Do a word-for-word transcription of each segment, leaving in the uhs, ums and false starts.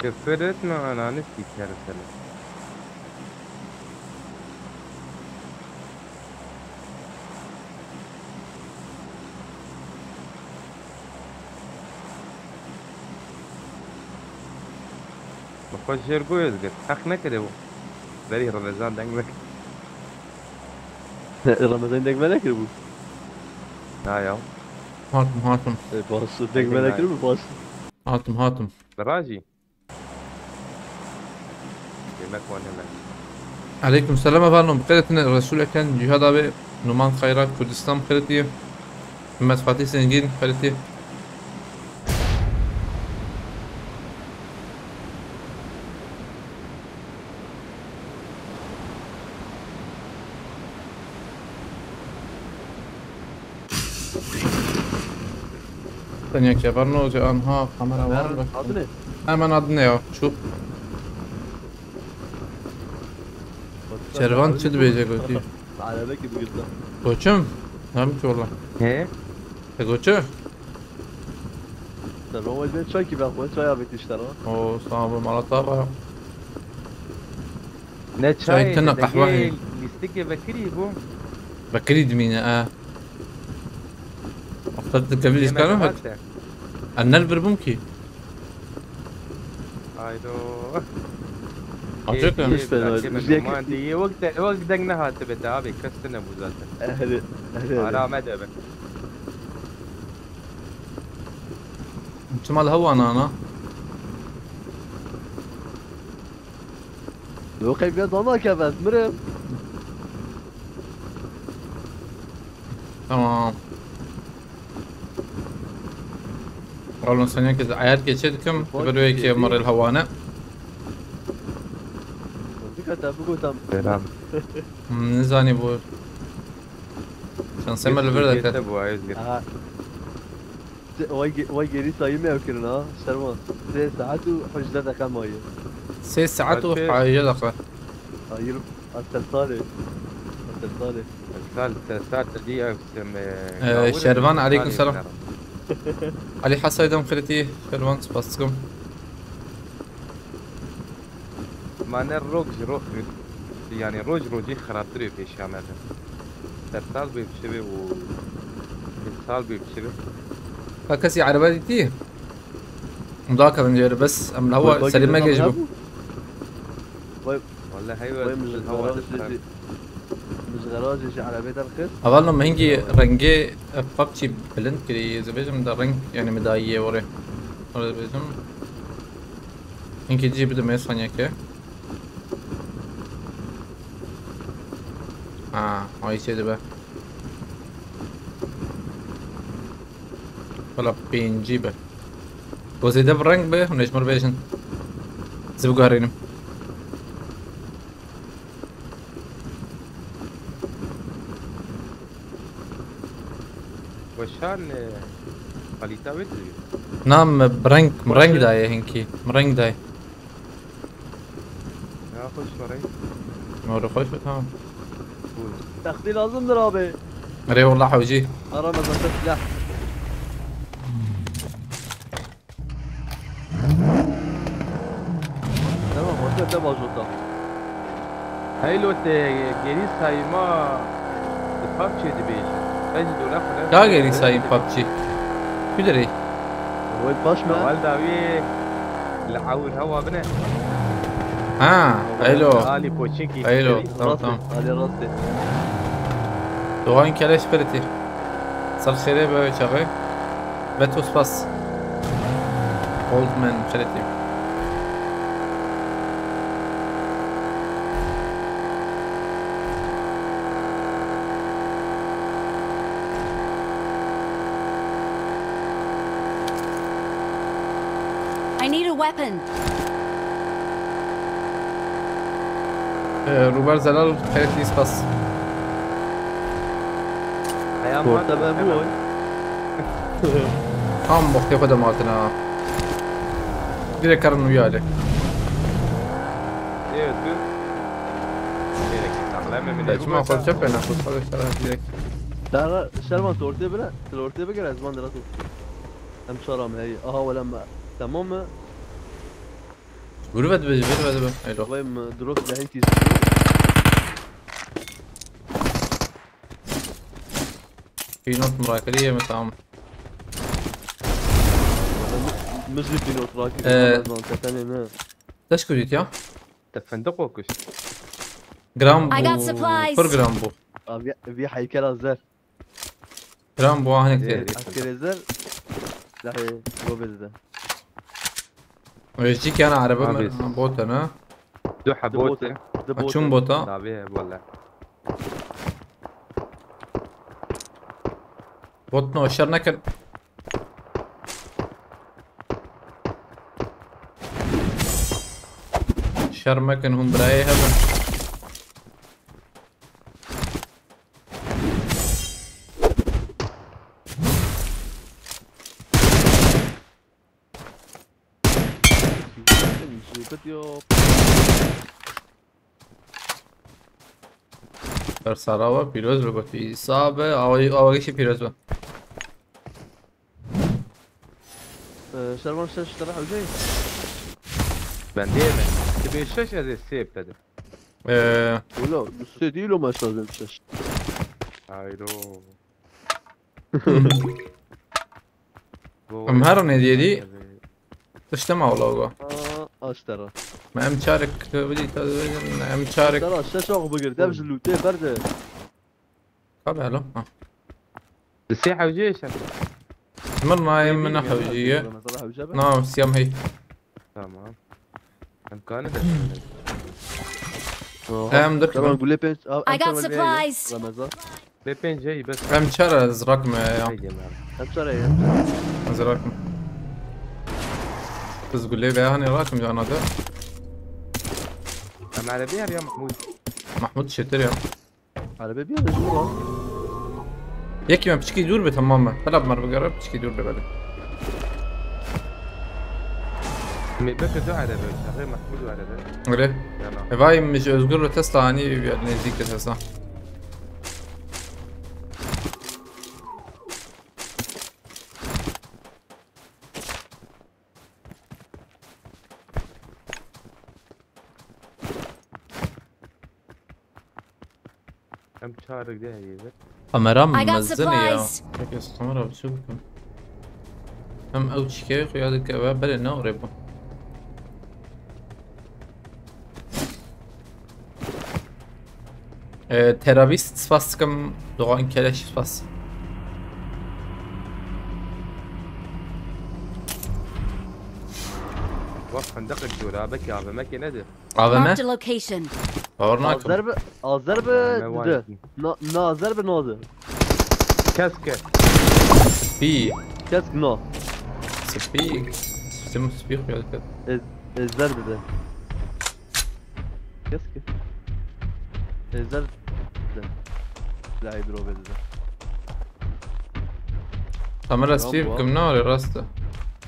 Küfür etme ananı sikerim seni. Bi xwe jêr bû Êzgir. Heq nekiribû. Berî Remezan deng vekir. Remezan deng me nekiribû. Na ya. Hatim, hatim. E, baş, deng me nekiribû, baş. Hatim, hatim. Li Rajî. Yemek wane me. Aleykum selam efendim. Bi xêr tine Resul Eken, Cihad abi, Numan Kayra, Kurdistan bi xêr tiye. Mehmet Fatih Zengin bi xêr tiye. Tenya kevarno ji anha kamera var. Adine. Hemen adine ya. Şu Şervan çi dibêje gotî? Arabekî bigirta. Koçum? Hem ki valla. He? Te koçu? Te ben wajibê çay ki ben xwe çay avêt işte lan. O, sağ ol, mala ta var. Ne çay, çay tine, qehwe heye. Lîstikê vekirî bû. Vekirî dimîne, e. Wexta tu kevî lîskan hek. En nel vir bûm ki. Aydo. Açık mı? Wek de, wek deng nehatibe de abi, kes tine bû zaten. Ehli, ehli. Ara me de be. Çima li hewa nana? Yo, qey vê dana ke ez mirim. Tamam. Oğlum sen ki ayar geçe dikim. Bak, böyle ki geçti. Moral hawane. Dikkat et, bu kotam. Selam. Hmm, ne zani bu? Sen sen böyle ver de. Geçti bu, Ayaz geçti. Aha. Vay ge-, vay gêrî sayî me ew kirin ha, Şervan. Sê saet û hejdeh deqe maye. Sê saet û hejdeh deqe. Hayır, ez ser salê. Ez ser salê. Sal, te sal te dî ev sem, e, Ee, gawir Şervan, salê aleyküm selam. Selam. Ali Hasay'dan kriti, Şervan, spas dikim. Ma ne rok ji rok, yani roj rojî xirabtir ê pêşiya me be. Sersal bê biçe be û timsal bê biçe be. Ka kesî erebe dîtî? Hûn dakevin jê re bes em li hewa serî me gêj bû. Wallahî heywe. Wê min ji garajê jî, min ji garajê jî erebê derxist. Hevalno min hingî rengê, e, PUBG bilind kirî, ez ê bêjim de reng, yani min dayî yê orê. Orê dibêjim. Hinkî cî bidime saniyeke. Ha, ay çê dibe. Wala pêncî be. Ku zêde bi reng be, hûn ê ji min re bêjin. Ez ê biguherînim. Weşan, e, kalîta wê dibî. Na, min bi reng, min reng dayê hinkî. Min reng dayê. Ya, xweş be reng. Nûrê xweş be, tamam. Buyur. Textî lazimdir abi. Erê, wallah hewcî. Ara mezata silah. Tamam, orta te bajota. Heylo te gêrî sayma di PUBG dibêje. Ez jî dole xwe. Ka gêrî sayî PUBG? Ku derê? Wê paş me. Ewel dawî li ewir hewa bine. Ha, heylo. Alî Poçinkî. Heylo, tamam, tamam. Alî rastê. Doğan keleş pirtî. Ser xêrê be çaxê. Ve to spas. Old man, xeletî. I need a weapon. Ee, Ruber Zelal, xeletî spas. Peyam Orta var, ben bu peyam. Oy. Tam wextê xwe de matin ha. Direkt karin wî alê. Evet, bu. Gerek saklama mı ne? Çima xwe çep ena, xwe çep ena direkt. Daha Şervan, tu ortaya bile, tu ortaya bile, ez van dira tu. Em çaram hey. Aha, wala me. Tamam mı? Gurbe dibe, gurbe dibe. Eylo. Vay mı, drop silahı tiz. Pînot murakirî yê min, tamam. Mizli pînot rakî. Ee, Ramazan, tepenê ne? Te çi kujît ya? Te fendiq o kuşt. Gram I got bû, supplies. Pir gram bû. Abi, vî heykela zer. Gram bû, ah, hinek Ê, têr. Eskerê zer. Lahê, robê dide. Wê jî kiyana erebe Abi. Min, ha, bot e, ne? Du heb Di bot bote. e. Di Ha, bote. Çûn bota. Navê wele. Bot no, şer nekin. Şer mekin, hûn birayê hebin. Jêbet ya. Bersara we pîroz be, gotî. Sabe, awa, awa gişî pîroz be. Ee, Şervan şeş tane hewceyî. Ben diyemem. Ti bê şeş ez ê sê bitedim. Ee, Ola, sê değil o maç lazım şeş. Hayro. Em her ne diyedî? Tişte ma ola oga. Aa, aştera. Ma em çarek bidî ta, em çarek. Aştera, şeş ax bigir, dev ji lûtê berde. Tabii, alo. Ha. Di sê hewceyê şer. Min nayê, min ne hewcî ye. Mesela hewce be. Na, siyam hey. Tamam. Em kane de. Oha. Em dur. Tamam, gule pênc. I got supplies. Ramazan. Lê pênc heyî bes. Em çar ez rakme ya. Heydi, em. Em çar heyî. Ez rakme. Biz gule ve hani rakme cana da. Em erebi her ya Mahmud. Mahmud çetir ya. Araba bir yerde dur lan. Yekî me piçkî dûr be, tamam mı? Bela bi me re bigere, piçkî dûr be belê. Me beke du araba, şahê Mahmud araba. Öyle. Yana. E vay, min ji Özgür ve Tesla ani bir yer, nêzdîk de Tesla. Em çarek de heye be. Kamera I got mezin e ya. Supplies. Peki, kamera bir şey bakın. Hem ew çike yok ya da ke-, ve böyle ne oraya bu? Ee, terabist spas dikim, Doğan Keleş spas. Wek fendeqek zor ha, belkî A V M kê nedir? A V M? Marked a location. Bawer nakim. Azer bi, azer bi A V M dide. Var. Na, na azer bi nadir. Keske. Spî. Kesk na. Spî. Sim spî xuya diket. Ez, ezer dide. Keske. Ezer dide. Silahê dropê dide. Kamera spî bikim ne, rast e.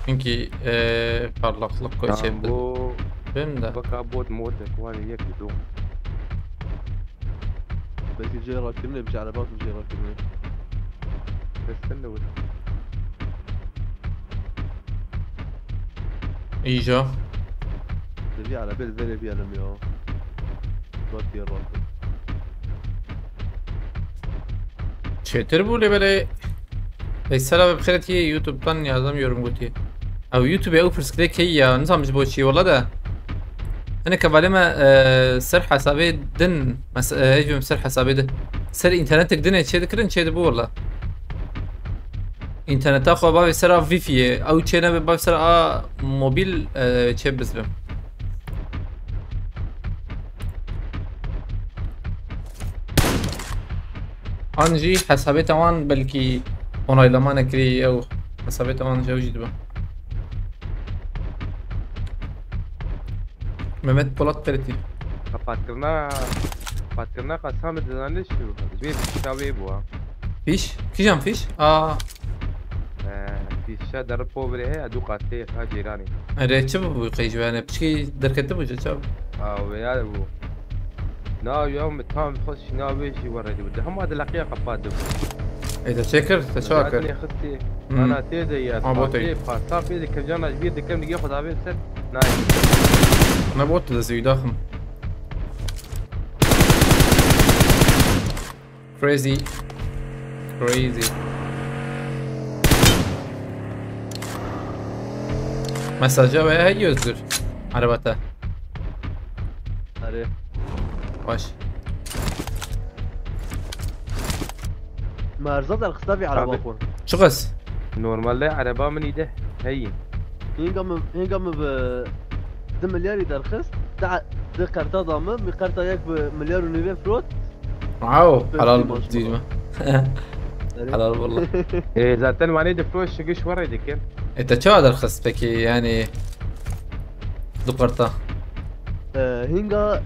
Çünkü, e, parlaklık koy şey. Bu benim de. Baka bot mod var, yek du. Belki cê rakibine, bir araba atın cê rakibine. Kesin de vur. İyice. Devi araba ezbere bir yanım ya. Bak ya bak. Çêtir bû lê belê. Veysel abi, bi xêr tî, YouTube'dan yazamıyorum gotî. Ew YouTube ew pirsgirêk heye ya, nizam ji bo çi wala de. Hinek hevalê me, e, ser hesabê din, mes-, e, hêj bim ser hesabê din. Ser internetek din ê çê dikirin, çê dibû wala. Înterneta xwe bavê ser a Wi-Fi yê, ew çê nebe bavê ser a mobil, e, çê bizibim. An jî hesabê te wan belkî onaylama nekirî, ew hesabê te wan ji ew jî dibe. Mehmet Polat Teretî. Qapatkirina, qapatkirina qasam dizanî çi bû? Ji wê pişta wê bû ha. Fîş? Kîjan fîş? A. Ee, fîşa deri pobre heye, du qasê ha cêranê. Erê, çi bû qey ji wene? Piçkî derketibû ji çav? A, wê ya bû. Na, ya min tam xwe şîna wê jî were dibû. Hema di leqiya qepat dibû. Ey, te çê kir? Te çawa kir? Zaten xistî. Hmm. Ana tê de ya, ama botê. Pasa pê de kevcana ji bîr dikim, digê xwe davê ser. Nayê. Ne bot da zî daxim. Crazy. Crazy. Mesaja we heye Özgür. Arabata. Erê. Baş. Merza derxista vî ereba Abi. xwe. Çiqas? Normalde ereba min îde heye. Hinga min, hinga min bi du milyarî derxist. Da, di qerta da min, min qerta yek bi milyar û nîvê firot. Wow, Dört helal maşallah. Diyeceğim. Erê. Helal valla. E, zaten vanê difroş, şigiş were dikin. E, te çawa derxist peki yani? Du qerta. E, hinga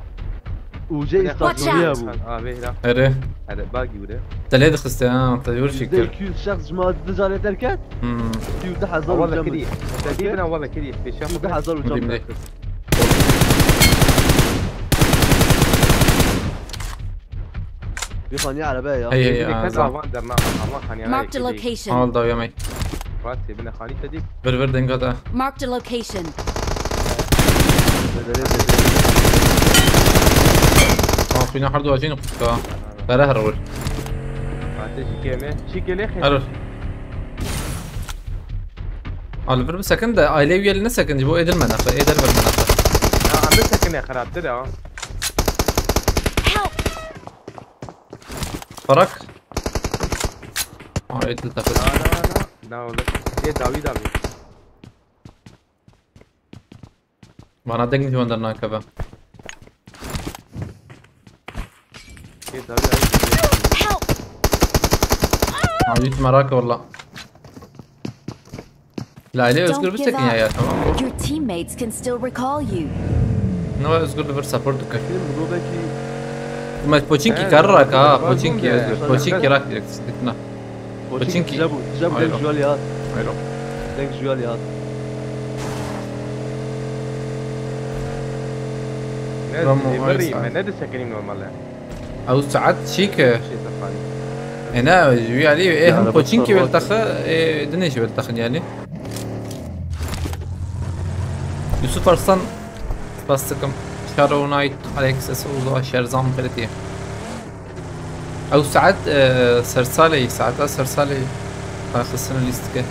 ucê Watch istasyoniya out. Bû. Abi, hira. Erê. Hadi, bagi bire. Te lê dixiste ha, te yur Yüzde fikir. iki yüz şahs ji ma du carê derket. Hmm. Û du hezar Awala uca kiriye. Te dî bina awala kiriye. Beşe Û du hezar uca Bilmem ne. Bir saniye araba ya. Hey, hey, Hey, ha, kez zam. Avan derna, avan hani Marked a location. Al da yemek. Rast, bine hani te dî. Ver, ver, denga da. Marked a location. Tamam, fina hardo acıyını kutka. Bere her vur. Fatih, şikeme. Şikele. Her. Al, vir bir sakın da, aile üyelerine sakın, bu edilme nafa, eder verme nafa. Ya, abi sakın ya, xerabtir ya. Help! Parak. Aa, edil takıl. Na, na, na, na. Na, oğlum. Ye, David abi. Bana deng ji wan dernakeve. Ê, dawî, dawî. Help! Abi, hiç merak valla. Lale Özgür bir sekin ya, ya, tamam mı? Don't give up. Your teammates can still recall you. Ne var Özgür bir support dikkat. Film bu belki. Mas Pochinki He, karrak ha, tamam, Pochinki tamam. Özgür. Tamam. Pochinki rak direkt sıkıntına. Pochinki. Pochinki. Tija bû, tija bû, Ayro. Deng ji we lê hat. Ayro. Deng ji we lê hat. Ne, Ramo, dê ay, birî, sağ ol. Me ne disekinî normal e. Ew saet çî ki. Şey, sefan. E, ne, ji wî alî, e, Ya, hem araba Pochinki tutar wel var. Taxi, e, dinê jî wel taxin yani. Yusuf Arslan, spas dikim. Shadow Knight, Alexis, Uzo, Şerzan, Xeletiye. Ew saet, e, sersalê, saeta sersalê daxistin lîstike.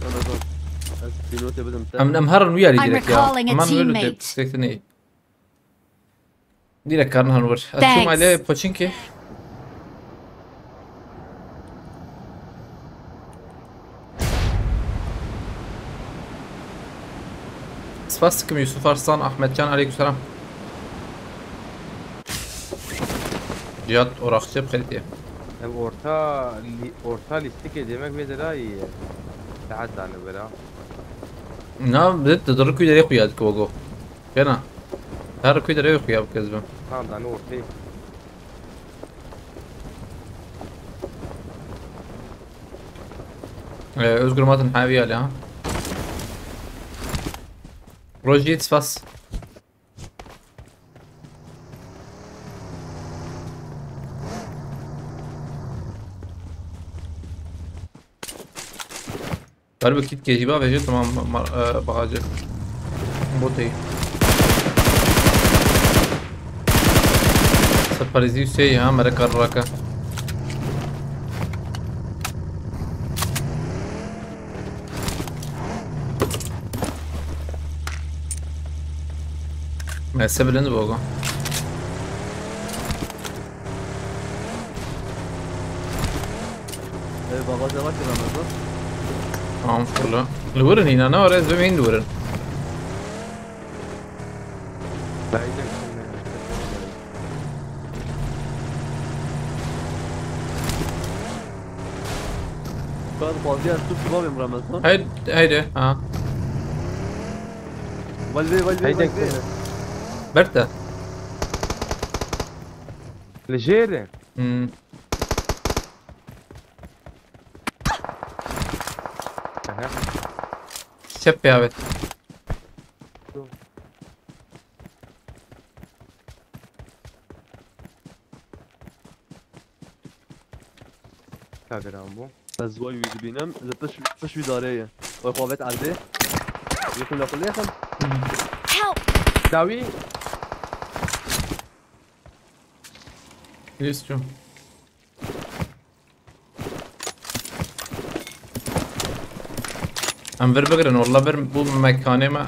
Ramazan, ez bir notê bidim te. Em, em herin wî alî I'm direkt ya. Recalling a Hemen wî alî teammate. Direkt ne? Direkt karin herin wir. Ez çûm Thanks. Alê Pochinki. Spas dikim Yusuf Arslan, Ahmet Can, aleykümselam. Cihat Orakçı, bi xêr diye. Ev orta li-, orta lîstikê demek vê de ra iyi. Saet dane bera. Na, bi de dur ku derê xuya dike ogo. Kena. Her ku derê xuya bike ez bim. Tamam, dane ortayı. Ee, Özgür Matın havi ali ha. Roji, spas. Galiba kit kê jî bavêje, tamam, ma-, ma-, e, bagajê. Botê. Separêzî sê ya, mere kar rake. Mese bilind bogo. Ev bagaja bak lan orada. Tamam, fırla. Li wir in hîna, ne var, ez bimîn li wir in. Bence şimdi. Ben fazla yer tut, babim Ramazan. Haydi, haydi, ha. Valve, valve, Haydi. Valve. Berta. Li jêr e. Hmm. Aha. Çep ya, evet. Kadir abi bu. Ez vay wî dibînim, li piş, piş wî darê ye. Wê xwe vet erdê. Yekun laqul yexin. Help! Dawî. Lîs çû. Em vir bigirin, walla vir bû mekanê me.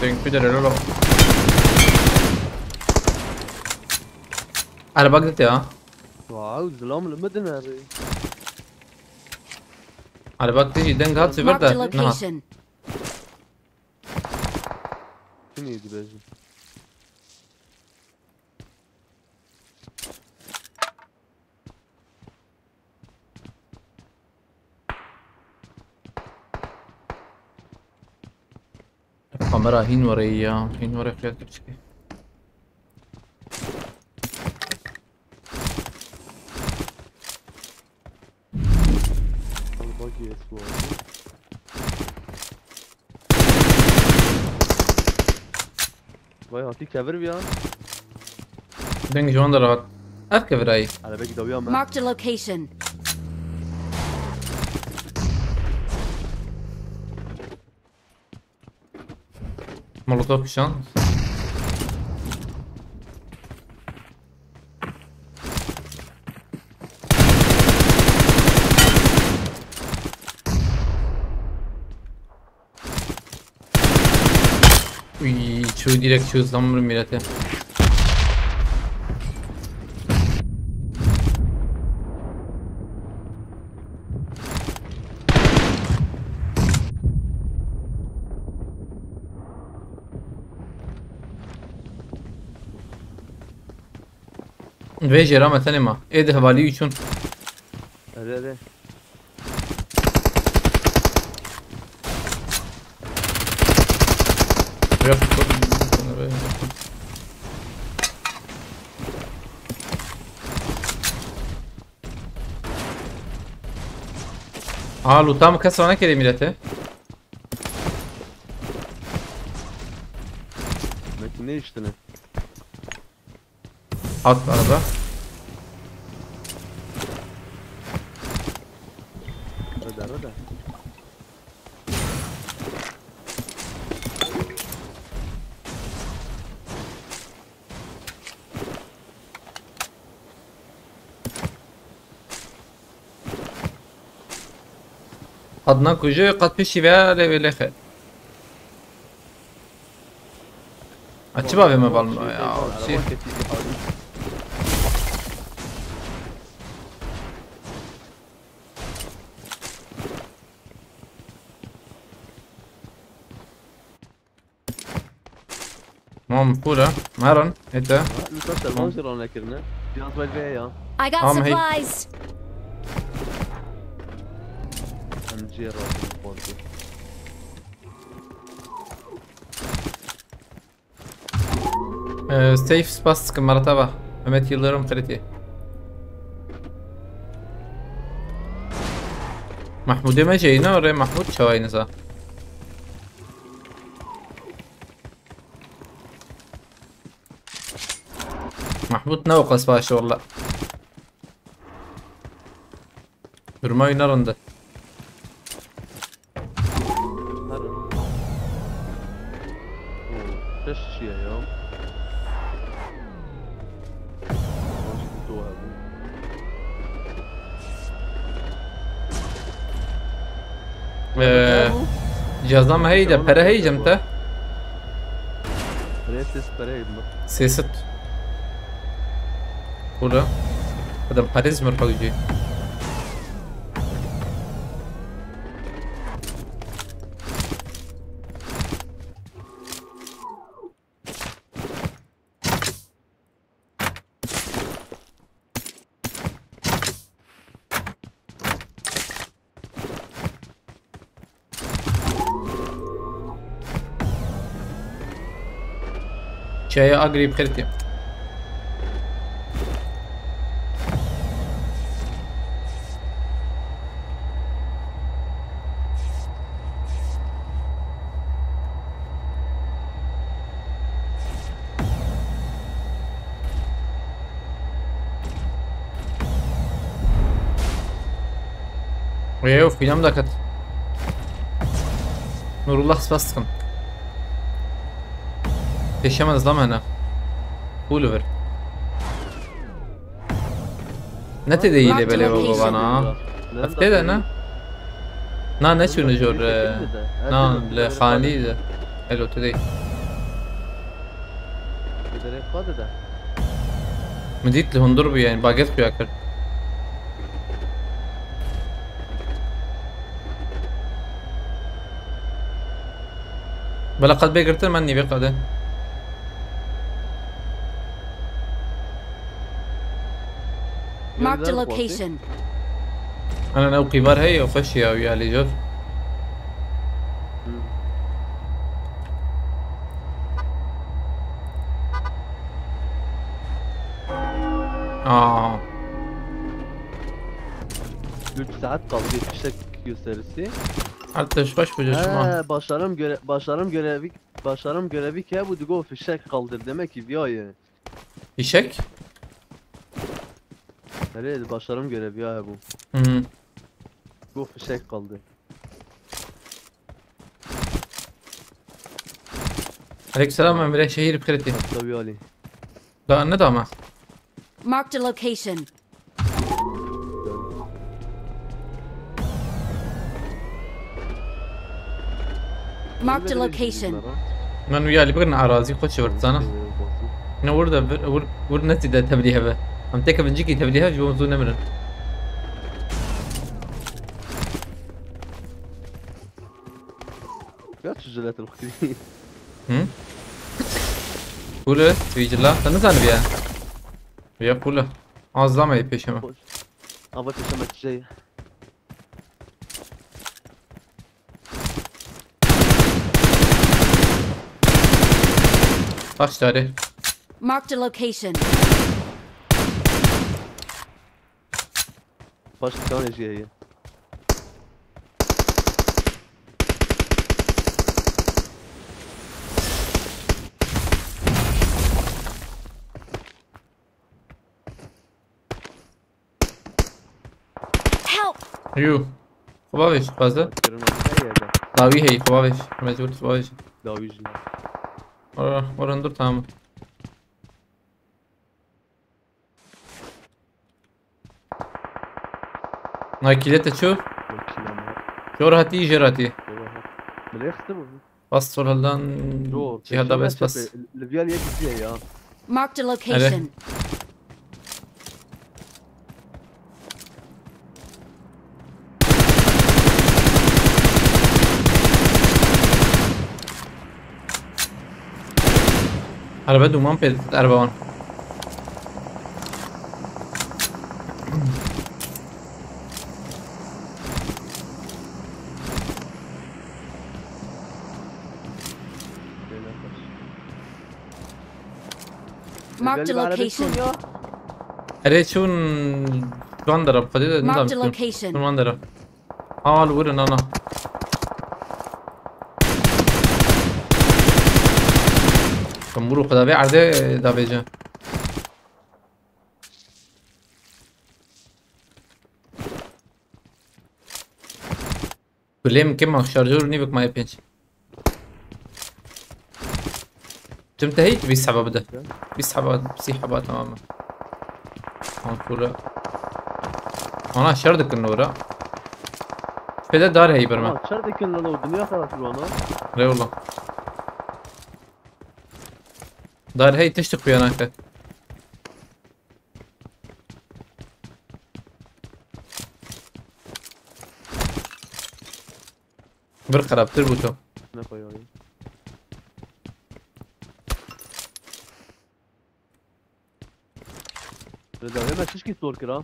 Thank you, Delalo. Araba gitti ya. Wow, zilam li min dinere. Araba gitti, deng hat, Marked a ver de. Naha. Location. Çi neydi bejim? Kamera hîn were ya, hîn were fiyat küçük. Al bak yes bu arada. Vay hatî kevir bir ya. Deng ji wan de rahat. Ev kevirayî. Hele belki dawiya me. Marked a location. Molotov kişan. Uy, çû direkt çû zam bir millete. Vê jêra me tenê ma. Ê di hevalî wî çûn. Hadi hadi. Yok. Aa, loot'a mı kes rane kere millete? Metin ne iştini? At araba. Hadi hadi. Adnan Kucu, qat pêşî ve lê wê lê xêr. A çi bavê me balma ya? Çi? Tamam, full ha. Merin, ete. Lütfen servan zero ne kirine. Biraz böyle be ya. I got Tamam, hey. Supplies. M C razı olsun. Ee, safe spas sıkın Maratava. Mehmet Yıldırım kriti. Mahmudê me jê ne orê Mahmud çawayê niza. Mahmud ne o qas baş walla. Durmayı ne rinde. Her. Oo, şeş kişiye ya. Başka bir dua bu. Ee, cihazdan mı heyde, pere heycem te? Reis pere yayınlar. Sesit. Burada. Adam Paris mi hocam? Çaya agri bi xêr tê. Ê, ew fîlm daket. Nurullah, spas dikim. Pêşe me zilame hene. Pûl vir. Ne tê de yî lê belê o bana. Ev tê de ne? Na, ne çûne jor, e, na, li xanî de. Elo, tê de yî. Min dît li hundir bû, yani baget xuya kir. Bela qet bê girtin, me nîvê qedê. Marked a location. Ana, ew qîvar heye, xweş ya, ya lê jor. Aa. Üç saat kaldı fişek gösterisi. Artık baş bacacığım ha. He, başarım göre-, başarım görevi, başarım görevi ki bu digo fişek kaldır demek ki diyor ya. Fişek? Nereye başarım görevi ya bu? Hı hı. Bu fişek kaldı. Aleykümselam Emre, şehir bi xêr tê. Tabii Ali. Da ne dama? Marked a location. Marked a location. Men wî alî bigirin arazî xwe çi virt zana. Ne wir de vir, wir, wir netî de tevlî heve. Em teke vincikî tevlî hev ji bo zû nemirin. Ya çi jilet xwî. Hı? Kule, Twicila. Sen ne zanî ya? Ya kule. Az zame pêşe me. Ava pêşe me çiçeği. Taş tare. Marked a location. Paş bir tane şey ya. Help! Yu. Xwe bavêj, xweze. Dawî heyî, xwe bavêj. Mecbur xwe bavêj. Dawî jî. Ora, ora dur, tamam. Nakilete çu? Jor hatî, jêr hatî. Bas sol heldan. Jor, cihada bes bas. Li viyal yek diye ya. Marked a location. Araba duman pê, araba wan. Marked a location. Erê çûn van dera, xwedê de nizam çûn. Çûn van dera. Al, wurin ana. Tembûr û xwe davê erdê davêje. Gulê min kêm a, şarjor nîvik maye pênc. Tim te heyt bîst heba bide. Bîst heba, sî heba tamam e. Ankura. Ana şer dikin ora. Pede dar hey berme. Ama şer dikin lan o dünya savaşı lan o. Eyvallah. Dar hey tiştik xuya nake. Bir xerabtir bû to. Ne koyayım? Rıza, hemen tişkî sor kir ha.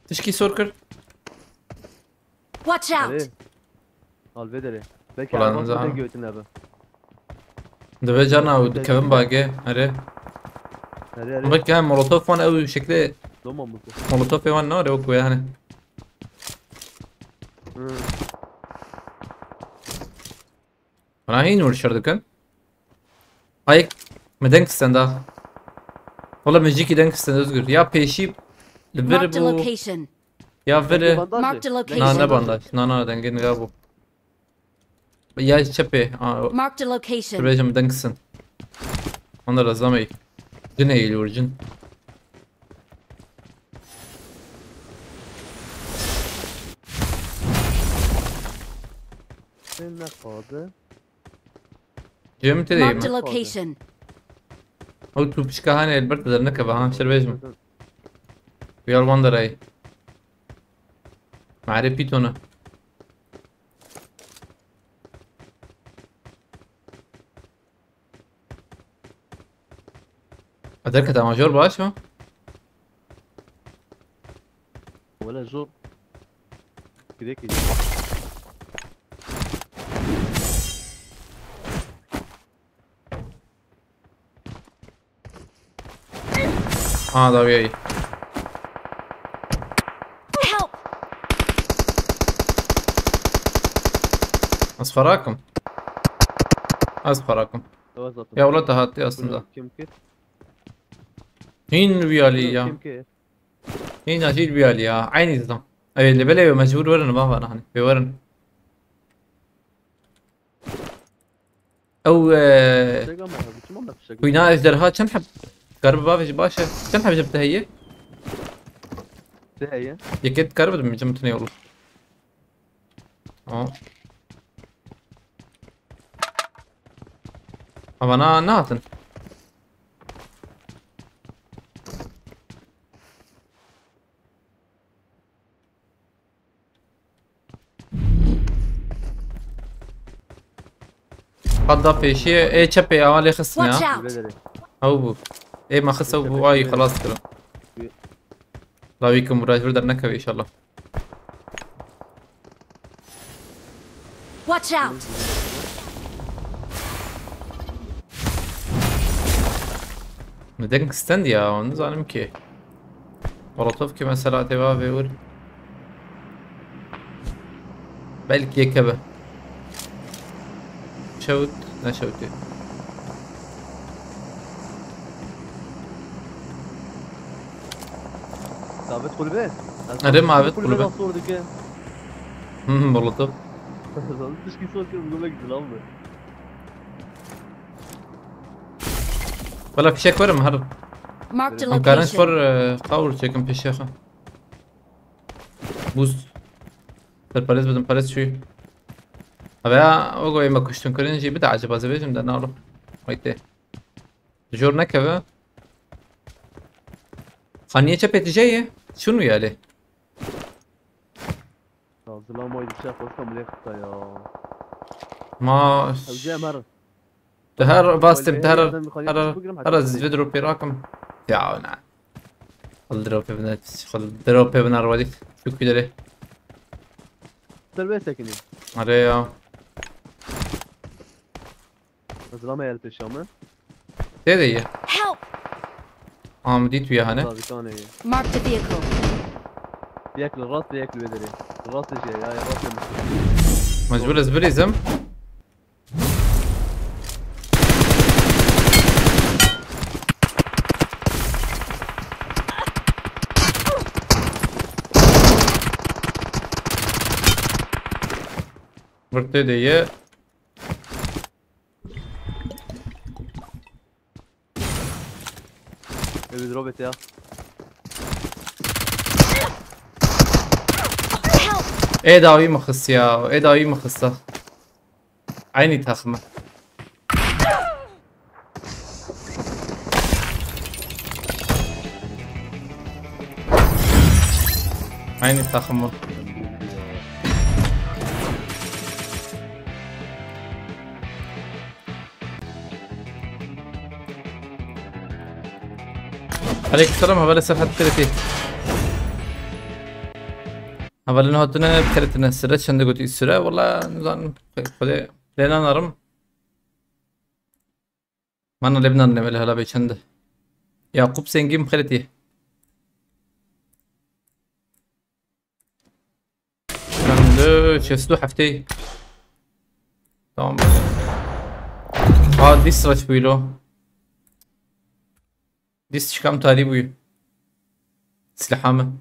Tişkî sor kir. Watch out! Erê. Al vê derê. Belki Ulan araba za- da götüne be. Divê carna û dikevin bagê. Erê. Erê, erê. Belki yani molotof wan ew şekli. Tamam mı? Molotofê wan ne var yok yani. Hı. Bana hin vuruşlar dikin. Ayık. Me denk stenda. Wala meciki denk stenda Özgür. Ya pêşî li vir Marked a bû. Location. Ya vere. Bandaj. Marked a location. Na, ne bandaj. Na, na, dengê niha bû. Ya çepê. Aa, Marked a location. Bêjim dengsin. Onda da zamey. Cin eğil vur cin. Sen ne kaldı? Cem te deyim. Marked a location. O tu pişka hani elbet der ne kava ha şer bêjim. We are one day. Mare pitona. Aderketa major baş mı? Wala zor. Gidek gidek. Aa, da bir. Help! Az farakum. Az farakum. Evet, zaten. Ya, wala te hatî aslında. Kim ki? Hîn wî alî ya. Kim ki? Hîn acîl wî alî ya. Aynı zam. Evet, lebelê mecbur werin, bak bana hani. Werin. Ew, e, Fişek ama abi, kim onda fişek? Kuyna ejderha çend heb? Garbi bavê jî baş e. Çend heb jeb te heye? Te heye? Yeket garbi dim cem tune olur. O. Ama na, ne hatın? Qada pêşiye, ê çepê awa lê xistin ya. Watch out! Ew bû. Ê me xist ew bû, ay xelas kirin. La wî kim rajbir dernekeve inşallah. Watch out! Neden stand ya, onu zanim ki. Molotov ki mesela teva ve vur. Belki yekebe. Şevut, ne şevuti? Davet kulübe. Nerede mavet kulübe? Nasıl oldu ki? Hmm, Molotov. Zaten tişki sor ki bu göbek güzel aldı. Valla fişek verim her. Marked a location. Em karin spor, e, qawul çekim peşexa. Buz. Ser parêz bidim, parêz çûyî. Eve ya, o goyê me kuştin kirin jî bide acaba zivêjim de nalo. Waytê. Jor nekeve. Xaniye çepê tije ye. Şunu yali. Ya, zilamay dişe xwestem lê xita ya. Ma. Ew cem her. Te her bastim, te her, her, her, her ez video pê rakim. Ya, ne. Xil diro pê biner, xil diro pê biner vadî. Çok güzel. Ser ve sekini. Are ya. Zilama el peşame. Te de ye. Help! Am, dît wî hane. Tabii, tane ye. Marked a vehicle. Yek li rast, yek li wê derê. Rast jî ya, ya rast ye. Mecbur ez birîzim. Vir tê de ye. Ev drop et ya. Ê dawî min xist ya. Ê dawî min xista. Aynı takımı. Aynı takımı. Aleykümselam, hevalê Serhat Kretî. Hevalê hatine Kretine sire çende gotî sire, wala nizanim, xwedê lê nanarim. Mana lê binanine wele hala bê çende. Yakup Zengin Kretî. Çend? Şêst û heftê. Tamam. Aa, dîs raç bûylo. Dîs çikam tarî bûyî. Silaha min.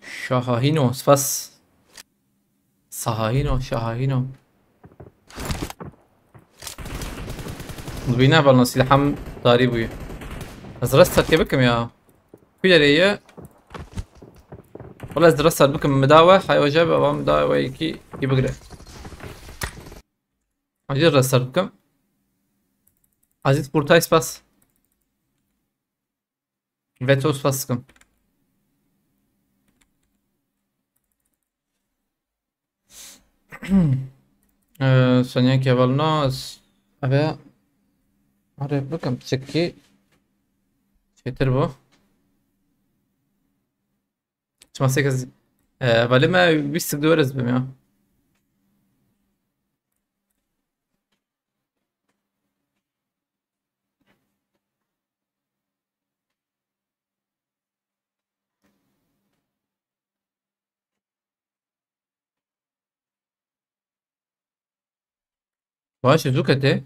Şahahino, spas. Sahahino, şahahino. Dibîne bal nasîl hem darî bûye. Ez rest terkê bikim ya. Ku yerê ye? Wala ez rest bikim, min da we, hay oje be, min da we yekî, yekî bigire. Acil rest bikim. Aziz Kurtay, spas. Veto, spas dikim. Ee, Sonya Kevalno, s-, eve, are bikim, çekî çêtir bû. Çima sek ez, e, valê me wîst û du ez bim ya. Baş e, zû kete.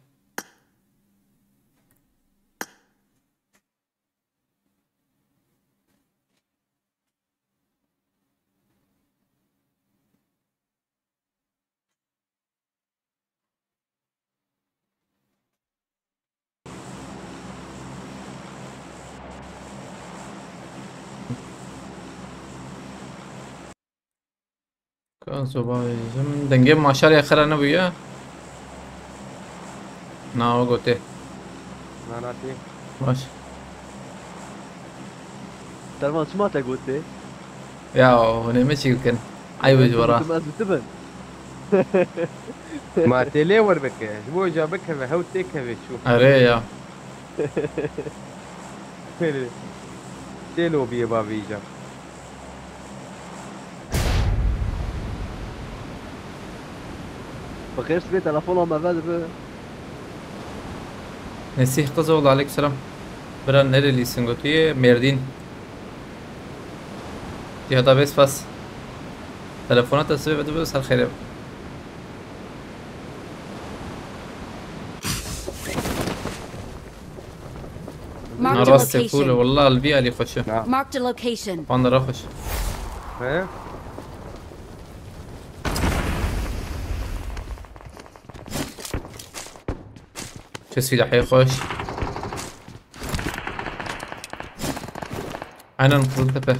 Ka zoba vêjim. Dengê maşalê xira nebûye. Na, o gotê. Na, na, tê. Baş. Derman, çima te gotê? Ya, hûn ê min çi bikin? Eyb ji we re. Ez gotim, ez gotim. Ma tê lê wir bike. Ji bo ca bikeve, hew têkeve çû. Erê ya. Tê lobiyê bavêja. Bi xêr sibê telefona me vedibe. Nesîh Qizoğlu, aleykum selam. Bira, nerelisin, gotiye Merdin. Cihada bes pas. Telefona te sibê vedibe, ser xêre. Marked a location. Rastê pûl, wallah, li vî alî xweş e. Na. Marked a location. Fan de re xweş. He? Çi silahê xweş. Aynen, Qiziltepe.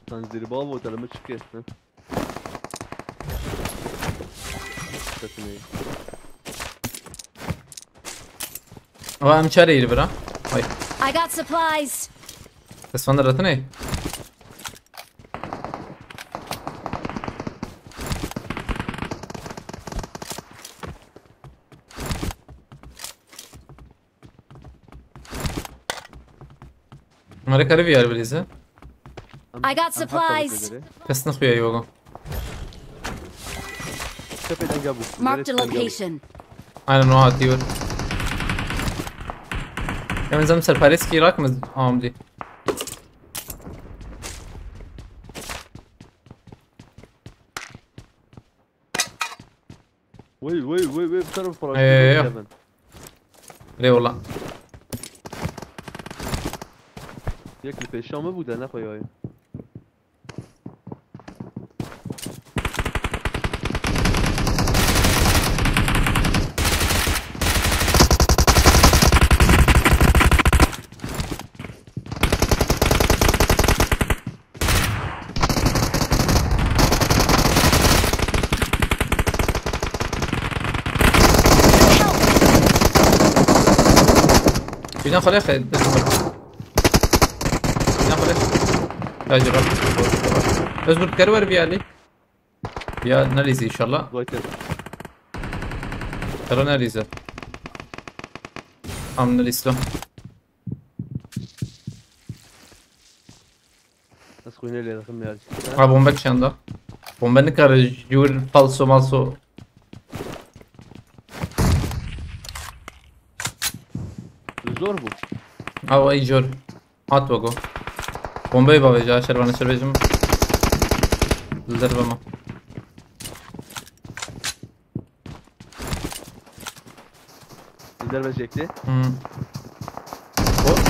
Sen zîrbal bû, te li min çi kir, he? Kesinlikle. Ama em çare yeri bira. Ay. I got supplies. Tesfan da ratın ey. Mare kare bir yer bilirse. I got supplies. Kes ne xuya yoga. Sepet enga bu. Marked a location. Aynen o atıyor. Ya ben zaten serperest ki Irak mı amdi? Wey, wey, wey, wey, bu tarafı falan. Ee, yok. Eyvallah. Yek li pêşa min bû de nexweyaye. Şuradan kolay kay-, Şuradan kolay. Ya, cevap. Özgür, geri ver bir yerli. Ya, neresi inşallah? Zaten. Tara neresi? Tam neresi o? Ez xwînê lê dixim ya. Ha, bombe çanda. Bombe nikare jûr falso malso. Zor bû. Ha, o jûr. Hat wago. Bombeyi bavêje, şervane şerbêjim. Li derve me. Derbe çekti. Hmm.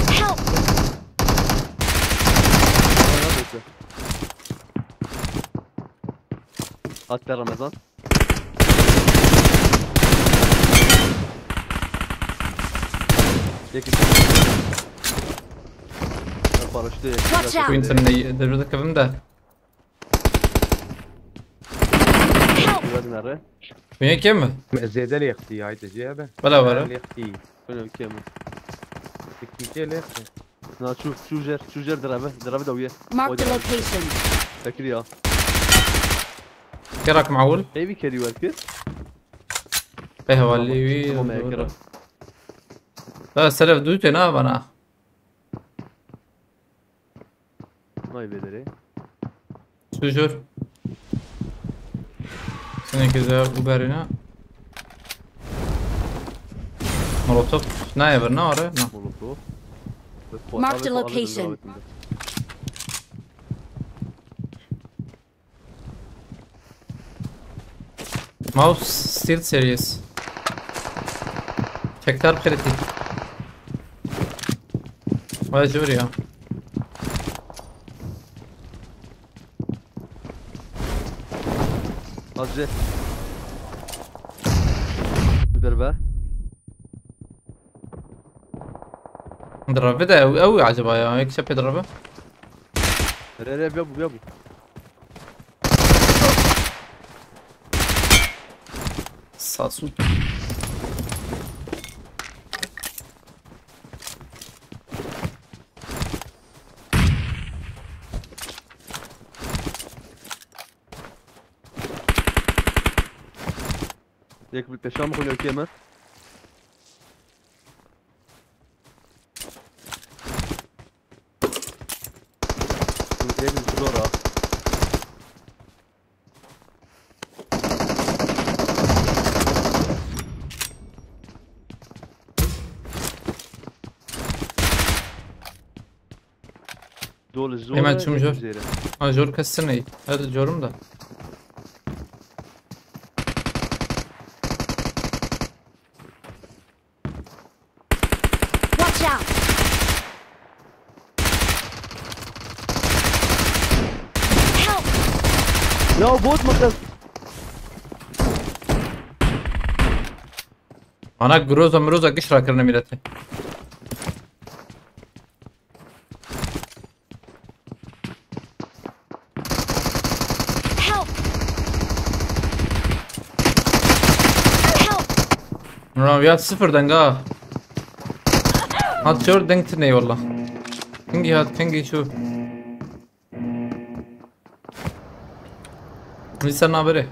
Help! Hatta Ramazan. Peki. Paraşütü. Watch out! Quinton ne derbe kevim de. Help! Güvenler. Dünya kim mi? Zêde lê xistî, haydi jê hebe. Bela var. Lê xistî. Öyle kim? Tikî lê xistî. Na şu şu jer şu jer dirave dirave dawiye. Marked a location. Bekir ya. Kerak maul. Evi keri werkir. Pehvalî wî. Tamam ya kera. Da selef dûtê na bana. Nay bedere. Sujur. Sinekî ze û berîna. Molotov. Nayê vir, ne are? Na. Molotov. Marked a location. Mouse still serious. Çekdar bi xêretî. Vay jor ya. Azce. Bir be. Dirave de ew, ew acaba ya. Yek çepê dirave. Re re ya bu ya bu. Sasuke. Yek bir peşan mı koyuyor ki hemen? Dur, gel bir dur ha. Dolu zor. Hemen çum jor. Ha, jor kesin iyi. Hadi jorum da. Watch out! Help! Ya bot mu kız? Ana groza mroza giş rakirine mileti. Help! Help! Ulan ya sıfır denge ha. Hat jor deng tine valla. Kingi hat kingi şu. Lisa nabere.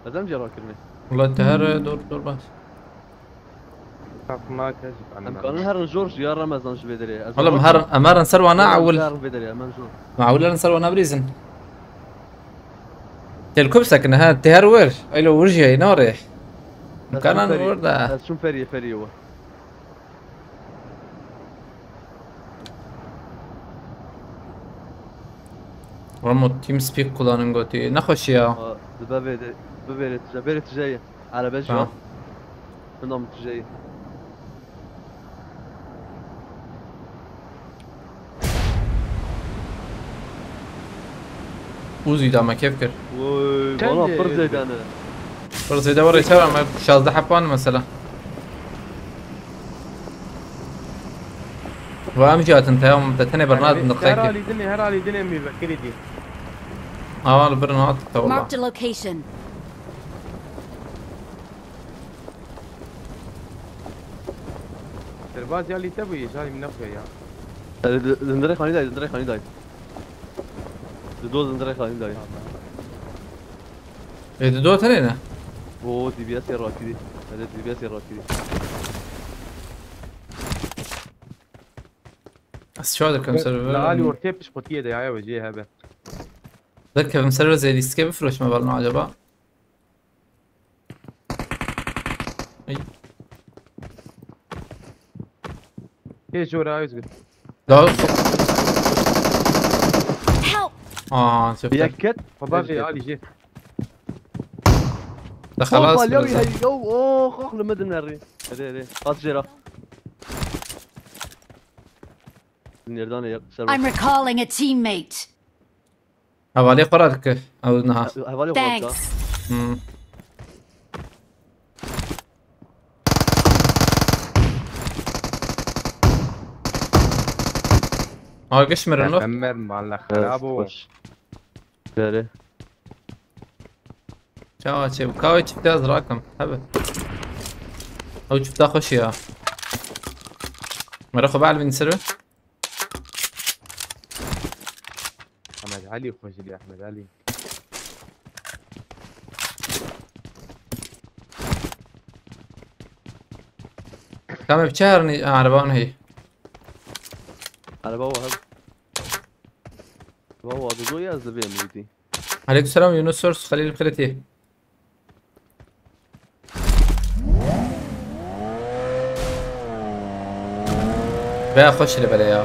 Adam cevap kirme. Valla teher dur dur bas. Takma kajik Em kanun her zor ya Ramazan ji bedere. Oğlum her emerin ser wana awul. Her bedere hemen zor. Mawulerin ser wana brizin. Telkop sakın ha teher ver. Öyle vurjayı ne oraya. Kanan orada. Ez çum feriye feriye wa. Ramo TeamSpeak kullanın goti. Ne hoş ya. Aa, Dibe vere, dibe vere tije, vere tije ye. Araba şu. Tamam. Tamam tije ye. Uzi da me keyf kir. Oy, Sen bana de- pır zeydene. Pır zeyde var yeter ama şazdeh hepan mesela. Ve em jî hatin te, em te tenê bernadin Her diqekê. halî dinê, her halî dinê mîvekirî dî. Awa li birin hat te wala. Marked a location. Derbaz ya lî te bûyî, canî min nexwe ya. Zindirê xanî dayê, zindirê xanî dayê. Di do zindirê xanî dayê. Ê di do tenê ne? Oo, D B S ya rakirî. Hele D B S ya rakirî. Ez çawa dikim ser Li alî ortê pişqotiye de ya, ya wecê hebe. Derkevim ser ve zêdîstike bifroşme balna acaba? Ey. Tê jora Özgür. Daha... Help! Aa, çok Yek ket. Xwe bavê alî jê. Te xelas Hoppa, ya, ya, ya, oh, oh, li min dinerî. Hadi, hadi. At jêra. Nereden ya? Servo. I'm recalling a teammate. Hevalê xwe re dike. Ew niha. Hevalê xwe re. Thanks. Hmm. Ha, giş mirin lo. Peygamber mala xerabo. Berê. Çawa çê, ka wê çifte ez rakim. Hebe. Ew çifta xweş ya. Mere xwe bielvîn ser be. Ahmet Ali xweş li Ahmet Ali. Kamê bi çi herinî, ha, ereba wan heye. Ereba wa heb. Wa wa, Dodo ya, ez divêm wî dî. Aleykum selam, Yunus Sors, Xelîl Xilitî. Baya xweş li bele ya.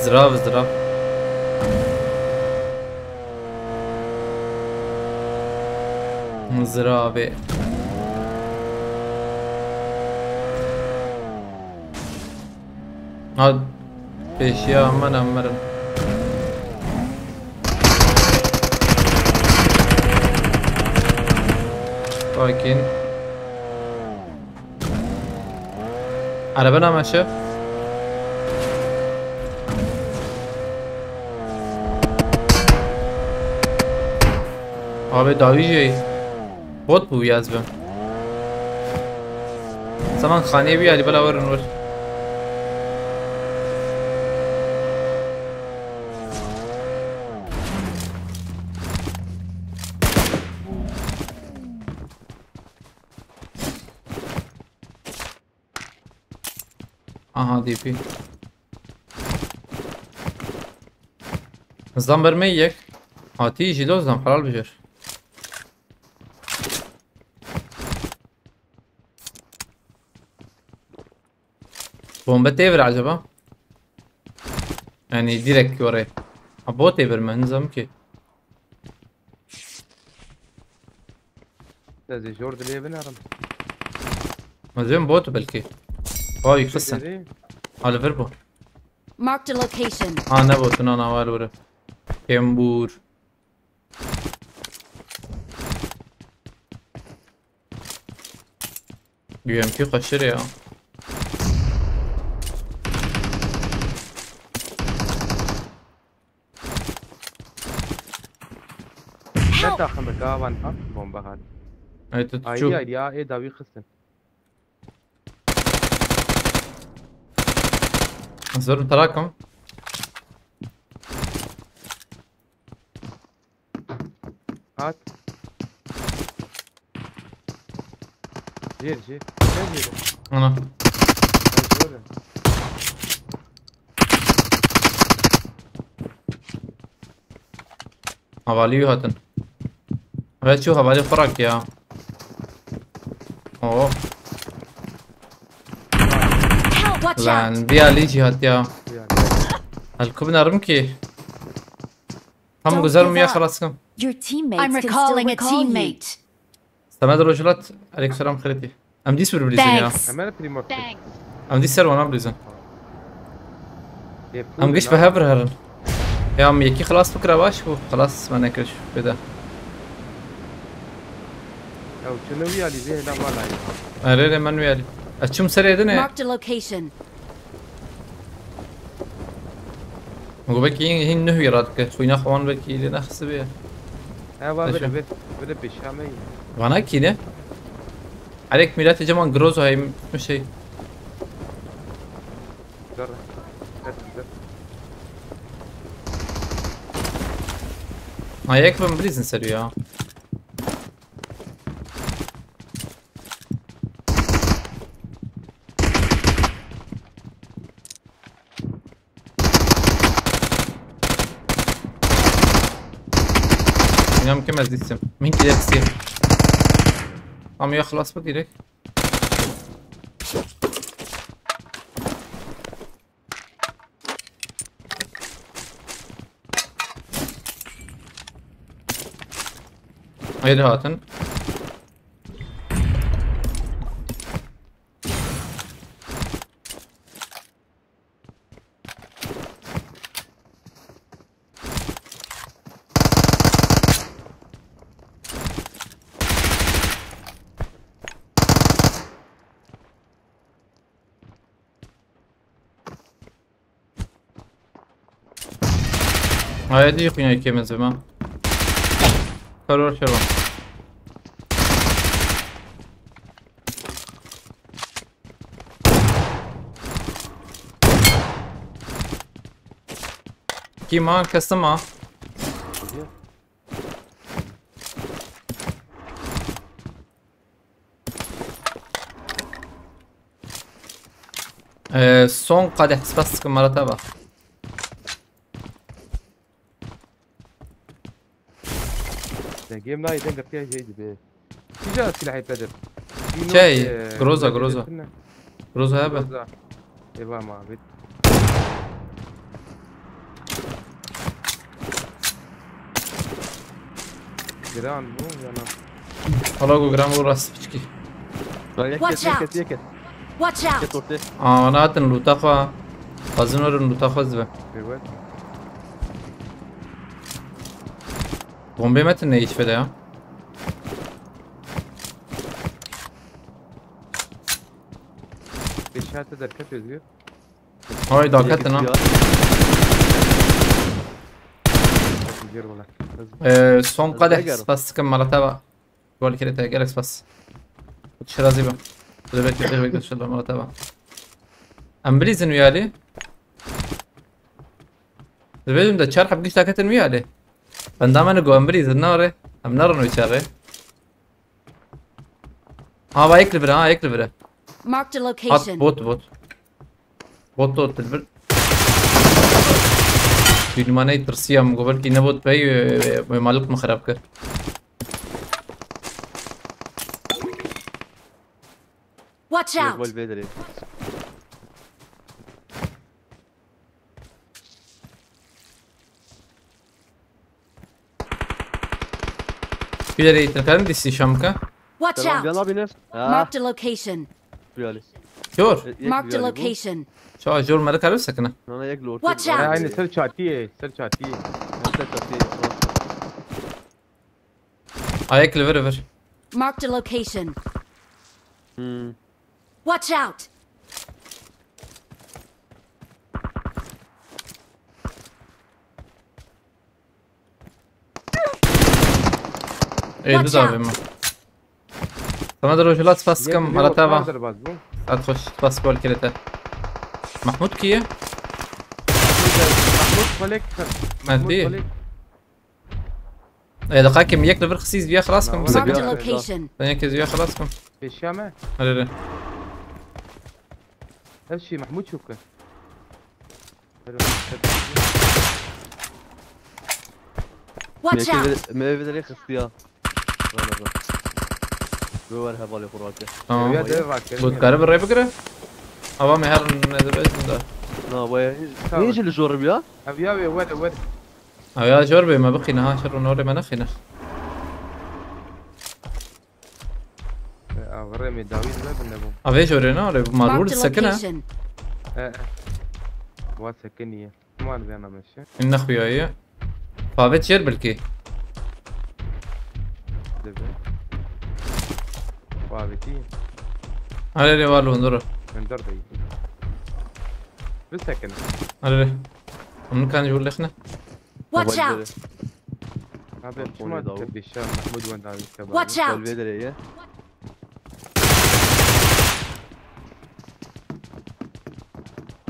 Zirav, zirav. Ziravê. Ha, pêşiya min em mirin. Sakin. Araba nameşe. Abi dawî jî. Bot bû, yaz be. Zaman xanê wî alî, bela werin wir. Aha, D P. Zam bermeyek. Hatî jî lo zam, helal bijêr. Bombe tê vir acaba? Yani direkt oraya. Ha, bot tê vir mi? Nizam ki. Ez ê jor dilê binerim. Mezin bot belki. Vay, kısın. Dedi. Al, vir bu. Marked a location. Ha, ne botun ana var bura. Kembur. U M P kaçır ya. Ne takım gavan ha, bomba hat. Ay, tut. Ay, şu. Ay, ya, e, davi kısın. Zor tarakom. Hat. Jêr, jêr. Sen jêr. Ana. Sen jêr. Havalî wî hatin. Ve çû havalî xwe rak ya. Oo. Help, watch out! Lan, bir alî jî hat ya. Bir alî. El ku binerim ki. Tam güzel mi ya xelas kim? Your teammate. I'm recalling a teammate. Semed Rojhilat, aleykum selam, xirêtî. Em dîs bir bilîzin ya. Thanks. Hemen primo. Thanks. Em dîs ser wana bilîzin. Em giş bi hev re herin. Ya em yekî xelas bikira baş bû. Xelas me nekir şu pê de. Ew çi ne wî alî vê hêla mala ye. Erê, erê, men wî alî. Ez çûm serê din e. Marked a location. Min got belkî hîn, hîn nuh wî radike. Xwîna xwe wan belkî lê nexistibê. He, va bire, bire, bire pêşiya me ye. Vana kî ne? Erek mîratê ceman Grozo heyim mi şey. Dur. Dur, dur. Ha, yek bin bilîzin serî ya. Înan kim ez dîsim. Min kî destî. Ama ya xelas bû direkt. Haydi hatin. Haydi yıkın ya ikimiz mi? Karor şervan. Kî ma, kestim ha. Ee, son kadeh spas sıkın Marat abi. Dengê min nayê, deng girtiya jê dibe. Kîja silahê te dir? Şey, Groza, Groza. Groza hebe. Groza. Eva ma bit. Giran bu yana. Hala ku giran bu rast piçkî. Watch out! Yeket, yeket, yeket. Watch out! Yeket ortaya. Aa, ana hatin luta xwe. Xwazin werin luta xwe zibe. Evet. Bombê me tune hiç fede ya. Beşer te derket Özgür. Hay daket na. Ee, son kadeh spas sıkın Marat'a bak. Gol kirete gerek spas. Şirazi bak. Dur bekle, dur bekle, şurada Marat'a bak. Em bilîzin wî alî. Dibêjim de çar heb giş daketin wî alî. Benda me go em bilîzin nare. Em nerin wî çarê. Ha, va yek li vir, ha, yek li vir. Marked a location. Bot, bot. Bot, bot li vir. Dûmaneyê tirsiyam, go belkî ne bot bey, e, e, malik min xirab kir. Watch out! Gol vê derê. Bir yere gittim. Karım dişli şamka. Watch out! Gel abi iner. Marked a location. Jor. Marked a location. Çawa jor meri karı sakına. Nana yek lor. Watch out! Aynı ser çatiye, ser çatiye. Ser çatiye. Ayak lever ver. Marked a location. Hmm. Watch out! Ey, düz abi mi? Sana da rojulat spas kam, Maratava. At hoş spas gol kirete. Mahmut kiye? Mahmut Kolek. Mahmut Kolek. Ê, deqakim yek li vir xisî, vîya xilas kim. Marked a location. Ben yek ez vîya xilas kim. Pêşiya me. Erê, erê. Ev çi, Mahmut çûk e. Watch out! Me ev derê xistiya. Ramazan. Bi wer hevalê xwe rake. Tamam. Ya de bak. Bu dikare bi rê bigire. Ava me her ne de bezin de. Na, vay. Tamam. Ne jî li jor ya? Ev ya ve, wede, wede. Ew ya jor bê me bixîne ha, şer û norê me nexîne. E, a, rê me dawî dibe bin nebû. A vê jorê ne, rê bu marwur sekine. E, e. Wa sekiniye. Mal vena meşe. Min nexuyaye. Pavet jêr bilkî. Dibe. Pavetî. Are rê var londoro. Önder de iyi. Bi sekine. Are rê. Hûn kan jûr lexne. Watch out! Abi, çima te bêşa Mahmud wenda wî te Watch out! Kolbê derê ye.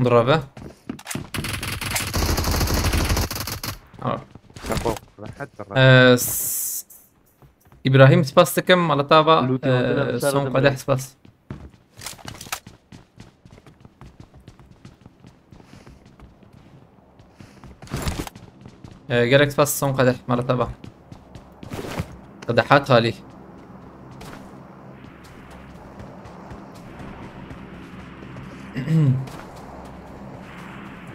Dirave. Ha. Rahat, rahat. Ee, s- İbrahim spas dikim, Malatava, Lûtî hatine, e, son qedeh spas. E, gerek spas son qedeh, Malatava. Qedehat halî.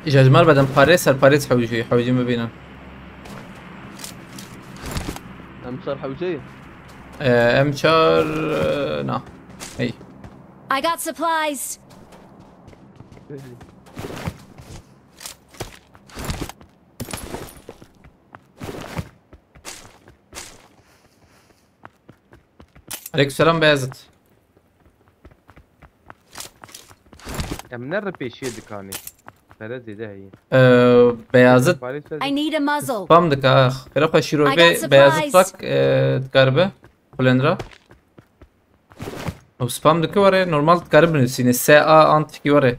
Îja ji me re bedem parê ser parê hewcî, hewcî me bînin. Em ser hewceyê? Ee, M çar, ee, na. Hey. I got supplies. Aleykümselam Beyazıt. Em ne ripêşiyê dikanê. Pere zêde heye. Ee, Beyazıt Paris I need a muzzle. Spam dika. Xêra xwe I got şîrovê Beyazıt supplies. Bak, ee, dikaribe. Kulendra. O spam dike were, normal dikarib binivîsîne. S A an tişkî were.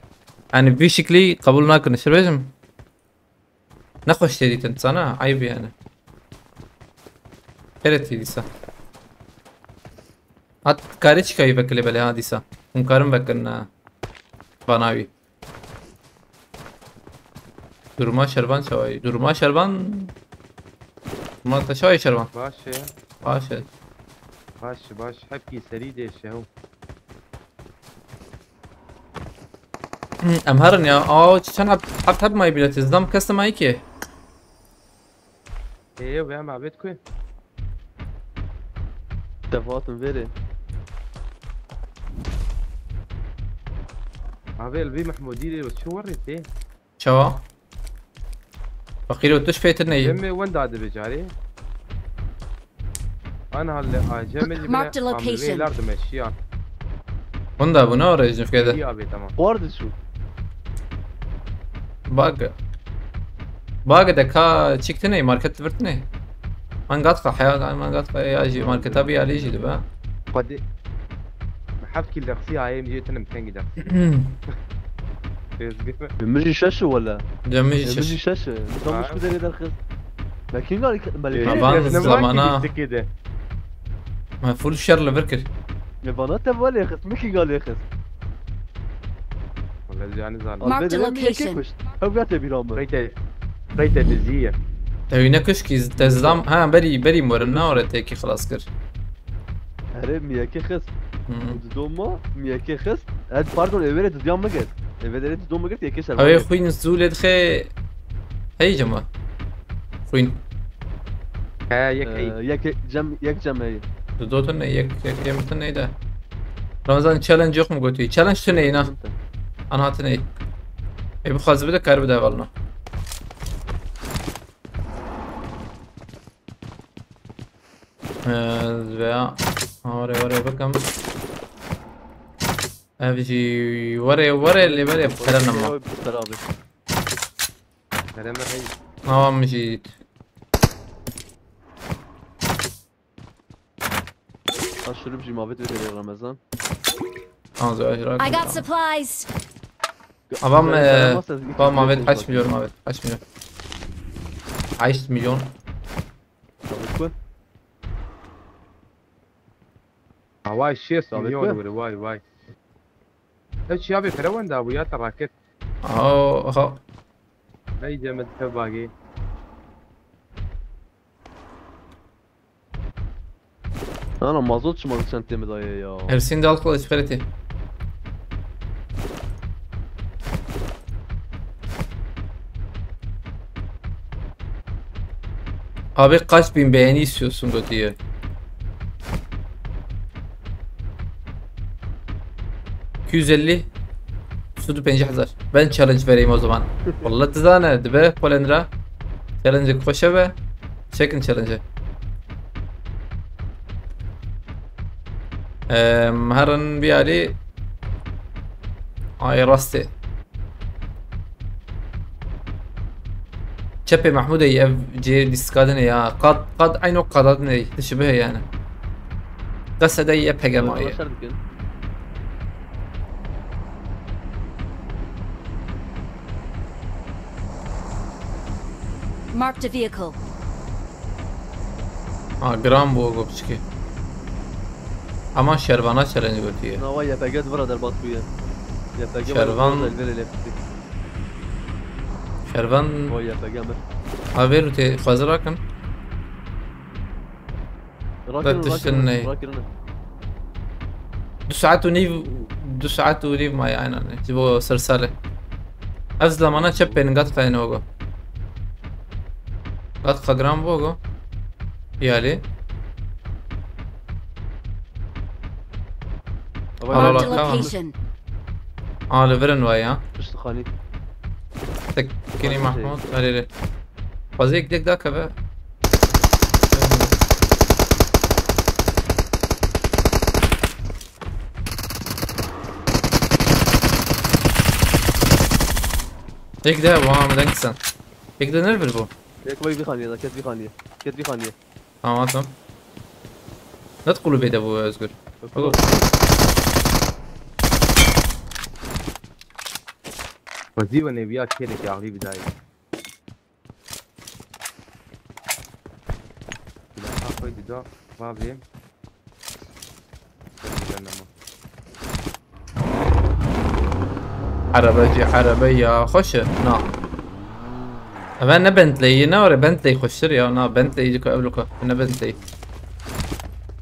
Yani vî şiklî qebûl nakin. Şir bêjim. Nexweş tê dîtin, sana eyb yani. Xêret tê dîsa. Hat karê çikayî vekilê belê ha dîsa. Hûn karin vekin, ha. Vana wî. Duruma şervan çawayî. Duruma şervan. Duruma te çawayî şervan. Baş e. Baş e. Baş, baş. Hepkî serî dê şeho. Em herin ya. Aa, çend heb, heb, heb mayî bile tê. Zidam kes te mayî ki. Ê, wê em avêt ku? Devatin vêrê. Avê li vî Mehmûdî rê çi werê tê? Çawa? Feqîro tu ji fêtir neyî. Demê wenda dibe carê. An halle acemê ji Marked a bine location. Amlê lar dimeşiya. Wenda bû ne oraya ji nifkede. İyi abi, tamam. Xwar diçû. Bag. Bag de ka çik tine, market vir tine. Man gat ka haya, man gat ka ya jî marketa bi yalî jî dibe. Xwedê. Heft kîl deqsî ayê min jê tinim tengî deqsî. Min jî şeş e wele. Cem min jî şeş. Min jî şeş e. Tam Ha. Şu derê derxist. Mekin gal, belki Ee, Taban ez ne zamana. Vakit işte de. Me full şer li vir kir. Ne bana te wele xist, mekin gal xist. Wele yani zalim. Marked a location. Hev gate bir amı. Qeyte, qeyte diziye. Te wî nekişkî, te zam, ha, berî, berî morin, ne ore têkî xilas kir. Erê, miyekê xist. Hı. Didoma, miyekê xist. Ed, pardon, êvê rê didiya min girt. Êvê rê didoma girt, yekê şervan Ew ê girt. Xwîn zû lê dixê. Hey cema. Xwîn. He, yek Ee, hey. Yek, yek cem, yek cem hey. Dido tune, yek, yek yem tune de. Ramazan challenge yok mu gotî? Challenge tune yine. An hatine. E, bu xazı bir de kar bir de valna. Ee, veya ha, oraya, oraya bakalım. Ev jî were, were, lê were, pere nema. Beraber. Kerem hey. Tamam jî. Aşırı bir mavet ve Ramazan. Az önce I got supplies. Avam, Ramazan e, masa, tamam, mavet, kaç milyon mavet, kaç milyon? Kaç milyon? Mavet bu. Ha, vay, şêst Sabit milyon mi? Were, vay, vay. Ev çiya bê pere wenda bû ya te raket. Aha, aha. Hey, Cem, ez te bagê. Ana, mazot çima çend tê min daye ya? Ersin de alkol espereti. Abi kaç bin beğeni istiyorsun, götüyü? İki yüz elli. Sudu pencah hazar. Ben challenge vereyim o zaman. Vallahi dizane, dibe Polendra. Challenge koşa ve çekin challenge. Em, herin bir hali. Ay rastı. Çepê Mehmûdê ev cihê lîstika din e ya. Qad, qad eyno qada din e. Tişibih e yani. Qesede ye P G M ye. Başar dikin. Marked a vehicle. Ha, gram bu go piçikê. Ama şervana challenge gotiye. Nava Y P G vira derbas bûye. Y P G Şervan. Vira derbas bûye. Şervan. Vay Y P G mir. Ha, ver te xwezir rakin. Rakin, rakin, rakin. Du saet û nîv, du saet û nîv maye aynen. Ji bo sersale. Ez lamana çep pênin gat xayne ogo. Gat xagram bogo. Yali. Al, al, Marked a al, tamam. Location. Aa, li vir in vay ya. Pişt xanî. Tek kinî Mahmud, erê, erê. Xwezê yek dek dakeve. Yek de, wa, min deng sen. Yek de nervir bu? Yek vay vî xanîye de, ket vî xanîye. Ket vî xanîye. Tamam, tamam. Ne kulübe de bu Özgür? Yok, yok. Xwezî we nêviya kêlekî axlî bidayî. Bila xwe dida, bavê. Erebe cî, erebe ya xweş e. Na. Eve ne Bentley ye, ne were Bentley xweştir ya, na Bentley diko ev luka, ne Bentley.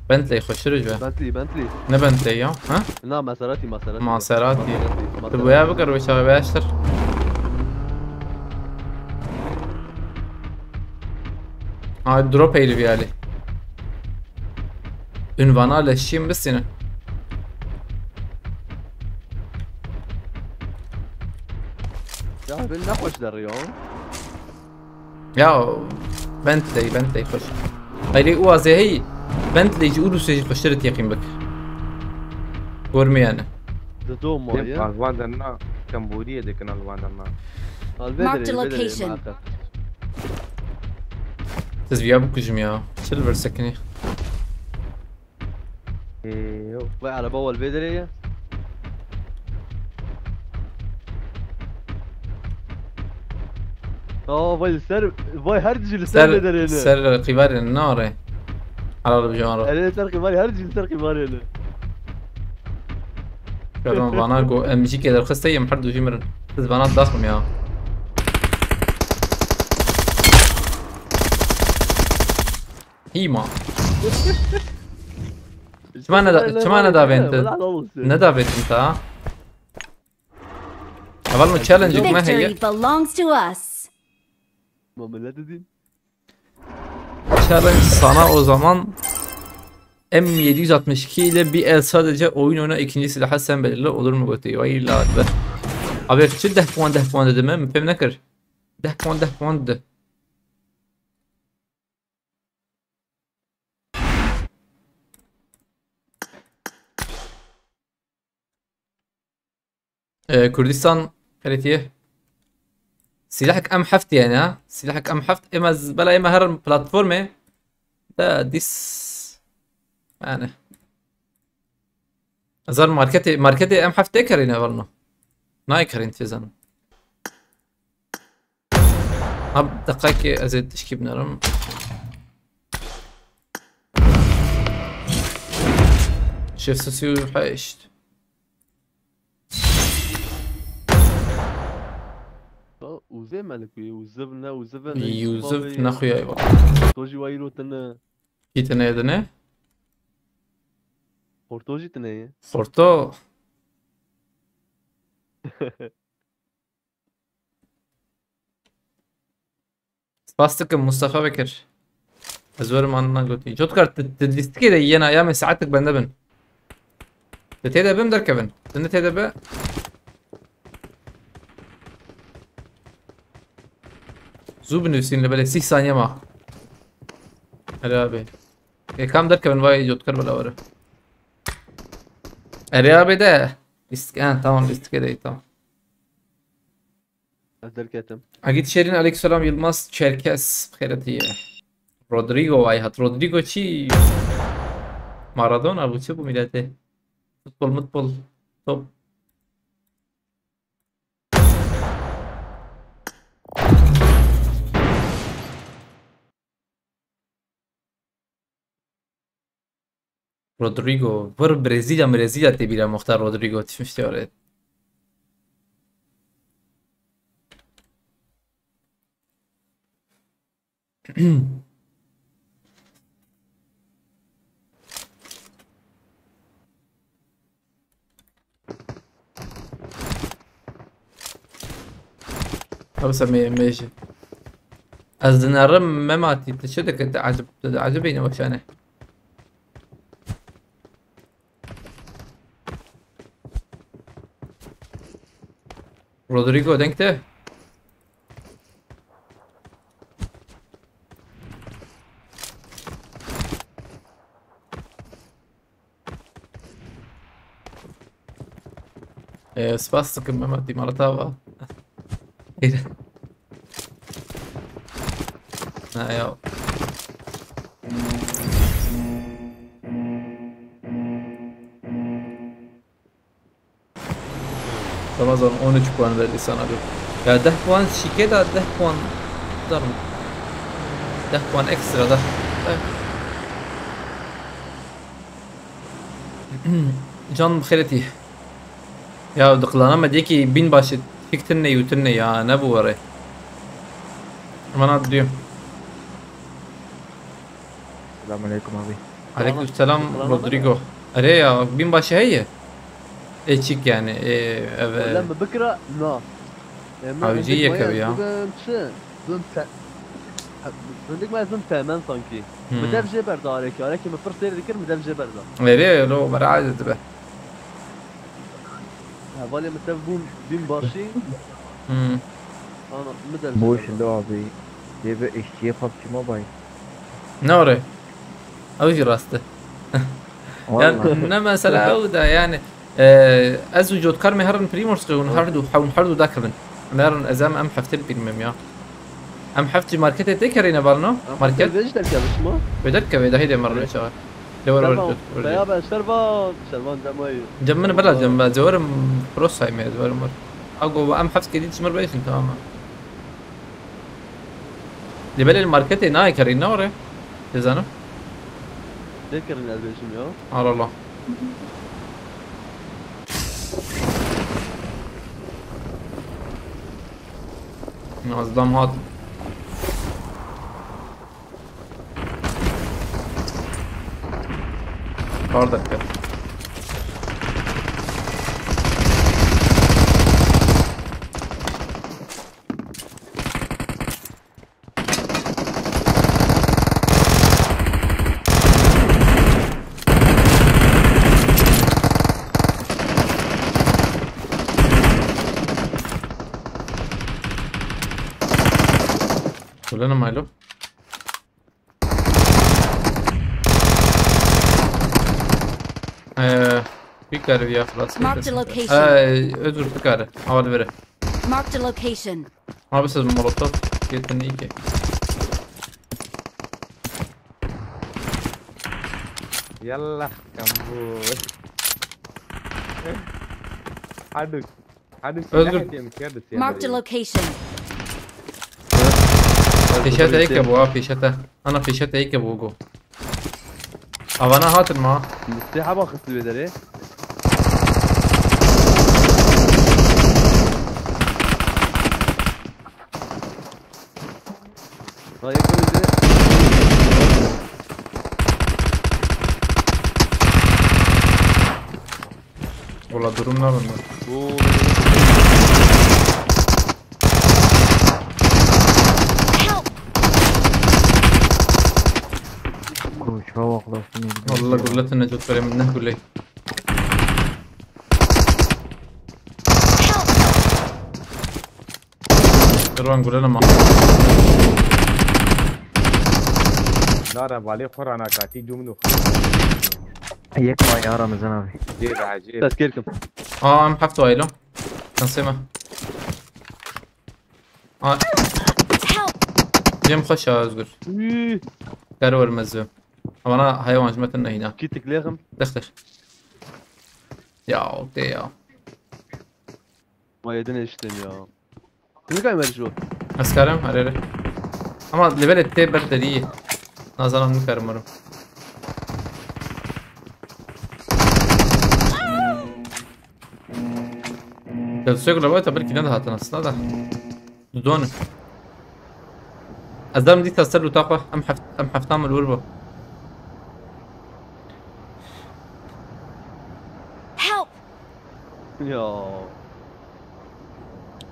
Bentley xweştir ji ve. Bentley, Bentley. Ne Bentley ya, ha? Na, Maserati, Maserati. Maserati. Maserati, tu Maserati. Boya bikir ve çağı beştir. Ay, drop eylî bir hali. Ünvana leşiyim bisine. Ya ben ne hoş der ya. Ya Bentley, Bentley xweş. Ayrê û azê hey Bentley ji Urusê jî xweştir têqîm bik. Gormê yani. Di do maye. Alvan derna, Kambodiyê dikin alvan derna. Alvê Marked derê, a alvê derê, location. Marka. Siz viya bikujim ya. Silver sekini. Ee, yok. Vay araba wal vê derê ye. Aa, vay li ser, vay her cî li ser Ser, vê derê ne. Ser qîvarê nare. Helal bi can re. Erê ser qîvarê, her cî li ser qîvarê ne. Şervan vana go M G K derxiste yem her du jî mirin. Siz vana daxim ya. Hîma. Çima ne da-, çima ne davên tu? Ne davên tu ta? Eval no challenge me heye. Victory belongs to us. Ma millet din. Challenge sana o zaman. M yedi yüz altmış iki ile bir el sadece oyun oyna, ikinci silahı sen belirle, olur mu götü? Vay la be. Abi çi deh puan, deh puan dedim mi? Pem ne kır? Deh puan, deh puan dedi. Ee, Kurdistan heretiye. Silahek M heft yani ha. Silahek M heft, ema z-, bela ema her platforme. Da dis. Yani. Zar marketê, marketê M heft tê kerîne verno. Nayê kerîn tê zanim. Ha, deqayekê ez ê tişkî binerim. Şeş sed û heşt. Uzê melik wî, uziv ne, uziv ne, Yusuf ne xuya ye. To jî wayî rotine. Kî tine ye dine? Xorto jî tine ye. Xorto. Spas dikim Mustafa Bekir. Ez werim anına gotî. Cotkar, tu, tu lîstikê de yena ya me saetik bende bin. Tu tê de bim derkevin. Tu ne tê de be. Zû binivîsîn li belê sîh saniye ma. Erê abi. E, kam derkevin vay Cotkar bela were. Erê abi de. Lîstik, ha, tamam lîstikê de tamam. Ez derketim. Agit Şerin, aleykümselam Yılmaz Çerkes, xêretiye. Rodrigo vay hat. Rodrigo çi? Maradona bu, çi bu millete? Futbol, mutbol, top. Rodrigo, vir Brezîlya, Brezîlya tê bîra muxtar Rodrigo, tişmiştê orê. Ew se me, me jî. Ez dinerim Mematî, tu çi dikit? Ecib, tu ecibîne weşane. Rodrigo, denk te? Ee, spas dikim, Mehmet, îmareta va. Ha, ya. Ramazan on üç puan verdi sana bir. Ya deh puan şike da deh puan darım. Deh puan ekstra da. Can xêretî. Ya diqlana me diyekî bîn başî fik tinne û tinne ya, ne bu were. Mana diyor. Selamünaleyküm abi. Aleykümselam Rodrigo. Erê ya, bîn başî heye. Ê çik yani, ê, ev, e, Wele mi bikira, na. E, mi Hawîcî hindik yek me ev ya. Bibim çi? Bibim te-, ha, hindik me ez bibim temen sanki. Hmm. Mi dev jê berda arekî. Arekî mi pir sêr dikir, mi dev jê berda. Erê, lo, bera dibe. Hevalê min tev bûn bîn başî. Hmm. Ana, mi dev Boş jê berda. Lo abi. Dê bi eşçiyê PUBG Mobile. Ne orê? Ew jî rast e. Vallahi. Ya ne mesela ew da yani, e, ez û Cotkar me herin Primorskê hûn her du, hûn her du dakevin. Em herin ez em, em heftê bînmem ya. Em heft jî marketê tê kerîne balno. Em Market. Vê jî derkevin şima? Vê derkeve, dahî dê marno çawa. Lê were, were, Şervan, were. Peya be, Şervan, Şervan Cemayî. Cem min bela, Şervan. Cem be, ez werim Prosay me, ez werim were. Ago, em heft kedî çimir bêjin, tamam mı? Lê belê li marketê nayê kerî, ne were? Dizanim. Tê kerîn ez bêjim ya. Arala. Nazdam hat. Çar dakika. Gulene Milo. Ee, bir kare bir yaklaşık. Marked a location. Ee, Özgür bir kare. Havalı vere. Marked a location. Abi siz molotof getirin iyi ki. Yallah, kambur. Hadi. Hadi, Özgür. Silah edeyim, kerde silah Marked a edeyim. Location. Pêşete yeke bu ha, pêşete. Ana pêşete yeke bu go. Avana hatin ma. Sê heba xist wê derê. Ha, yek öldü. Valla durum ne bunlar? Oo. Help! Koç, hava klasını. Valla gulletin necdet vereyim, ne gulle. Help! Erwan gulene ma. Nara balê xwe ranakatî cumno. Yek ma ya Ramazan abi. Jê be, jê be. Tezkêr kim. Aa, em heft waylo. Nasema. Aa. Help! Cem xweş ya Özgür. Üy. Derwer mezve. Ama na hayvan jmetin neyna. Kitik lêxim. Dextir. Ya, o te ya. Ma yedin eştin ya. Kızı kaymer şu. Ez karim, erê, erê. Ama levelê tê ber derî. Nazanan nikarim werim. Dewsê ku lewata belkî nedahatin aslında da. Dudon. Ez derim dîta ser lûta xwe. Em heft-, em heftan min li wir bû. Help! Ya.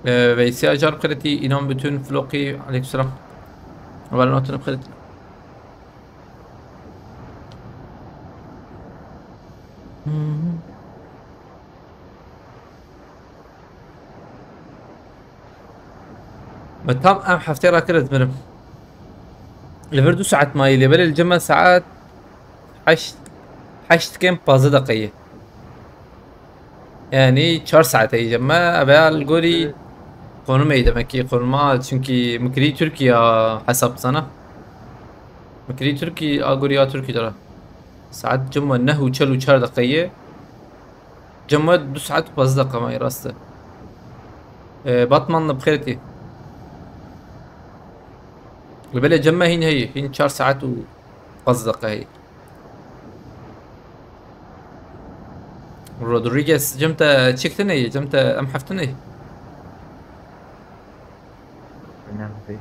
Ee, Veysel Acar bixêretî, înan bütün floqî, aleykümselam. Hevalên hatin bixêretî. Hı hı. Me tam em heftê rakir ez mirim. Li vir du saet mayî lê belê li cem me saet heşt, heşt kêm pazdeh deqe ye. Yani çar saet heye cem me. Eve ya li gorî konumê ye demek ki konuma, çünkü min kirî Tirkiye hesap sana. Min kirî Tirkiye, a gorî ya Tirkiye dara. Saet cem me neh û çel û çar deqe ye. Cem me du saet û pazdeh deqe mayî rast e. Ee, Batman'la bi xêr tê. Li belê cem me hîn heye, hîn çar saet û pazdeh deqe heye. Rodriguez, cem te çik tine ye, cem te em heft tine ye. Önemli değil.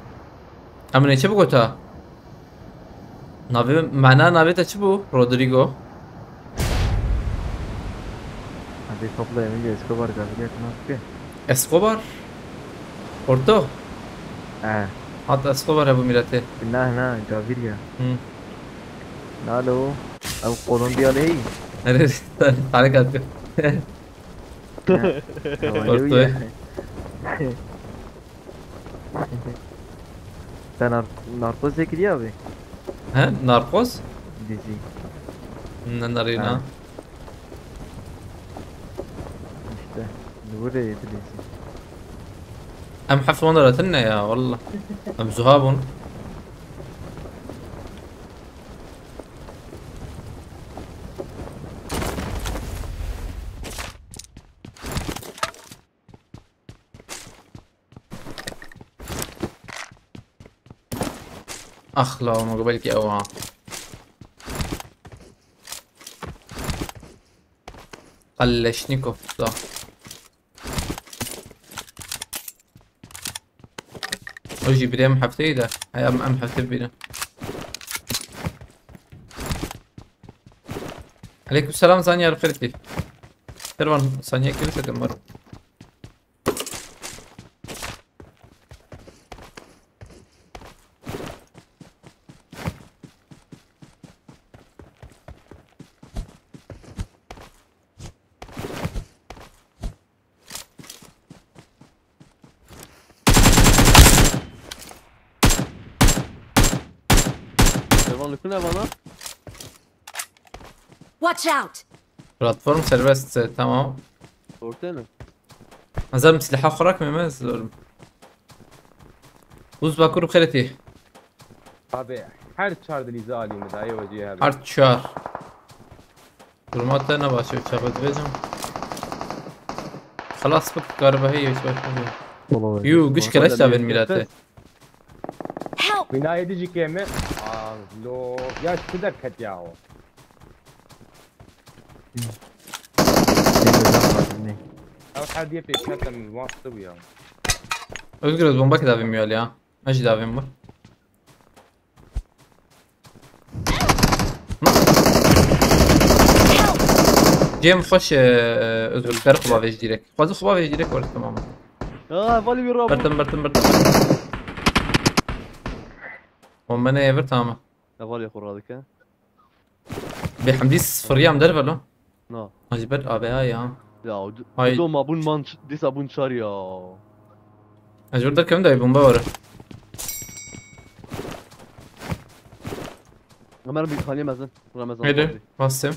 Em ne çi bigota? Navê, mana navê te çi bû? Rodrigo. Hadi topla Emilio Escobar, Gaviria, nasıl ki? Escobar? Porto? He. Hat Escobar hebû mîretê. Na, na, Gaviria. Hı. Nalo. Ew Kolombiyalı. Nerede? Harika. Porto. Sen Nar-, Narcos çekiliyor abi. He? Narcos? Dizi. Ne narina? Ha. İşte. Nuri dizi. Em heft wan daratin ne ya, wallah. Em zuha bûn. Ax la, ma belkî ew ha. Kalleşnikov da. O jî birê em hefteyê de. Hey, em, em heftê bîne. Aleyküm selam, Zanyar Xirtî. Servan, saniye kiri sedim var. Devam, lukuna bana. Watch out! Platform serbest, e, tamam. Ortaya ne? Hazır mı? Silaha kurak mı? Zor. Buz bakur xeretî. Abi, her çar dilîze alî mi dayê wecî hebe. Her çar. Duruma te ne baş e, çape dibêjim. Xelas bik, galiba heye, hiç baş nabe. Yu, giş keleş davên mîrete. Help! Binayê dijî kêm e. Alo. Ya şu derket ya o. Ew her diye pêşkete min wasta bû ya. Özgür, ez bomba kidavim ya. Ne jî davêm bû. Cem xweş, e, e, Özgür, ber xuba vêj direk. Xwazî xuba vêj direk were, tamam. Ha, valî bir robot. Bertim, bertim, bertim. O mene evir, tamam. Ne valî xwe radike. Bê hemdî sifiriyam derve lo. Na. Hacı ber A B A ya. Ya, o d-, Hay. O doma bun man ç-, dîsa bun çar ya. Ez burada kim de bomba var. Ömer bir saniye mezin. Ramazan Haydi, abi. Bastım.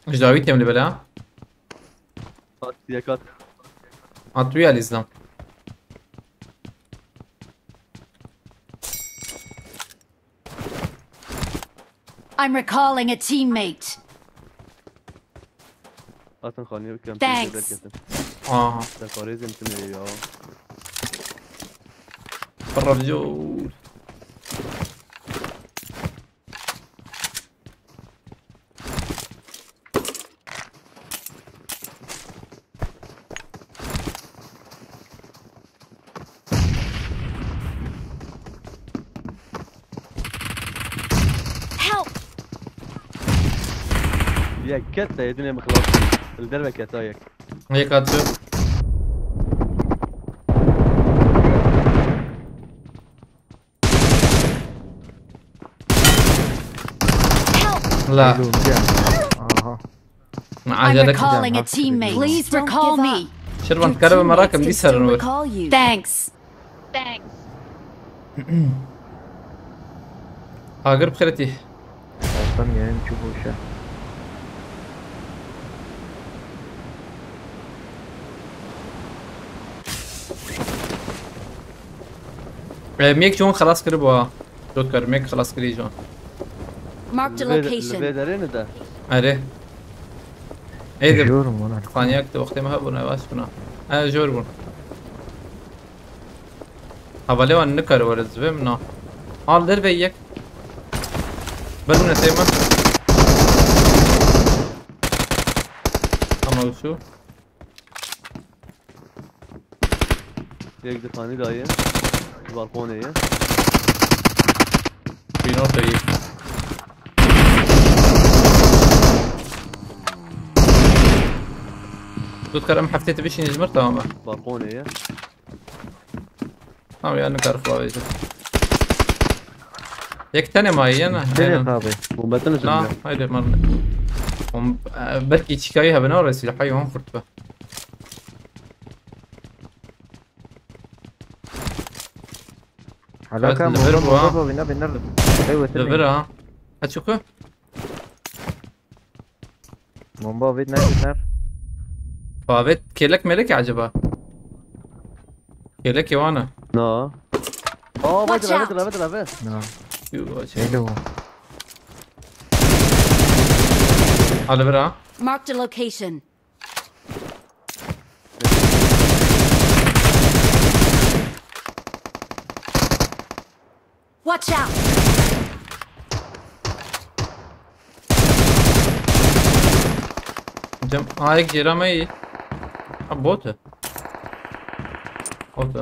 Ji dawî têm li bela. Kat, diye kat. At wî alî zam. I'm recalling a teammate. Hatin xanî bikim. Thanks. Derketin. Aha. Te parêzim tine ya. Parravcûr. Help! Yek ket te yedinê min xilas. Li derve keta yek. Yek hat tu. Help! La. Aha. I'm Acele recalling a teammate. Please recall me. Şirvan, dikare bi me rakim, dî serin wir. Thanks. Thanks. Agir bi xêretî. Aslan yayın çi boşa. E, mêk jon xelas kiribû ha. Dot kar, mêk xelas kirî jon. Marked a location. Li vê derê ne de. Erê. Ê de. Jor bûn, ha. Qanyak de wextê me hebûn, ev aç bûna. E, jor bûn. Hevalê wan nikare were zivê min, na. Al derve yek. Ber min tê min. Ama şu. Yek di kanî daye. Di balkonê ye. Bîno peyî. Tu dikar em heftê tu bişînî ji mir, tamam e. Balkonê ye. Tamam ya, nikar xwe avêje. Yek tenê maye ye ne? Tenê tabi. Bombetin. Na, haydi, mar. Bom-, e, belkî çîkayî hebe, ne re, silahayî wan xurt be. Alaka. Evet, bomba, li vir bu ha. Bomba, bomba, biner, biner. Li vir ha. Ha, çukur. Bomba, biner, biner. Favet, kelek melek acaba? Kelek wana. No. Oh, watch out. Lave, lave, lave. No. Yuh, watch out. Neydi o? Alivir ha. Marked a location. Watch out! Cem, ayek jêra me yî. Ha, bot e. Bot e.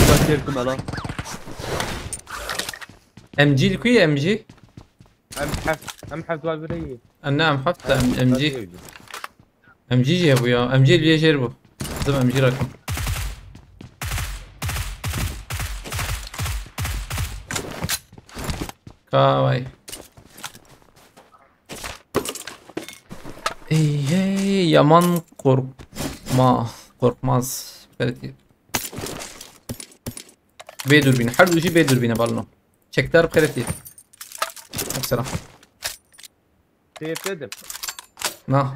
Kaçırdım lan. M G li ku ye, M G? Em heft, em heft var bire yî. E, ne, em heft de, em, M G. M G jî hebû ya. M G li yê jêr bû. Dizim M G rakim. Ka vay. Ey, hey, yaman korkma, korkmaz. Belki. Bê dûrbîn. Her du jî bê dûrbîn e, balno. Çekdar bi xêretî. Mesela. T F dedim. Na.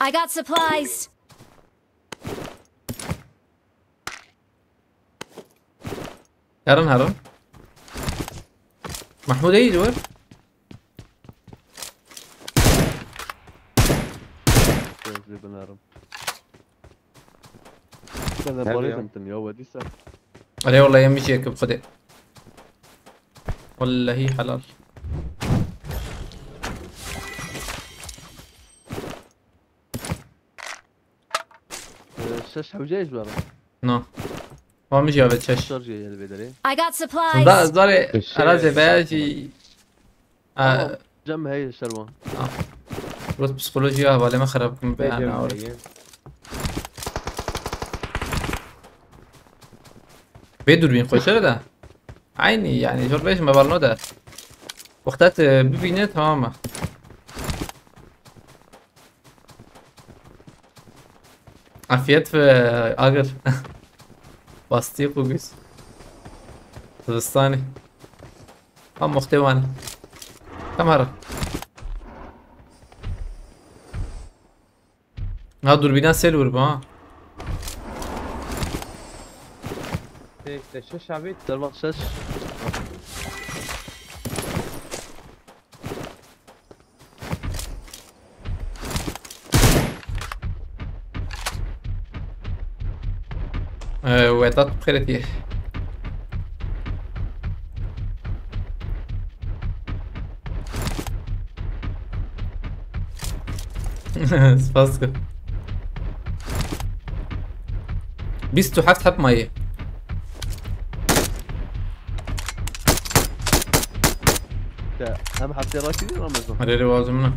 I got supplies. Herin, herin. Mahmud, iyi diyor. Gözlü bunarım. Sen de. Tabii ya. Bari tanıtın ya, vadiyse. Erê wele, yemî jî yek bi Xwedê. Wellehî helal. Ee, şeş hewce ji were. Na. Wa min jî avêt şeş. Şarjê ye li vê derê. I got supplies. Da zarê. Şeş, erazê veya jî. Tamam. Cem hey şerwan. Tamam. Rot psikolojiya hevalê me xerab kim be, yani, awre. Bê dûrbîn xweşe de. Aynî yani, jor bêjim, me balno de. Wexta tu bibîne, tamam e. Afiyet ve agir. Bastî xwe guz. Zivistanê. Ha, muxtê wan. Tam hera. Ha, dûrbîna sêl wir bu ha. Te, te şeş abi. Derman şeş. Ee, Vedat Xêretî. Spas ku. Bîst û heft heb mayî. Te em heftê rakî Ramazan. Erê, erê, wazim ne.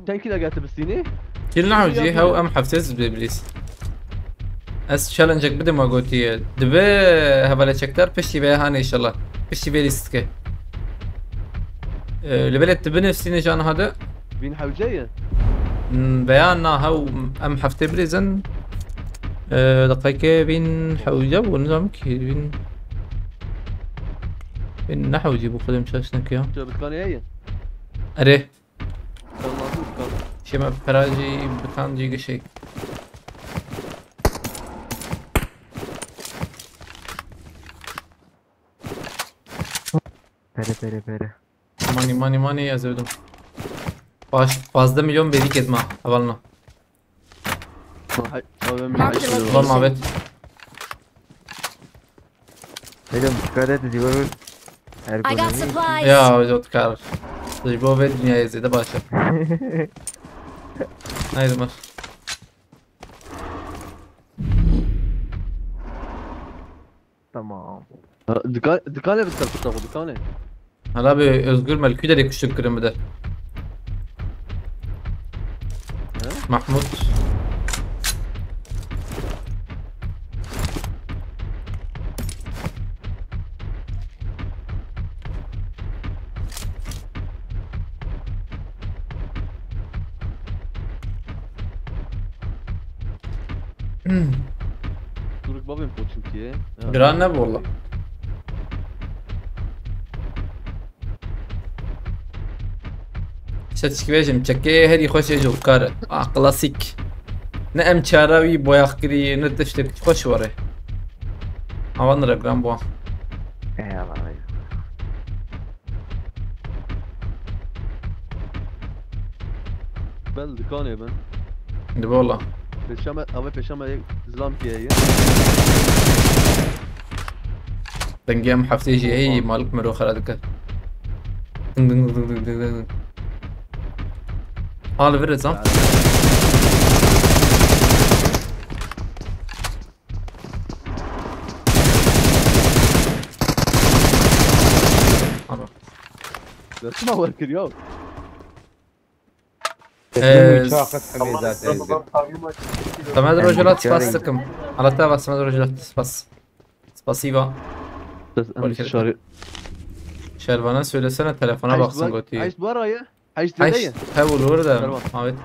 Çend kîl eger tu bistînî? Kîl nehewcî, hew em heftê zibê bilîz. Ez challenge-ek bidim, we gotiye. Dibe hevalê çekdar piştî vê hane inşallah. Piştî vê lîstike. Ee, li belê tu binivîsîne jana hade. Vîn hewce ye? Hmm, veya na hew em heftê bilîzin. Ee, deqeke vîn hewce bû, nizam ki vîn. Vîn ne hewcî bû, xwedem çaş nekiya. Tu bi dikanê ye? Erê. Tamam, tamam. Şema perajî bikan cî gişê. Pere, pere, pere. Money, money, money, ez öldüm. Baş, fazla milyon bedik etme, havalına. Hay, abi, Mark the location. Var mı abi? Oğlum, dikkat et, Zivor. I got Ergonomi. Supplies. Ya, yok kar. Zivor ve dünyaya zede başla. Haydi baş. Tamam. Ha, dikkat, dikkat et, dikkat et, dikkat et. Hala bir Özgür Melkü de kuştuk kırım bir de. He? Mahmut. Turuk babên poçûkê. Giran ne bu oğlum? Çetişkî bêjim, çekê herî xweş ê ji kar. Ah, klasîk. Ne em çara wî boyax kirî, ne tiştek xweş were. Avan re giran bu. Eyvallah. Bel dikanê bin. Di bola. Pêşa me, ava pêşa me yek zilam kiye ye. Dengê em heftê jî heyî, malik mero xera dike. Ding, ding, ding. Ha, li vir zam. Ana. Destime wer kir ya. Ee, Semed Rojelat spas dikim. Alata va Semed Rojelat spas. Spasiba. Ses em Wekî şarî. Şervana söylesene, telefona baksın gotiye. Heşt var ayı. Heşt. Heşt. He, olur da. Tamam. Evet.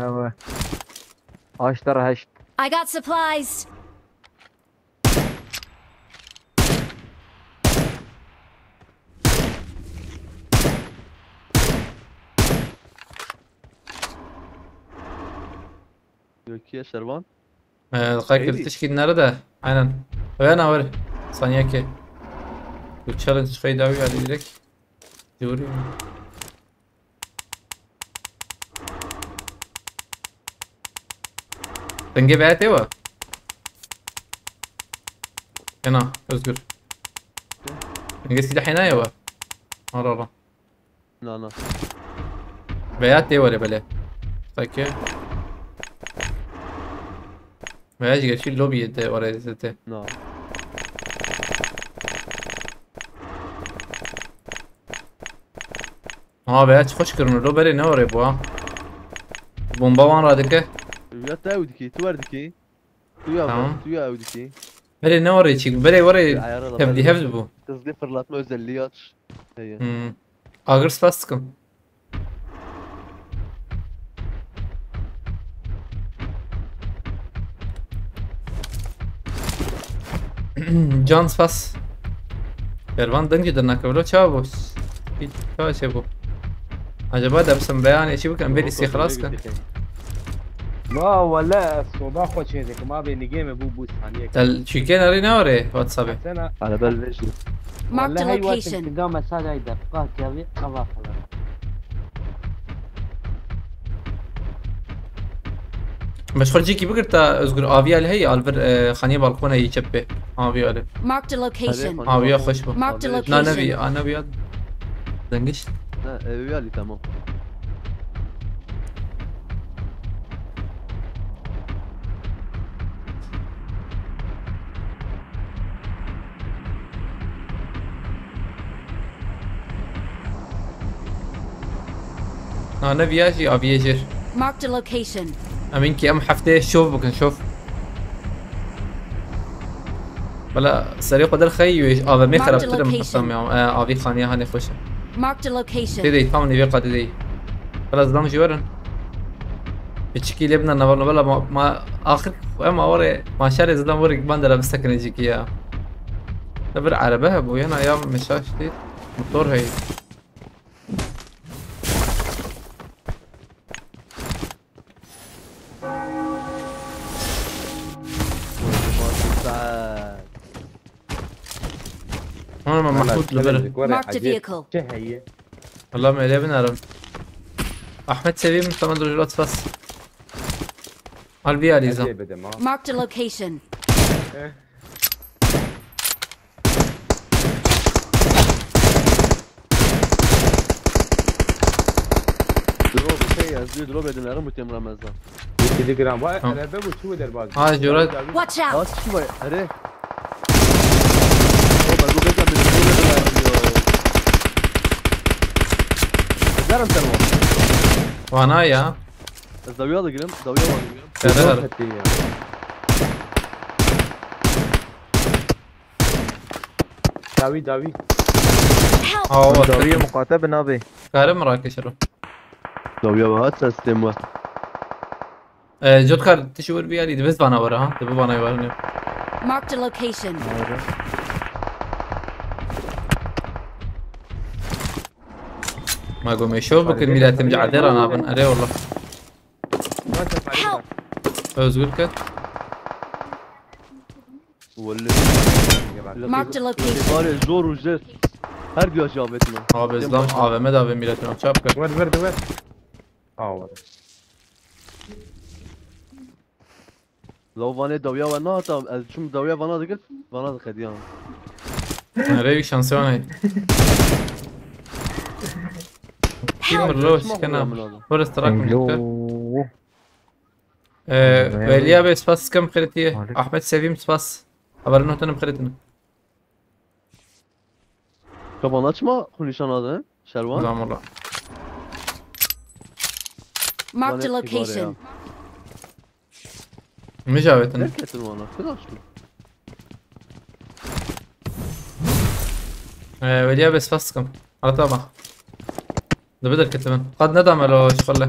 Ewe. Aştar heşt. I got supplies. Gökiye Şervan. Ee, Kaykır tişkin nerede? Aynen. Öyle ne var? Saniye ki. Bu challenge kaydı abi, hadi direkt. Diyoruz. Denge veya tê wa? Ena, Özgür. Denge silahê nayê wa? Ara ara. Na, na. Veya tê were bele. Sanki. Veya ji gerçi lobbyê de were zete. Na. Ha, veya çi xweş kirin, lo berê ne orê bu ha. Bomba wan radike. Ya te ew dikî, tu wer dikî. Tu ya Tamam. Tu ya ew dikî. Berê ne orê çîk, berê orê Ayara da hevdî berê. Hevdi bu. Hızlı fırlatma özelliği aç. Heye. Hmm. Agir spas dikim. Can spas. Bervan dengê de nakevlo çawa bû? Bir çawa şey bu? Acaba da bisim beyanê çi bikin, belî sî xilas kin. Ma wele ez soba xwe çê dikim, abi nigê me bû bû saniye. Tel çîkê nerî ne orê WhatsApp'ê? Sena. Arabel vejî. Marked a location. Wele hey watim kinga mesaj ay de. Qah kevî qava falan. Meşxul cîkî bigirta Özgür, aviya li heye, al vir, e, xaniyê balkona yî çep pê. Aviya li. Marked a location. Aviya xweş bû. Marked a location. Na, ne bî, a, ne bî ya. Dengiş. Ha, eviya li, tamam. Ha, ne viya jî, aviyê jêr. Marked a location. Em ên ki em heftê şov bikin, şov. Bela serê xwe derxeyî wê, A V M Marked a xerabtir im location. Hesam ya, e, avî xaniya hanê xweş e. Marked a location. Tê de tam nîvê qadê de. Bela zilam jî werin. Piçikî lê bina nava bela ma, ma axir em aware ma şerê zilam werin ban dera bisekine jîkî ya. Ne bir erebe hebû, yana ya meşaş tê. Motor heye. Ana, Mahmut li vir. Marked a vehicle. Çi heye? Valla me lê binarim. Ahmet Sevim, tamam, dur, biraz fas. Al bir Aliza. Hadi bedim ha. Marked a location. Drop şey ya, zü drop edin, arım bu temra mezda. Bir kilogram var. Tamam. Araba bu çuğu der bazı. Ha, Jura. Watch out! Aç şu var, are. O ben bu bekle bir drop edin, arım ya. Ezerim sen o. Vana ya. Ez dawiya da girim, dawiya var girim. Karar. Hadi ya. Dawi dawi. Help! Ha, o Dawiye var. muqate bin abi. Karim rakeşiro. Dawiya var, hat sistem var. Ee, Cotkar, tişi vur bir yeri. Biz bana var ha. Tabi bana var ne. Marked a location. Ma gome şov bikir milletim cadera nabin. Are wallah. Help! Özgür ket. Welle. Marked a location. Var ya, zor ucuz. Her bir aşağı betme. Abi zlam A V M da ve milletim çap ket. Ver ver de ver. Aa var. Law vane dawiya ve na tam, ez çum dawiya vana dikir, vana dikir ya. Nereye bir şansı var ne? Kim lo şikena. Burası trak mı? Lo. Ee, Veliya be spas kam kritiye. Aleyküm. Ahmet Sevim spas. Haberin otanım kritini. Kapan açma, kulişan adı. Şervan. Zam ola. Marked a Bana bir var ya. Location. Mijavetin. Ne ketin vana? Kıraş mı? Ee, Veliya be spas kam. Arata bak. Dıbı derketimin. Kad ne damel o şkolle.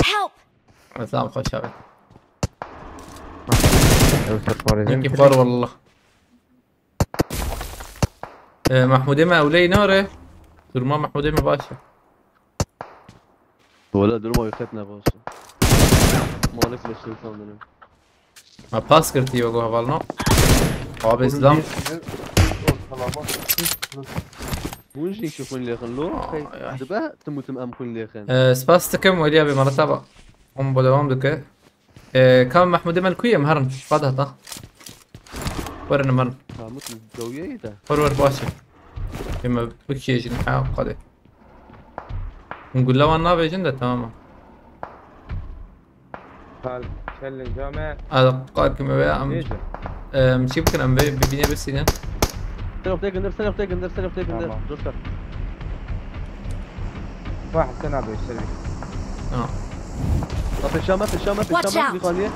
Help! Tamam, hoş abi. Ev ser parêzin. Minki xwar wallah. Ee, Mahmudê me ewleyî nare. Durma Mahmudê me baş e. Wala durma wî qet ne baş e. Malik ve Sultan dinim. Ma pas girtiye wego hevalno. Abi İslam. Hûn jî ki xwîn lêxin lo. Ay, ay. Dibe tim û tim em xwîn lêxin. Ee, spas dikim, Veliya be, malata ba. Hûn bo devam dike. Ee, kam Mahmudê me li ku ye? Em herin. Qad heta. Werin em herin. Mahmut dawiyeyê de. Wer wer baş e. Ê me bikêjin, ha, qadê. Hûn gule wan navêjin de, tamam e. Kal challenge me. A, qal kim ve em, Neyse. em, çi bikin, em vê bibîne bisînin. Sen ortaya gönder, sen ortaya gönder, sen ortaya gönder. Tamam. Coşkar. Vah sen abi işte. Tamam. La peşame, peşame, Watch peşame. out. Bir saniye.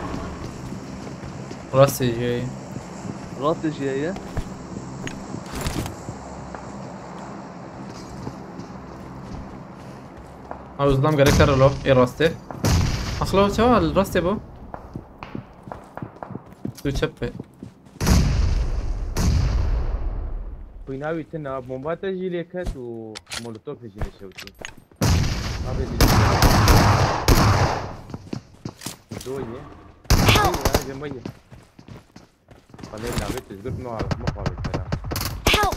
Rastê jî. Rastê jî ye. Ew zilam gerek kere lo, ê rastê. Axlo, çawa li rastê bû? Tu çep pê. Xwîna wî tune, bomba te jî lê ket û molotof jî lê şewtî. Abi jî. Doye. Help! Ya, jemma ye. Xalê navê tizgir no, mixabin kera. Help!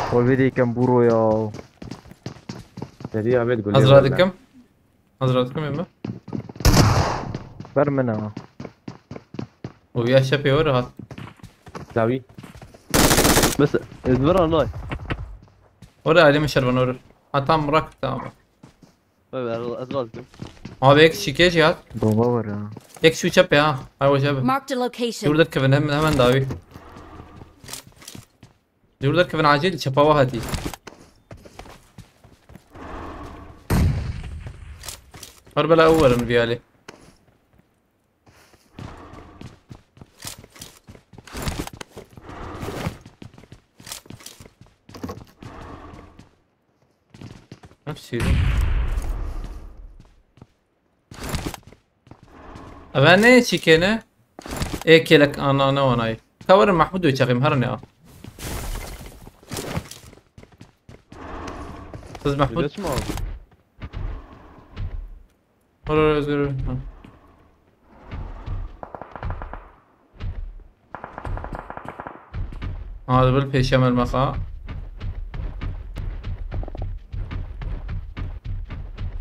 Xwe vê dê kem bûro ya. Derî avêt gulê. Ez radikim. Ez radikim ê me. Ber min ha. Û ya şepê were hat. Dawî. Mesela, ez vera nay. Orada ailemi şervan orada. Ha, tam bırak, tamam. Evet, ez razıyım. Abi ek şike cihat. Bomba var ha. Ek şu çep ya. Ay o çep. Marked a location. Dur dur Kevin, hemen, hemen davi. Dur dur Kevin, acil çapa vahatî. Her bela ew werin viyali. Hepsi. Eve ne çikene? E kelek ana ne wanay. Kavarın Mahmut ve çakayım, her ne ya. Kız Mahmut. Biliyorsun mu abi? Dur, dur, dur. Ha. Hadi bir peşe mermaka.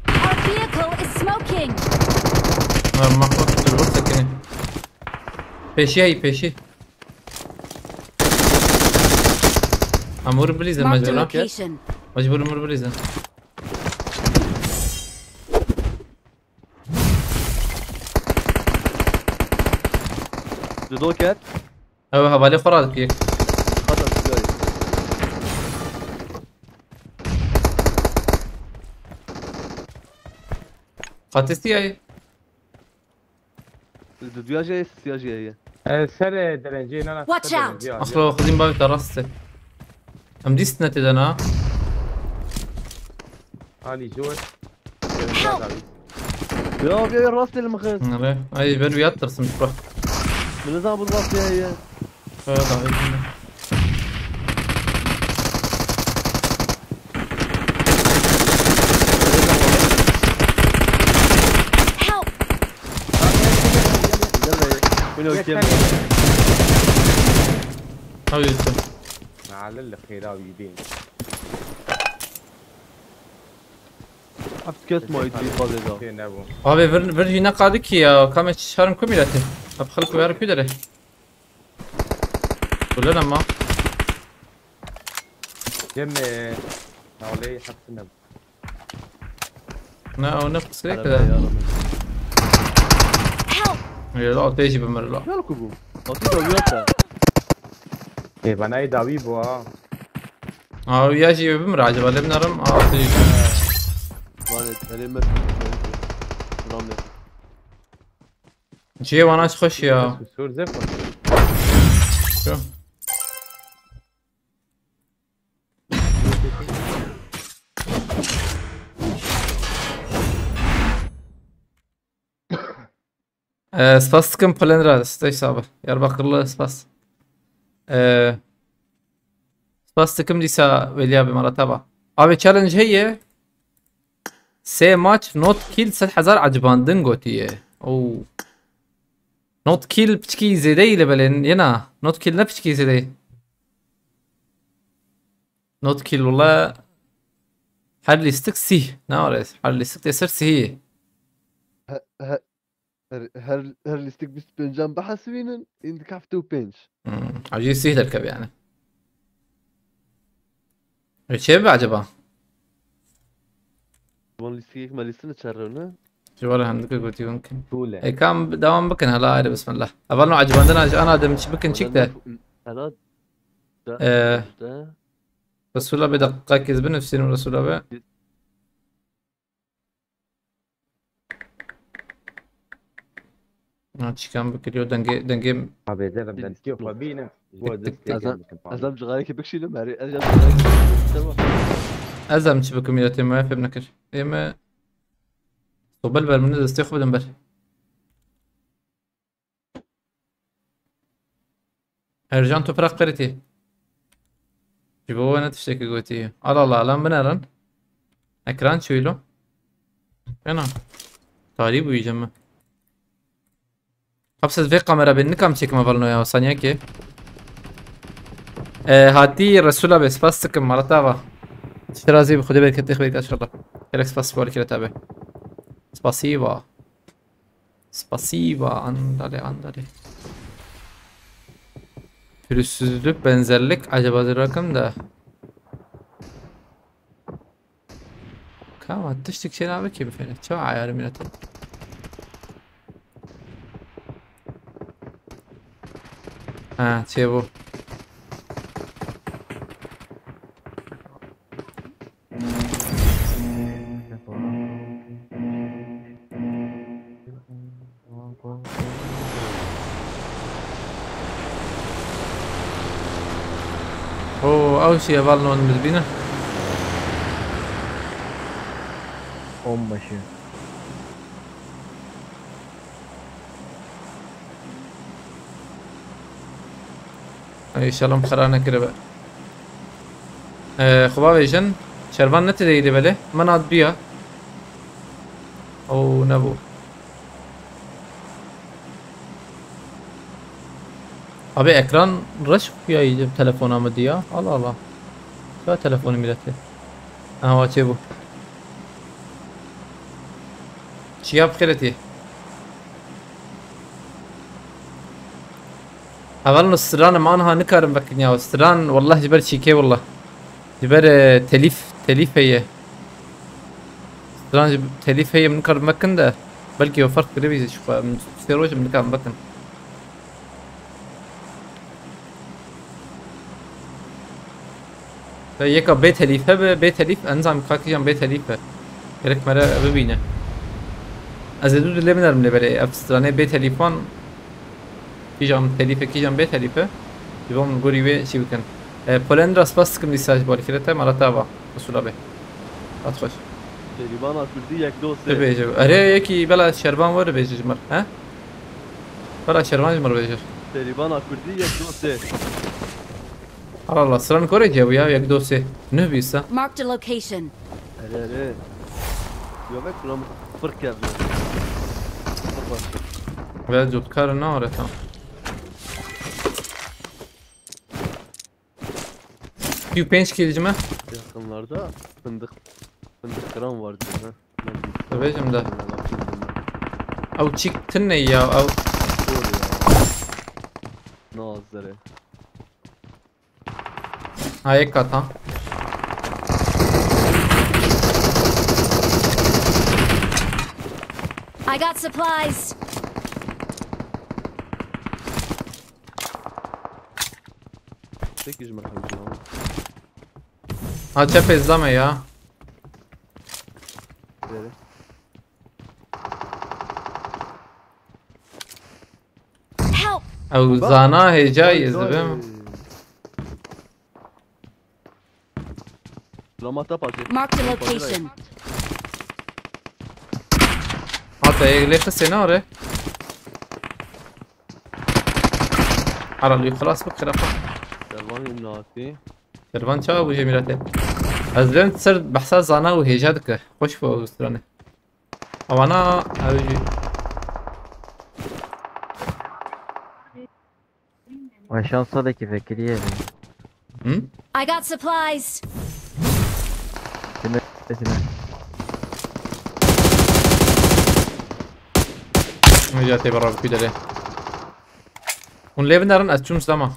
Our vehicle is smoking. Mermaka dur bak sakini. Peşi ay peşi. Amur bilizin. Marked a mecbur. Location. Mecbur amur bilizin. Di do ket. Ew hevalê xwe radikê. Qata sigarê. Qatê siyayê. Di duya jî heye, siya jî heye. E, ser, e, derencê, nana, Watch ser out! Derencê, Asla o xizîn bavê te rast e. Em dîst ne têde na. Ali Joe. Help! Ya, ya, ya, rastê li min xist. Nere? Ay, ben uya tırsım şu. Min nizam bu rastê heye. Şöyle daha iyi. Help! Gel be. Bu ne o kim? Abi, üstüm. Nalil xêra wî bên. Ev kes ma yî dî xwazê da. Kê nebû. Abi vir, vir jî ne qadi ki ya. Kame çi şarim ku mileti. Ev xelk ver ku dere. Kulen ama. Cem, e, nalê hepsi nebû. Ne, o ne qisrek Arabaya da. Yaramaz. Help! Ya la, te jî bimir la. Gel ku bû. Atî da uya te. E, bana dawî bû ha. Aa, ya jî bimir acaba, lê binarim. Aa, te jî. Vale, elê me. Ram ne. Cihê wana çi xweş ya. Sur zef. Şu. Ee, spas dikim Polendra, desteş sabi. Diyarbakırlı spas. Ee, spas dikim dîsa veliya bi mara tava. Abi challenge heye. Sê maç not kill sed hezar acibandin gotiye. Oo. Not kill piçkî zêde ile belên yena. Not kill ne piçkî zêde. Not kill wala her lîstik sîh. Ne var? Her lîstik de ser sîhî. He, he, her, her, her lîstik bîst û pêncan bihesibînin, îndî heftê û pênc. Hmm. Acî sîh derkeve yani. E, çê be acaba? Van lîstikek me lîstine çerre ne? Ji wala hindike gotiye mumkin. Tûle. E, kam devam bikin hala ayrı bismillah. Eval no acibandina ji ana dem çi bikin çik de. Hela. Ee, de. Resûla bê deqîqekê ez binivîsînim Resûla be. Ha, çikan bikiriyo dengê, dengê. Abi, zerem dengê xwe bînim. Tik, tik, tik. Ezem, ezem cixarê ki bikşînim, herî, ezem cixarê ki bikşînim. Ez em çi bikim ya tême fêm nekir. Ême. Sobel ber min destê xwe bidim ber. Ercan Toprak Qeritî. Ji bo we ne tiştekî gotî. Ala ala, lan binerin. Ekran çûylo. Fena. Tarî bûyî cem me. Hepse vê kamera bên nikam çêkime valno ya, saniyekê. E, hatî Resûla be, spas dikim, mala tava. Şirazî bi Xwedê berketê xwe bike inşallah. Gerek spas bol kire tabe. Spasiba. Spasiba, andale, andale. Pürüzsüzlük, benzerlik, acaba bir rakım da. Tamam, tiştik şey abi ki bir fena. Çok ayarım yine. Ha, şey bu. Oo, ew çi hevalno min dibîne. Onbaşı. Ay, inşallah xera nekiribe. Ee, xwe bavêjin. Şervan ne tedeyî lê belê. Min hat biya. Ew nebû. Abi ekran reş xuya yiyeceğim telefona mı diye. Allah Allah. Ya telefonu milleti. Aha, çê bu. Çiya bixêretî. Hevalno, stranim anha nikarim vekin ya. Stran, wallah, ji ber çîkê, wallah. Ji ber, e, telîf, telîf heye. Stran ji telîf heye, min nikarim vekin de. Belkî o ferq kiribî ji xwe. Min sê roj min nikarim vekin. Te yeka bê telîf hebe, bê telîf, enzam ka kîjan bê telîf e. Gerek mere bibîne. Ez ê dû dilê binerim lê belê. Ev stranê bê telîfan, kîjan telîf e, kîjan bê telîf e. Ji bo min gorî wê çî bikin. E, Polen ra spas dikim dîsa ji bo alîkirê te, mala te ava. Usula bê. Hat xweş. Serîbana Kurdî yek dost e. Bibêje. Erê yekî bela Şervan were bêje ji mir. He? Bela Şervan ji mir bêje. Serîbana Kurdî yek dost e. Allah Allah, sıranı kore ki bu ya, yek dost e. Ne bîsa? Marked a location. Erê, erê. Yo, bek kuram fırk yapıyor. Fırk başlıyor. Ve cutkar ne var tam? Q pênc kill ji me. Yakınlarda fındık, fındık kıran var diyor ha. Dibêjim de. Ew çîk tune ya, ew. Doğru ya. Ne azları. Ha, yek kata. I got supplies. Çekici mi kaldı ama? Ha, çep ezlame ya. Veri. Help! Ew zana hêcayî ez dibim. Ramata pazê. Marked a location. Hata yek lê xisê nare. Ara li xilas bik xirafa. Dervan îmnatî. Dervan çawa bû jê mîratê? Ez lê ser behsa zana û hêja dike. Xweş bû ew stranê. Awana ew jî. Ay şansalekî vekiriye be. Hı? I got supplies. Kime, kime? Hûn jî tê bera bikî derê. Hûn lê binerin, ez çûm zama.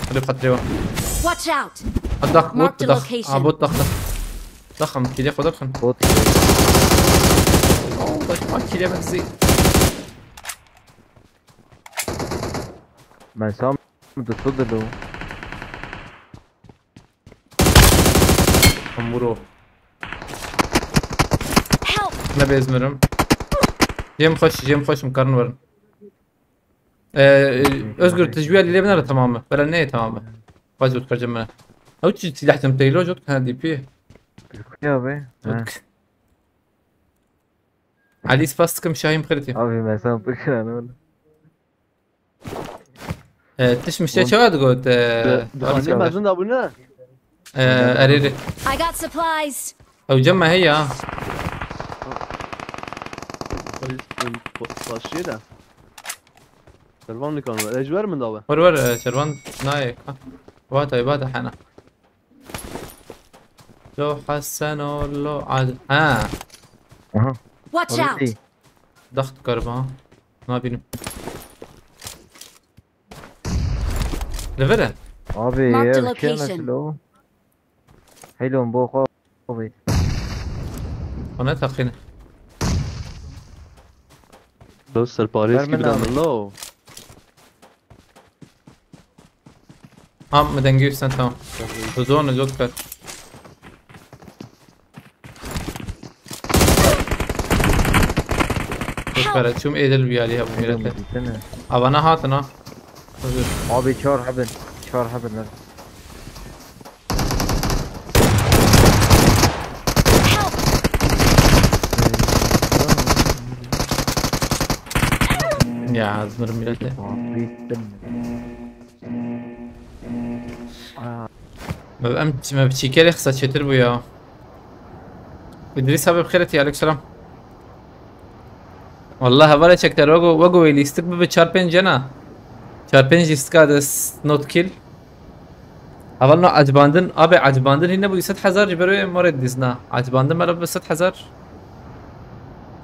Hadi patlıyor. Watch out! Adak, bot, Marked a dak. Location. Aa, bot, dak, dak. Dak, am, kiliye kodak kan. Bot. Oh, bak, bak, kiliye ben sizi. Ben sam, du tu dilu. Am, bro. Help! Ne bezmirim. Jem hoş, jem hoş, mkarın varın. Ee, Özgür, tecviye lile biner tamam mı? Böyle ne tamam mı? Vaziyet karcam bana. Avuç silah tem teylo jot kan D P. Ya be. Ha. Ali spas tıkım Şahin kırıtı. Abi ben sana pırkıran oğlum. Ee, tiş mişte çawa digot, ee, Dixanê mezin de bûne. Ee, erê. I got supplies. Ew cem me heye. Paşiyê de. Servan nikan ver. Ej ver min dawe. Ver ver, ee, Servan nayê. Ha. Vata, vata hena. Lo Hasan o, lo Ad-, ha. Aha. Watch out! Daxt karba. Nabînim. Li vir e? Abi, Marked a ev location. Çi mesela? Helon bo xwe. Bana takın. Lo serparêz Ver kî min bira abi. min lo. Ha, mi dengê üstten tamam. Zone zot kar. Zot kar, çum edil bir yali ya bu millete. Avana hatın ha. Özür. Abi çar hebin. Çar hebin lan. Ya, zmır millete. Abi bittim. Aa, Me em me çîkerê xisa çêtir bû ya. İdris abi bixêr etî, aleyküm selam. Wallah hevalê çekdar wego wego wê lîstik bibe çar pênc cena. Çar pênc lîstika de s- not kill. Heval no acibandin, abi acibandin hîn nebû sed hezar ji ber wê morê dizna. Acibandin mera bibe sed hezar.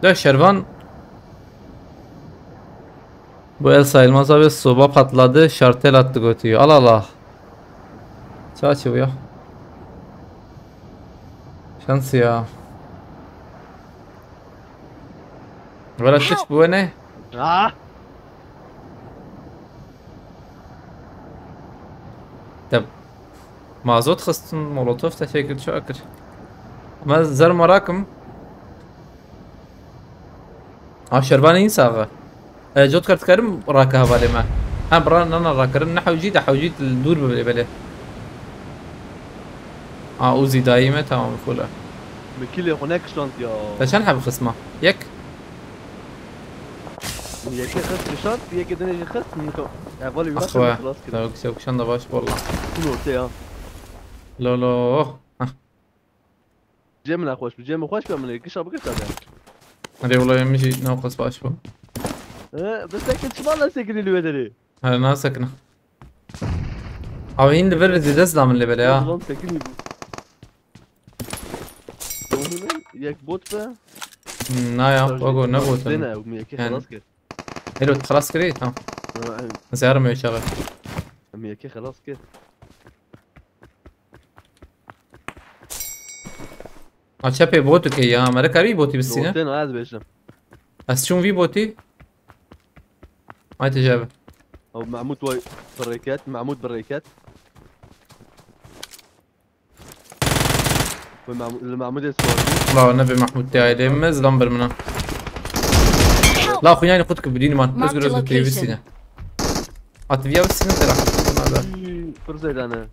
De şervan. Bu el sayılmaz abi, soba patladı, şartel attı götüyü. Al Allah. Çaçı bu ya. Şans ya. Wala tişt bu ne? Ah! Te mazot xistin, molotof te fekir çi akir. Ma zer merakim. Ha şervanê însaxi. E, cot kar dikarim rake hevalê me. Ha bira nana rakirin ne hewcî de hewcî dûr bibe belê. Ha Uzi dayî me tamam fula. Min kîlê xwe nekişand ya. Te çend heb xisma? Yek? Min yekê xist kişand, yekê dinê jî xist, min to. Hevalê wî Ax xist min we. xilas kir. Te kişan da baş valla. Min ortê ya. Lolo. Cê min xweş bi, cê min xweş be, min ê kişa bikir tabi. Erê wala min jî newqas baş bû. He, bi sekin çima la sekinî li wê derê? Hele nasekine. Abi hîn li vir zêde zilamin lê bele ya. Lan sekinî bû. Dohunun yek bot be. Na ya, wego ne botin. Dene, min yekê Yani. Xelas kir. Helo xelas kirî, tamam. Ha, em, Ez yarım öyle çağı. em yekê Xelas kir. A çepê botu ke ya, mere karî botî bisîne. Dohunun ez bêjim. Ez çûm vî botî. Ay tecrübe. Ew Mahmut way birêket, Mahmut birêket. Ve Mahmut, li Mahmutê sor. La ne be Mahmut te aileyim mi? Zilam bir mina. La xuyani qut ki bidînim an. Özgür özgür te bisîne. At viya bisîne tera. Pir zêdane.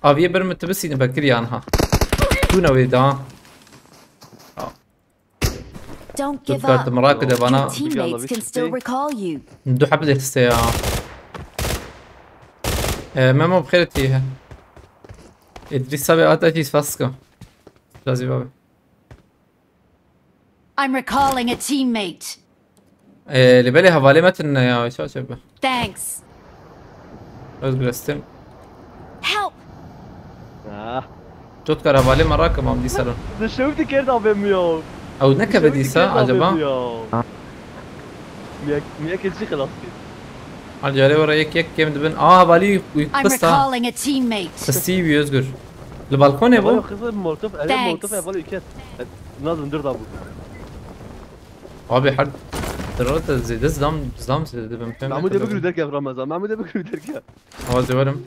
Aviye bir mi te bisîne bekir yan ha. Tu ne wê da. Don't give Dikkat up. merak de bana. Your teammates can still recall you. Du hebe de xiste ya. E, Memo bixêr tî he. Edris abi at at is faska. Lazim abi. I'm recalling a teammate. E, li belê hevalê me tune ya. Çaçe be. Thanks. Özgür estim. Help! Ah. Cotkar hevalê me rakim am dîsa. Di şew dikir da bê min ya. Ew nekeve dîsa acaba? Miyek, miyek çi xelas kir? Hadi hele oraya yek yek kem dibin. Aa hevalî I'm qista. Recalling a teammate. Qistî wî Özgür. Li balkonê Hevalî bu. Xizir molotof, ele Thanks. Molotof hevalî ket. Nazım dur da bu. Abi her. Tirata zêde zam zam zêde ben pem. Mahmudê bigir derke Ramazan. Mahmudê bigir derke. Awa zewerim.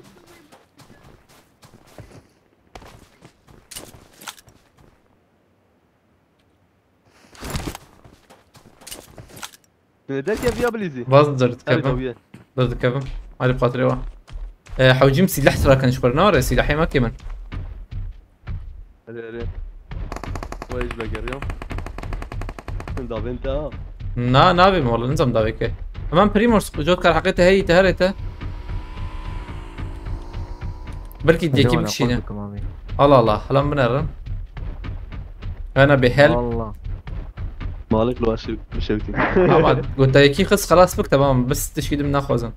Derke viya bilîzî. Vaz Tabii derdikevim. tabii. Derdikevim. Hadi xatirê wa. E, hewcîm sîleh tira ken ji xwe re nare, sîlehê me kê min. Hadi hadi. Vay hiç beceriyom. Davên te ha. Na, nabê me wala nizam davê ke. Hemen Primors, Cotkar heqê te heyî te herê te. Belkî Hadi yekî wala, bikişîne. xwe bikim abi. Allah Allah, helam binerin. Hena bi help. Allah. Malik lo aşil bir şey bitti. Ama gota yekî xist xelas bik tamam, biz tişkî dim naxwazin.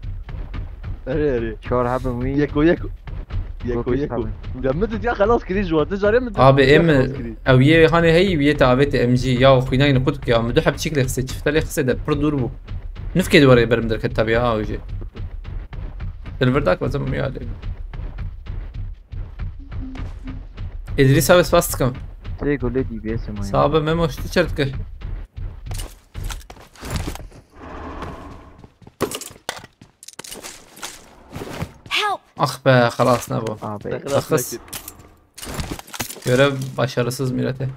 Hadi hadi. Çar hebin wî. Yeko yeko. Yeko Dokuz yeko. tabii. Ya min diya xelas kirî ji wate carê min Abi diya em xelas kirî. ew yê hanê heyî wî yê te avêtê M G ya xwînayî qut ya, min du heb çîk lê xisê, çifte lê xisê de pir dûr bû. Nifkê di warê berim derket tabi ha ew jî. Dilvirdak wezim ya lê. Edrîs abi spas dikim. Tê gulê D B S mayî. Sabe Memo, şu çert kir. Help! Ah be, xelas nebû. Abi. Xelas Şexs. nekir. Görev başarısız millete.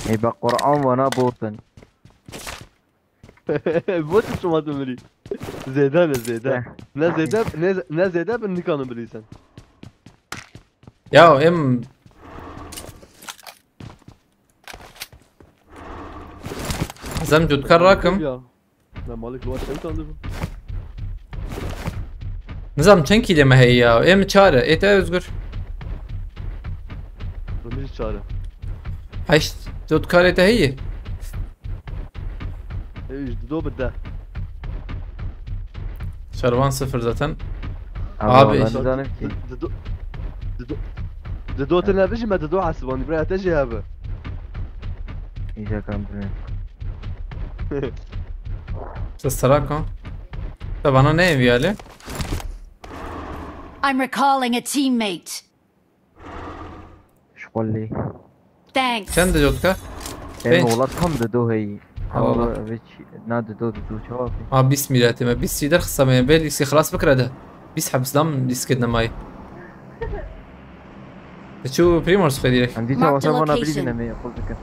Ey be Kur'an vana botin. Bot şima tu mirî. Zêde ne zêde. Eh. Ne zêde ne, ne zêde bin nikanin bilî sen. Ya em... Zem cutkar rakim. Ya. Ne malik lo aşağı kaldı bu. Nizam çend kîlê me heye ya? Em çare. Ê te Özgür. Ömür çağrı. Heşt cutkar ê te heye. E, yüzde do bide. Şervan sıfır zaten. Abi. Abi. Ben zanim ki. Dido. Dido. Dido te ne bijî me dido hesibani bira te jî hebe. İyice kan bilmiyorum. Siz Sarako. Da bana ne evi yani? I'm recalling a teammate. Şkolli. Thanks. Çend cutkar? Benim Beş. oğlan tam da do hey. Allah. Ama hiç ne de do do çavap. Ha, bîst mîratê me, bîst sî derxista me, vê lîstê xilas bikire de. Bîst hebs dam lîstkirine mayî. Te çû Primors xwe direk. Em dî Mark the çava ser vana location. bilî bîne me yapıl dikir.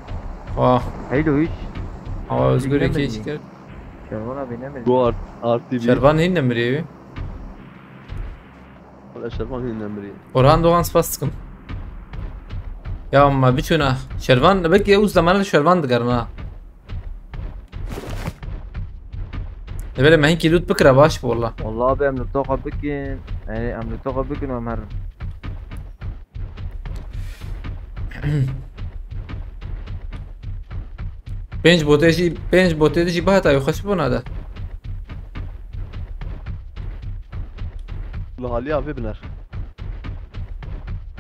Wah, Heylo hiç. awa Özgür Bilmem eki bilî. iş kir. Şervana bîne mi? Bu art, artı bir. Şervan hîn nemiriye wî. Wala Şervan hîn nemiriye. Orhan Doğan spas dikim. Ya ma biçûna. Şervan, belkî ew zemana Şervan digerin ha. Evvela me hinkî loot bikira baş bû wala. Vallahi abi em lütoqa bikin. Yani em lütoqa bikin em her. Pênc botê jî, pênc botê de jî bihata wî xweş bûna de. Li haliya vê biner.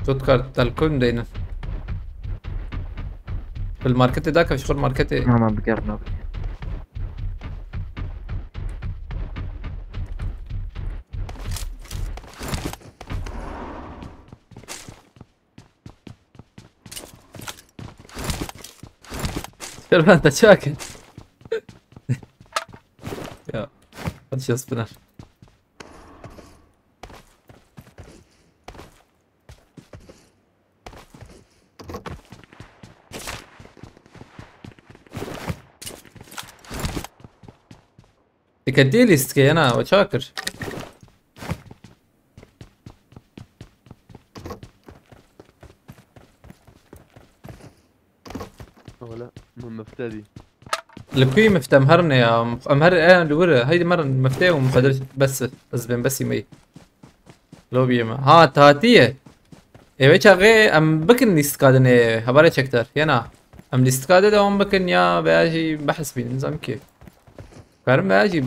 Zot kar telkun deynin. Bil marketê da kevşxur marketê. Hemen bir kere abi. Şervan te çakin. Ya. Hadi şans Pınar. Dikkat değil istkeyena, o çakır. Wala min mifte dî. Li ku yî mifte em herin ya? Em her e li wir e. Heydi merin mifte û miqedir bes ez bên besî me yî. Lobiyê me. Ha, tatiye. Ê wê çaxê em bikin lîstika dinê hebarê çekdar. Yena. Em lîstika de dewam bikin ya veya jî behs bînin zam ki. Karim veya jî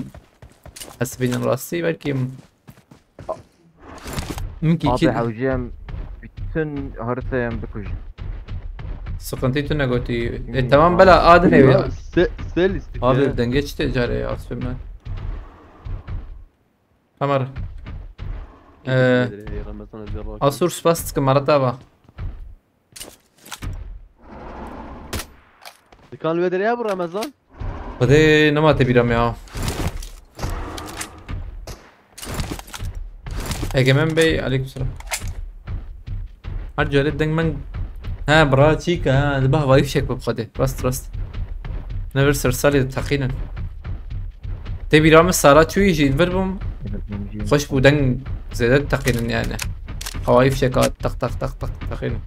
behs bînin rastî belkî. Mimkî Abi ki hewciyem bütün haritayı em bikujin. Sıkıntı tu negotî. E, tamam bela adın evi. Ya, se, sel istik. Abi denge çi tecare ya sürmen. Tamam. Ee, Ramazan Azerbaycan. Asur spas dikim, Maratava. Dikan vedere ya bu Ramazan. Xwedê nema te bîra me ya. Egemen Bey, aleykümselam. Her carê deng meng. He, bira çîka, he, dibe hevayî fişek bi xwedê. Rast, rast. Ne vir ser salê diteqînin. Tê bîra min Sara çûyî jî vir bûm. Xweş bû, deng zêde diteqînin yani. Hevayî fişeka tak tak tak tak diteqînin.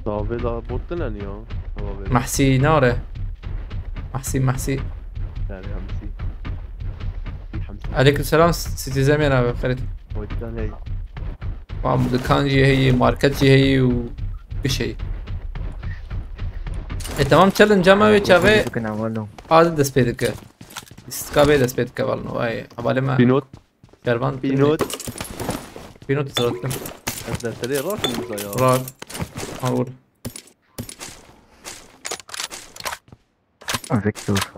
Davê da bot ne niyo. Davê. Mahsî nare. Mahsî, Mahsî. Yani hamsi. Bir hamsi. Aleykümselam, Citizen abi, xerit. Oytan hey. Tamam, dikan jî heye, market jî heye û bir şey. E tamam, challenge ama wê çaxê Bikin awalo. adi dest pê dike. Lîstika bê dest pê dike valno. Vay, hevalê me. Pinot. Şervan. Pinot. Pinot zaten. Ez de serê rakim biza ya. Rar. Hawur. Victor.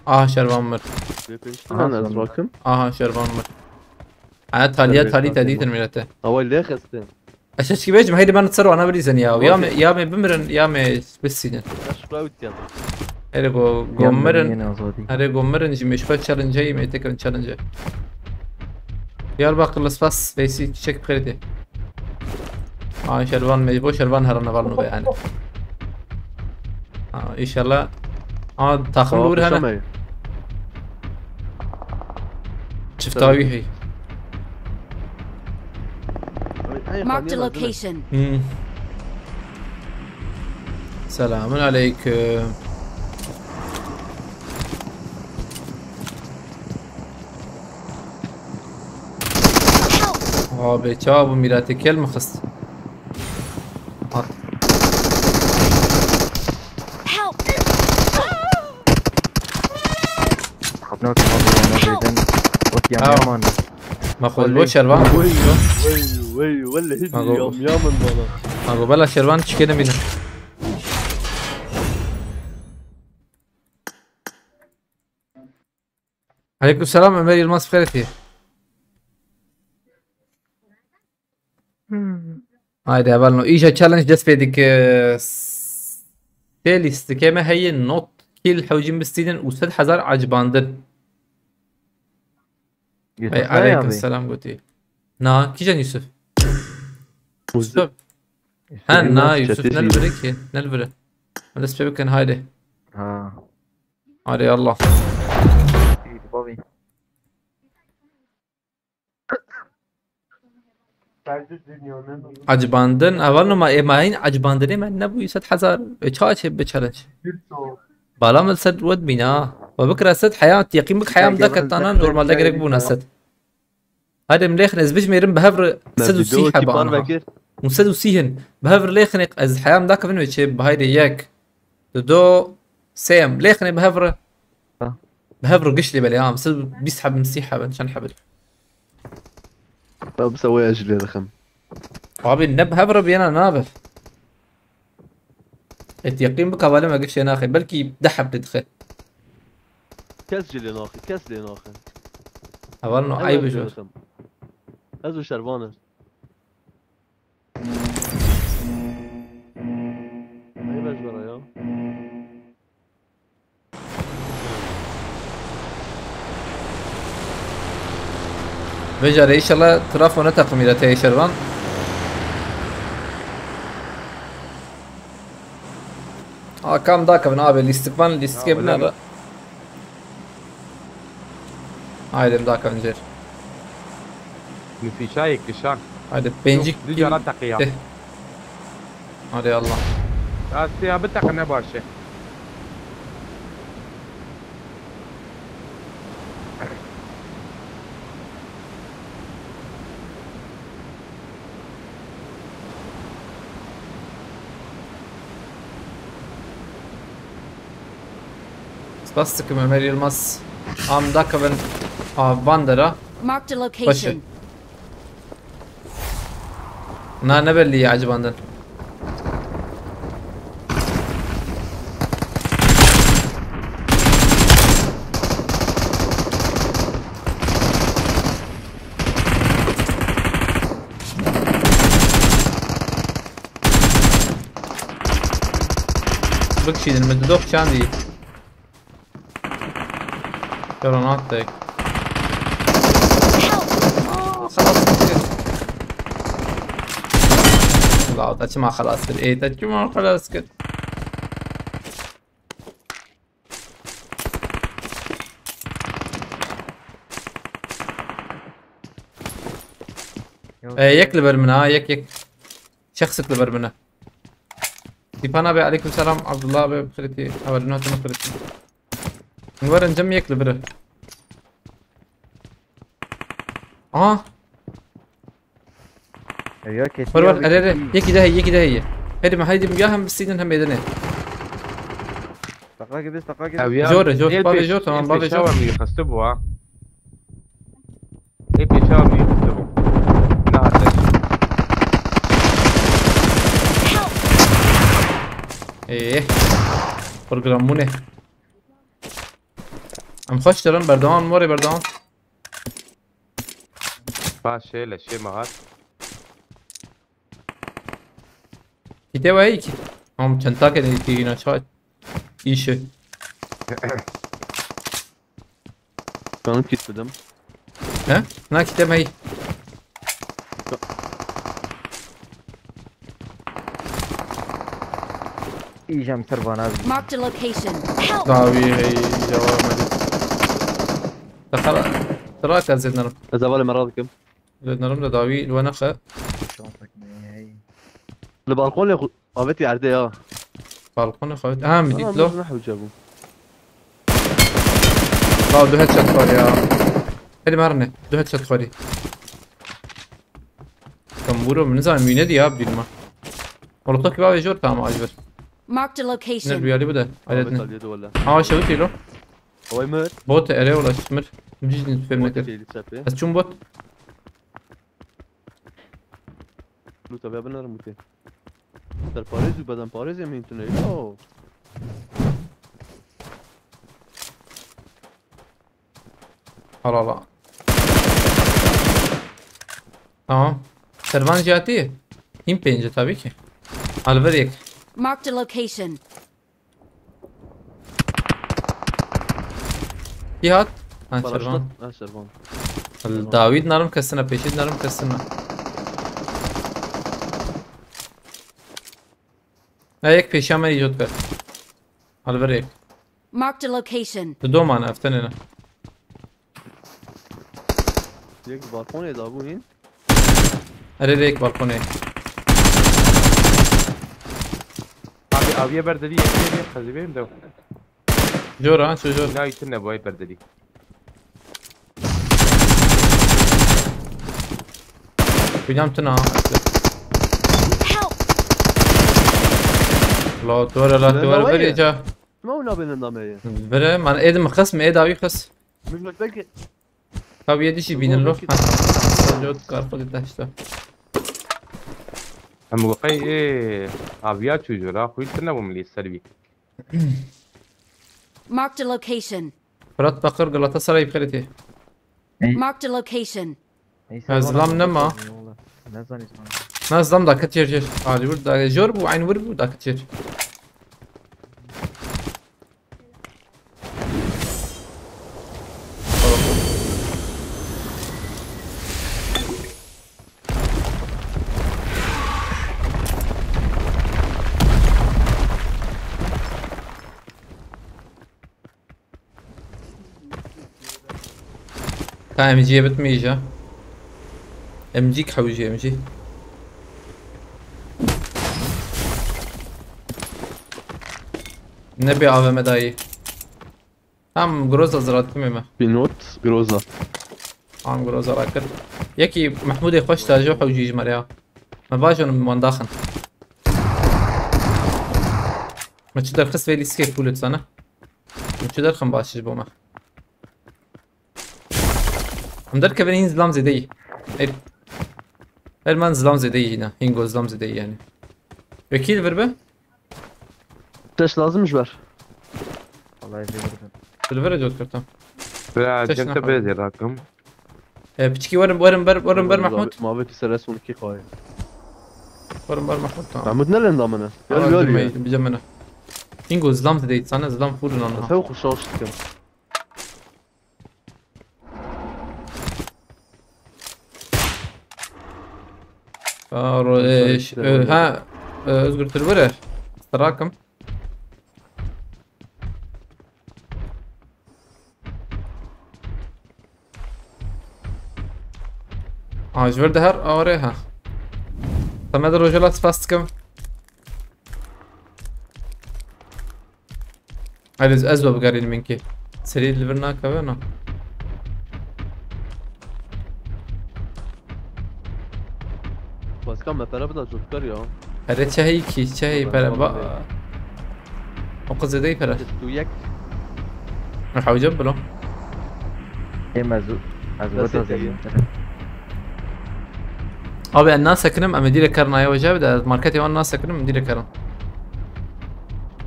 Ah, Şervan mir. Vê pêştin Aha, ez sonunda. Rakim. Aha, Şervan mir. Ha, taliya Tabii, talî te zaten dîtin bu. Milete. Ewa lê xestin. Ez çi bêjim, heydi ben ser wana bilîzin ya. Ya Okey. me, ya me bimirin, ya me bisînin. Şifra wî dikin. Erê go, go Yan mirin. Yeni azadî. Erê go mirin jî me şifra challenge-e, me tekin challenge-e. Diyarbakırlı spas, Veysi çiçek kredi. Aa, Şervan mecbur, Şervan herana var nube yani. Ha, inşallah. Aa, takım Tamam, dur hene. Yaşamayın. Çift Tabii. Tabii hey. Ay, ay, Marked a tanıyamaz, değil mi? Location. Hmm. Selamun aleyküm. Help! Abi, çawa bu mirate kel mi xist? At. Help! Xapna ki abi, ona Help! Dedim. Ot yam Help! Yaman. Ma xwe ji bo Wallahî. Şervan. Wey, wey, wey, wallahî Ma go- yam yaman bana. Ma go bela Şervan çikê nemîne. Aleyküm selam, Ömer Yılmaz, bi xêr hatî. Hmm. Haydi, hevalno. Îja challenge dest pê dike. Sê lîstikê me heye, not kill hewcîn bistînin û sed hezar acibandin. Yusuf Ey, ne aleyküm abi? Selam gotî. Na, kîjan Yusuf? Yusuf. Yusuf Ha, Yılmaz na, Yusuf, çeteci. Ne li vir e ki? Ne li vir e? Hadi dest pê bikin, haydi. Ha. Hadi Allah. İyi, bobby. Acibandin, hevalno ma ê ma hîn acibandinê me nebû sed hezar. E, çawa çê bi challenge? Bala min sed wed bîna. We bikira sed heya, yeqîn bik heya min da ketana, normalde gerek bûna sed. Hadi min lêxin ez bijmêrim bi hev re sed û sî heba aniha. Hûn sed û sî hin. Bi hev re lêxin ez heya min da kevin wê çê bi hayde yek. Dido, sê em. Lêxinê bi hev re. Ha. Bi hev re giş lê belê, ha. Misal bîst heb, sî heb, çend heb. Tamam, sen o yaşlı yarıkım. Abi ne bi hev re biyana nabe. Et yeqîn bik hevalê me giş lê naxê. Belkî deh heb lê dixe. Kes jî lê naxe, kes lê naxe. Hevalno, eyb e jor. Ez û Şervan e. Eyb e ji we re ya. Vê carê inşallah trafo neteqimî de teyê Şervan. A kam dakevin abi, lîstikvan, lîstikê bine re. Haydi, em dakevin jêr. Min fîşayê kişan. Haydi, pêncî Yok, du cara teqiya. Eh. Hadi Allah. Rastî ya biteqine baş e. Spas dikim Ömer Yılmaz. Am dakevin a bandera. Marked a location. Başı. Na ne belli ya acibandin. Bikişînin min didok çandî. Granat tek. Aa, xelas kir. La, te çima xelas kir? Ê, te çima xelas kir? E, yek li ber min ha, yek, yek. Şexsik li ber min e. Stefan abi, aleyküm selam. Abdullah abi, xirîtî. Hevalino hatine xirîtî. Werin cem yek li vir e. Aha. Ev ya kesin. Ver, ver, ya, ere, ere. Kesin. Yekî de heye, yekî de heye. Heydi me, heydi me, ya hem bistînin hem êdine. Taqa gibi, taqa gibi. Ev ya, Jor, jor, ê bavê pêş-, jor, tamam, ê bavê pêşa jor. Wa min xiste bû ha. Ê pêşa wa min xiste bû. Ne hate. Ê. Programmûne. Em xweş dirin, berdewam, morê berdewam. Paşê leşê me hat. Kite ve iki. Am çenta ke de iki yine çay. İşi. Kanım kit bidim. He? Na kite me. Îjem ser vana bi. Marked a location. Help! Davi hey cevap medi. Dakhala. Trak ez zednarim. Ez hevalê me radikim. Zednarim de davi lwe nexe. Şansek me hey. Li balkonê xwe avêtî erdê ya. Balkonê xwe. Ha, mi dît lo. Ne hewce bû. La du headshot xwarî ya. Hadi marne. Du headshot xwarî. Tam vuro, min zaten mine diye abi dilma. Orta ki bavê jor tamam acil. Marked a Ne location. duyarlı bu da. Hayret Avêt ne. Aliye de wala. Ha, şewi tilo. Oy mir. Bot ere ulaştı mir. Cizin tüfeğine Bot kır. şeyli çapı. Ez çum bot. Luta ve biner mute. Ser parêz û bedenparêzê min tune. Yo. Hala la. Tamam. Servan jati. Him pence tabii ki. Alver yek. Marked a location. Ki hat. Ha, Paraşüt. Servan. Ha, Servan. David narim kesine, peşit narim kesine. Ha, yek peşa me icot kar. Alver yek. Marked a location. Tu doman eftenene. Yek balkonê da bû hîn. Ere de yek balkonê. Abi aviye berdeli yek yek qezîbeyim de. Jor ha, şu jor. Naytin ne boy berdeli. Bilmem tına. Help! La tuwara la Ne tuwara var ya? Vereca. Ma wina bênin da me ye. Vere man edim xis mi edavi xis. Min bek bek. Tabi yedi şey binin lo. Zor Ha. Jot kar xudi taşta. Em gu qey ê aviya çû jora xwî tine bû milî ser wî. Marked a location. Fırat Bakır Galatasaray xeriti. Marked a location. Neyse, Ha, bana zilam bak nema? Eyvallah. Ne zanî zilam? Ne zlam da kıt yer yer. Ali vur da jor bu aynı vur bu da kıt yer. Ka M G'ye bitmeyeceğim. M G hewji M G. Ne bir A V M dayı. Tam Groza zırat kimime. Pinot, Groza. Tam Groza rakır. Yeki Mahmudê xweş da jo hewji jmer ya. Me bajon min daxin. Me çi derxist vê lîstikê pûl sana. Me çi derxim baş ji bo me. Em derkevin hîn zilam zêde yî. Her, her man zilam zêde yî hîna. Hîn go zilam zêde yî yani. Wekî li vir be? Teş lazım ji ber. Vallahi zevurdu. Li vir e cot kirtam. Bira Teşne cem te xwe. Bê zêrakim. E, piçkî werin, werin ber, werin ber Mahmud. Mavê ki seres on iki xayê. Werin ber Mahmud tamam. Mahmud ne lenda mene? Tamam, Gel gel girme, ya. bize mene. Hîn go zilam zêde yî sana, zilam fûrin ana. Sew xuşaş dikim. Aa, ro-, e, ş-, e, ha, e, Özgür Türbüre. Strakım. Aa, ji vir de her are ha. Te me de rojela spas dikim. Hadi ez, ez we bigerînim minkê. Serî li vir nakeve na. Başkan me pere bida zotkar ya. Pere çehî kî, çehî Ben pere tamam ba. abi. O qizê dey pere. Tu yek. Hewce bilo. Ê me zu. Ez Nasıl weta teyir? zevurdu. Abi en nasekinim, em dîre kernaye hoca bir de marketê wan nasekinim, em dîre kerin.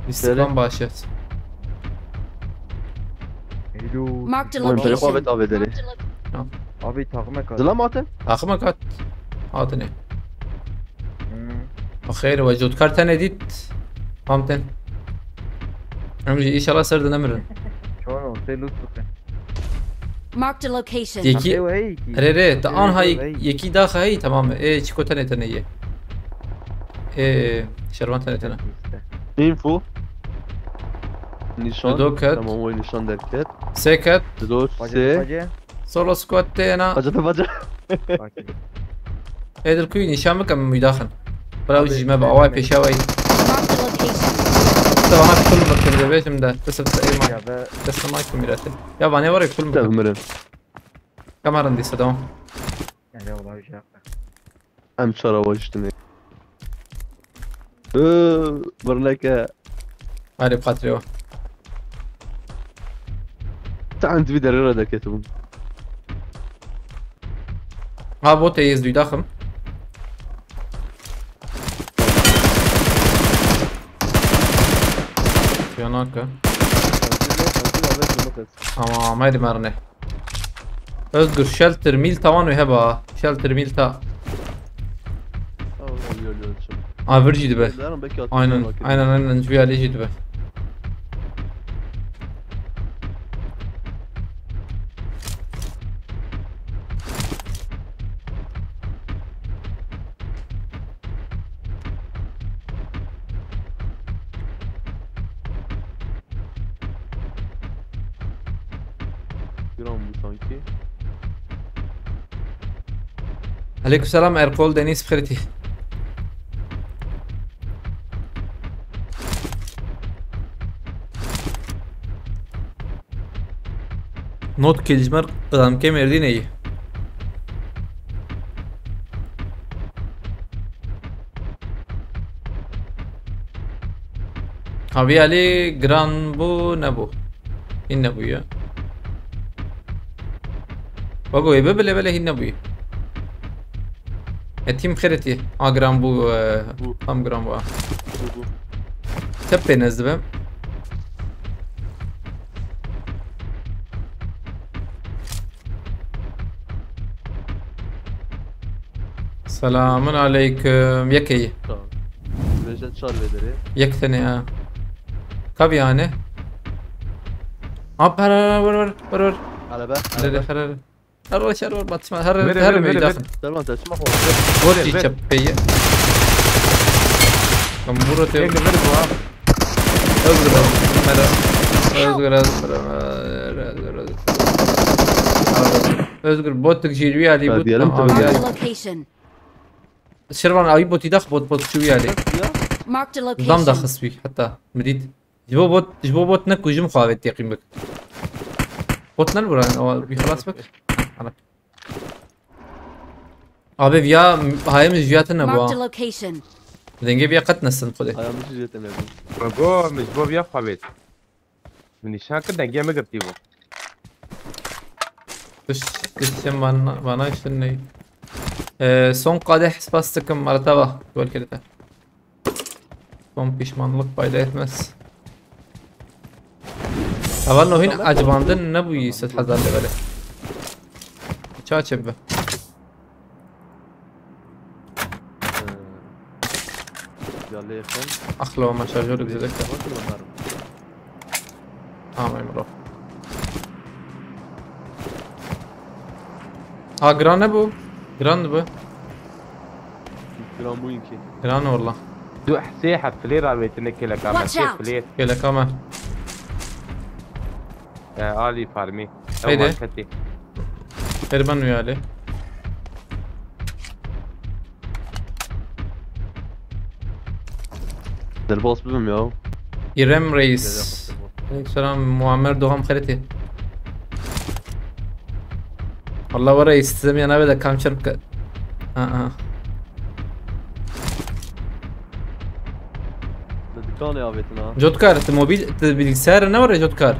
Lîstiklan Söyle. Baş e. Hello. Marked a Oğlum, beni location. kuvvet abi deri. Abi takıma kaldı. Zılam atın. Takım kat. Hatine. Hmm. Xeyr ve Codkar tene dit. Hamten. Em jî inşallah ser dinemirin. Çoğun olsa loot tutun. Marked a location. Yeki. Eyo hey ki. Re re, ta Eyo, anha eyo, yek- hey. yekî daxa hey, tamam. E, çiko tene tene ye. E, şervan tene tene. İşte. Info. Nişan. Doket. Tamam, o nişan derket. Seket. Dört Bacı se. bacı. Solo squad tena. Acaba baca. Bak. Ê dil kuî nîşan bikim, min wî daxin. Bira Abi, jî me bi ben- away ben- pêşawayî. Marked a location. Te bana kul bikim, dibêjim de. Bisip te êma. Ya be. Destema ku mîrete. Ya bana var ya kul Tabii bikim. mirin. Kameran dîsa devam. Ya da olay şey yaptı. Em çara baştine. Ee, Birneke. Hadi patreo. Sen bir derre derket bû. Ha, bot ez duy daxim. Yanaka. Tamam, haydi marne. Özgür, shelter mil tawan wê heba. Shelter mil ta. Aver jî dibe. Aynen, aynen, aynen. Ji vî alî jî dibe. Giran bû sanki. Aleyküm selam Erkol Deniz Xirtî. Not kilcmer qedamkê Mêrdînê yî. Ha, vî alî giran bû, nebû. Hîn nebûye. Wego ê bibile bile hîn nebûye. E, tîm xêretî. A giran bû, e, Bû. Tam giran bû. Bû, bû. Tep pê nez dibe. Selamun aleyküm. Yekeyî. Tamam. Vêje çar vê derê. Yek tane ya. Kavi yani. Hop, her her vur vur vur vur. Araba. Her her her. Her vur her vur batma. Her Verin, her verin, meydan. verin, Derman teslim ol. Vur Ver, ki ver. çeppeyi. Tam vur öte. Verin, verin bu ha. Özgür Özgür. Özgür Özgür. Özgür Özgür. Özgür botuk jî wî alî Ya bot. diyelim Tamam, tabii. abi. Marked a location. Şirvan ayı bot idax bot bot şu wî alî. Marked a location. Dam da xist wî hatta. Midît. Ji bo bot, ji bo bot ne ku jim xwe avêt teqîm bik. Bot ne bura, o bir xelas bik. Ana. Abi viya hayem viya te ne Marked a bu. Location. Denge viya qet nesin xwedê. Ayağımı çiziyor temel. Go, min ji bo viya xwe bêt. Min nîşan kir dengê min girtî bû. Tişt, tişt, vana, vana işte ne. Ee, son kadeh spas takım Maratava gol kirdi. Son pişmanlık payda etmez. Heval no hîn acibandin nebûyî sed hezar levele. Ça çê bibe. Ya lêxin. Axlo me şarjörü güzel ekle. Bakın onların. Tamam bro. Ha, giran ne bu? Giran bu. Gram bu inki. Giran valla. Du hesê hepfilê ra vêtine keleka me. Watch out! Hepfilê. Gelek ama. E, alî farmî. Haydi. Ew marketî. Her ben uyarlı. Derbas bibim ya. İrem Reis. Selam Muammer Doğan Xereti. Valla var ya, istesem yana ve de kamçar ka-, aa. Dikanê avêtin ha. Cotkar, tu mobil, tu bilgisayar ne var ya Cotkar?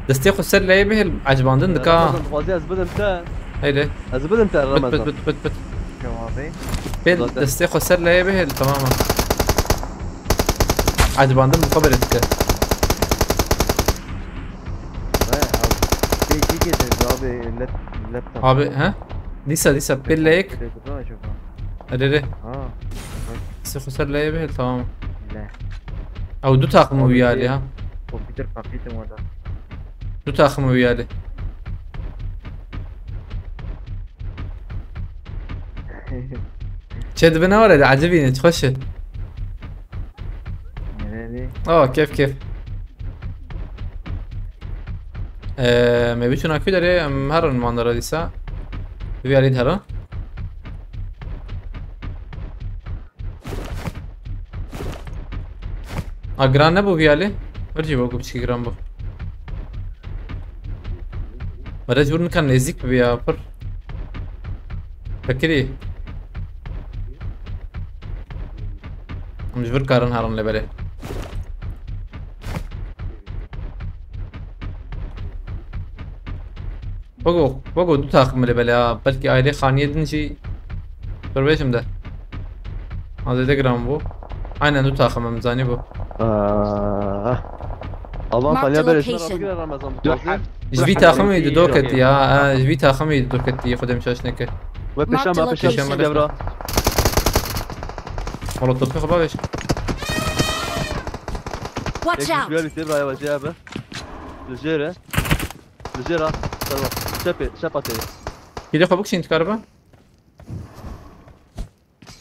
Destê xwe ser leyê bihêl, acibandin dika. Ramazan, dixwazî ez bidim te. Haydi. Ez bidim te Pıt Ramazan. pıt pıt pıt pıt. Cevabı. Pêl Zaten. Destê xwe ser leyê bihêl, tamam. Acibandin bu kadar etki. Ve abi. Kî kê de abi lap, laptop. Abi, he? Dîsa, dîsa, pêl leyek. Kê de dur acaba? Erê, erê. Ha. Bak. Se xwe ser leyê bihêl, tamam. Ne. Ew du taxim û Abi, wî alî, bir ha. Kompîter pakêtim orada. Du taxim û wî alî. Çê dibe ne were de, ecebî ne, xweş e. Nerede? Oh, keyf, keyf. Ee, me biçûna ku derê, em herin mandara dîsa. Vî alî herin. A, giran nebû vî alî? Vir jî wekû piçkî giran bû. Mere ji wir nika nêzîk bibe ya, pir. Fekirî. Em ji vir karin herin lê belê. Wego, wego du taxim bile bele ha. Belkî ailê xaniyê din jî. Dur bêjim de. Ha, zêde giran bû. Aynen du taxim em zanî bû. Ah. Avan Marked Tanya a bere şuna location. Rabigire Ramazan. Dur, Ji vî taximî du do ketî ya. Ha, ji vî taximî du do ketî. Xwedê min şaş neke. Ve peşan Marked a peşan location. Devra. Molotofê xwe bavêj. Watch out! Tek bir tebra yavaş ya be. Li jêr e. Li jêr a. Tamam. Çepê, çepa tê. Kîlê xwe bikişîn dikaribe?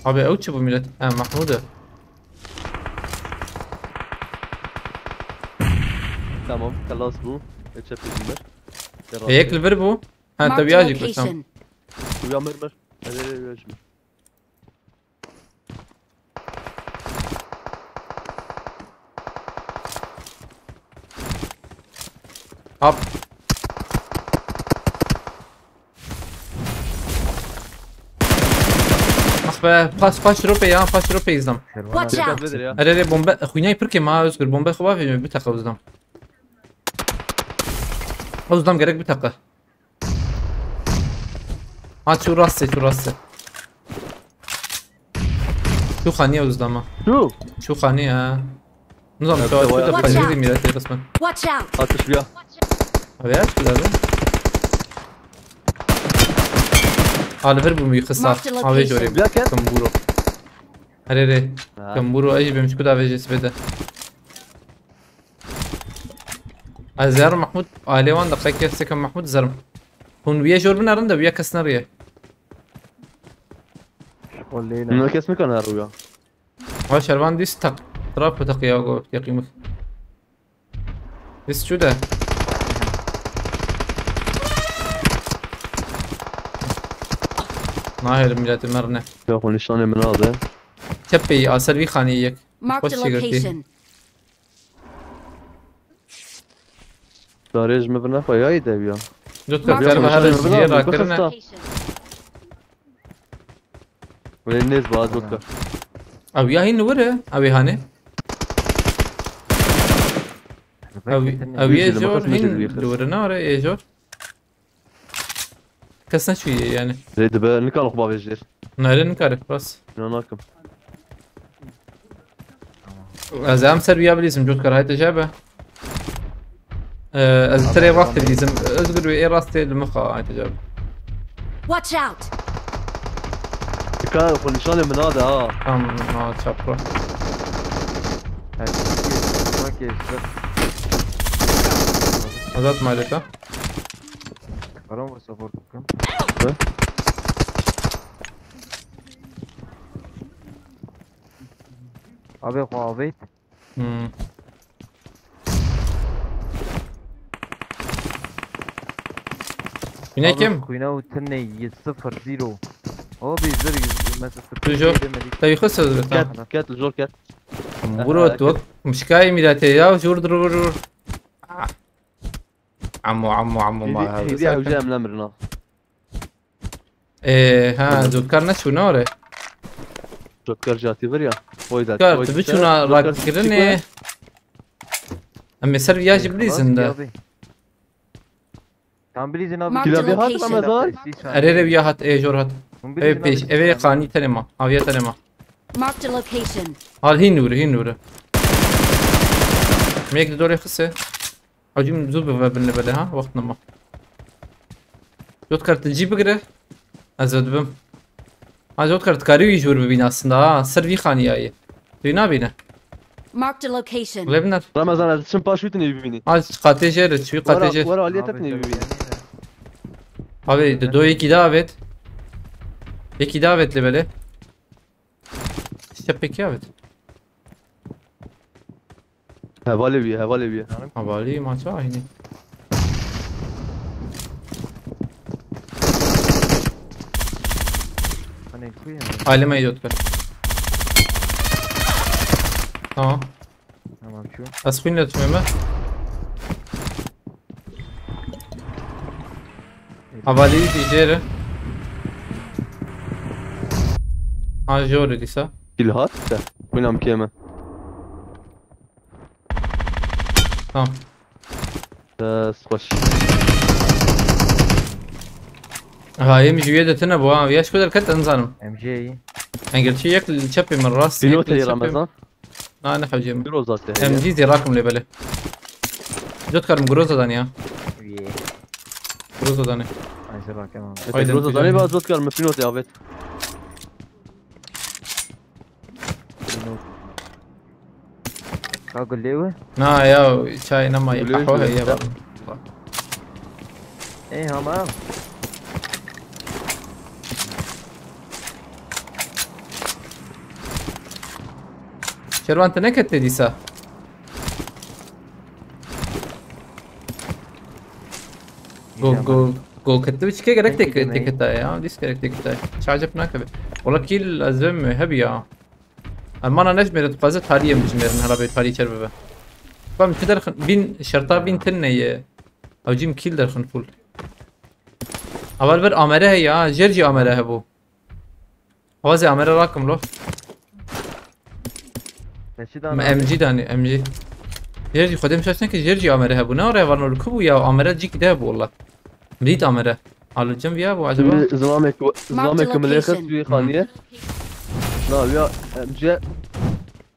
Abi ew çi bû millet? Ha, Mahmûd e. Tamam, xelas bû. E, çepê jî mir. E, yek li vir bû. Ha, Marked te viya jî kuştam. Location. Uya mir mir. Hadi, hadi, hadi, hadi. Hop. Ah be, paş, paş rope ya, paş rope izlam. Watch out! Nedir ya? Erê, erê, bombe, xwînayê pir kêm ha, Özgür, bombe xwe bavê, biteqe izlam. Izlam gerek biteqe. Ha, çû rastê, çû rastê. Çû xanî ew zidama. Çû? Çû xanî ha. Nizam, Evet, çawa çû da Watch out! Pencerê mîretê qismen. Watch out! Atış bir ya. Abi ya, çû da be. Alivir bû mî xisa. Marked a location. Avê jorê. Ya ket. Kamburo. Erê, erê. Ha. Kamburo, ejî bim çku da vejê sibê de. Ez zer Mahmud, alê wan da qekê seke Mahmud zerim. Hûn wiye jor binerin de wiye kes neriye. Şuko leyla. Ne kes mi kan her rüya? Ha, şervan dîs tak. Trap tak ya go yaqîmik. Dîs çu de. Nahêlim milletê merine. Ya xwe nîşanê min nade. Çepê, a ser vî xanî yek. Marked a Xweş çêgirtî. Location. Darê ji min vir nexwe ya yê dewiya. Dot Marked a kar her location. Jiyê rakirine. Wê nêz ba dot kar. Ew ya hîn li wir e, ew ê hanê. Ew, ew yê jor hîn li wir e, nare ê jor. Kes neçûye yani. Rê dibe, nikare xwe bavêjêr. Nare nikare, rast. Înan nakim. Ez em ser viya bilîzim, cot kar hayte jebe. Ee, ez terê rastê bilîzim. Özgür ve ê rastê li mixa hayte jebe. Watch out! Dikkat, xwe nîşanê min nade ha. Tam, ha, çapra. Evet, bak, işte. Azat maleta. Karan var support bakın. Hı? Abi, xwe avêt. Hmm. Yine kim? Abi, Queen out ne, sıfır, zero. Abi, zero, mesela, sıfır. Toujours. Demedik. Tabii, xwe söz ver, tamam. Ket, ket, jor ket. Vur o, tu. Mişkayê mîratê ya, jor dur, vur, vur. Ah. Amo, amo, amo, ma. Hêdî, hêdî ew jî em nemirin ha. Ee, ha, Jotkar neçû, ne ore? Jotkar jatî vir ya. Oy da, Jotkar, oy tu da. Biçûna Jotkar rakirinê. Em ê ser viya jî bilîzin de. Abi. Tam bilîzin abi. Marked a location. Kila bir hat Ramazan. Erê, erê, viya hat, ê, jor hat. Ê pêş, eve qanî tenê ma. Aviye tenê ma. Marked a location. Hal hîn nûr, hîn nûr. Mêk di dorê xise. Hacim zû bi ve bin levele ha, wext nema. Jotkar, tu cî bigire. Ez ê dibim. Ha, Jotkar, tu karî wî ji wir bibîne aslında ha. Ser vî xaniyayê. Tu wî nabîne. Marked a location. Lê biner. Ramazan, ez çim paş wî tu nêbînî. Ha, qatê jêr, çi wî qatê Wera, jêr. Wera aliyê te tu nêbînî. Abi, di do yekî de avêt. Yekî de avêt lê belê. Çepekî avêt. Hevalê bî, hevalê bî. Hevalî maça aynî. Hani kuyu mu? Aileme idiot be. Tamam. Tamam şu. Ez xwîn le tişmê me. Hevalî dî jêr e. Ha, jor e dîsa. Kil hat de. Xwîna min kêm e. Tamam. Dest xweş. Ha, yê min ji wê de tune bû ha. Ya ji ku derket, ez nizanim. M J. Engirçî yek li çepê min, rast yek Pînotê li çepê min. Ramazan. Na, ne hewcê min. Groza te heye. M G zî rakim lê belê. Jotkar, min Groza danî ya. Wî. Groza danî. Ay, zî rakim ama. Ete Aydın Groza danî, Tüylenim. Ba Jotkar, min Pînotê avêt. Ka gulê we? Na ya, çay nema ya, Gulê qehwe jî heye ya. Ê, hama. Şervan, te nekete dîsa? Go, go, go kete çike gerek tek, tek kete ya. Dis gerek tek kete. Çacep nakebe. Ola kil ez vem hebi ya. Almana nejmêre, dixwaze tariyê min jimêrin, hela bê tarî çer bibe. Bam, tu derxin, vîn, şerta vîn tune ye. Ew cîm kil derxin full. Heval ver amere heye ha, jêr jî amere hebû. Heval zê amere rakim lo. Te çi Me dana? M G danî, M G. Jêr jî xwedê min şaş neke, jêr jî amere hebû. Ne oraya var, li ku bû ya, amere cîkî de hebû wala. Min dît amere. Alicem viya bû acaba? Şimdi zilamek, zilamek milê xist wî xaniye. Na, ya, em ce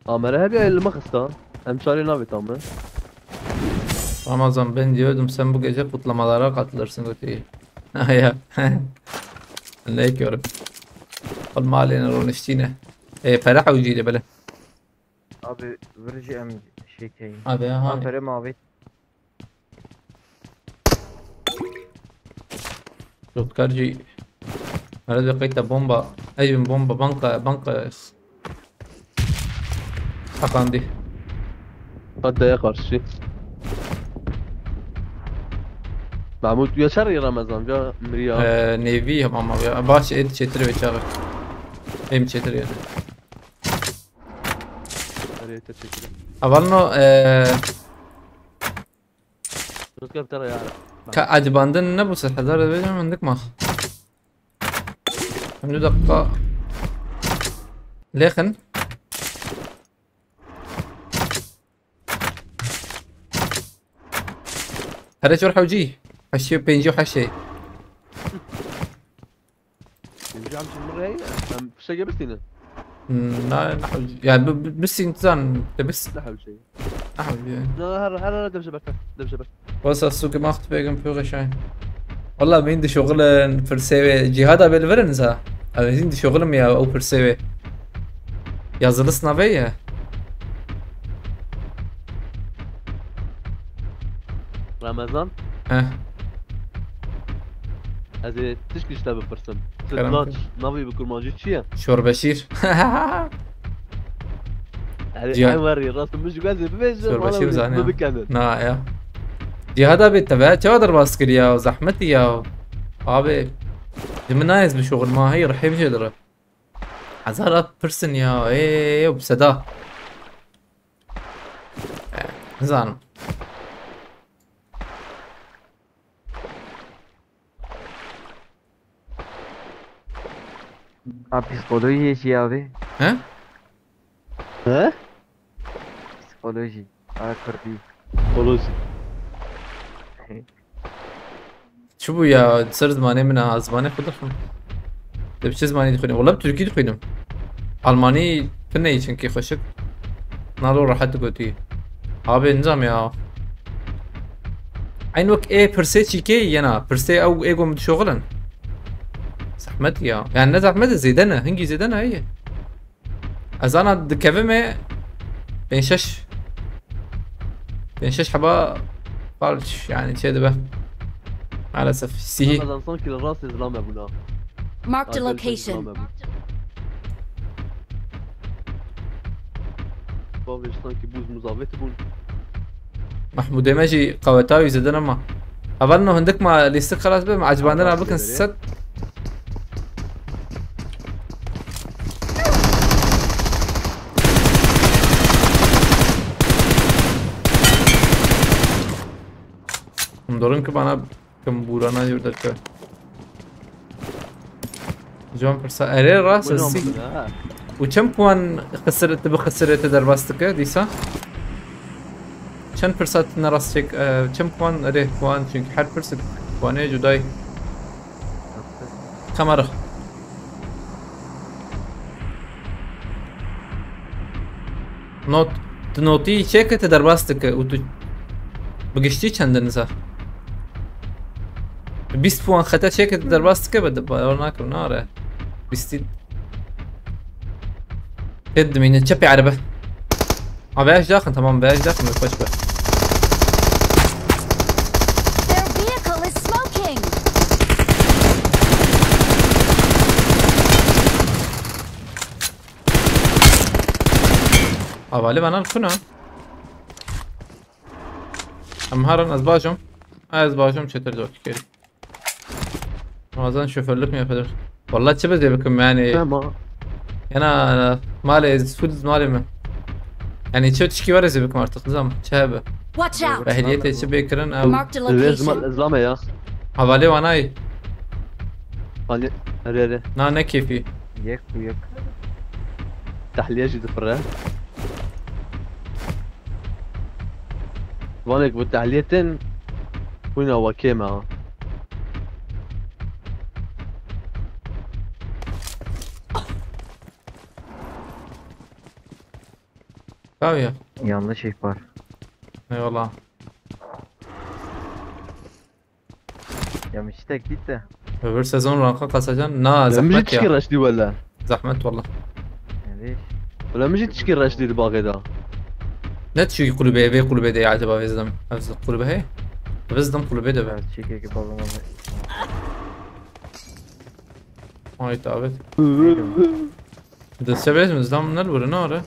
amere hebe ya, elime xista. Em çare navê tam. Ramazan, ben diyordum sen bu gece kutlamalara katılırsın, götü. Ya. Ne diyorum? Olma aleyna roniştine. E, para hawcıydı böyle. Abi, vir jî em şey keyin. Abi, aha. Aferin abi. Jotkar jî. Herhalde kayıtta bomba. Ey, bomba, banka, banka. Hakan di. Hatta ya karşı. Mahmut, ya çer Ramazan, ya miriya. Ee, nevi yapamam ya. Baş et çetir ve çağır. Hem çetir yani. Araya te çekile. Avalno, e, Rüzgar tera ya. Ka acibandin ne bu ses? Hazar da benim mindik ma. Hem de dakika. Lêxin. Here çor hewcî. Heştê û pêncî û heştê. Em jî em çi min rê, em fişekê bistînin. Hmm, na, na hewcî. Ya, bi, bi, bistîn, tu zan, te bist. Ne hewcî. Na hewcî. Na, her, her, her, demşe berke, demşe berke. Wasa sûkê max tu pêgin pû xeşayin. Wala min di şoxilin pirsê wê. Cîhada bê li vir in za. Em hîn di şoxilim ya, ew pirsê wê. Ya zilis navê ye. Ramazan? Heh. Ez ê tişkî ji te bipirsim. Kerem Sütlaç, kir. Navê bi kurmancî çi ye? Şorbeşîr. Erê, Cihan. Ay werî, rast min ji ez ê bibêjim, Şorbeşîr bana zane. Bibikenin. Na ya. Cihada bê teve, çawa derbas kiriya, zehmetî ya. Abi, ji min nayez bi şoxil ma, hey, rihê min jê dire. Hezar at pirsin ya, ê, ê, ê, bi seda. Eh, nizanim. A psîkolojiyê jî ya vê. He? He? Psîkolojî. A kurdî. Psîkolojî. Çi bû ya? Ser zimanê min a, zimanê xwe dixwim. Te bi çi zimanî dixwînim? Wela bi tirkî dixwînim. Almanî tune yî çinkî xweşik. Nalo rehet gotî. Abi nizam ya. Eyn wek ê pirsê çîkê yena. Pirsê ew ê go min dişoxilin. Zehmet ya. Yani ne zehmet e, zêde ne. Hingî zêde ne heye. Ez ana dikevime pênc şeş, pênc şeş heba falç yani çê dibe. Maalesef. Sihî. Ramazan sanki li rastê zilam hebûna. Marked a Alper sanki location. Zilam hebû. Bavê sanki bûz muzavêt bûn. Mahmûdê me jî qeweta wî zêde nema. Hevalino hindik ma lîstik xelas be, me ecibandina bikin set. Him dorin ki bana kim bûrana yurda ke. Ciwan pirsa. Erê rast Buyurun sî. Buyurun, ha. Û çend puan xisir, tu bi xisirê te derbas dike dîsa? Çend pirsa tu ne rast çek, e, çend puan erê puan çünkü her pirsik puanê cudayî. Kamera. Not, tu notî çêke te derbas dike û tu bi giştî çend diniza? Bîst puan xete çêke te derbas dike be de bawer nakim nare. Bîstî. Pêt dimîne çepê erebe. Ha, veya daxin, tamam, veya daxin, xweş be. Their vehicle is smoking. Havale bana kuna. Em herin ez bajom. Ez bajom çetir zor dikeri. Ramazan şoförlük mü yapıyor? Vallahi çi bezê bikim yani. Tamam. Yana malê, full malê mi? Yani çi tişkî var ez bikim artık nizam. Çi hebe? Watch out! Ehliyetê çi bêkirin ew. Marked a Lê location. Zima-, zame ya. Havale wanayî. Hani, here, here. Na ne keyfî. Yek bu yek. Tahliye jî dipire. Vanek bu tahliye tên xwîna we kêm e ha. Tabii ya. Yanlış ihbar. Eyvallah. Ya işte git de. Öbür sezon ranka kasacan. Na, zahmet ya. Tişkî reştî wele. Zahmet valla. Yanlış. Wele min jî tişkî reştî di baxê de. Ne tişkî kulübe, vê kulübe de acaba vezdim. Ez kulübe hey. Vezdim kulübe de be. Evet, çekek babam abi. Ay davet. De sebez mi? Zam ne vurun ara?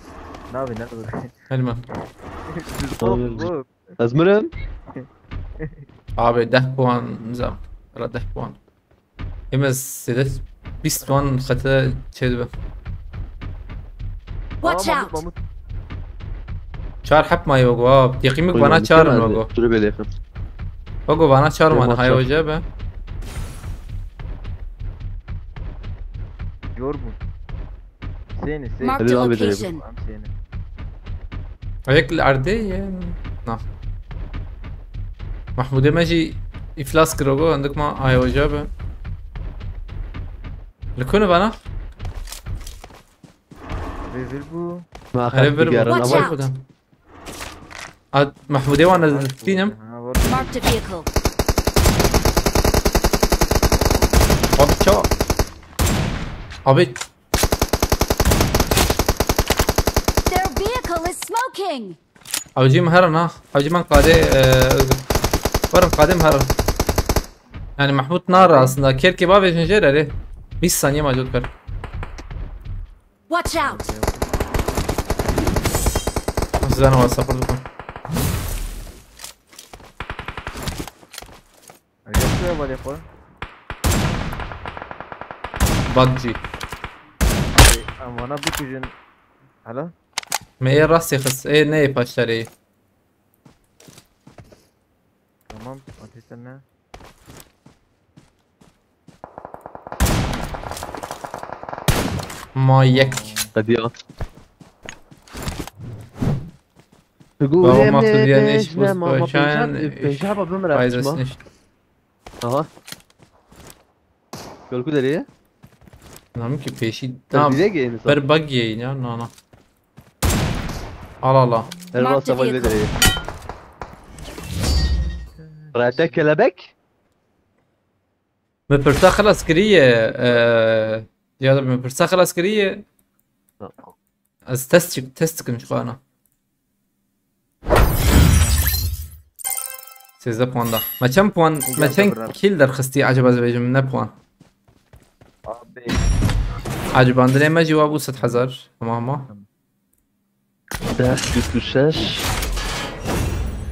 Ne abi, ne vurun? Helman. Stop bu. Ez mirim. Abi deh puan zam. Ra deh puan. Êm ez sêde bîst puan xete çê dibe. Watch out! Aa, Mahmut, Mahmut. Çar hep maye wego, ha. Yekîmik bana çar in wego. Şuraya böyle yakın. Wego bana çar mane, hay hoca be. Yorgun. Sênî, sênî. Marked a location. Em sênî. Ayek li erdê ye. Na. Mahmûdê me jî îflas kir, go, hindik ma aya hoca be. Li ku ne vana? Vê vir bû. Erê vir bû. Watch out! A, Mahmûdê wan ez dînim. Marked a vehicle. Abi çawa? Abi. Their vehicle is smoking. Hewcî min herin ha. Hewcî min qadê, e, werin qadê min herin. Yani Mahmut nare aslında. Kerkê bavêjin jê re. Bîst saniye ma cot kar. Watch out! Sizden var, support bikin. Yoksa ya bale koy. Buggy. Ama bana bir gücün. Hala? Me ê rastê xist, ê neyê paşdarê. Tamam, ateşten ne? Ma yek. Hadi ya. Baba Mahmut diyen eş buz başan, eş fayzasın eş. Aha. Yol ku derê ye? Namı ki peşi. Tamam. Ber bug yayın ya, no, no. Al, al, al. Her Marked a vehicle. Derê ye. Rete kelebek? Min pirsa xilas kiriye. Eee, ya da min pirsa xilas kiriye. Tamam. Ez test çik-, test dikim ji xwe ana. Sêzdeh puan da. Me çend puan, me çend kill derxistî acaba ez bêjim ne puan? Abi. Acibandinê me jî wa bû sed hezar. Hema hema. Deh, bîst û şeş,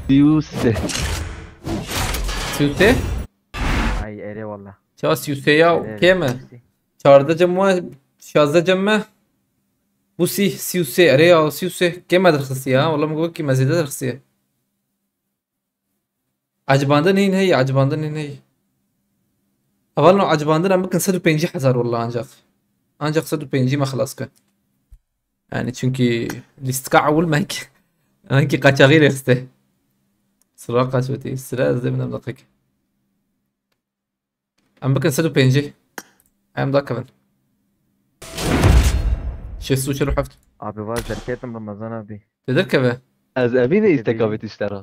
sî û sê. Sî û sê? Ay, erê walla. Çawa sî û sê ya, erê, kêm e? Sî û sê. Çardeh cem wa, şazdeh cem me. Bu sî, sî û sê, erê ya, sî û sê. Kêm e derxistî ya, walla min got ki me zêde derxistî. Acibandin hîn heye, acibandin hîn heye. Hevalno acibandin em bikin sed û pêncî hezar walla ancak. Ancak sed û pêncî me xilas kir. Yani çünkü lîstika ewil me ki, me ki qaçaxî rêxiste. Sira qaç wetî, sira ez dê binem deqîk. Em bikin sed û pêncî. Em dakevin. Şêst û çil û heft. Abi vaz derketim Ramazan abi. Te derkeve? Ez evînê îstek avêtî ji te re.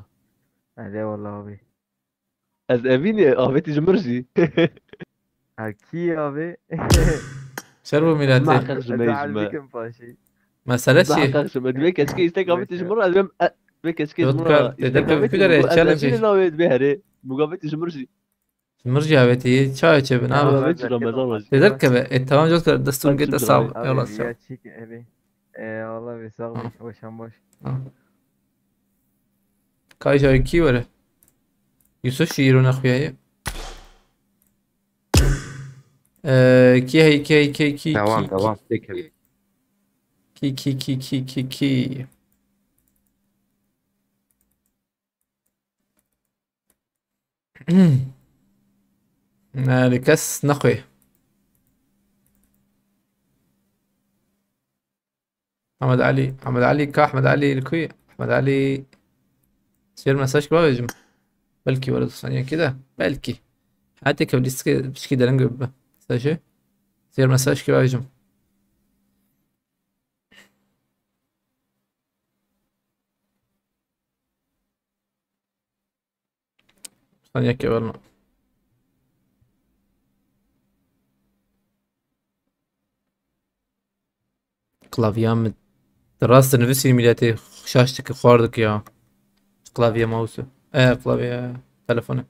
Erê walla abi. Ez evînê avêtî ji mir jî. Ha, kî abi? Şer bo miletê. Ma heqeq ji me, ji me. Dikim paşî. Mesele çi? Ma heqeq ji me. Divê keçikê îstek avêtî ji mir, ez bêm, e, divê keçikê ji mir. Te derkeve ku derê, challenge. Evînê navê divê herê. Mugavêtî ji mir jî. Ji mir jî avêtî, çawa çêbin, abi? Abi, abi, çi Ramazan baş. Te derkeve, e, tamam, cot kar, destun gete sağ ol. Abi, eyvallah, sağ ol. Ya çik, evi. E, Allah be, sağ ol, ha, hoşan baş. Ha. Kay jay kî were? Yusuf şiîro nexuyaye. E, kî hey, kî hey, kî, kî, devam, kî, devam, kî. Kî, kî, kî, kî, kî, kî. Ne, li kes nexwê. Ahmed Ali, Ahmed Ali, ka Ahmed Ali li ku ye? Ahmed Ali, sêr mesaj ki bavêjim. Belkî were du saniyekî de. Belkî. Heta ke lîstikê pişkî dereng bibe. Mesajê. Sêr mesaj ki bavêjim. Sen yekê verme. Klavya min. Rast nivîsî miletê şaş dike, xwar dike ya. Klavye mouse. E, klavye telefonu.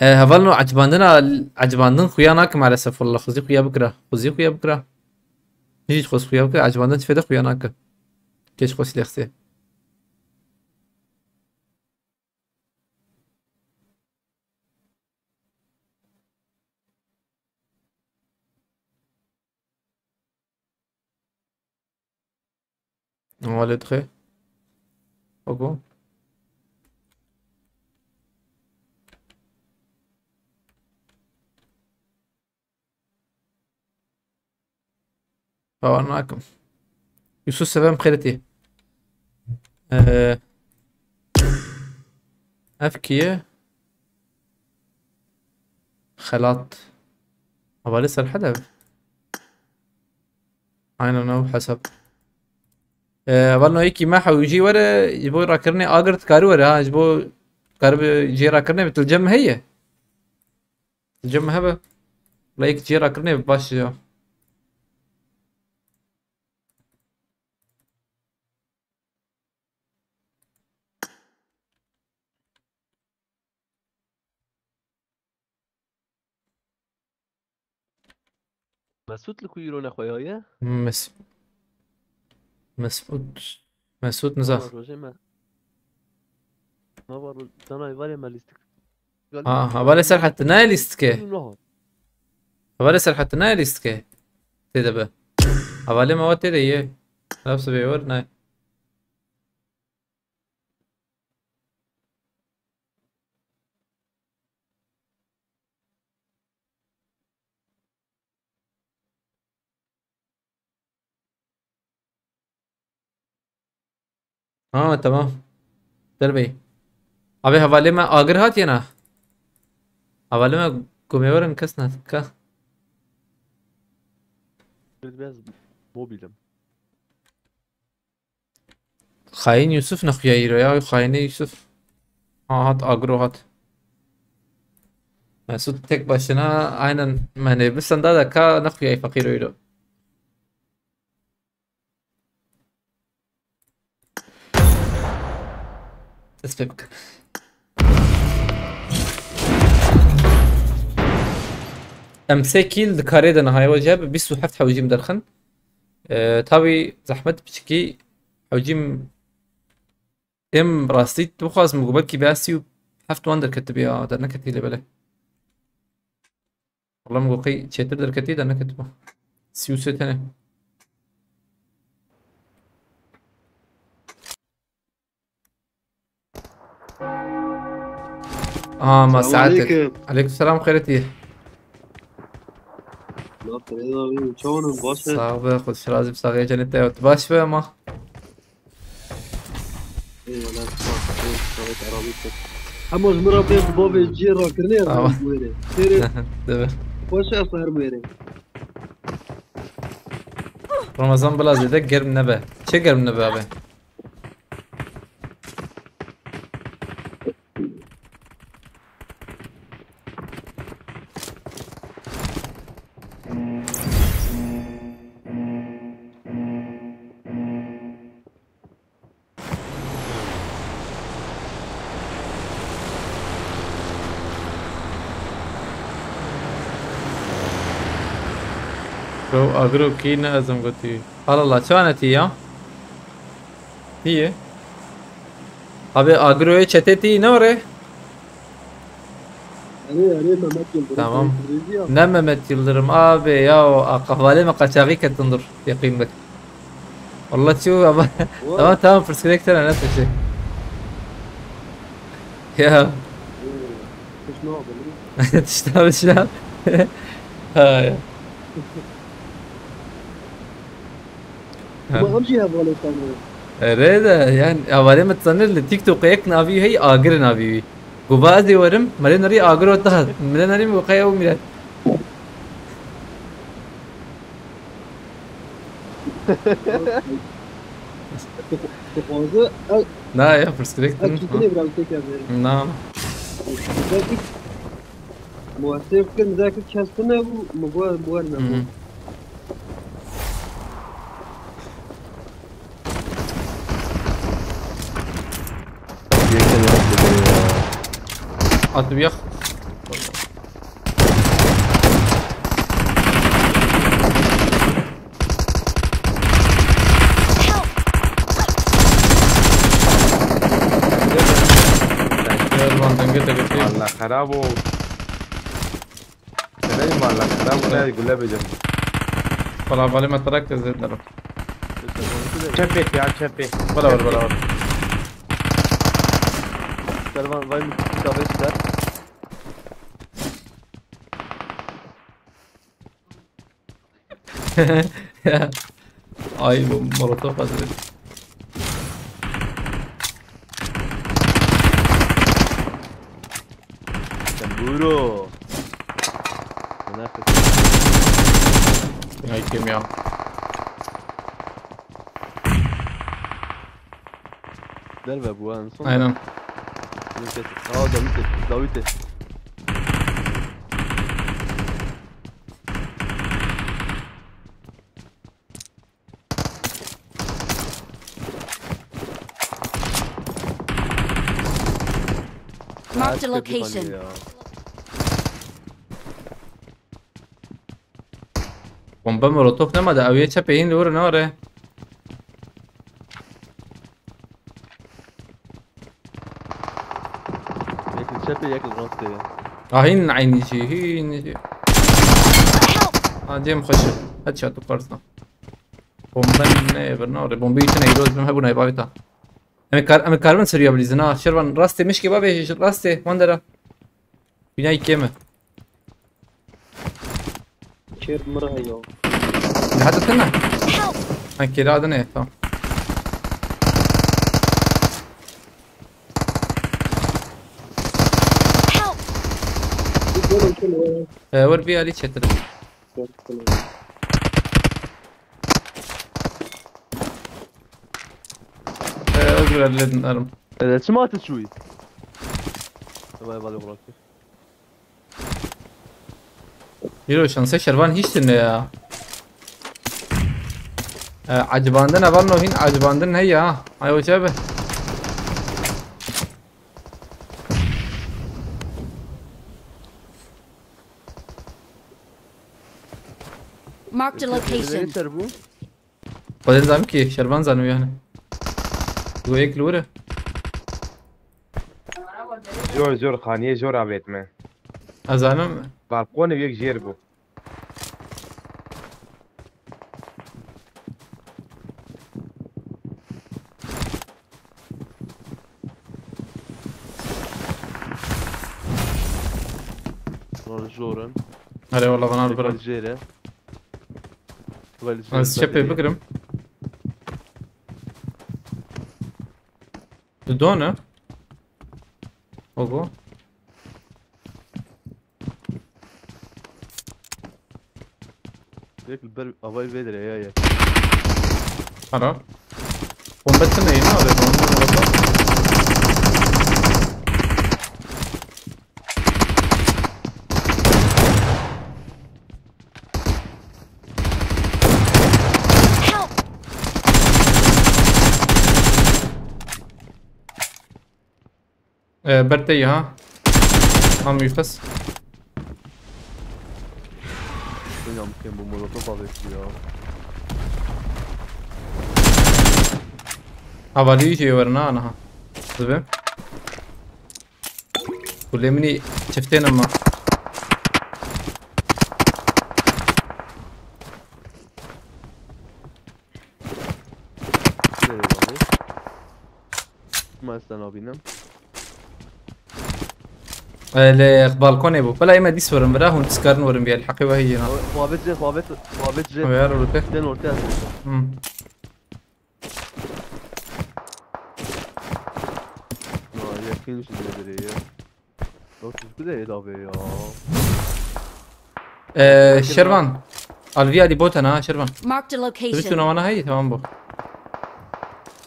E, hevalno, ecibandina, ecibandin xuya nake maalesef, wallah, xwezî xuya bikira. Xwezî xuya bikira. Hiç xwez xuya bikira, ecibandin tifê de xuya nake. Keç xwesî lexsê. On va le trait. Oko. Bawer nakim. Yusuf Seven Xêretî. Ee, ev kî ye? Xelat. Hevalê Serhed ev. Aynen ew hesab. Ee, hevalno yekî me hewcî were, ji bo rakirinê agir dikarî were ha, ji bo dikarî bi cihê rakirinê bi tilcem heye. Cem hebe. Like cihê rakirinê baş ya. Mesûd li ku îro nexweyaye? Mes-, Mesûd. Mesûd niza. Nava rojê me. Nava ro-, dana êvarê me lîstik. Ha, hevalê Serhed, tu nayê lîstikê. Hevalê Serhed, tu nayê lîstikê. Tê de be. Hevalê me wa tê de ye. Laf sibê wer nayê. Ha, tamam. Derbey. Abi, hevalê me agir hatiye na. Hevalê me gumê werin kes na. Ka. Biraz mobilim. Xayîn Yusuf nexuya îro ya, xayînê Yusuf. Ha, hat agro hat. Mesut tek başına aynen, yani bir sanda da ka nexuya fakir îro. Dest pê bikin. Em sê kîl di karê de niha ye, we jî hebe bîst û heft hewcîm derxin. Ee, tabî zehmet piçikî hewcîm, em rastî bixwazim ku belkî bi sî û heft wan derketibî ya, derneketî lê belê. Wala min got qey çêtir derketî, derneketibo. Sî û sê tenê. Aa, ma Selamun saetek. Aleyküm. Aleyküm selam, xêretî. Nasıl abi? Çawanın baş e? Sağ be, xwedî razî be, saxê cennet de. Baş be ama. Eyvallah, sağ ol. Sağ ol, sağ ol. Hema ji min re pêş bavê ciyê rakirinê ez Tamam. Herim wêrê. Sêrê Deve. Xweş e, ez herim wêrê. Ramazan bila zêde germ nebe. Çi germ nebe abi? Bro, agro kî ne, ez im gotî. Allah Allah, çawa ne tî ya? Tî ye? Abi, agroyê çetê tî ne were? Erê, erê, Mehmet Yıldırım. Tamam. Ne Mehmet Yıldırım abi ya, o a-, hevalê me qaçaxî ketin dur. Yaqîn bik. Wallah çû ama, Vay. Tamam, tamam, pirsgirêk te ne, ne tiştê. Ya. Ee, tişt ne oldu? Tişt abi, tişt abi. Ha ya. Ha. Ama em jî hevalê te ne. Erê de, yani, hevalê me dizanir li TikTokê yek navî hey, Agir navî wî. Got ez ê werim, me lê nerî Agir got da. Me lê nerî, min got qey ew mîret. Dixwaze, ew, Na ya, pirsgirêk ew din. Çîtinê bira têkeve. Na. Belkî muhaseb bikin, belkî kes tune bû, min got, wer nebû. Hı hı. Yekten yarak dedi ya. Atım yok. Erman denge de götüreyim. Allah, xerab ol. Selam, Allah, xerab ol, ne güle bicim. Valla, vali me terak zêde. Çepê ya, çepê. Beraber, beraber. Servan, vay mı, davet ister. Ya. Ay, bu molotof hazır. Sen buyur o. Buna kız. Ya, kim ya? Derve bu en son. Aynen. Aa, Davide, Davide. Marked a location. Bombe molotof nema de, ew yê çepê hîn li wir nare. Yek li çepê, yek li rastê ye. Ah, hîn eynî jî, hîn jî. Ah, cem xweş. Headshot û qarsa. Bombe ne, bir ne, bombe için eğri özüm, he, bu ne, bavita. Em kar-, em karibin seriya bilîzin ha. Şervan rastê mişkê bavê, rastê, wandera. Binayê kêm e. Kêr min re heye. Ne hata tine? Help! Ha, kêra adine, tamam. Help! Ee, wer bir alî çetir. Ee, Dur, halledin arım. Ee, çima tu çûyî? Vay, vay, bırak. Hero şansa Şervan hiç dinle ya. Ee, acibandın avan no hin acibandın ne ya? Ay hoca be. Marked a location. Ser bu. Xwedê zanim ki Şervan zanim yani. Bu yek lure. Zor, zor, xaniyê zor avêt me. Ez zanim. Balkonê yek jêr bû. Lan zor in. Hele valla bana Tek bırak. Jêre. Weli Ez çepê bigirim. Tu done. Ogo. Direkt ber avay vedre ya ya. Ara. Bomba ne yine abi? Bomba, bomba. Help! Ee, ber te ya. Tam yüfes. Hocam, kim bu molotof abi ya? Havali şey var na, aha. Zıbı. Kulemini çiften ama. Nereye abi? Ma sen abinem. Ele balkonê bû. Bela ême dîs werin bira, hûn dîs karin werin bî, el heqê we heye na. Xwabet je, xwabet, xwabet je. Ew ya rûte. Den ortaya. Hmm. Na, yakın işte nedir ya? Yok, siz bir de Eda Bey ya. Ee, Şervan. Alviya di botana ha, Şervan. Marked a location. Bütün ona haydi, tamam bu.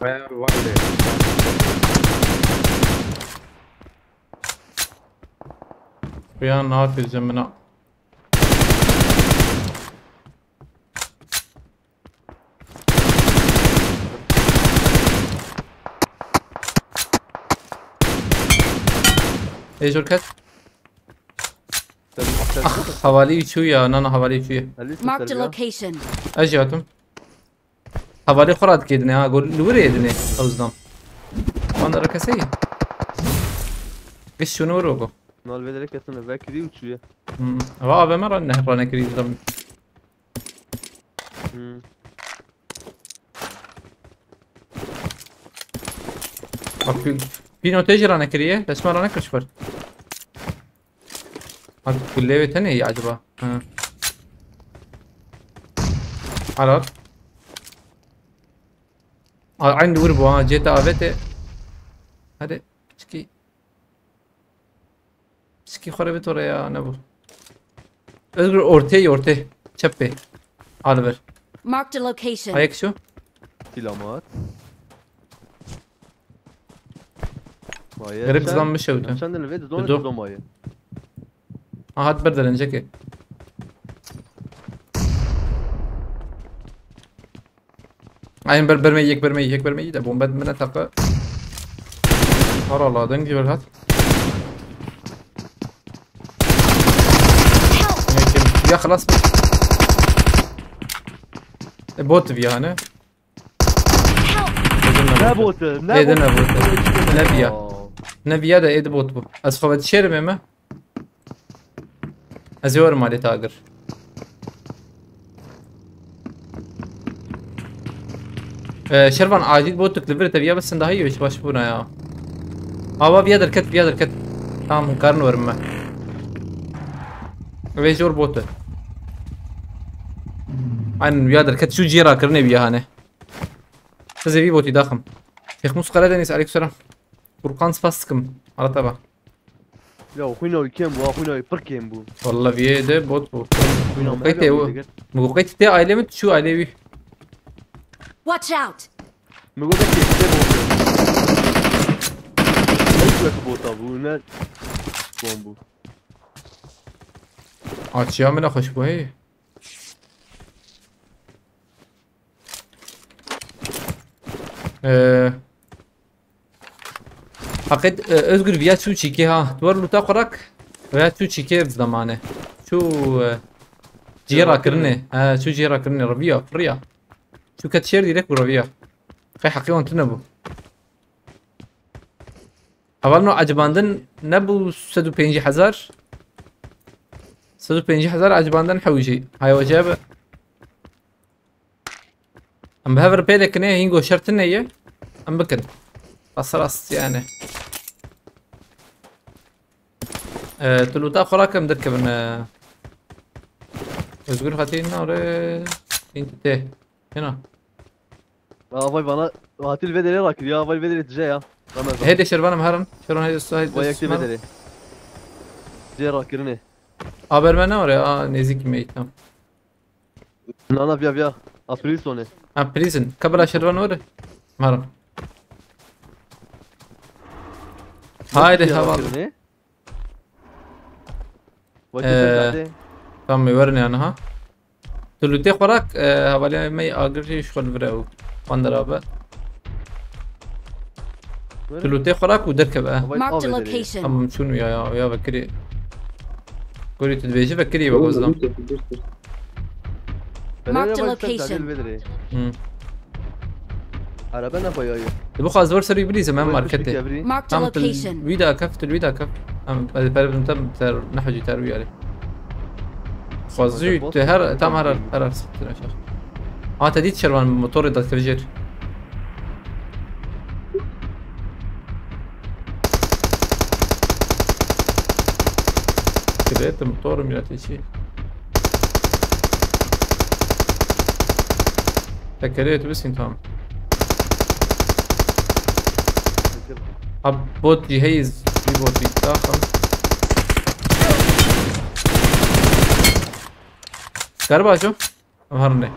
Ee, var de. Bir an ne yapacağım ben? Ê jor ket. Ah, havalî çû ya, nana havalî çû ya. Marked a location. Ez jî hatim. Havalî xwe radikê dinê ha, gol li wir ê dinê, ew zidam. Wan dara keseyî. Giş şunu wir ogo. Nal vedere kesine vekirî û çûye. Hmm. Va A V M ra ne, ranekirî zidam. Hmm. Bak, pî-, pîno te jî ranekiriye. Destma ranekir ji xwe. Bak, gullê wê tenê ye acaba? Ha. Alat. A, aynı vur bu ha. C T A V T. Hadi. Çıkı. Sikî xwe re bit oraya, ne bu? Özgür ortê, ortê. Çepê. Al ver. Marked a location. Ayak şu. Selamat. Vay, Gerek sen, zam bir şey öte. Sen de ne verdi? Zon Dur. Zon mayı. Aha, hat bir derence ki. Aynen, ber-, bermeyi, yek bermeyi, yek bermeyi de bomba etmene takı. Har Allah, dön gibi hat. Yekim. Ya, halas mı? E, bot bir yani. Ne botu? Ne Ede botu? Ne botu? Ne biya? Aa. Ne biya da ede bot bu. Az xavet şerim eme. Ez ê werim malê te agir. Ee, Şervan, acil botuk li vir te viya bisin daha iyi, hiç baş buna ya. Ava viya derket, viya derket. Tamam, hûn karin werin me. Vê jor botu. Aynen, viya derket, şu cî rakirinê viya hane. Siz evi botî daxim. Şêxmûs Karadeniz, aleykümselam. Furkan, spas dikim. Arata bak. Ya, xwîna wî kêm bû, xwîna wî pir kêm bû. Walla viyê de bot bû. Xwîna Min me qeytê hebe o. Min qeytê te aile mi, tu çû aile wî. Watch out! Min got, "Belkî te bot." Wek bota bû, ne wan bû. Açıya min xweş bû hey. Ee, Heqet, e, Özgür viya çû çîkê ha. Duvar luta qurak. Viya çû çîkê ev zamane. Çû, e, cihê rakirinê. Ha, çû cihê rakirinê. Reviya, firiya. Çû ket şer direk bu reviya. Qey heqê wan tune bû. Heval no acibandin nebû sed û pêncî hezar. Sed û pêncî hezar acibandin hewî jî. Haya wece be. Em bi hev re pê dikinê, hîn goşer tune ye. Em bikin. Rast rast yani. Ee, tu luta xwe rakim derkevin, ee. Özgür hatî nare. Hîn tê. Hina. Avay bana hatil vedere rakir ya, avay vedere tije ya. Ramazan. Hêdê şervanım herin. Şervan hêdê usta hêdê Vay yakti usta. Vedere. Tije rakirine. Haber ben ne var ya? Aa, nezik meytan. Nana via via. April sone. Ha, prison. Kabla şervan var. Maram. Haydi Tije havalı. Rakirine. Ee, Tamam, verin yani ha. Tu lutê xwe rak, e, hevalê me agir jî ji xwe li vir e û wan derabe. Tu lutê xwe rak û derkeve. Marked a location. Tamam, çûn ya, ya, ya vekirî. Gorî tu dibêjî vekirî we gozlam. Marked a location. Hmm. Araba ne koyuyor? Di bu xwaz zor serî bilîzim em marketê. Marked a Tam tu location. wî da kef, tu wî da kef. Em ez pere bidim tam ter nehecî ter wî yarê. Xwazî tu her tam her her her siktir aşağı. Ha te dît şervan motorê da kef jêr. Kirê tu motor miletê çi? Tekerê tu bisin tamam. Ha bot jî heyî, vî bot jî daxim. Galiba şu. Em herine.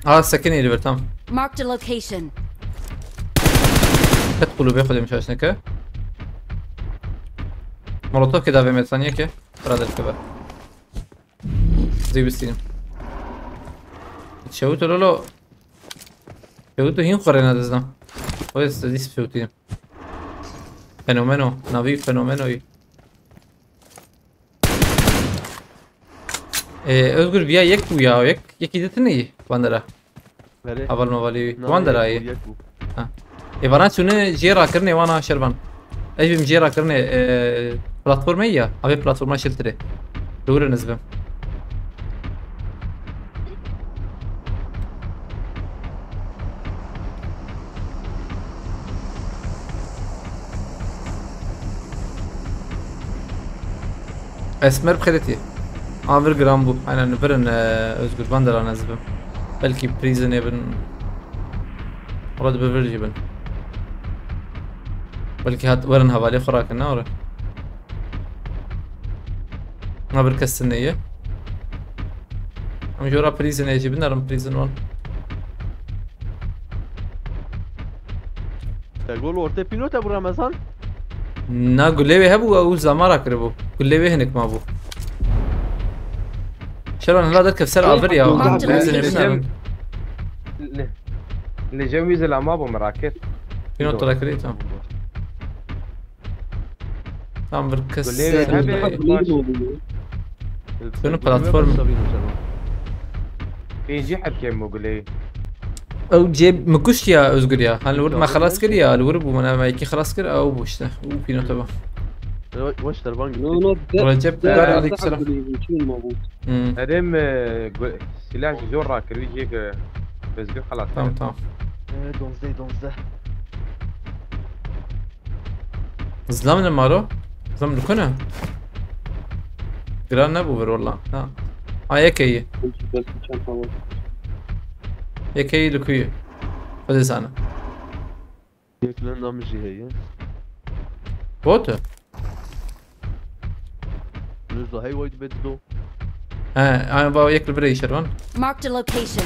Aa, sekinê li vir tam. Marked a location. Qet qulûbê xwe demiş aşneke. Molotov ke davê me saniyeke. Bira derkeve. Zî bistînim. Şewito lolo. Şewito hîn xwe rêna dizna. O ez dîs şewtînim. Fenomeno. Navî fenomenoyî. Ee, Özgür viya yek bû ya, yek, yekî ditinî bandera. Heval mevalî wî. Wan derayê. Ê vana çûne jê rakirinê wana şervan. Ez bim jê rakirinê, e, platformê ya. Avê platforma şiltirê. Dûrin ez bim. Esmer bi xêretî. A vir giran bû. Aynen, birin, e, Özgür, van deran ez bim. Belkî prison ê bin. Wala dibe vir jî bin. Belkî hat werin hevalê xwe rakin, ne were? Na bir kes tune ye. Em jora prison ê jî binerin prison wan. Te gol ortê pîno te bû Remezan? Na gulê wê hebû, ew zamara kiribû. Gulê wê hinek mabû. Şervan hela derkev ser avir ya. Marked a Benzin location. evin Li, li cem wî zilama bû merakir. Pîno tira kirî tam. Tam bir kes. Gulê wê hebe baş. Şunu platform. Pêncî hebkê bû gulê. Ew cê min kuşt ya Özgür ya. Hani li wir me xelas kir ya, li wir bû min, me yekî xelas kir, ew bû işte. Û pîno te ba. Weş derban No, no, gitti. de, Recep de, Kar de, aleykümselam. Çin mabû. Herêm e, gu- silah jî zor rakir wî jê ke bezgir xelas Tamam kir. Tamam. Ee, donzdeh, donzdeh. Zlam ne maro? Zlam li ku ne? Giran nebû vir wala. Ha. Ha, yekê yî. Yekê yî li ku yî? Xwedê zane. Yek lan nam jî heye. Bot e? Nuzda hey wayt bet do. He, ha, va yek li vir e şervan. Marked a location.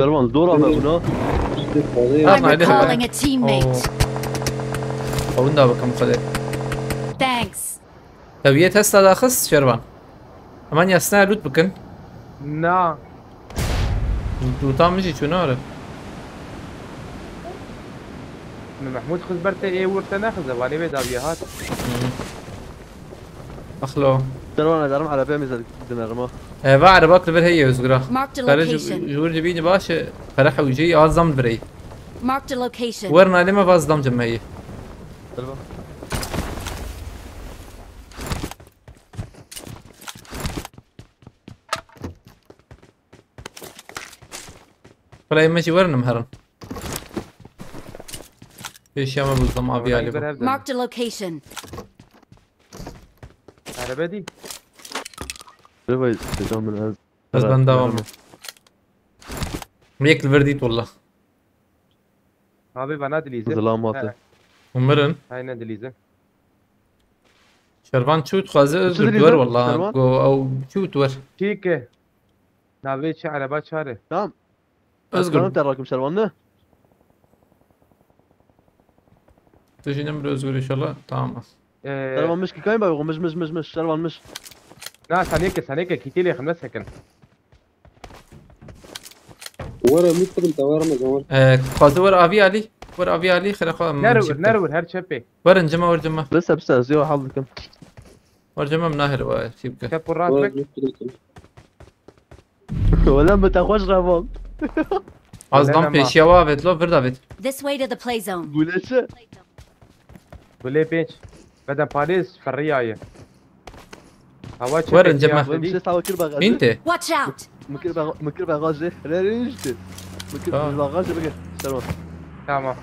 Derman zor ama buna. I'm recalling a teammate. Ew winda bikim xwedê. Thanks. Te wiyê testa daxist Şervan. Hemen yasnaya loot bikin. Na. Lootan min jî çû nare. Min Mehmûd xiz ber te ê wir te nexize, valê wê dawiye hat. Axlo. Derman ederim arabaya mizar dinarım ha. E, va erebak li vir heye Özgura. Marked a Kare ji location. ji wir cibînî baş e. Kare hewceyî az dam li vir heye. Marked a location. Wer nalê me vaz dam cem heye. Derman. Xulay me jî werin em herin. Pêşiya me bû zam aviya lê. Ber hevdin. Marked a location. Erebe dî. Derman selam min ez. Ez ben devam. Yek li vir dît walla. Abi bana dilîze. Zelamatı. Umirin. Aynen dilîze. Şervan çû dixwaze Özgür Çi duwer dilîze? walla. Şervan? Go ew çû duwer. Çîke. Navê çi ereba çare. Tamam. Özgür. Özgür. Te rakim Şervan ne? Tu jî nemir Özgür inşallah. Tamam. Ee, Şervan miş ki kayın bak, miş miş miş miş Şervan miş. Na saneke saneke kitê lê xim nesekin. Were mutrim te were me zaman. Ee, Xwazi wer avî alî. Wer avî alî xire xwe. Nerwir nerwir her çepê. Werin cima wer cima. Bes hepsi ez yo hal dikim. Wer cima min nahir wa şî bike. Çep û rast Were bek. mutrim. Wala me te xweş revan. Az Wala dam nema. Pêşiya wa avêt lo vir davêt. This way to the play zone. Gulesi. Gulê pênc. Beden parêz ferriyaye. Hawa çepê. Werin cema. Wem şey sağ kir bak. Bîn tê. Watch out! Mı kir bag-, mı kir bagajı. Rerişti. Mı kir Tamam. bagajı bigir. Tamam. Tamam.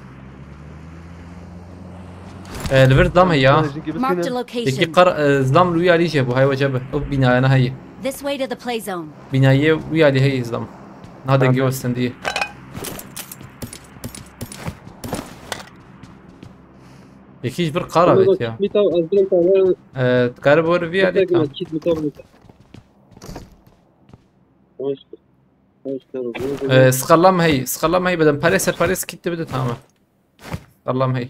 Ee, li vir zlam heye ha. Bagajı gibi Marked a seni. Location. Yekî qar e, zlam li wî alî jê bû, hay wece bi. Ew binaya ne heye. This way to the play zone. Binayê wî alî heye zlam. Na dengê Tamam. westendiye. Yekî ji vir qar avêt ya. Kit bita ez bin tane. Ee, dikare bi were vî alî Tek tamam. Kit bita bita. Hoş. Hoş. Ee, Skallam hey, skallam hey, bedem pare ser pare skit de bide tamam. Skallam hey.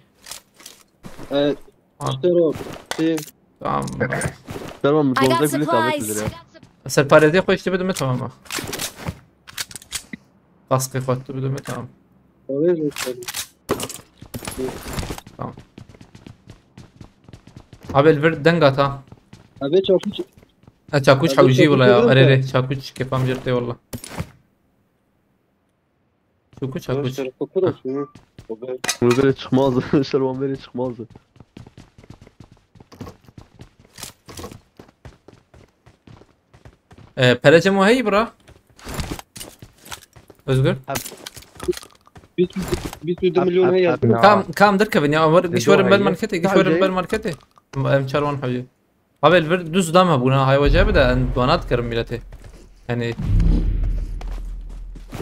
Evet. Ha. İşte o. Şey. Tamam. Tamam, I got dolacak bile tablet supplies. bilir ya. Ser pare de koy işte bide tamam. Kaskı koydu bide tamam. Oraya gösterdim. Abi el vir deng at ha. Abi çok hiç. Ha çakuç Abi hewjî çakuç wala ya. dedim Erê de. Erê çakuç kefam jirtê wala. Çakuç çakuç. Arkadaşlar kokur olsun ha. Bunu böyle çıkmazdı. Şervan böyle çıkmazdı. Ee, pere cem o hey bura. Özgür. Biz biz bir milyon Ab- ya. ab- Kam kam derkevin ya. Var giş Dedo verin ben heye. markete. Giş verin ben markete. Em çarwan hewjî. Abi el vir düz dam hebûna, hay wece bide, em dona dikirin milletê. Yani.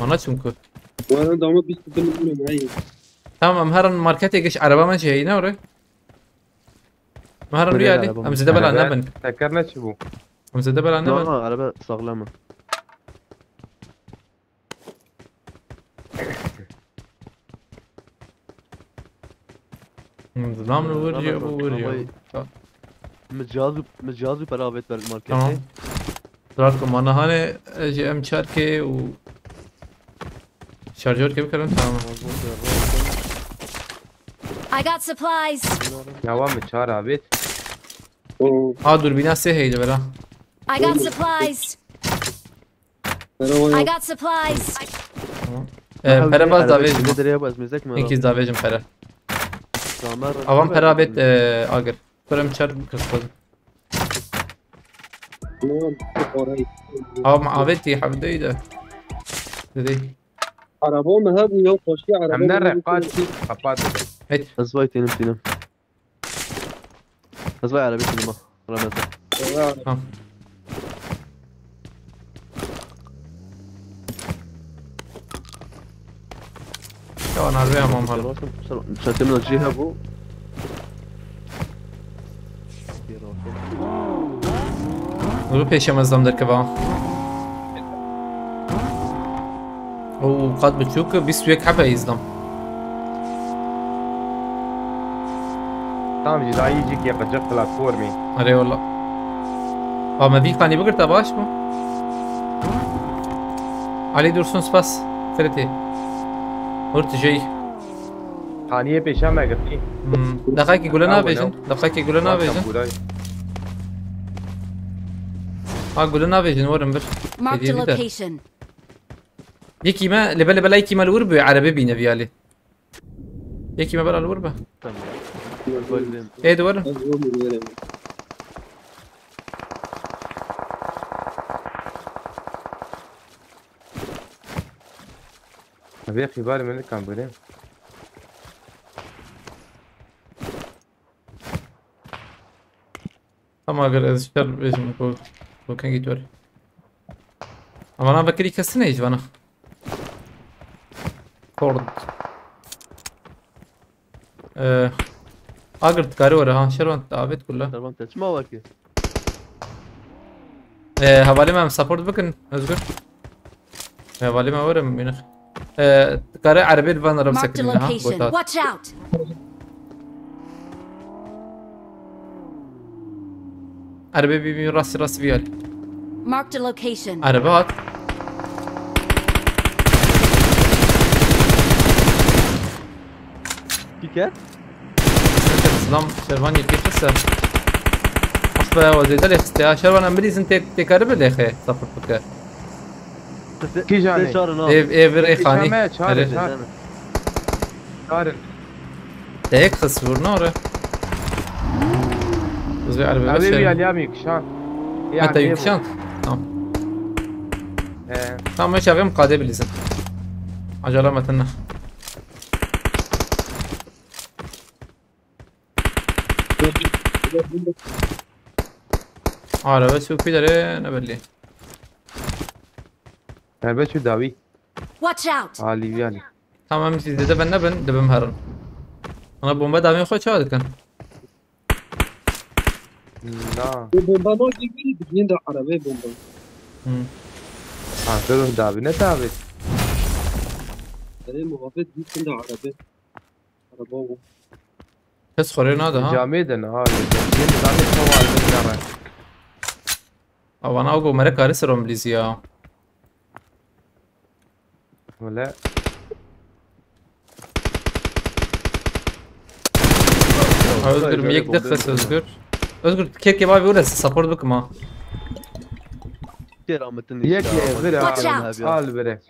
Ona çünkü. Bu arada ama biz bir milyon hayır. Tamam, em herin marketê giş araba me jî heyî ne orê? Em herin Nereye riyalî. araba mı? Em zêde bela Araba- nebin. Teker ne çi bû? Em zêde bela No, nebin. no, araba sağlam mı? Em zilam li wir jî, bu wir jî. Mi cihaz, mi cihaz bir para avet verdim markete. Tamam. Drakom, ana hani e, ji em çarkê û şarjör kê bikarin, tamam. I got supplies. Yawa mi çar abit. O Ha, durbîna sê heyli vera. I got supplies. I merhaba. Got supplies. E, pere baz davêjim. Ne dereye baz mizek mi? Yekî davêjim pere. Tamam. Avan pere abet e, agir. Kurem çar kırkız. Tamam. Orayı. Avam aveti hevdeydi. Dedi. Araba mı ha bu yok hoşlu araba. Hem ne mı? rek kaç kapat. Ez vay tenim tenim. Ez vay araba tenim ha. Ramazan. Ya, Tamam. Ya narbe hamam halim. Çatımın acı ha bu. Dur peşemezden derkeva. Oo, qat biçûk, bîst û yek hebe îzdam. Tam jî dayî jî ke qicik platformî. Erê wala. Ba me vî kanî bigirta baş bû. Ali Dursun spas. Kriti. Hurt jey. Kaniyê pêşa me girtî. Hmm. Deqekî gule Bravo, navêjin. no. Deqekî gule navêjin. Ha gule navêjin werin bir. Marked a Hediye de. Location. Yekî me lebe lebe yekî me li wir bû, erebe bîne viyalî. Yekî me bera li wir be. Tamam. Ê di werin. Vê xîbarê min nikan bigirê. Tamam, agir ez şer bêjim ku ku kengî dor. Ama na vekirî kesine hiç bana. Kord. Ee, agir dikare were ha, şervan davet kulla. Şervan te çima wekî? Ee, hevalê me em support bikin, Özgür. Hevalê me were min. Ee, dikare erebê li van rem Marked a sekinî ha. Location. Boşa. Watch out. Erebê bî bî rastî rastî viyal. Marked a location. Erebe hat. Kî ket? Silam şervan yekê kese. Asla ya zêde lê xiste ya. Şervan em bilîzin tê tê karibe lê xe sapır bike. Kî janê? Te çarın ha. Ev ev rê Kî xanî. janê? Çarê, Erê. çar. Çarê. Te yek xis vur ne ore. Biz bir araba Abi bir şey. aliyam yükşan. Ha te yükşan. Tamam. He. Tamam, hiç avêm qadê bilîzin. Acele metin ne. Araba sopî dere ne belli. Araba şu dawî. Watch out! Alî yanî. Tamam, siz de ben ne ben de ben herin. Ana bomba davên xwe çawa dikin? Na. Bu bomba ne gibi? Yine de araba bomba. Hı. Ha, dur, davî ne davî? Araba muhabbet gitsin de araba. Araba o. Kes xorê nade ha. Camê de ne ha. Yeni camê çawa aldın ya ben. Avana o gomere karı serom biliz ya. Öyle. Ha, Özgür, mi yek de xis Özgür. Özgür, kêrkê bavê were support bikim ha. Kerametin. Yek işte, levir al. Watch out. Al bire.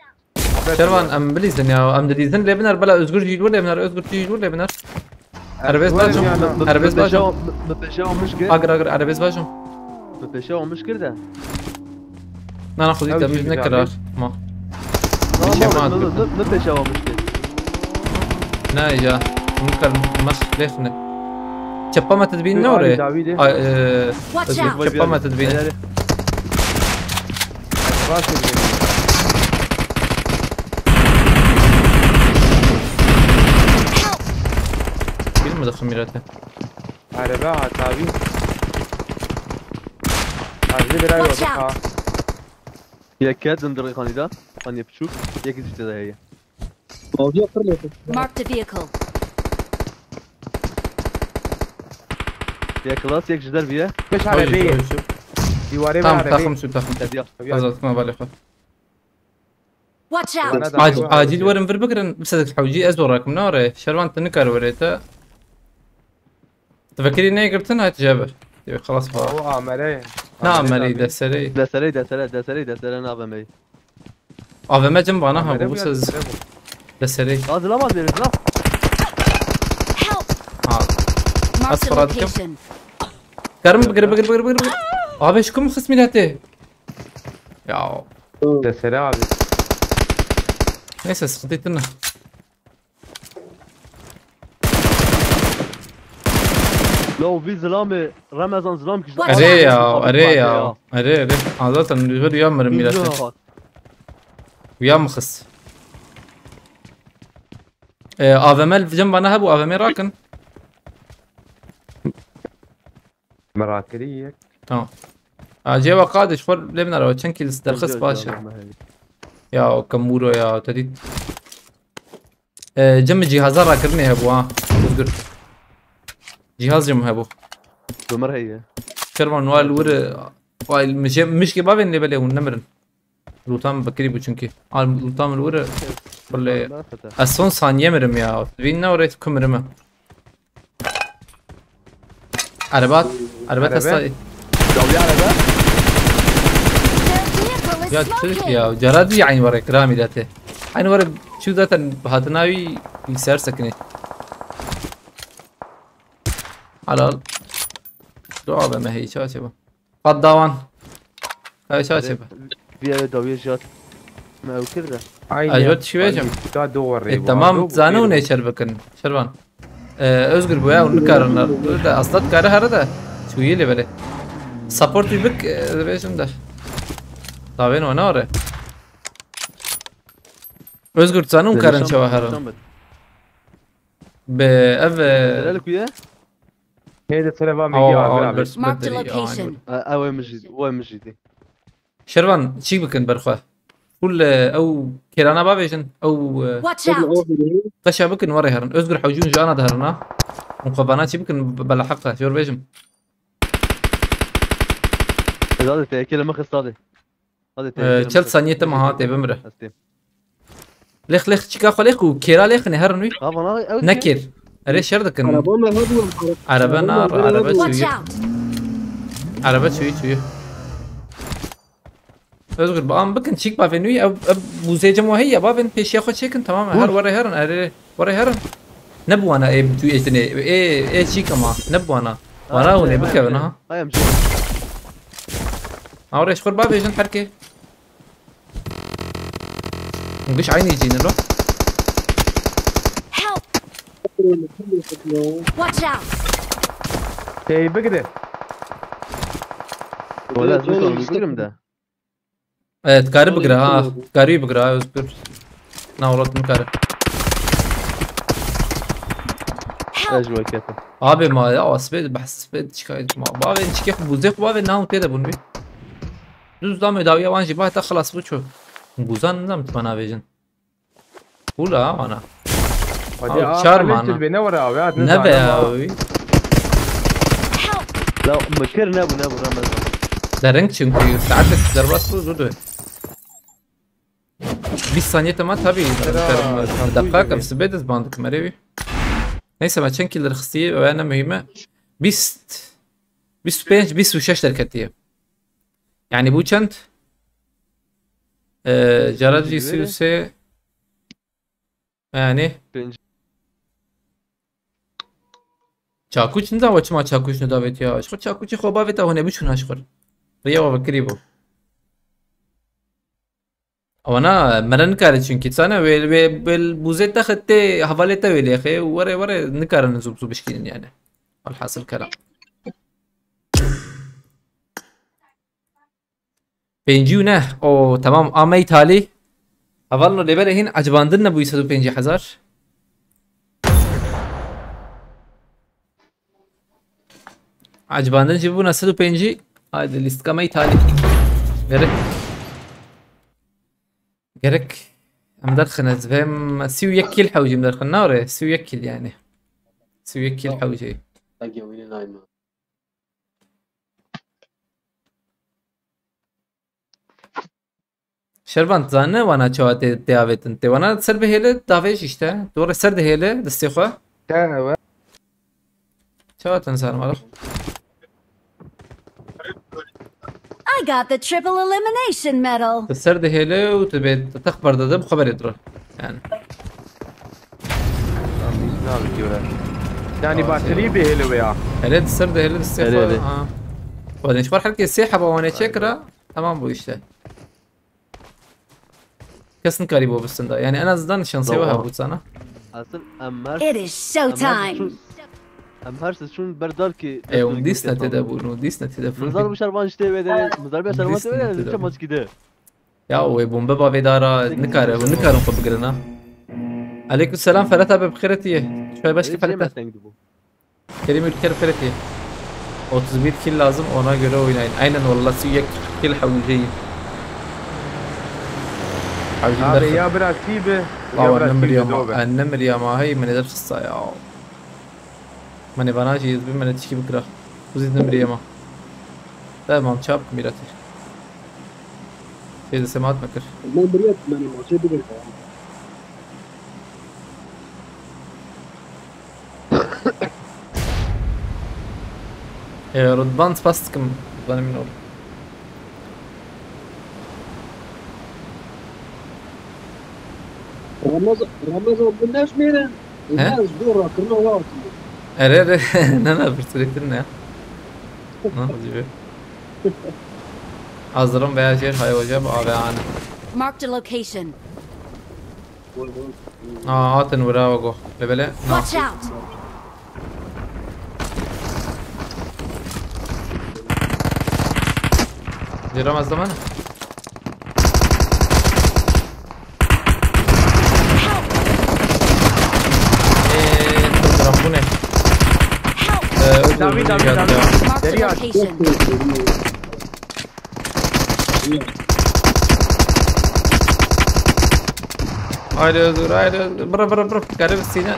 Şervan, em bilîzin ya, em dilîzin lê biner, bela Özgür jî lê biner, Özgür jî lê biner. Erbêz bacım, erbêz bacım. Min peşe almış kir. Agir, agir, erbêz bacım. Min peşe almış kir de. Na, na, xwedî te bîr nekir. Ma. Min peşe almış kir. Ne ya. Min kar mas lêxne. Çepa me te dibîn ne ore? Ay, e, Watch out! Çepa me te dibîn. Rast edin. Help! Bir mi dakika mirate? Araba hatavi. Azli bir ay oldu ha. Yek ket zindirî xanî da. Xanî piçûk. Yek î diştê de heye. Aviya pir lêtir. Marked a vehicle. Yek klas, yek ji derviye. Beş arabeyê. Dîwarê. Tamam, takım şu takım. Azat etme bale xwe. Watch out! Acil, acil werin vir bigirin. Bisedek hewcî ez orakim ne ore. Şervan te nikar were te. Tefekirî negirtin hat cebe. Diyor xelas var. O amere. Na amere deserê. Deserê, deserê, deserê, deserê navemey. A V M cim bana ha, bu ses. Deserê. Lazı lamaz verir lan. Help! Ha. Marked a location. Karim bigir, bigir, bigir, bigir, bigir. Abi şu kum xis milletê. Ya. Deserê abi. Neyse, sıkıntı ettin. Lo, vî zilamê Remezan zilam ki. Erê ya, erê ya. Erê, erê. Ha, zaten bir ya mirim milletê. Uya mı xis? E, A V M cem bana ha bu A V M rakin. Merakirî yek. Tamam. Acaba kardeş, xor lê binara çend kilis derxist baş. Ya o kamuro ya, te dît. E, cem cihazar rakirinê hebu ha. Özgür. Cihaz cem hebu. Ömer heye. Kervan wal wire. Wal mişe mişke bavên lê belê hûn nemirin. Lûta min bikirî bû çunkî. Al lûta min wire. Belê. Ez son saniye mirim ya. Vîn ne oraya ku mirim. Araba. Araba testa. Dawî araba. Ya Türk ya. Cara dî aynı var ekramî date. Aynı var şu zaten hatinavi bilgisayar sakını. Halal. Dua be me hiç açı bu. Qat dawan. Ew çaçê be. Vî ew dawiyê jat. Me ew kir de. Aynen. Ez got çi bêjim? Ka do warê. E, tamam, zane û nêçer bikin. Şervan. E, Özgür bu ya, hûn nikarin. De aslat kare here de. Çûyê lê belê. Support wî bik, e, dibêjim de. Tavên wana ore. Özgür, zane û karin çawa herin. Bi ev, e, Delal ku ye? Neydi, televa megi abi abi. Marked a location. Ew ê min jî, ew ê min jî dî. Şervan, çîk bikin berxwe. Full, e, ew kêrana bavêjin, ew, e, Watch out! Qeşa bikin, were herin. Özgür hewcûn ji ana diherin ha. Hûn xwe bana çî bikin, bela heq e, jor bêjim. Hadi, tehlikeli mi xist hadi. Hadi, e, tehlikeli mi xist. Çel saniye te ma ha, tê bimire. Ez têm. Lêx, lêx, çika xwe lêx û kêra lêxinê herin wî. Ha, vana ew dike. Nekêr. Erê şer dikin. Araba me hebû. Araba nar, araba çûyî. Watch out! Araba çûyî, çûyî. Özgür, bi an bikin, çîk bavên wî, ev, ev muzê cem wahî ya, bavên pêşiya xwe çêkin, tamam e. Her were herin, erê, were herin. Ne bi wana ê tu êtinê, ê, ê çîk ama, ne bi wana. Wana hûn ê bikevin, ha. Hayır, hayır. Ha, oraya şkur bavêjin, herkê. Hûn giş eynî jî ne lo? Help! Watch out! Tey bigire. Wala ez nikarim bigirim de. Evet, karî bigire ha. Karî bigire ha, Özgür. Na, Murat nikare. Help! Ez ji we ketim. Abi ma ya, asbê, behs asbê, şikayet ma. Bavê çikê xwe bûzê xwe bavê, na, tê de bûn bî. Düz da medawiya wan jî ba, heta xilas bû ço. Bûzan nizam tima navêjin. Hûla ha wana. Hadi Abi, aa, çar Halil mana. Tilbe ne var abi? Hadi Ne zaten be ama. Abi. La, mi kir nebû, nebû, Ramazan. Dereng çünkü. Saat derbas bu, dur dur. Bîst saniye tamam tabii. Sıra Karim, çarpı dakika gibi. Kam sibe de bandık merevi. Neyse, ben çend killer xistiye ve ne mühime. Bîst, bîst û pênc, bîst û şeş derketiye. Yani bu çend? Ee, Jara Gibi. Jisuse yani Pênc. Çakuç ne da çima çakuç ne davet ya. Aşkı çakuçi xo bavê te hone biçun aşkı. Riya ve kirî bu. Ama na, meren kare çünkü sana ve ve bel buzet de xette havalete ve lexe. Were were nikarin zub zub işkinin yani. Alhasil kelam. Pêncî û neh. O, tamam, a me îtalî. Hevalno lê belê hîn ecibandin nebûyî sed û pêncî hezar. Ecibandin jî bûna sed û pêncî. Haydi lîstika me îtalî. Gerek. Gerek. Em derxin ez vêm sî û yek kîl hewcîm derxin. Nare, sî û yek kîl yani. Sî û yek kîl hewcî. Şervan, zanî wana çawa tê, tê avêtin. Tê wana ser bihêle davêj işte. Dore ser dihêle destê xwe. Te ewe. Çawa ten sar mala? I got the triple elimination medal. Tu ser dihêle û tu bê tex berde de bi xwe berê dure. Yani. Tamam, biz ne yapıyoruz? Yani Aa, bateri şey. Bir hele veya. Hele di ser dihêle destê Hele, xwe. hele. Ha. Wadên ji xwe her kesê heba wane çekira. Tamam bu işte. Kes nikarî bo bistinda. Yani en azından şansê we Tamam. Hebû sana. Aslında em her It is em her showtime! suçun em her suçun ber dar ki E, hûn dîsne tê de bûn, hûn dîsne tê de bûn. Nizar bu şervan işte ve de nizar bir şervan Dîsne ve tê de de çam bûn. açık gide. Ya o ê bombe bavê dara nikarin, hûn nikarin xwe bigirin ha. Aleyküm selam Ferhat abi, bi xêret ye. Şoy beş ki Ferhat. Kerim Ülker Ferhat ye. Otuz bir kill lazım, ona göre oynayın. Aynen vallahi, sî û yek kill hewceyim. Hewceyim Abi derken. ya biraz iyi be. Baba biraz nemir iyi yama, be. En nemir yama, hey, mene der sista ya. Mene bana şey, bir mene çiki bikra. Uzit nemir yama. Tamam, çap mirati. Şey de sema atma kır. Ben buraya, ben maçı bir E, Rudban spas dikim, Rudban emin ol. Ramazan, Ramazan bu ne şmêre? He? Ne zor rakırma var. Ere, ere, ne ne bir sürekli ne? Ne acaba? Hazırım veya şey, hay hocam, abi, ani. Marked a location. Aa, hatin vura go. Lebele. Watch out! Ciramaz zaman. Eee, program bu ne? Help! Ee, öldü, David, öldü, David, geldi David. ya. Marked a Derya. Location. Haydi Özgür, haydi Özgür. Bırak, bırak, bırak. Garip Sina.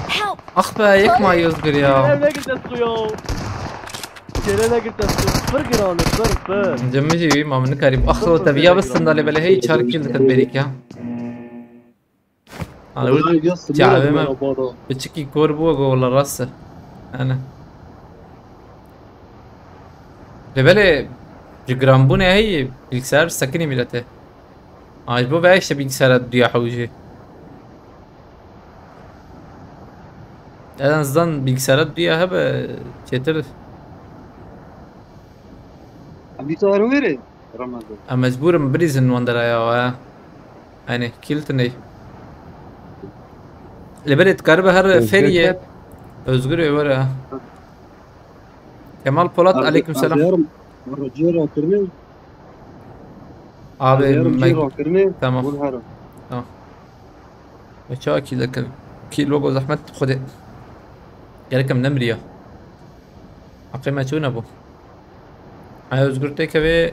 Help! Ah be, yıkma Özgür ya. Evine git Esko ya. Kerene git Esko. Fır gir onu, fır, fır. Cemil ji mam ne karî. Ah, o teviya bistinde lê belê hey çar kill diket berî ya. Ana, çavê me piçikî kor bû, go wala rast e. Yani. Lê belê ji giranbûnê heye, bilgisayar sekinî milete. Aj bo ve işte bilgisayara duya hewjî. En azından bilgisayara duya hebe çêtir. Bilgisayar wêrê Ramazan. Em mecbûr in bilîzin wan deraya we. Yanî kill tune ye. Li berê dikaribe her Özgür feriyê. Özgür ê were. Kemal Polat, aleyküm selam. Abi, cê rakirinê. Tamam. Tamam. E, çawa kill dikin? Kill wego zehmet Xwedê. Gerek em nemiriya. Heqê me çû nebû. Ay Özgür têkevê.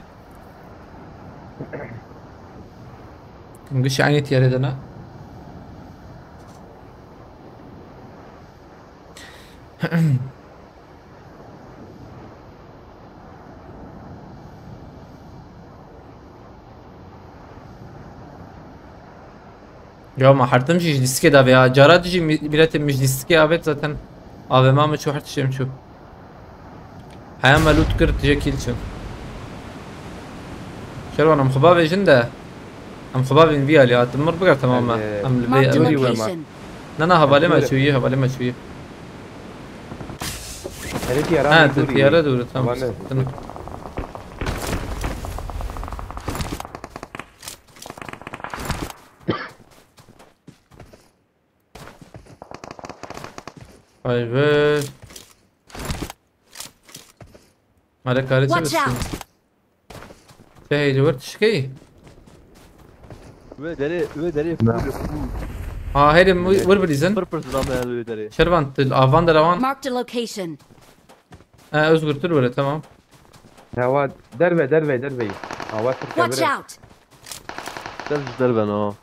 Em gişî eynî tiyarê de ne? Ya ma her tim jî ji lîstikê davê ya. Cara dijî mi-, miletê min ji lîstikê avêt zaten. Avê ma min çû her tiştê min çû. Heya me lût kir tije kîl çû. Şerwan em xwe bavêjin de. Em xwe bavên vî alî. Hatim mir biger temam me. Em li vê Marked a location. Na na hevalê me çûyî, hevalê me çûyî. Herê tiyara Ha, tu tiyara dûr, tamam. Tamam. Ay be. Mare karê çi Watch out! Te hey, li wir tişkeyî? Wê derê, wê derê Ne. Full, full. Ha, herê wir bilîzin. Pir pir zam yani wê derê. Şervan, tu avan de rewan. Marked a location. Ha, Özgür, tu li wir e, tamam. Hewa derve, derve, derve. Hewa Türkiye Watch out! Dev ji derve na.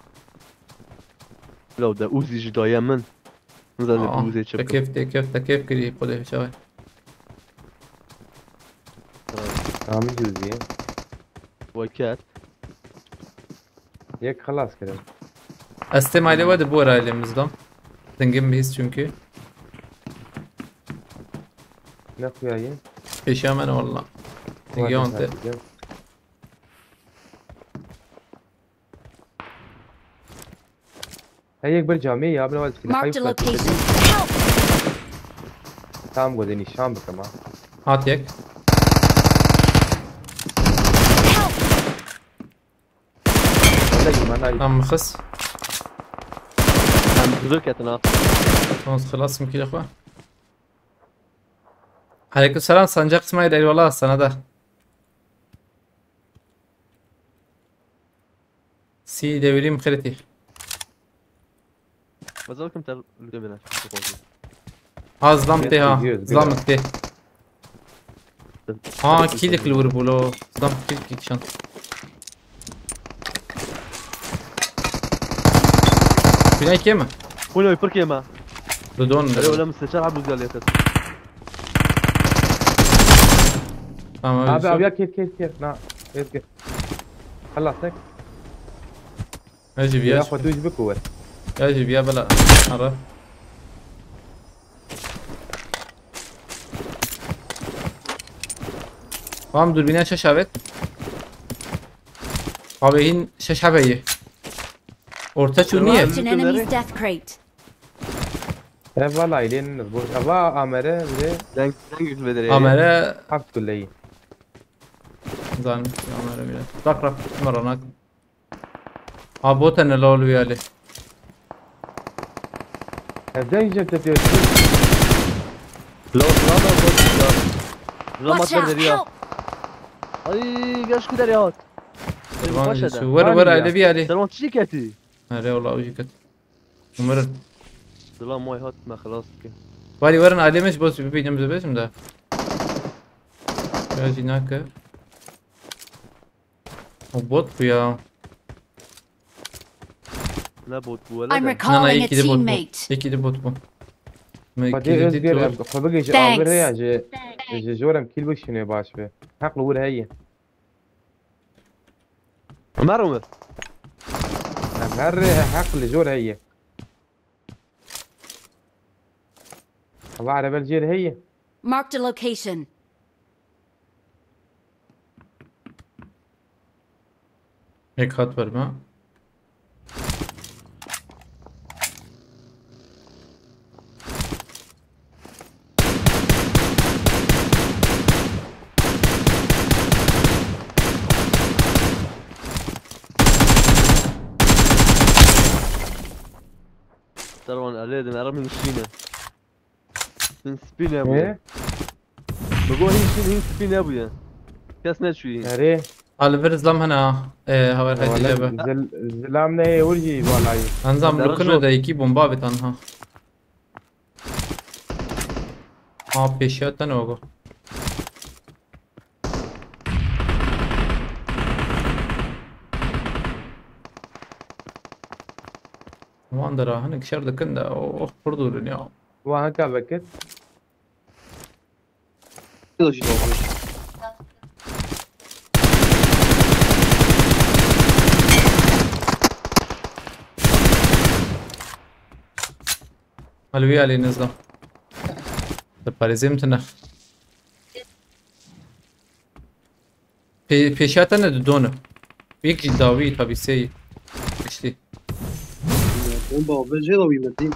Law de Uzi ji daye min. Min zane Aa, Uzê çi te bikim. Kêf, te kêf, te kêf kirî, xwedê çawe. Tamam, cüzî. Weket. Yek xelas kirin. Ez têm ailê we de bor ailê min zidam. Dingim bihîst çünkü. Ne xuya ye? Pêşiya me ne walla. Dingiya wan te. Hey, yek bir camî ya, bina Marked a location. Help! Tamam, godê nîşan bikim ha. Hat yek. Help! Wala yî, mana yî. Tamam, xis. Em zor ketin ha. Tamam, xelas kim kîle xwe. Aleyküm selam, Sancak İsmail, eyvallah sana da. Sî devirî min xêretî. Bakalım ter lütfen biner. Ha, zlam tê ha. Zlam tê. Ha, kilik li wir bû lo. Zlam kilik kişan. Binay kê mi? Kuloy pir kê me. Dudon. Öyle mi seçer abi güzel yakın. Tamam, abi, abi ya kes kes kes. Na, kes kes. Xelas tek. Hacı bir ya. Xwe tu jî biku wer. Ya jî bir ya bela. Ara. Tamam, dürbüne şaş evet. Abi hin şaş abi. Orta çu niye? Marked an enemy's death crate. Ev valla ilin bu. Eva amere bile. Deng, deng yüz bedere. Amere. Haft kulleyi. Zanmış amere bile. Bak bak. Maranak. Ha, bot ne la oluyor Ali? Evden yiyecek de diyor. Lo, lo, lo, lo, lo. Lo, Watch out! Help! Ay, gel şu derya at. Tamam, baş şu eder. Ver, ver, Ali bir Ali. Tamam, çiçek eti. Nereye ola ucu ket. Umarım. Dila moy hat me xelas ki. Vali verin alemiz boz bir bildiğimizi bizim de. Ya cinaka. O bot bu ya. Ne bot bu, öyle I'm de. Na, na, recalling a iki de bot bu. Teammate. İki de bot bu. Xwedê Özgür, em xwe bigê ji agir heye, ji, ji jor em kîl bişîne baş be. Heq li wir heye. Ömer mi? Em her rê heq li jor heye. Eva erebel jê re heye. Marked a location. Yek hat verme. Alê din, Ereb hin şîne. Hin spî nebûye. Ê? Bi go hin şîn, hin spî nebûye. Kes neçûyî. Erê. A li vir zilam hene ha. Ê, haber Wala hedice be. Zil, zilam ne ê wir jî valayî. Enzam Dere lukino jot. De yekî bomba bit anha. Ha, pêşiya te ne ogo. Wan dera hinek şer dikin de, oh, pir dûr in ya. Wan heka vekir. Hal wî alî nizam. Diparêzê min tune. Pê-, pêşiya te ne didone. Yek jî dawî tabî sey. Piştî. Bomba ve jê dawî metî.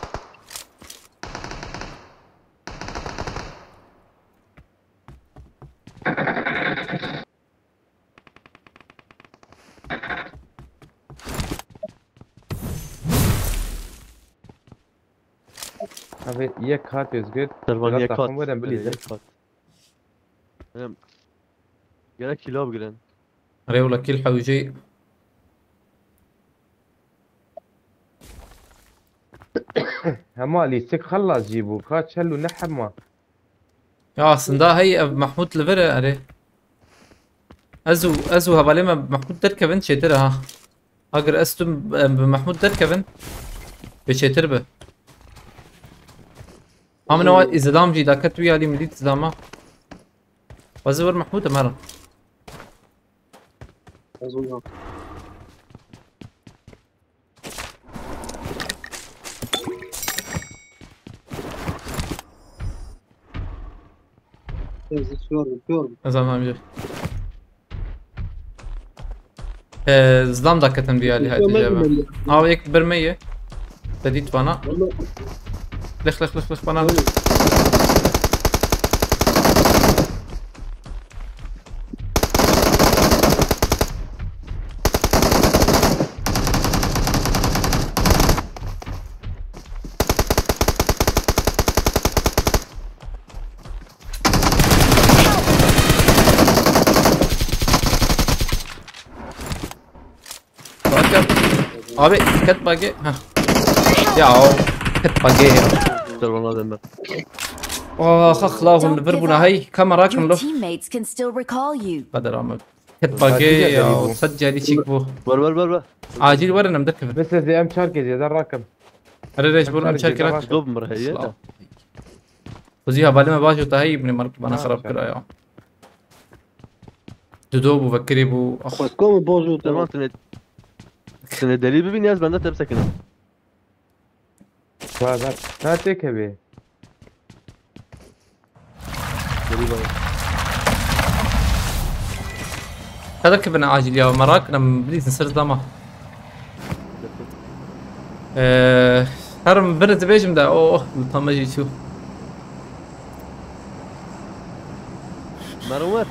Abi yek hat Özgür. Servan yek hat. Weren bilî. Yek hat. Em, gerek kilo bigrin. Rewla kil hewcê. Hema lîstik xelas jî bû. Ka çel û ne hema. Ya aslında hey ev Mahmut li vir e erê. Ez û, ez û hevalê me Mahmut derkevin çêtir e ha. Agir ez tu em bi Mahmut derkevin. Bê çêtir bi. Ha min ewa izlam jî daket wî alî min dît izlama. Xwezî wir Mahmut em herin. Ez û Ez ê sor bim, sor bim. Ez anlamıyorum. Ee, zlam da ketin bir hali hadi cevap. Abi ek bir meyi. Dedi bana. Lih lih lih lih bana. Abi ket bagi. Hah. Ya o ket bagi ya. Dur bana dönme. Ah ah la hûn li vir bûna hey kamera kin lo. Teammates can still recall you. Qeder Ahmet. Ket bagi ya o sed carî çîk bû. Ver ver ver ver. Acil verin em derkevin. Bes ez ê em çar kezê de rakim. Erê reş bûn em çar kira. Dob mir heye. Xwezî hevalê me baş û te heyî binê merk bana xerab kira ya. Dudo bû vekirî bû. Ax. Xwezko min baş û te. Tamam, tu ne, tu ne delî bibînî ez bende te bisekinim. Ver ver. Ha têkevê. Delî bana. Kadir ki bana acil ya merak nam bilirsin sırtlama. Ee, herim bir dibêjim de o oh tamajî çû. Merwer.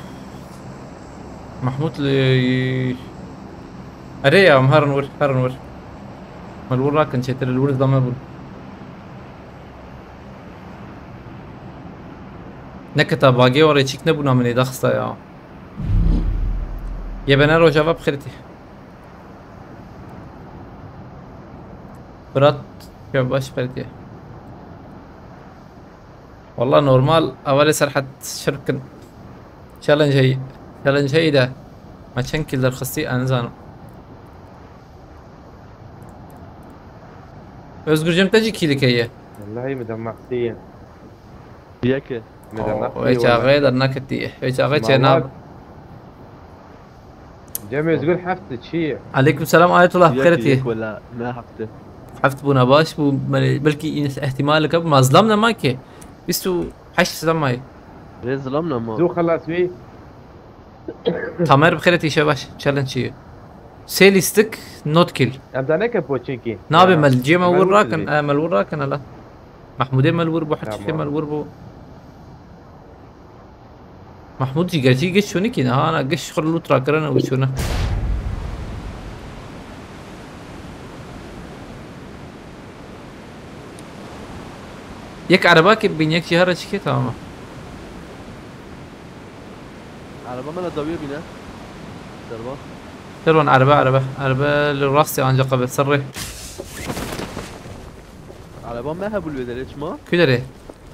Mahmut li erê ya em herin wir herin wir. Me li wir rakin çêtir li wir zame bûn. Neketa bagê orê çîk nebûna min ê daxista ya. Yê bene rojava bi xêr tê. Fırat ya baş perdiye. Wallah normal evelê Serhat şirkin. Challenge hey. Challenge hey de. Ma çend kill derxistî ez nizanim. Özgürcem te jî kîlik heye. Wellahî min de mextî ye. Yeke. Min de mextî ye. Wê çaxê derneketî. Wê çaxê çêna. Cem Özgür heft çi ye? Aleyküm selam Ayetullah, bi xêr tî. Yek wela ne hefte. Heft bûna baş bû, belkî îhtimal ke ma zilam nema ki. Bîst û heşt zilam mayê. Rê zilam nema. Zû xelas wî. Tamer bi xêr tî şebaş, challenge çi ye? Sê lîstik, not kill. Em da neke poçinkî. Nabe mel, cê me wir rakin, e, mel wir rakin ala. Mahmudê mel wir bû, her çîkê mel wir bû. Mahmud jî gerçî geç çûne kî, niha ana geç xwe loot rakirine û çûne. Yek erebakê bîn, yek jî here çikê, tamam. Ereba me li dawiye bîne. Derba. Derwan erebe, erebe. Erebe li rastê anca qebe, ser rê. Ereba me hebû li vê derê çima? Ku derê?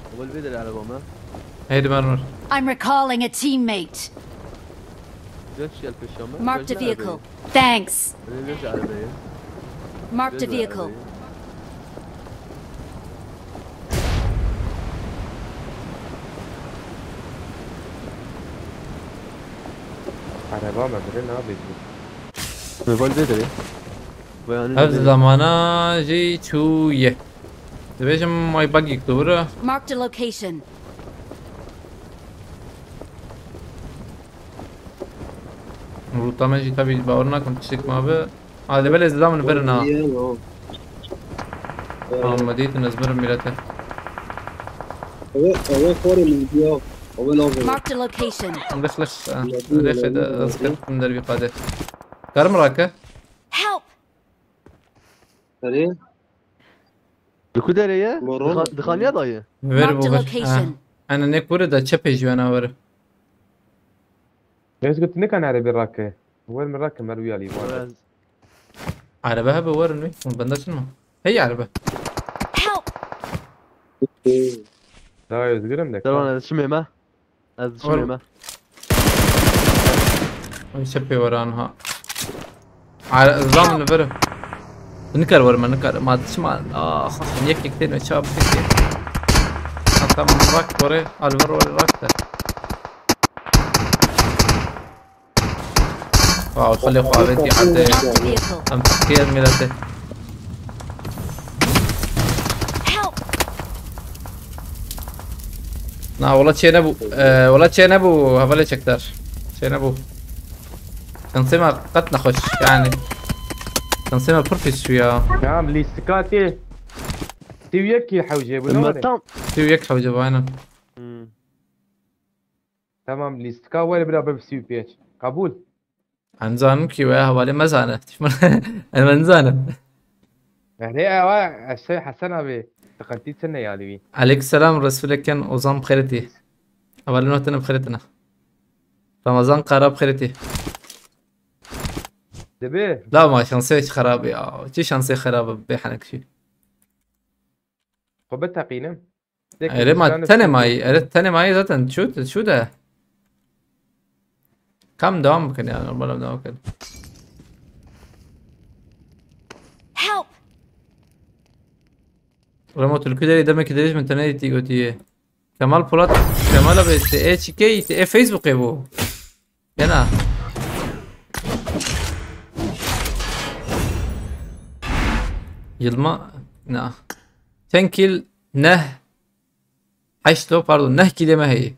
Hebû li vê derê ereba me. Heydi mermir. I'm recalling a teammate. Geç gel peşime. Marked a vehicle. Thanks. Öyle geç arabaya. Marked a vehicle. Araba me bile ne yapayım? Mobile de derê. Ev zamana jî çûye. Dibêjim may bagîk dûr. Marked a location. Rûta me jî tabii bawer nakim tiştek ma bi. A, li belê zilam li vir na. Amedî tu nezmirim milete. Ewe, ewe xwarê min diya. Ewe lazim. Marked a location. Lix lix. Lix de ez kir min dervî qade. Karim rake. Help! Erê? Li ku derê ye? Moron. Dixa-, dixaniya da ye? Ver bu ver. Marked a location. Ha. Ana ne kure da çepê ji wena ver. Ez got ne kan arebe rake. Wer mi rake mer wî alî. Wer. Arebe hebe wer mi? Bende çin mi? Hey arebe. Help! Daha özgürüm de. Devam edin, şimdi mi? Ez diçim ême. Ew çepê were anha. Ar-, zam li vir. Tu nikar were me nikar. Ma diçim a-, ah, yek yek tên ve çap peki. Hatta min rak were, al vir were rak de. Wow, xelê xwe avêtî erdê. Marked a vehicle. Em teqiyên miletê. Help! Na, wala çê nebû. Ee, wala çê nebû, hevalê çekdar. Çê nebû. Şansê me qet nexweş, yani. Şansê me pir pîs çû ya. Ya, lîstika tê. Sî û yek hewcê bû, ne were? Tam. Sî û yek hewcê bû, aynen. Hmm. Tamam, lîstika were bira be sî û pênc. Kabul. Em zanim ki we hevalê me zane. Em nizanim. Erê, ewa, ez şey Hesen abi, sıkıntı içinde yani bir. Aleyküm selam, Resuleken Ozan Bxeretî. Hevalê notene Bxeretine. Ramazan Kara Bxeretî. Dibi. La ma şansê hiç xerab ya. Çi şansê xerab bê henek şey. Xwe biteqînim. Erê ma tenê mayî, erê tenê mayî zaten çû, çû de. Kam devam bikin ya, normal em devam bikin. Help! Remo tu li ku derê demekî dirêj min tenê dîtî gotiye. Kemal Polat, Kemal abi, te ê çi key, te ê Facebookê bû. Gena. Yılma, na. Çend kil, neh. Heşt lo, pardon, neh kilê me heye.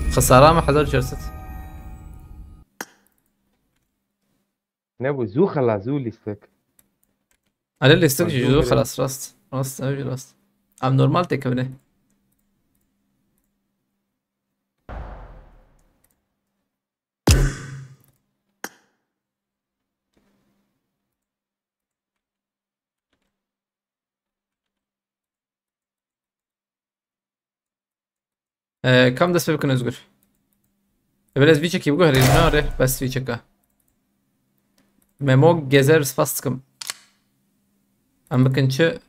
Xisara me hezar û çar sed. Ne bu? Zû xelas, zû lîstik. Ele lîstik jî zû xelas, rast. Rast, ev jî rast. Em normal têkevine. Ee, kam dest pê bikin Özgür? Evvel ez vî çekî biguherînim, ne arê, bes vî çeka. Memo Gezer, spas dikim. Em bikin çi?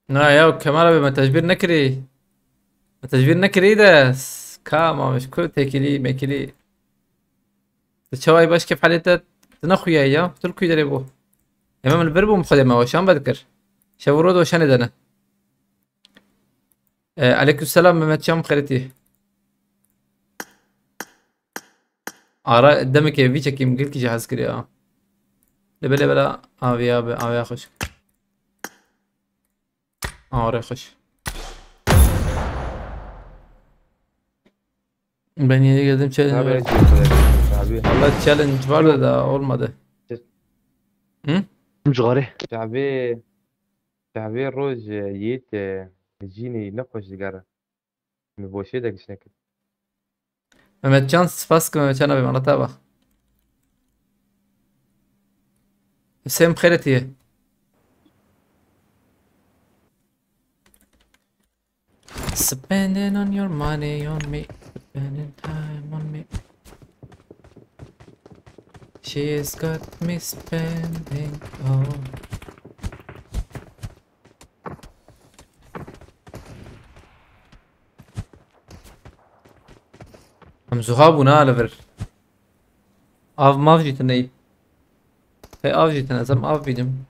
Na ya Kemal abi, me tecbîr nekirî. Me tecbîr nekirî de s-, ka mamiş ku têkilî mekilî. Tu çawayî baş kêf halê te tu nexuyaye ya. Tu li ku derê bû? Ema min li vir bûm xwedê me weşan vedikir. Şev û roj weşanê de ne. E, aleyküm selam Mehmet Can Xeritî. Ara demekê vî çekî min gelkî jî hez kiriya. Lê belê bela aviya be, aviya xweş. Are xweş. Ben yeni geldim, challenge var. Abi. Allah challenge vardı da olmadı. Hı? Cigare. Çavê, çavê roj yêt, e, jînî ne xweş digere. Min boşê de giş nekir. Mehmetcan, spas ki Mehmetcan abi, manata bak. Hüseyin xêretiye. Spending on your money on me, spending time on me. She's got me spending all. Em zuha bûna li vir. Av mav jî tune yî. Hey, av jî tune, ez em av bînim.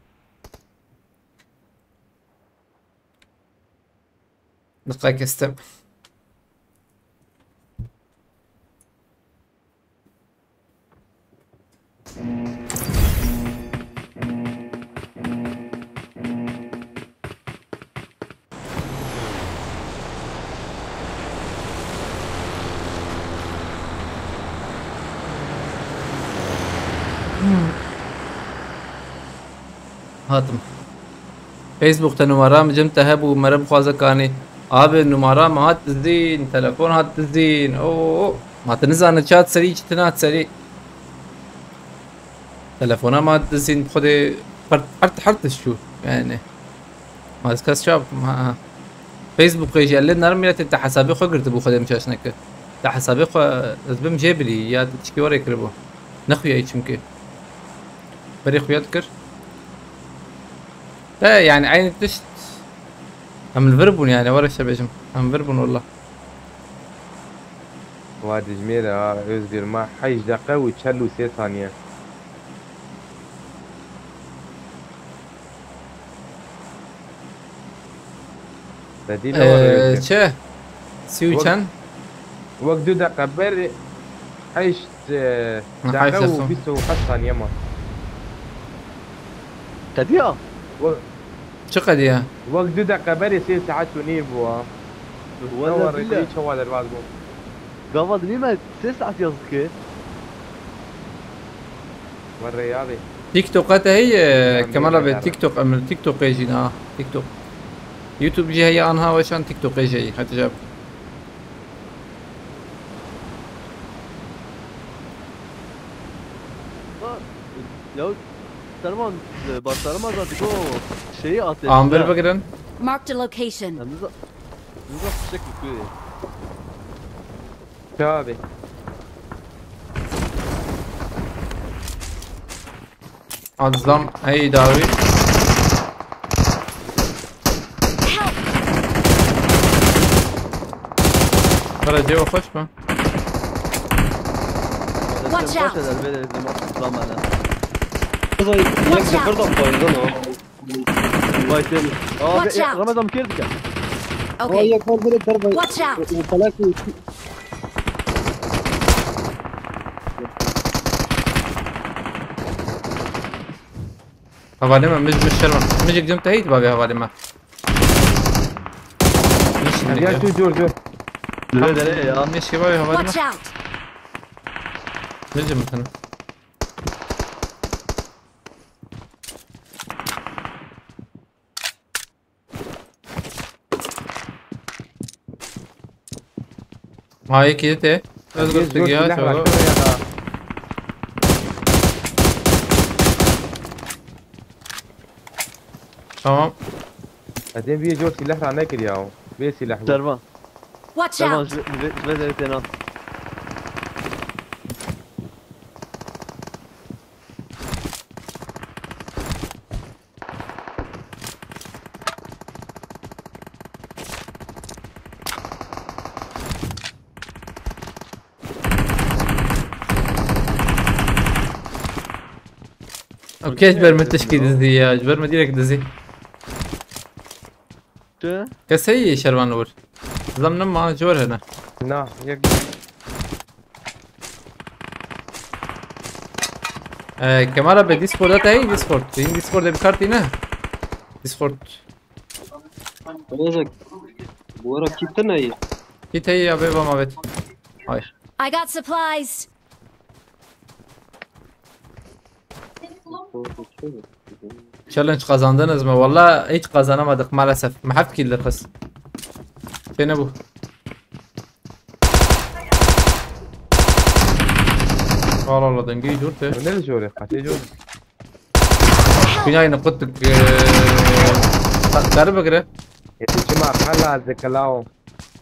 Diqe kestim. Hatim. Facebook te numara min cem te hebû, mere bixwaze kanî. Abi, numara min hat dizdîn, telefon hat dizdîn. Oo, ma tu nizane çi hat serî, çi tune hat serî. Telefona min hat dizdîn, xwedê her, her, her tişt çû. Yani. Ma ez kes çav bikim, ha, ha. Facebookê jî, Ellê nerm miletê te hesabê xwe girtibû, xwedê min çaş neke. Te hesabê xwe ez bim jê birî, ya te tişkî werê kiribû. Nexuyayî çimkî. Berê xuya dikir. Te, yani, eynî tişt. Em li vir bûn, yani, were şebêjim. Em vir bûn, wallah. Wa dijmêre ha, Özgür, ma heşt deqe û çel û sê saniye. Te dî ne were Ee, Özgür? Çi? Sî û Wek- çend? Wek du deqe berê heşt, e, Ha, deqe heşt û deqe. Bîst û heşt saniye ma. Qediya? Wek- Çi qediya? Wek du deqe berê sê saet û nîv bû ha. Wele Ewa bile. Rêdî çawa derbas bû. Gava dilî me sê saet yaz dike. Werre yavê. TikTok te heye, Kemala be, TikTok, em TikTok jî na, TikTok. YouTube jî heye anha weşan TikTok jî heye, hatice. Ya, Serman, e, başlarıma da digo şeyi ateşle. Amber bigirin. Marked a location. Ya, niza-, niza fişek mi kuyu? Çavê. Azam, hey Davi. Help! Para cevap hoş mu? Watch out! Kızay, Watch out! Kırda koydun o. Vay seni. Aa, Watch out! Ramazan kırdık ya. Okay. Watch out! Hevalê me, mij, mij şerm. Mij yek cem te heyt bavê hevalê me. Mij ne Ya diyor? Şu cor cor. Dere dere ya. Mij şey bavê hevalê me. Watch out! Mij cem te. Ha, yekî te. Ez Özgür, gördük ya, silah var, tamam. Şuraya da. Tamam. Edin bir cor silah ra nekir ya. Bir silah bu. Servan. Watch Servan, out! Ji, ji, ji, ji, ji, Okey, ji ber min tişkî dizî ya, ji ber min direkt dizî. Tu? Keseyî şervan wir. Zam nema, ji wir hene. Na, yek. Ee, Kemal abi, Discord'a te hey, Discord. Benim Discord'da bir kart yine. Discord. Olacak. Bu ara kit de ne iyi? Kit hey abi, bam evet. Hayır. I got supplies. Challenge kazandınız mı? Valla hiç kazanamadık maalesef. Me heft killdir kız. Şey ne bu? Allah Allah, dengeyi dur te. Ne de şöyle, kaçı dur. Kunyayê niqut dik, e, ta-, kar bigire. Yê çima xelas dikilao.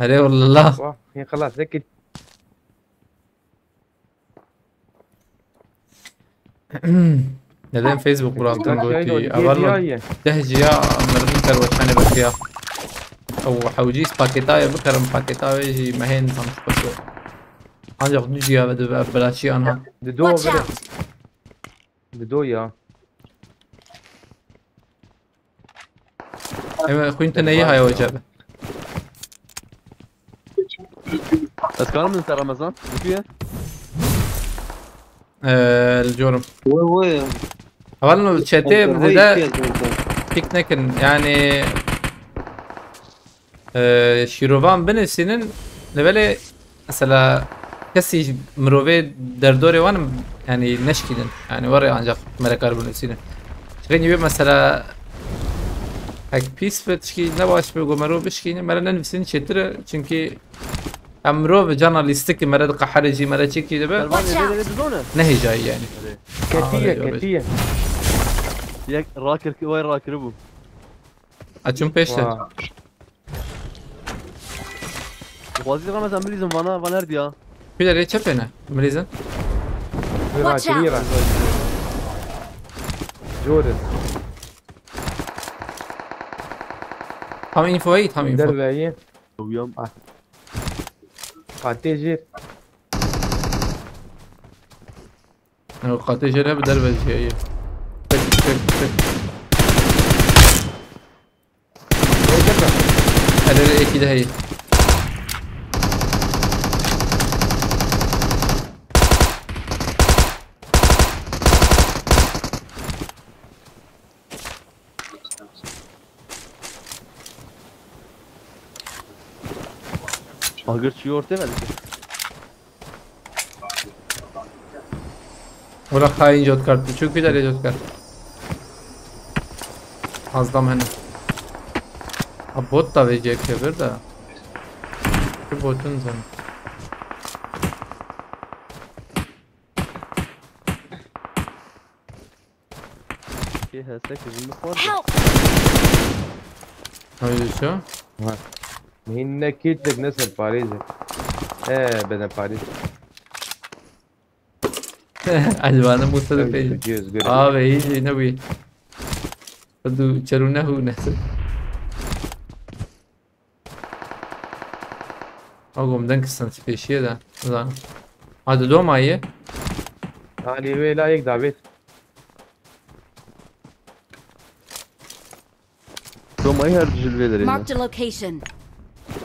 Erê wallah. Wah, yê xelas dikit. Neden Facebook bıraktın Bak, goti? Şahin, o Aval diye diye. Deh ciya mırın karvaçanı bakıya. Ew hewcîs paketayê bikarim, paketayê jî mehên tam spesor. Ancak du ciya ve de belaçî anha. Di do Watch bire. Out! Di do ya. Ev xwîn te neyî haya wece be. Ez karim min ser Ramazan. Li ku ye? Eee, li corim. Wê wê. Hevalno çetê Ev min vay dide piyaz oldu. Pik nekin. Yani, eee, şîrovan binivîsînin, li belê mesela kesî ji mirovê derdorê wan, yani neşkînin. Yani were ancak merekar binivîsînin. Çikên wê mesela hek pîs be, tişkî ne baş be, go mero bişkînin, mere nenivîsînin çêtir e. Çünkü em mirov cana lîstikî mere diqeherê jî, mere çekî dibe. Watch out! Nehêjayî yani. Ketiye, ketiye. Yek rakir, vay rakiri bû. Açın peşte. Wa. Xwazî Ramazan bilîzin vana, vana erdiya. Bir de çepene, bilîzin. Watch out! Rakiriye ben. Jordan. Tam info, tam info. Derveyi. Uyuyorum. Ah. Qatê jêr. Ew qatê jêr hebe derve jî heye. Tek, tek, tek. Hele hele êkî de heye. Agir çi ortê ve dike. Wala xayîn Jotkar, tu çûkî derê Jotkar. Azdam hene. A bot da vê cek bir de. Şu botun sen. Kê hestek ji min xwar. Help! Haydi şu. Ha. Hinne kit dek ne ser Parîs. Ee, beden Parîs. Elvanı Musa da Özgür, pey. Özgür. Abi, hiç ne bu. Du çerune hu ne. Agom denk sen pêşiye de. Ulan. Hadi doma ye. Ali ve la yek davet. Domayı her jilveleri. Marked a location.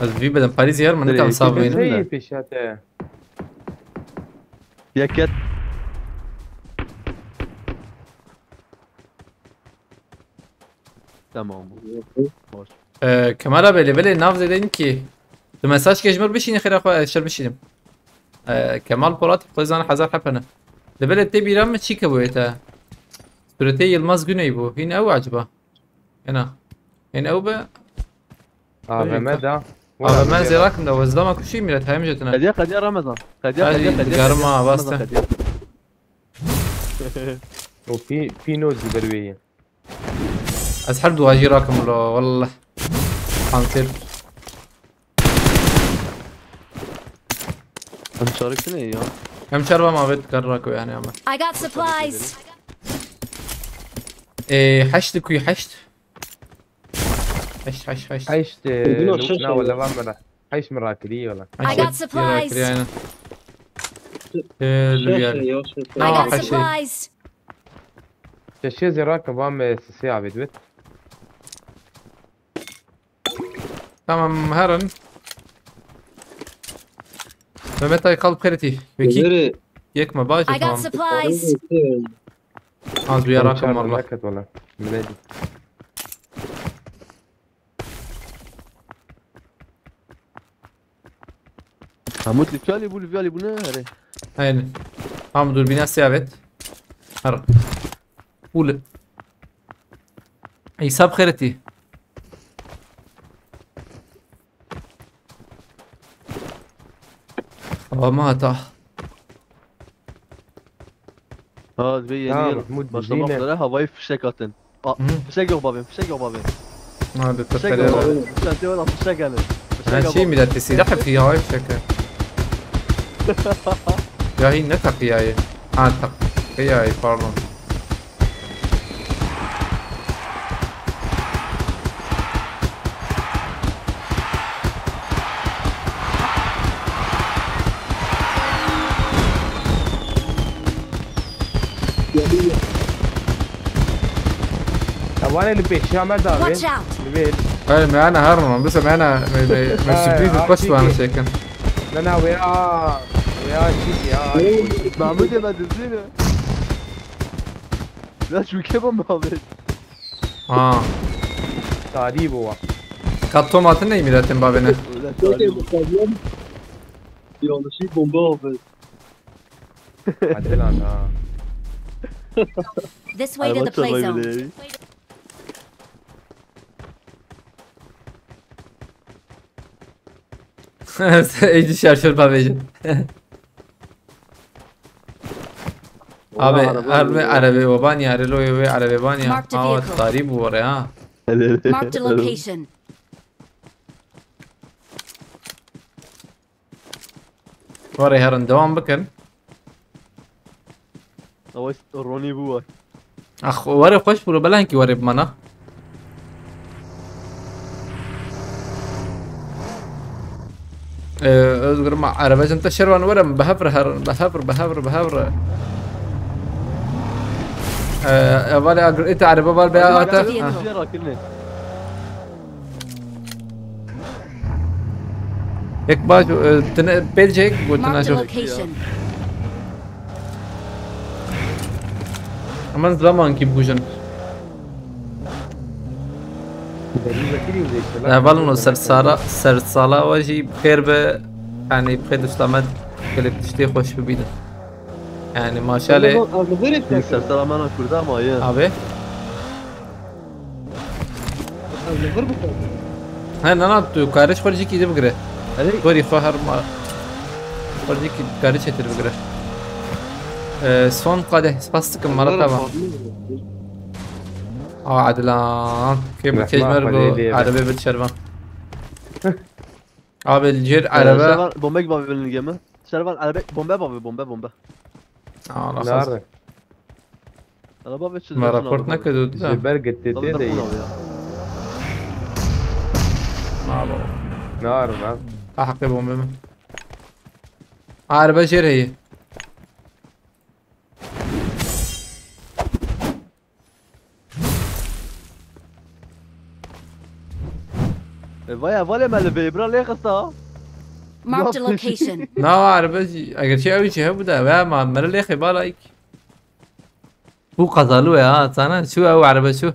Ez vî bedim Parîs yer mi? Nereye? Nikam sağ Hey, benim de. Pêşate. Yeket. Tamam. Hoş. Ee, Kemal abi, lê belê nav zêde in ki. Tu mesaj ke ji mir bişînî xêra xwe, ez şer bişînim. Ee, Kemal Polat, xwe zan hezar hepene. Lê belê tê bîra min çî ke bûye te. Suretê Yilmaz Güney bû. Hîn ew acaba? Ena. Hîn ew be. A V M da. A V M zêrakim da, wezlama kuşî milet, hem jetine. Qediya, qediya Ramazan. Qediya, qediya, qediya. Garma, Ramazan, basta. Qediya. O pî, pî no di ber wê ye. Ez her du ajî rakim lo, wallah. Panter. Em çarikine ya. Em çarva ma vet kar rako yani ama. I got supplies. Ee, heşt kuy heşt. Heşt, heşt, heşt. Heşt, e, Bino luk şaş na oldu. Wala van mera. Heşt mi rakiri wala. I got supplies. Rakiri, aynen. Ee, Şaş lüyer. Ya, şaş. I got supplies. Şaş. Şeşe zira kıvam, e, sisi abi, evet. Tamam, herin. Mehmet Aykal Periti. Peki. Yek me baş, I got tamam. Supplies. Az bir yarak var la. Hemû li viya lê bû, li viya lê bû ne here. Aynen. Tam dur bina siyavet. Her. Ul. İsa bixêretî. Ama hata. Ha, divê yeni yıl başlamak üzere, havayı fişek atın. Aa, fişek yok babim, fişek yok babim. Hadi. Fişek yok babim. Sen de oradan fişek gelin. Fişek yok babim. Her şey millet silahı fiyağı şeker. Ya hi ne takıyayı? Ha, takıyayı, pardon. Tawanê li pêşiya me davê. Watch out! Li vê. Hey, me ana herin, bisa me ana, me, me, me sürpriz bir baş var şeyken. Na, na, wê a, wê a çîkê, a. Mahmut ê me dizîne. Ya çûke bom abi. Ha. Tarî bû wa. Kat tomatın ne milletin babine? Öyle tarî bû. Yanlışlık bomba abi. Hadi lan ha. This way to the play zone. Ey şaşır babêjin. Abi, her bir araba banya, her lo bir araba banya. Marked a vehicle. Tarî bû oraya ha. Marked a location. Were herin devam bikin. Ew Ronî bû we. Ax, were xweş bû, belankî were bimana. Ee, Özgür ma arabacın te şervan were, behevre herin, behevre, behevre, behevre. Ee, evale agr-, ite araba var be ata. Marked a vehicle. Ha. Yek baş, e, tine, pêlcek, bu tine. Marked a şu. Location. Aman zaman ki bujun. Ya, valin o sersala, sersala ve jî xêr be, yani, xêr duştamed, gelek tiştê xweş bibînin. Yani, maşallah. Sersala mena Kurda ama ya. Abi. Ez li vir bixwazim. He, nana, tu karê ji xwe cîkî dibigire. Erê. Gorî xwe her ma-, xwe cîkî karê çêtir bigire. Ee, son qadeh, spas dikim, mala te va. Aa, Adnan. Kê bu kej mer bu, arabê bir şervan. Abi, li cêr, ee, araba. Şervan, bombe gibi abi benim ligeme. Şervan, araba, bombe abi, bombe, bombe. Aa, Allah razı olsun. Araba ve çizgi. Me raport nekirdo da. Ji ber G T T de ye. Nabo. Nar lan. Ha, heqê bombe min. Araba jêr heye. E, vaya, vale me li vê bira lê xista. Marked a location. Na, araba jî, eger şey ew jî hebû da, veya ma, mere lê xê bala ik. Bu kazalı ya, sana şu ev araba şu.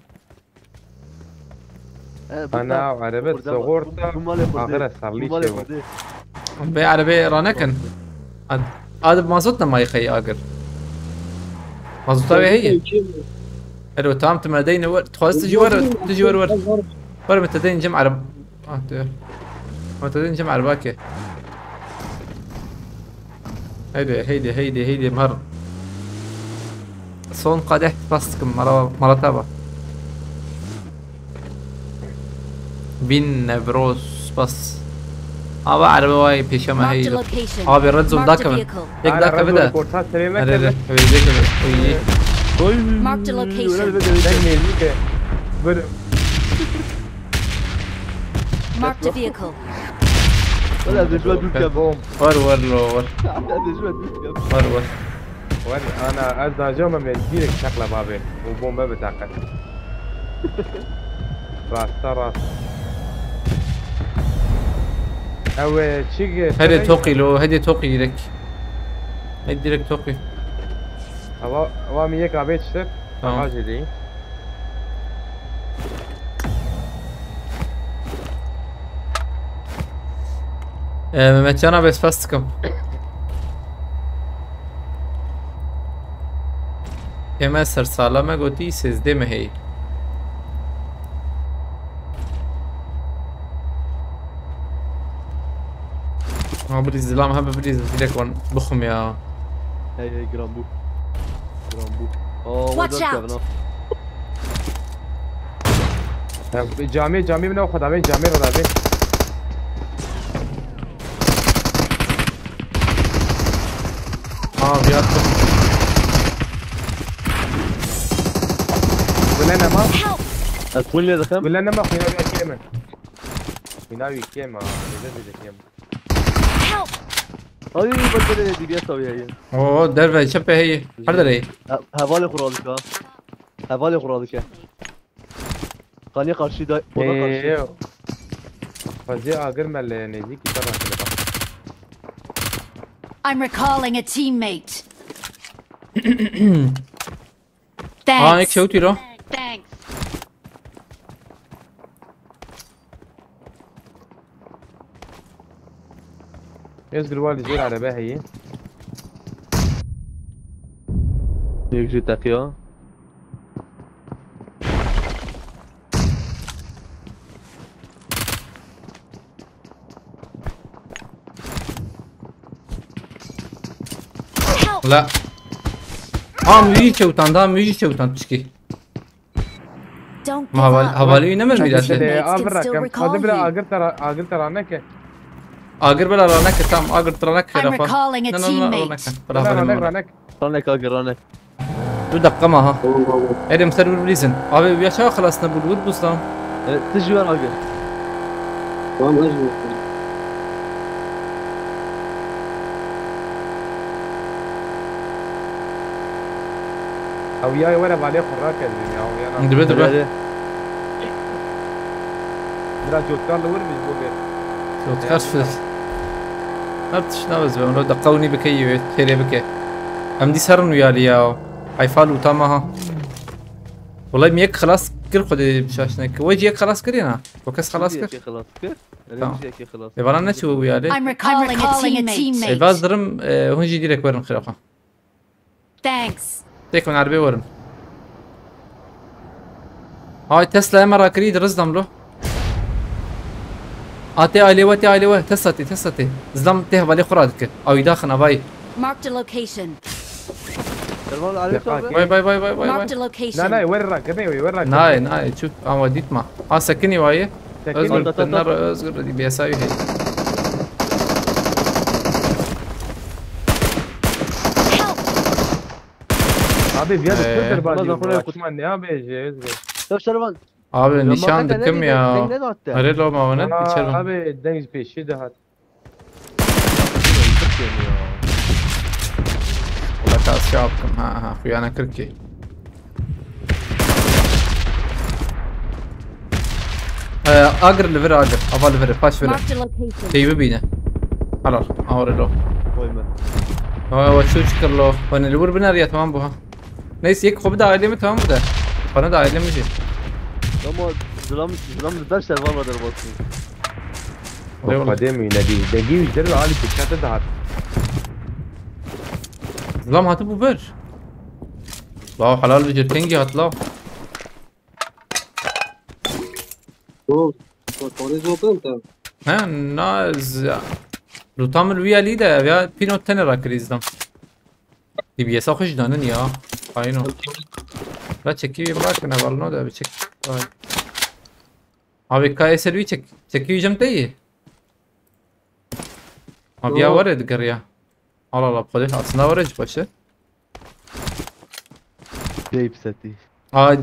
Ana, araba sigorta, axire sarlî şey var. Be araba ranekin. Ad, ad mazot ne mayxey agir. Mazota ve heye. Elo, tamam, tu me deyne wer. Tu xwest tu jî wer, tu jî wer wer. Wer me te deyin cem araba. Ah, diyor. Ama te deyin cem araba ke. Heydi, heydi, heydi, heydi, mar. Son qadeh spas dikim, mara-, mala te ba. Bin Nevroz, spas. Ava araba vay pêşe me heydi. Marked a location. Abi, red zone dakeve. Marked a vehicle. Yek dakeve de. Ara, red zone, orta serê me keve. Ara, ara, ara, ara. Oy. Marked a location. Deng nêzîk e. Bir. Marked a vehicle. Wala, ez ê ji we dûr kem. Bom. War, war, lo, war. Ez ê ji we dûr kem. War, war. War, ana, ez dajo me, me direkt çaqla bavê. Û bombe bi taqet. Rasta rast. Ew, e, çi ge-, Hede toqî lo, hede toqî direkt. Hede direkt toqî. Ava, ava mi yek avê çtir. Tamam. Aha, jê deyî. Ee, Mehmetcan abi, spas dikim. Ême sersala me gotî sêzdeh mehê. Ha, bilî zilam hebe, bilî zilek wan bixwim ya. Hey, hey, giran bû. Giran bû. Aa, Watch out! Kevin, ha. Ya, camê, camê min ew xwe davên, camê re davên. Ha, viyar kir. Gule nema? Help! Ez full lê dixim. Gule nema, xwîna wî kêm e. Xwîna wî kêm e, lêze dide kêm. Help! Ay, bak, böyle D B S abiye. Oo, derve, çepe heye. Her derê. He-, hevalê xwe radike. Hevalê xwe radike. Kanê karşıda, ona karşı. Ee, Fazê agir me li nêzîkî te rakiriba. I'm recalling a teammate. Aa, yek çewtî lo. Thanks. Êzgir, wa li jêr erebe heye. Yek jî teqiya. Help! La. Ha, min jî çewtan, da min jî çewtan, pişkî. Don't give up. Havalî wî nemir mîra. Teammates can still recall you. Agir tera, agir tera neke. Agir bela raneke, tam agir tera neke. I'm recalling a teammate. Na, na, na, raneke. Bela ranek, ranek. Ranek agir, ranek. Du deqe ma ha. Tamam, tamam. Erê, ser wir bilîzin. Abi, ya çawa xelas nebû, li wir bû Slam? E, tu ji wer agir. Tamam, ez ji wer. Ew ya were valê xwe rakin ya, ya na. Dibe, dibe. Erê, erê. Bira cotkar li wir biz bû. Cotkar fir. Her tişt nabez be, onu da qewnî bike, yê têrê bike. Em dî serin uyali ya. Heyfa lûta me ha. Wulay min yek xilas kir, Xwedê bi şaş neke. We jî yek xilas kiriye na? We kes xilas kir? Yekê xilas kir. Erê, tamam. Min jî yekê xilas kir. Ê, vana neçû wî alê? I'm recalling a teammate. Ê, vaz dirim, e, hûn jî dîrek werin xira xwe. Thanks. Têk min erbê werin. Hay, Tesla ema rakirî di riz damlo. A tê ailê we, tê ailê we. Tesla tê, Tesla tê. Zlam tê hevalê xwe radike. Awî daxin avayî. Marked a location. Servan, alê. Vay, vay, vay, vay, vay, vay. Marked a location. Na, na, wer rakirine, wer rakirine. Nayê, nayê, çû, ama dîtma. Ha, sekinî wayê. Sekinî. Özgür, ta, ta, ta. Özgür, D B S ayê. Help! Abi, viya da, ee, kırdır bacı. Ramazan, bu buraya açma ne abi, Özgür? Ya Servan. Abi, nîşan dikim ya. Erê lo, mawenet içerim. Abi, deng ji pêşî de hat. Wala ka ez çawa bikim? Ha, ha, xuya nekir kê. Ee, agir li vir agir. Ava li vir, paş vir. Marked a location. Tey bibîne. Helal. Awre lo. Koy me. Wa, wa çû çikir lo. Wa ne li wir bineriya, tamam bu ha. Neyse, yek xwe bide ailê min, tamam bide. Bana da ailê min jî. Ama zilam, zilam li ber Servan ve derbasî. Eyvallah. Xwedê min nedî. Dengî ji der alî dikate dihat. Zilam hatibû ber. Law helal bi, kengî hat law. Tamam. Bak, oraya zaten de. He, na, z-, luta min wî alî de, ya pîno tenê rakirî zilam. D B S xwe jî danin ya. Xayîno. La çekî wî birakine, valno de bi çek. Vay. Abi, ka ê ser wî çek. Çekî wî cem te yî. Abi ya, were digeriya. Al, al, al, Xwedê, aslında were ji xweş e. Jeyb setî. Ay,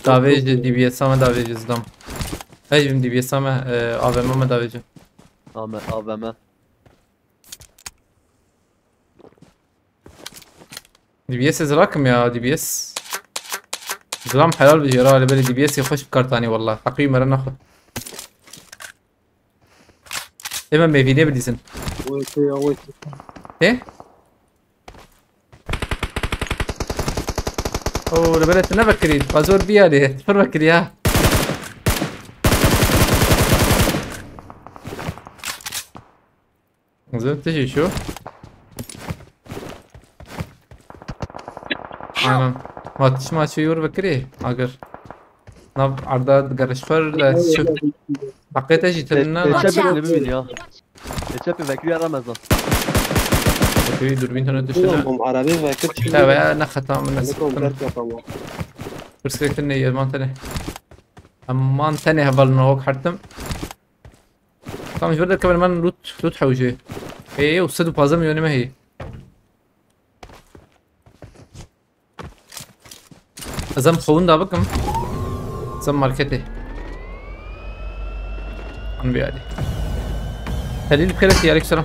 davê ji D B S me davê ji zilam. Hey, jim D B S me, e, A V M me davê ji. Ame, A V M. D B S ez rakim ya, D B S. Zilam helal bi jêra, li berî D B S xweş bi kar tanî, wallah. Heqî mere nexwe. Ê me mêvînê bidîzin. Wê tê ya, wê tê. Tê? Oo, li berê tu nevekirî. Pazor biyarê. Pir vekirî ha. Zin tişî şu. Aynen. Ma tişma şu yur vekirî. Agir. Nav arda gariş xwer de şu. Heqê te jî tinin ne? Watch out! Çepê bibîn ya. E, çepê vekirî Ramazan. Vekirî durbîn tane düştü. Oğlum, bu arabayı vekir çıkıyor. Ya veya ne xeta min ne sıktın. Pirsgirêk tine, yê man tine. Aman tenê hevalno ok hertim. Tam ji vir derkevin, min loot, loot hewce. Ê, ê, û sed û pazdeh milyonê me heye. Ez em xewin da bikim. Ez em marketê. An biyadî. Helîl bi xêr hatî, aleykum selam.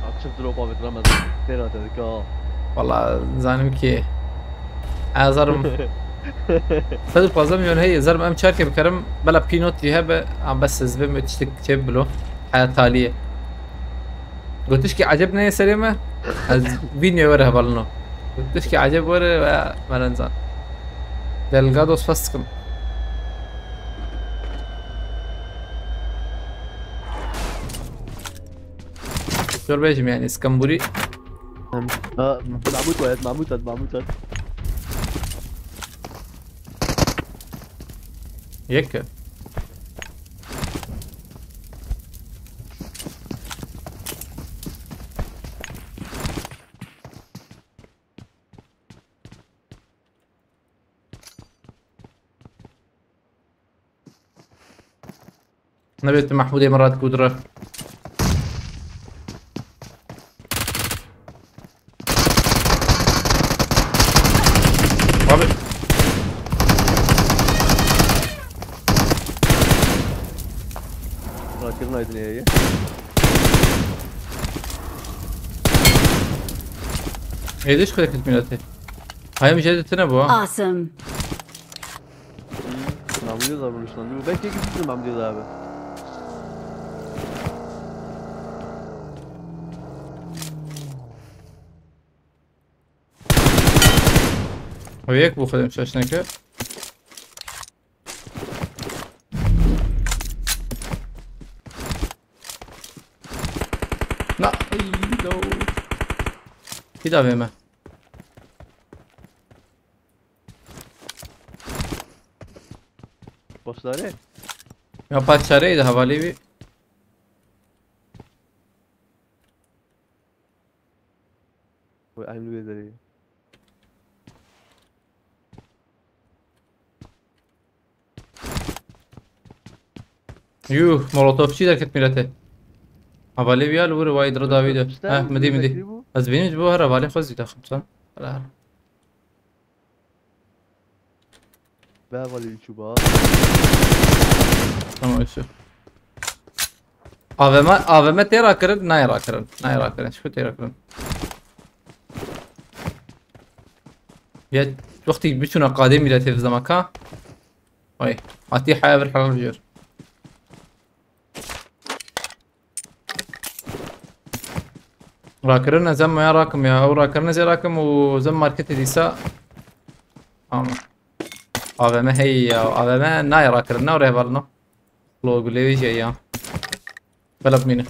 Açık drop abi, duramaz. Tera dedik ha. Valla zanim ki. Ez arim. Sed û pazdeh milyon heye, ez arim em çarkê bikerim. Bela pînot jî hebe. Am bes ez bim tiştek çê bilo. Heya taliyê. Gotişkî eceb neyê serê me. Ez vînê were hevalino. Gotişkî eceb were ve merenzan. Delgados festikim. Doktor bêjim yani, İskamburî. Ha, Mahmut hayat, Mahmut hayat, Mahmut hayat. Yek. Nebê tu Mahmudê min radikudire. Abi. Rakibin aydın yayı. Êdî ji xwe dikit mîletê. Hayê min jê dîtine bû ha. Awesome. Namluyor da buluşlandı. Bu belki ikisi namluyor da abi. O yek bu kadar şaşına ki. Na, ay, no. Bir daha verme. Başları. Ya paçareydi havalî bir. Vay aynı bezeri. Yuh, molotofçî derket mîletê. Havalê viya li wir vay dira dawî de. Heh, midî, midî. Ez bînim ji bo her havalê xwe zî daxim sen. Hala, hala. Be havalê çûba. Tamam, ösü. A V M, A V M tê rakirin, nayê rakirin. Nayê rakirin, çi tê rakirin. Ya, wextî biçûna qadê mîletê vizema ka. Vay, hatî haya vir helal jêr. Rakirin ez em ya rakim ya, ew rakirin ez ê rakim û zem marketê dîsa. Ama. A V M hey ya, A V M nayê rakirin, ne oraya var no. Lo gulê wî jê ya. Bela bimîne.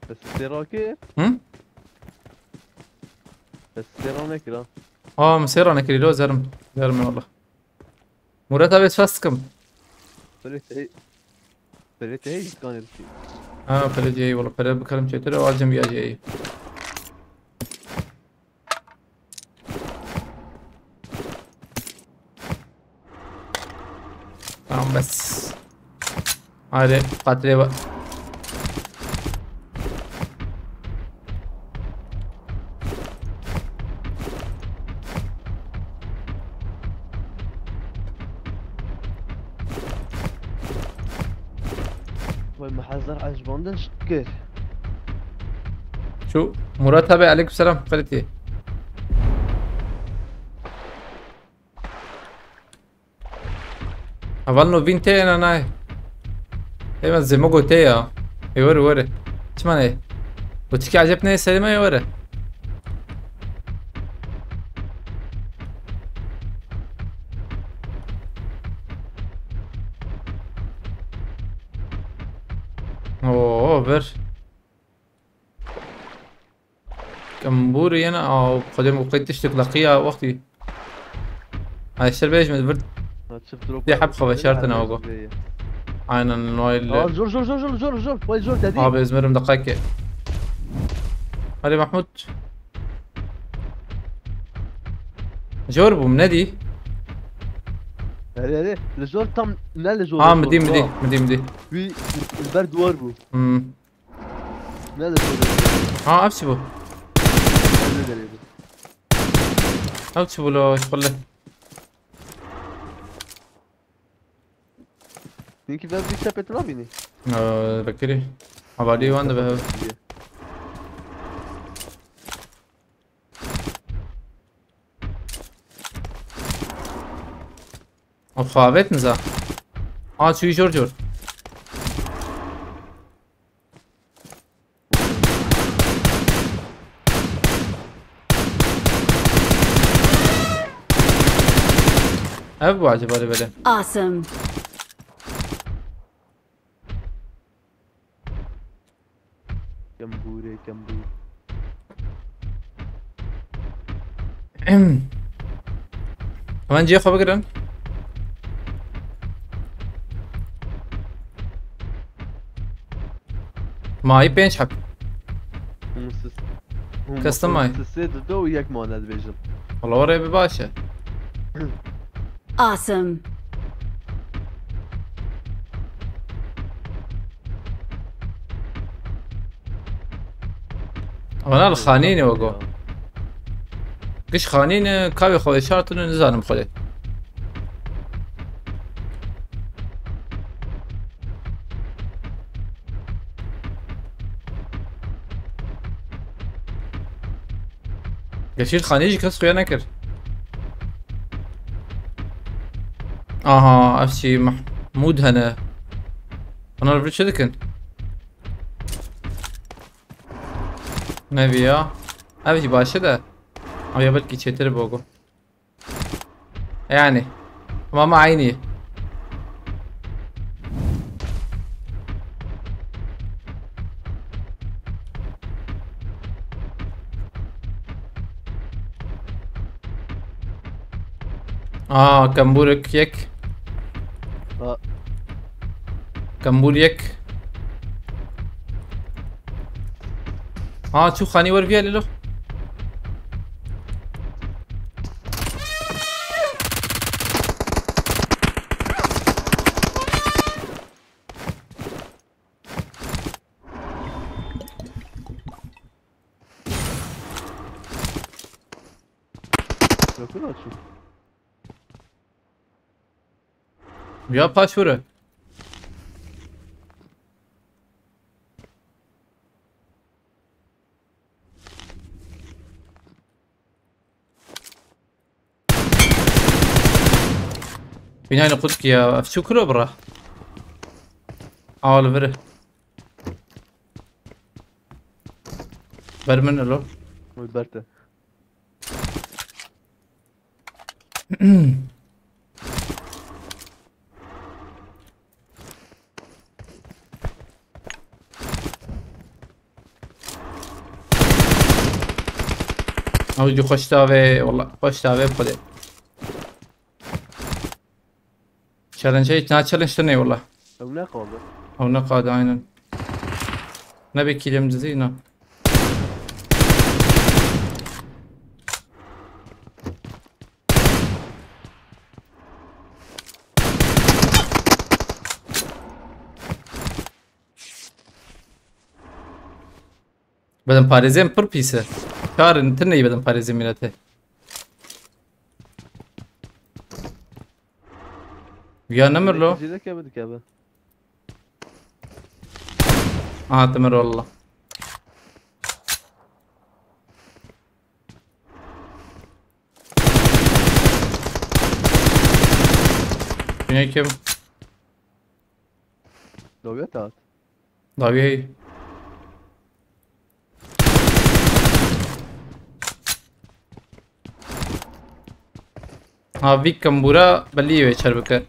Bes sêra kê? Hı? Bes sêra nekira. Aa, min sêra nekirî lo, zerim. Zerim wala. Murat abi, spas dikim. Pere te, pere te hey kanê dikî. Ha, pere te hey wala, pere bikarim çêtir, ew acem ya jê. Tamam, bes. Hadi, katilê ba-, Vay, me hezar ecbandin şikir. Şu Murat abi, aleykümselam, kalite. Hevalno vîn tê ena nayê. Ê me zêmo gotê ya. Ê were were. Çima neyê? Gotikî eceb neyê serê me, ê were. Oo, ver. Kembûrê yene, aw, xwedê min qey tiştek leqiya wextî. Ay, şer bêj min vir. Ha, çift drop. Dê hep xwe veşartin aw go. Aynen, Noel. Aa, zor, zor, zor, zor, zor, zor. Vay, zor dedi. Abi, ez mirim deqayke. Hadi Mahmut. Jor bûm, nedî? Erê, erê. Li jor tam ne li jor. Ha, mi dî, mi dî, mi dî, mi dî. Wî li ber duwar bû. Hmm. Ne li jor. Ha, ev çi bû? Ne derê bû. Ev çi bû lo, şixulle? Linki ver bir çepet nabînî. Ee, Bekirî. Havalî wan dibe hev. Ev xwe avêt niza. A, çûyî jor jor. Ev bu acaba, lê belê. Awesome. Kembûrê, kembûr. Hemen cihê xwe bigirin. Mayî pênc heb. Hûn sis-, hûn Custom mayî. Sisê dido û yek mane dibêjim. Wala oraya bir baş e. Awesome. Ama lan xanî ne wego? Giş xanî ne, kavê xwe şartını nizanim xwe. Geçîr xanî jî kes xuya nekir. Aha, ev çî Mahmûd hene. Bunlar bir çi dikin? Neviya. Ev jî baş e de. Ama ya belkî çêtir bogo. Yani. Ama, ama aynı. Aa, kemburek yek. Aa. Kembur yek. Ha, çû xanî wer viya lilo. Yakın açın. Ya paşvuru. Binayla qut ki ya. Ev çi kuro bira? Al viri. Ber min elo. Oy berte. Ew jî xweş davê, wela xweş davê xwedê. Challenge, na challenge tune wela. Ew ne qade. Ew ne qade, aynen. Ne bekî lem dizî, na. Bedenparêzên pir pîs e. Çar in, tune yî bedenparêzên mînetê. Ya nemir lo. Zîleke bi dikeve. Aha, timir walla. Yine kim? Lobya tat. Dawiyê. Ha, vî kembûra belî wê çer bike.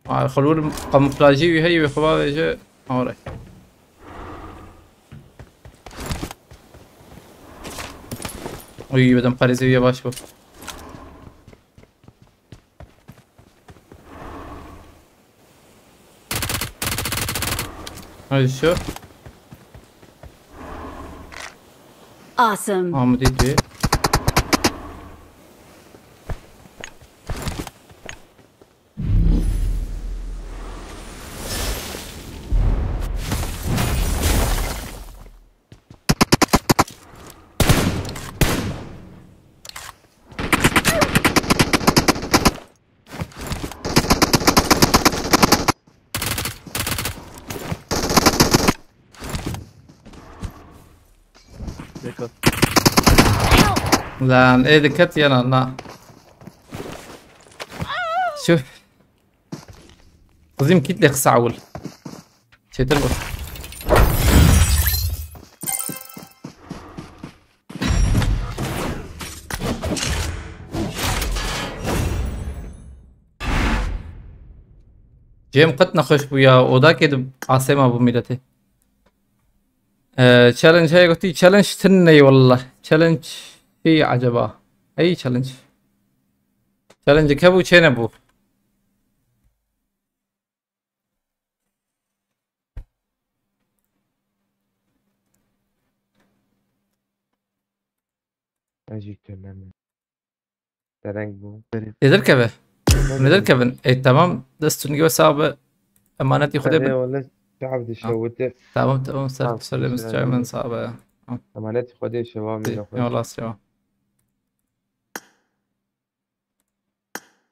Ha, xulûr kamuflajî wî heyî wê xwe bavêje. Awre. Uy, bedenparêzê wî yavaş bû. Hadi şu. Awesome. Hamdi diye. Dikkat. Lan, ê diket yana, na. Şu. Qizim kit lê qisa ewil. Çêtir bû. Cem qet nexweş bû ya, odakê di asê ma bû miletê. Ee, challenge heye gotî, challenge tune ye wallah. Challenge çi acaba? Ey challenge. Challenge hebû çê nebû. Ez jî tune me. Dereng bû. Ê derkeve. Min derkevin. Ê tamam, dest tûnî we sax be. Emanetî Xwedê bin. Wele çav dişewite. Tamam, tamam, ser, tamam, ser, ser, ser, sağ be. Emanetî Xwedê şewa min. Eyvallah, şewa.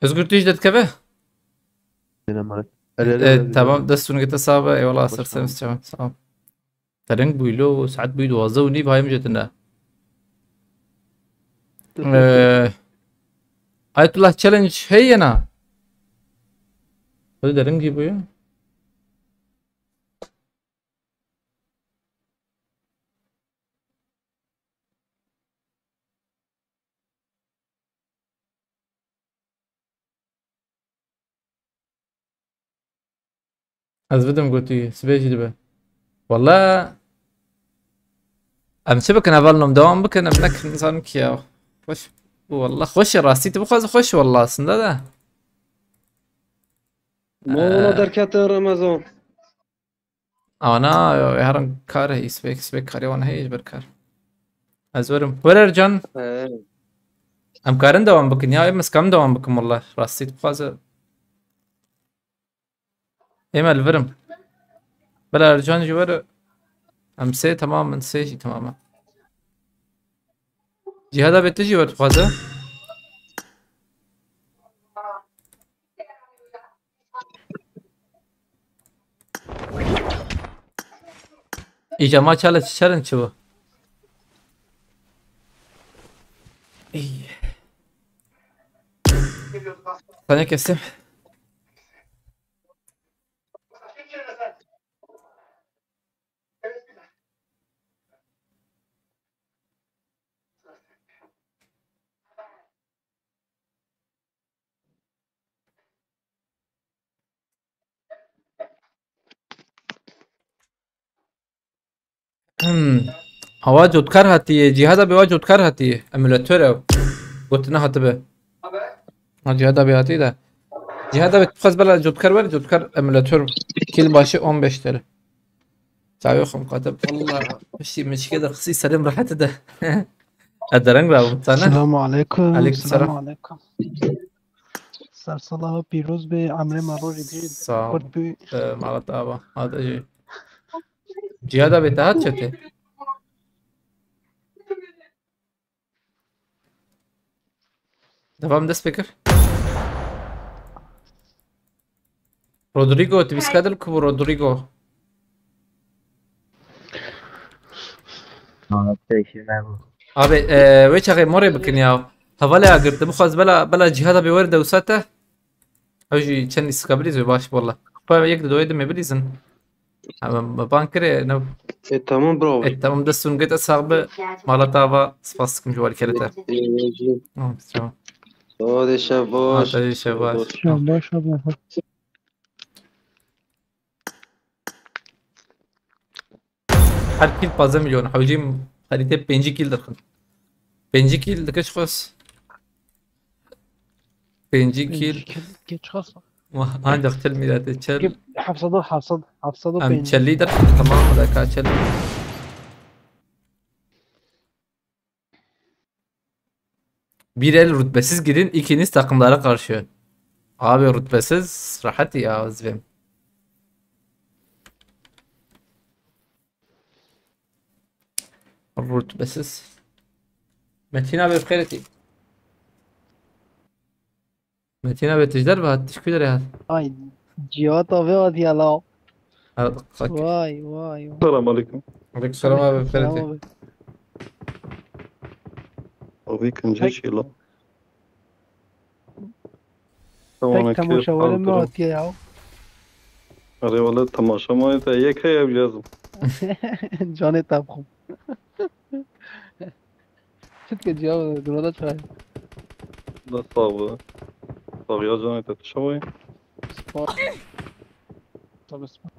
Özgür, tu jî derdikeve? Emanet. E, tamam, dest hûn gete sax be. Eyvallah, ser, ser, sağ ol. Dereng bûylo, saet bûyî duwazdeh û nîv, hayim jêtine. Ee, Ayetullah challenge heye na? Hadi derengî bûye. Ez bidim gotî, sibê jî dibe. Walla em çi bikin, hevalnom, dewam bikin, em nekin, nizanim ki ya. Xweş bû walla, xweş e rastî, tu bixwazî xweş e walla aslında da. Mona derketin Remezan. Ana, herin kar heye, sibê, sibê karê wan heye ji ber kar. Ez werim. Were Ercan. He. Em karin dewam bikin ya, em ez karim dewam bikim walla. Rastî dixwaze. Ê me li vir im. Bila Ercan jî were. Em sê temam in, sê jî temam in. Cihada bê tu jî we dixwaze. Îca ma çale çi çerin çi bû? Îy. Saniye kesim. Hmm. Awa cotkar hatiye. Cihada bê wa cotkar hatiye. Emülatör ew. Gotine hatibe. Ha, Cihada bê hatiye de. Cihada bê tu xwest bela cotkar wer, cotkar emülatör. Kil başı on beş T L. Çavê xwe miqate. Wallah, piştî mişkê de qisî serê min rehet de. Ez dereng rabim sana. Selamu aleykum. Aleykum selam. Selamu aleykum. Sersala pîroz be, emrê me rojê bê. Sağ ol. Kurt bû. Ee, Malat Ava. Hadi jî. Cihada bê te hat çete. Devam dest pê kir. Rodrigo, tu bîska dil ku bû Rodrigo? Abi, e, wê çaxê morê bikin ya. Hevalê agir, tu bixwaz bela, bela cihada bê were dewsa te. Ew jî çend îstika bilîz wê baş walla. Xwe yek di doyê dimê bilîzin. Ama me ban kirê ne. E, tamam bro. E, tamam, dest hûn gete sax be. Mala te ava, spas dikim ji we li kerê te. E, e, e. Tamam, tamam. Hadi şev baş. Hadi şev baş. Şev baş abi. Her kil pazdeh milyon. Hewcîm xerîtê pêncî kil dirxin. Pêncî kil dike çi xwes? Pêncî kil. Pêncî kil dike çi xwes? Wah, ancak çel mîratê çel. Heft sed, heft sed, heft sed û pêncî. Em çelî dirxin, tamam, deka çel. Bir el rütbesiz girin, ikiniz takımlara karşı. Abi rütbesiz rahat ya, Zivim. Rütbesiz. Metin abi, bi xêr hatî. Metin abi, tu ji derve hat, tu ji ku derê hat? Ay, Cihat abi hat ya la. Ha, bak. Vay, vay, vay. Selam aleyküm. Aleyküm selam abi, bi xêr hatî. Selam abi. Wî kincê Pek- şîla. Pek temaşewerê me hatiye ya. Erê wele temaşevanê te yek heye ew jezm. Canê te bixwim. Çi dike ciya, durada çaye? Da sax be. Saxiya canê te, tu çawa yî? Spas. Tabii spas.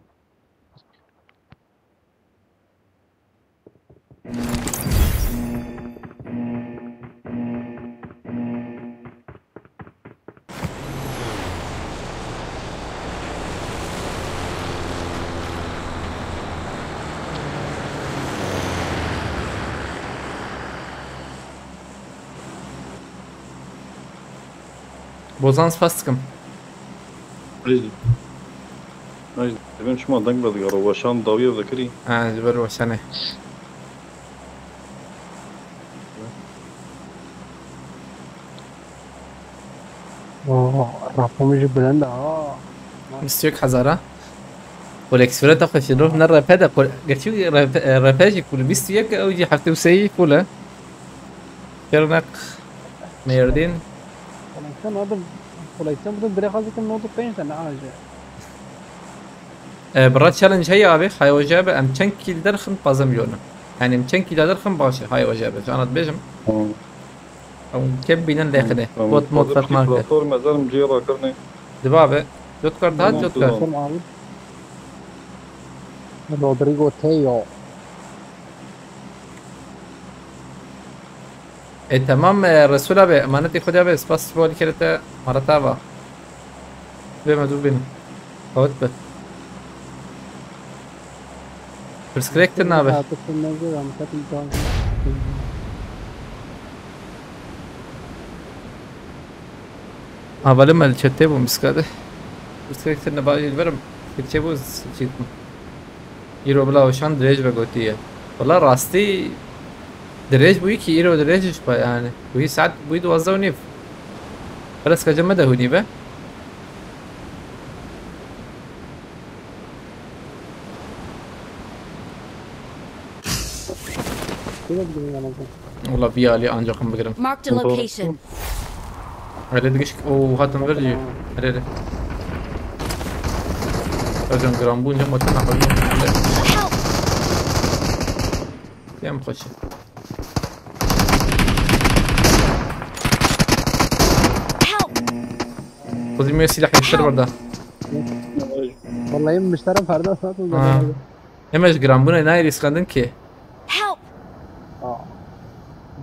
Bozan, spas dikim. Ej. Ej, divên şima deng vedigere, weşan dawiyê vedikirî. Ha, ji ber weşanê. Oh, rapa min jî bilind e ha. Bîst û yek hezar ha. Kolek sureta xwe şîrov ne repe de, kol-, gerçi repe, repe jî full bîst û yek, ew jî heftê û sê jî full e. Şirneq, Mêrdîn. Koleksiyon adım, koleksiyon bidin, direkt hazır ki not pênc tane aje. E, bira challenge heye abi, hay oje be, em çend kil derxin, pazem yonu. Yani em çend kil derxin baş e, hay oje be, sana dibêjim. Tamam. Ew kêm bînin lêxinê. Tamam. Bot mod Hazır ferq ki nake. Platform ezerim cihê rakirine. Diba be. Jotkar daha Tamam, Jotkar. tamam. Tamam abi. Rodrigo Teo. E, tamam, e, Resul abi, emanetî Xwedê be, spas ji bo alîkirê te, marata va. Bê me dû bînin. Qewet be. Pirsgirêk tune nabe. Hevalê me li çetê bû miskade. Pirsgirêk tune ba jî li vir im. Pirsgirêk çê bû, çî dikim. Îro bila weşan dirêj ve gotiye. Wela rastî dirêj bûyî kî, îro dirêj jî be yani. Bûyî saet bûyî duwazdeh û nîv. Biraz kace me de hûnî be. Wela vî alî ancak em bigirim. Marked a location. Erê digişk, o hatin ver jî. Erê, erê. Ercan gram bûn cem atın akıllı. Help! Yem xweşi. Help! Xwezî me silah hêştir berda. Vallahi miştera ferda saat Ha. Hemen ji giranbûnê nayê rîskandin ki. Help! Aa.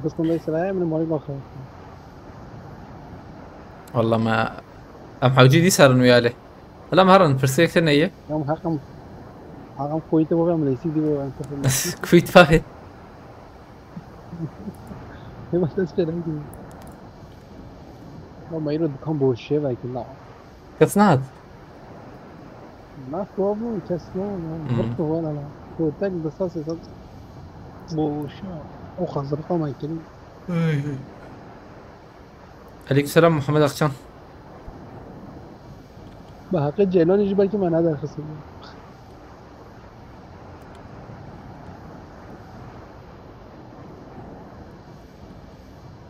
Bistandayê silahê min malî baxir. Wallah me em hewcî dîsa rin wî alê. Hela me herin pirsgirêk tune ye. Em heqim, heqim kuytê bixwe, em lêsî dî bixwe, em kufir. Kuyt bavê. Hemen ses veren gibi. Ama îro dikan boşê belki la. Kes nehat. Nas bû, kes ne, Hmm. Birtu wala la. Kotek bi sas sas. Boşa. O hazırlık ama ikili. Aleykümselam Muhammed Akçan. Bi heqê Ceylanî jî belkî me nederxistin.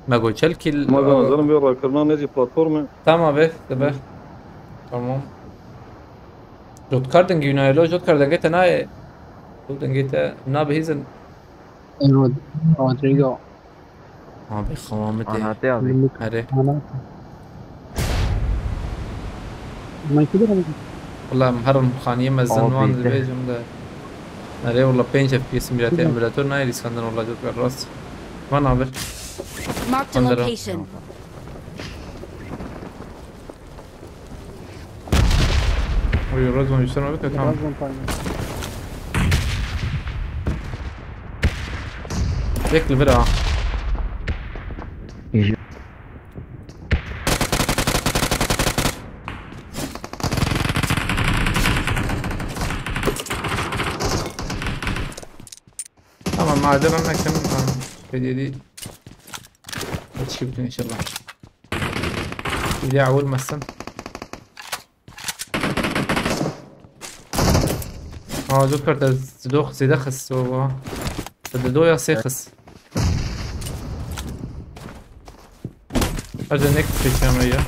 Me got çel kil. Ma zanim vê rakirina nêzî platformê. Tamam be, dibe. Tamam. Jotkar dengê wî nayê lo, Jotkar dengê te nayê. Tu dengê te nabihîzin. Rod-, Rodrigo. Abi xewamit ê. Anate abi. Erê. Anate. Wala em herin xaniyê mezin wan dibêjim de. Erê wala pênc F P S mîratê emulator nayê rîskandin wala Jotkar rast. Van abi. Marked a location. Oy, Razvan üstüne bak, tamam. Razvan payına. Bekle bir A. Tamam, madem ben mekan, tamam. Hediye değil. Açık bütün inşallah. Bir daha vurmasın. Aa, Joker, te zido zêde xist, baba. Te dido ya sê xist. Hadi next seçeceğim ya.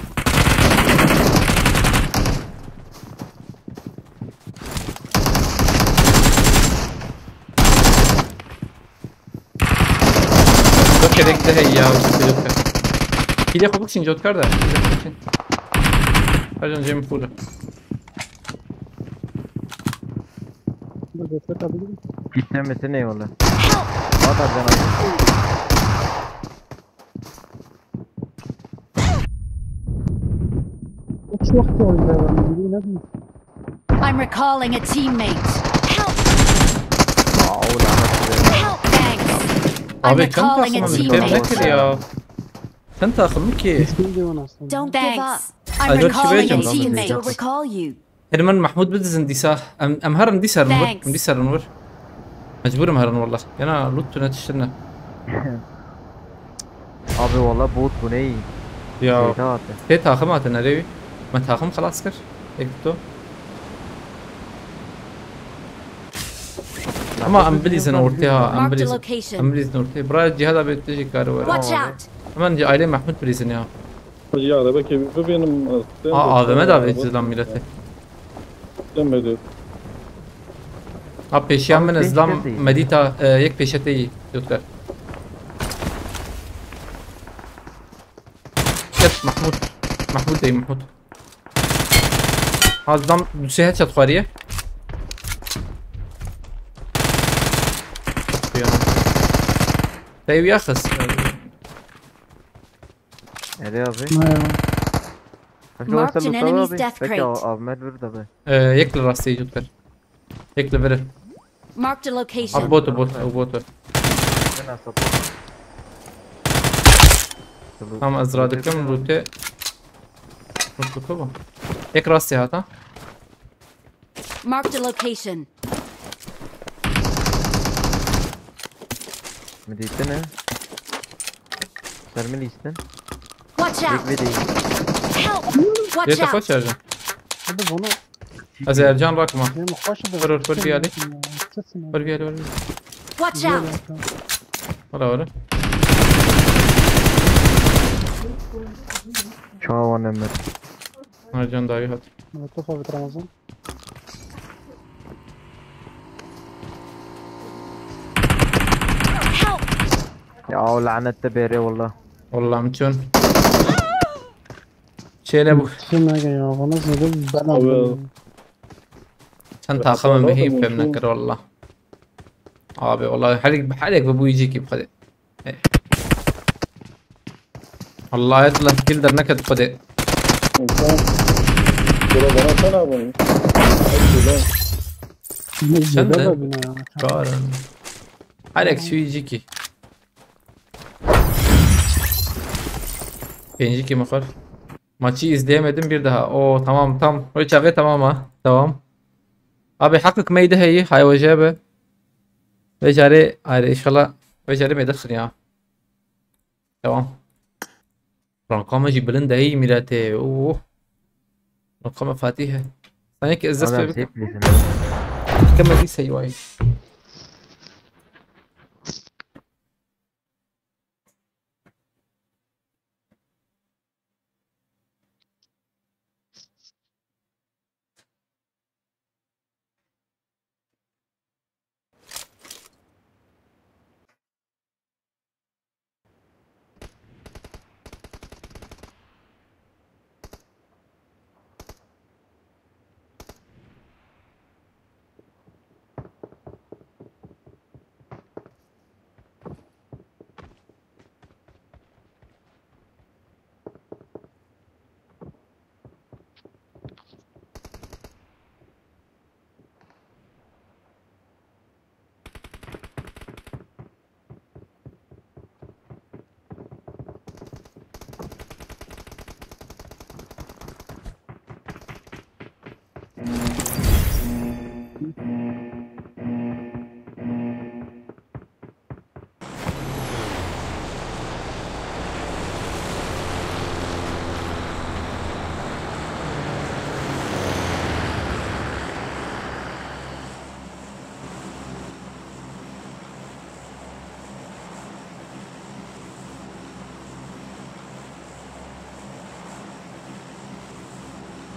Çok gerekli hey ya. Yok ya. Hile kopuk için Jotkar da. Hile kopuk için. Hadi önce mi full. Burada destek alabilirim. Gitmemesi ne yolu? At at canım. Uçmak da oynuyor ben, ne bileyim. I'm recalling a teammate. Help! Aa, o lanet be. Help! Thanks. I'm Abi, çend recalling a takımı bir teammate. Nedir ya? Sen takımı ki? Düştüm diyor anasını. Don't give up. Thanks. I'm Alo, recalling a Çiğdem. Teammate. Recall you. Her min Mahmud bidizin dîsa. Em, em herin dîsa herin wir. Thanks. Em dîsa herin wir. Mecbur im herin wallah. Yana loot tune tiştine. Abi wallah bot bu ne iyi. Ya. Şeyde abi. Te takım hatine rewi. Me takım xelas kir. Ek to. Ama em bilîzin ortê ha, em Marked a bilîzin. Location. Em bilîzin ortê. Bira Cihad abi te jî kar were. Watch out! Hemen ailê Mahmud bilîzin ya. Hacı araba kemi bibînim. Aa, A V M da vê zilam milletê. Demedim. Ha, pêşiya min zilam medîta, e, yek pêşe te yî, Doktor. Yet Mahmud. Mahmud dey Mahmud. Ha, zilam du sê headshot xwariye. Te ew ya xist. Erê abi. Ne ya? Peki o Marked an enemy's death crate. Peki o Ahmet vurdu abi. Ee, yek li rastê Jotkar. Yek li viri. Marked a location. Abi botu bot, o botu. Ben asla bot. Tamam, ez radikim rute. Mutluluk bu. Yek rastê hata. Marked a location. Min dîtine. Ser min lîstin. Watch out! Yek vê değil. Help! Watch out! Yek kafa çarjı. Hadi bunu. Ez Ercan rakma. Benim hoş bir Vur, vur, vur bir yali. Kesin. Vur bir yali, vur bir yali. Watch out! Valla vur. Çawa nemir. Ercan daha iyi hadi. Molotof abi Ramazan. Help! Ya o lanette beri valla. Valla mümkün. Şeyle bu. Kim ne ya? Bana söyle ben Abi. Aldım. Sen takımı mühim pemne kır valla. Abi valla her her ek bu yiyecek gibi hadi. Allah et lan kill der ne kadar hadi. Bura bana sen abi. Hadi lan. Sen de. Karın. Her ek şu yiyecek ki. Pêncî kim xwar? Maçı izleyemedim bir daha. Oo, tamam, tam. O çağı tamam ha. Tamam. Abi hakkık meyde heyi. Hay hoca be. Ve cari ayrı inşallah. Ve cari meyde ya. Tamam. Rankama jî bilind heyi milletê. Oo. Rankama Fatih. Sanki ez dest Adam pê bikim. Kama bir sayı var.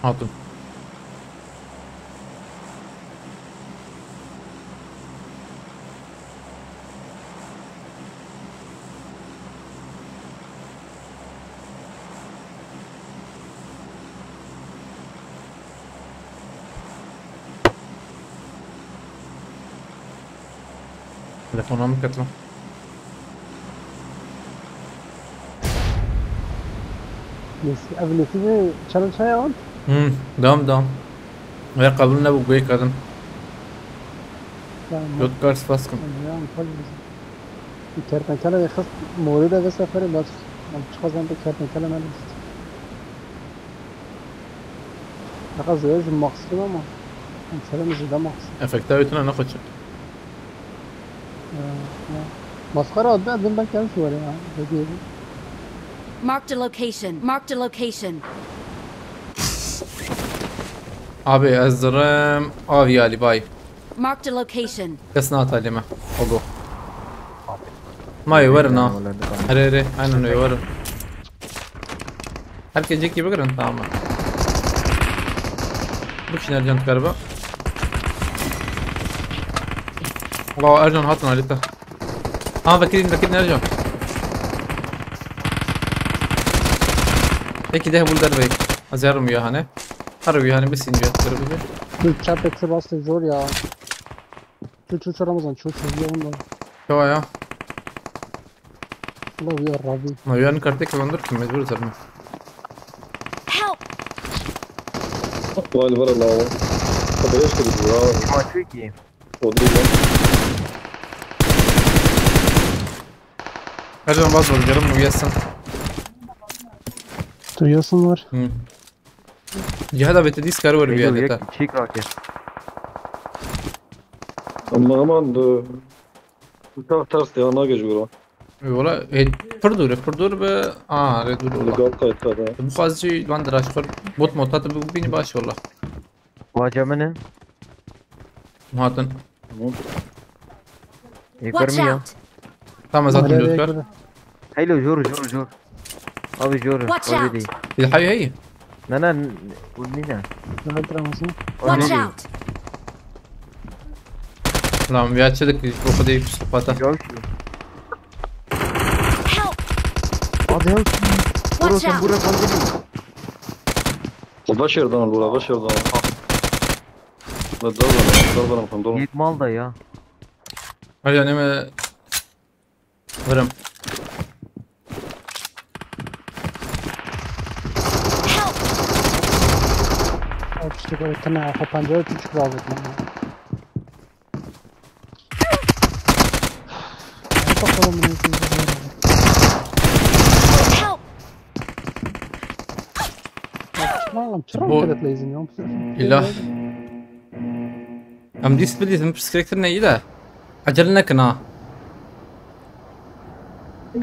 Hatim. Telefona min ket lan. Neyse, ev netice challenge heye wan? Hmm, devam, devam. Eger qebûl nebû, guhê kedin. Tamam. Dot kar spas kim. Tamam, ya, tabii. Kertenkele de xist morê de ve seferê baş. Em çiqas em de kertenkele ne list. Daha zêde ji Max kim ama. Em sere min zêde Max. Efekta wê tune ne xwe çek. Ya, ya. Maskara adı ben ben gelmiş var ya. Hediye. Marked a location. Marked a location. Abi ez dirim av yalî bay. Marked a location. Kes nata lê me. Ogo. Ma yê werin ha. Here here. Aynen öyle werin. Herkes cekî bigirin, tamam mı? Bikişin Ercan dikaribe. Wow, Ercan hatin alî te. Ha, vekirin, vekirin Ercan. Peki de bul dervey. Azerim ya hani. Harbi yani bir sinci yaptırabilir. Dur, çap etse bastı zor ya. Çu çu çu Ramazan çu çu ya ondan. Yo ya. Ulan ya Rabbi. Ma yani kartek vandır ki mecbur zarma. Help! Vay valla la. Tabii işte bu ya. Maçı ki. O değil lan. Her zaman bazı oluyorum bu yazsın. Tu yazsın var. Hı. Cihada bete diskar var bir Ego yerde yek ta. Çek raket. Ama aman da. Uçak ters ya, ona geç bro. Valla, e, pir dûr e, pir dûr be. Aa, re dûr Hadi valla. Gal kayıtlarda. Bu fazla lan diraş kor. Bot mota da bu bini baş valla. Vaca mı ne? Hatın. Tamam. Ego Watch mi ya? Out! Tamam, zaten Nereye dört var. Göre? Hello, jor, jor, jor. Abi jor. Watch out! Already. Bir hayır hayır. Na na, ulmina. Rahat Ramazan. Watch out! Lan bir açıdık biz o kadar psikopata. Yok ki. Help! Abi yok ki. Watch out! Burası, burası. Başardan, bura başardan. Ve dal bana, dal bana, dal. Yek mal da ya. Hadi anneme. Vurun. Help! Abi işte böyle tane kapanca küçük bir aldık. Bakalım bunu izleyeceğiz. Help! Tamam, çırak Bu keretle izin yok. İlah. Em dîst bidît, min pirsgirêk kirine î de. Ecele nekin ha.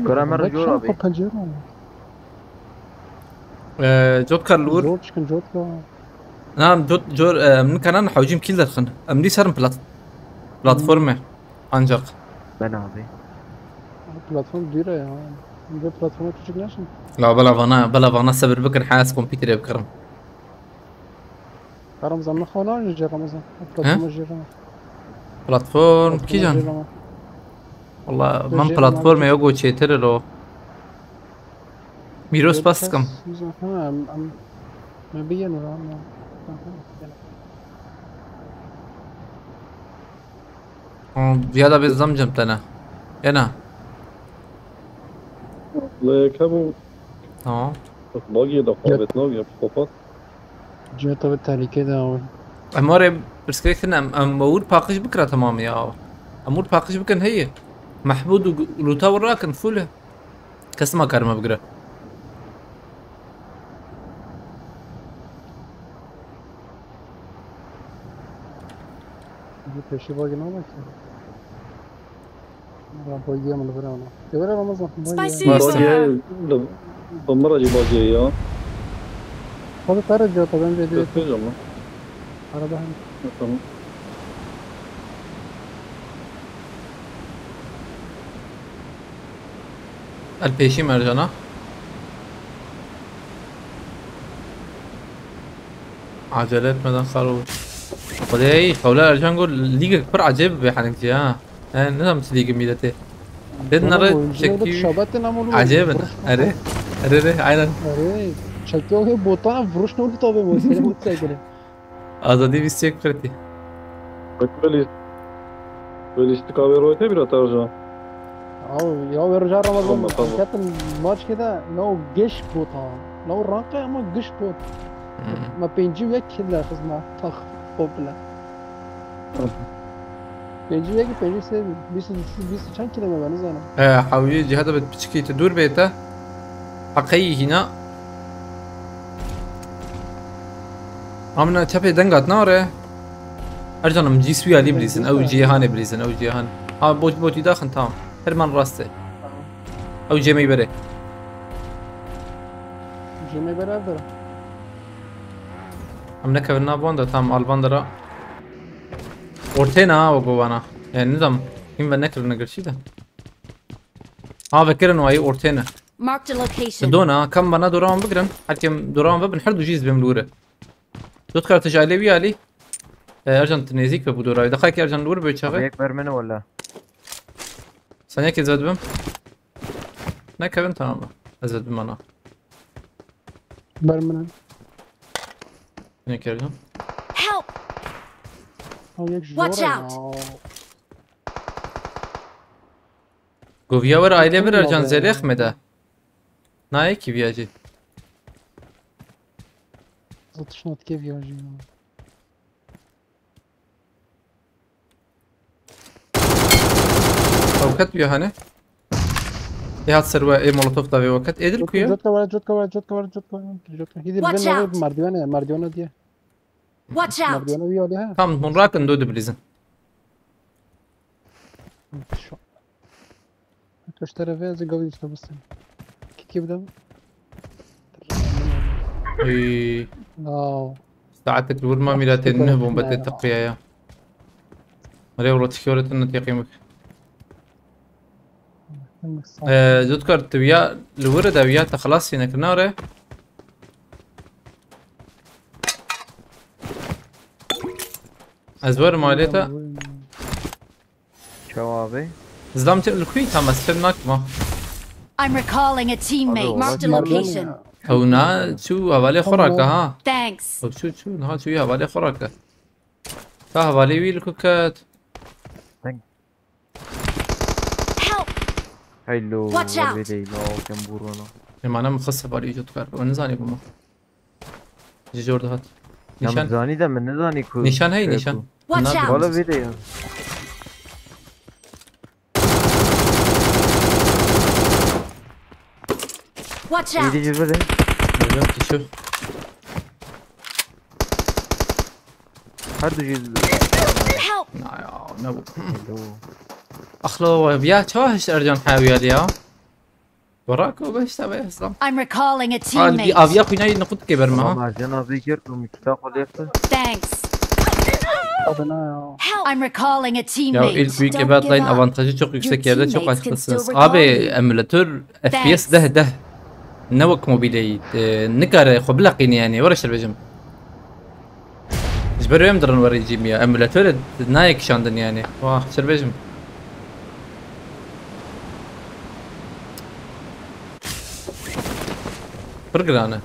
Kara me Bak, jor şu an abi. Kapancı yok mu? Ee, Jotkar li wir. Zor çıkın, Jotkar. Na, em Jot-, Jor, e, min kanan hewcîm kîl derxin. Em dî serin plat-, platformê. Ancak. Ben abi. Platform dûr e ya. Bi platforma küçük neşin. La bela vana, bela vana sebir bikin, ha ez kompîterê bikirim. Ramazan, ne xona jî Ramazan. Platforma jî Ramazan. Platform kîjan? Valla man platformê yo go çêtir lo. Mîros pas dikim. Ha, em, em, me biyên û Ramazan. Viya da bê zam cem tene. Ena. Lê kebû. Tamam. Bak ya da Cihê te bi tehlîkê de awe. Em warê pirsgirêk tine, em, em wir paqij bikira temamê ya. Em wir paqij bikin heye. Mehmûd û gu-, lûta wir rakin, full e. Kes ma karime bigire. Bu peşi bagî ne ki? Rampa giya min li vir ana. Devre Ramazan. Spicy Bastı. Bagiye, Ömer Hacı Bagiye ya. Tabii kara cevap ben de diyor. Göstereceğim lan. Araba hani. Tamam. El peşî Mercana. Acele etmeden sar olur. Xwedê xewla Ercan got lîgek pir acayip be henik jî ha. He, ne zaman lîgin milletê. Dedim Oğlum, nara oyuncular da çekti. Şabattin ama oğlum, Acayip. Erê. Erê, erê, aynen. Erê. Çekiyor ya botana vuruş ne oldu tabii bu. Seni mutlu sevgili. Azadî vîst yek qirtî. Wek belî. Belîstika wê royte bir atar can. Aw, ya wê roja Ramazan Tamam, tamam. Ketin maçkê de no giş bot ha. No ranka ama giş bot. Hmm. Ma pêncî û yek kilo xizma tax komple. Pêncî û yek, pêncî û sê, bîst, bîst çend kilo me ben zanim. He, hawiyê cihada bet piçikî te dûr bête. Heqeyî hîna. Amina çepê deng hat nare. Ercanım cî suya lî bilîzin. Ew cî hanê bilîzin. Ew cî han. Ha bot botî daxin tamam. Her man rastê. Ew cêmey berê. Cêmey berê ev dere. Em nekevin nav van da tamam al van dera. Ortê ne ha o govana. Yani nizam. Him ve nekirine girşî de. Ha vekirin o ayı ortê ne. Marked a location. Dona kam bana doran bigirin. Herkem doran ve bin her du jî zibim lure. Dot kartı jale wi ali. E, Ercan tu nêzîk ve bu doray. Daxayekî Ercan li wir be çaxê. Yek ber min e wala. Sen yek ez vedibim. Ne kevin tamam mı? Ez vedibim ana. Ber min e. Ne Ercan? Help! Ew yek ji Watch zor e out! Ya. Goviya were aile bir Ercan zelêx me de. Nayê kî viya jî. Zatişna dike viya jî ya. Ew ket bûye hane. Ê hat ser we, ê molotof da vê we ket. Ê dil ku ye? Jotka were, jotka were, jotka were, jotka were. Jotka. Hîdî Watch bin out! Merdivene, merdivene diye. Watch out! Merdivene bir yerde ha. Tam hon rakin do dibilîzin. Şu. Köştere ve zı gavi işte bu sen. Kiki bir de. Ey. Wow. Saetek li wir ma mîratê neh bombe tê teqiyaya. Rê wilo tişkî were tune têqîmik. Ee, Zûtkar tu ya li wir de ya te xilas yine kirina re. Ez werim ailê te. Çawa abi? Zlam te li kuî tam ez fêm nakima. I'm recalling a teammate. Abi, Marked a olabilir. Location. Ew na çû hevalê xwe rake ha. Thanks. Ew çû çû niha çû hevalê xwe rake. Ta hevalê wî li ku ket. Thank. Help! Hello. Watch out! Vê de ila kem burana. Êmane min xist hevalê wî jot kar. Ew nizanî bû min. Ji jor dihat. Ya min zanî de min nizanî ku. Nîşan hey, nîşan. Watch out! Wala vê de ya. Watch out! Êdî ji vir e. Hocam kişi. Her du jî. Help! Na ya, ne bu? Hello. Axlo, ya çawa hişt Ercan hewiyal ya? Bırak o beş tabi İslam. I'm recalling a teammate. Abi aviya kuyna yedin kut geber mi ha? Tamam, Ercan abi gir, bu mikta kol yaptı. Thanks. Adına ya. Help! I'm recalling a teammate. Ya ilk büyük ebatlayın avantajı çok yüksek yerde çok açıklasınız. Abi emülatör F P S deh deh. Ne wek mobileyî, e, nikare xwe bileqîne yani, were şer bêjim. Ji ber wê em dirin werê cîmî ya. Emulator nayê kişandin yani. Wah, şer bêjim. Pir giran e.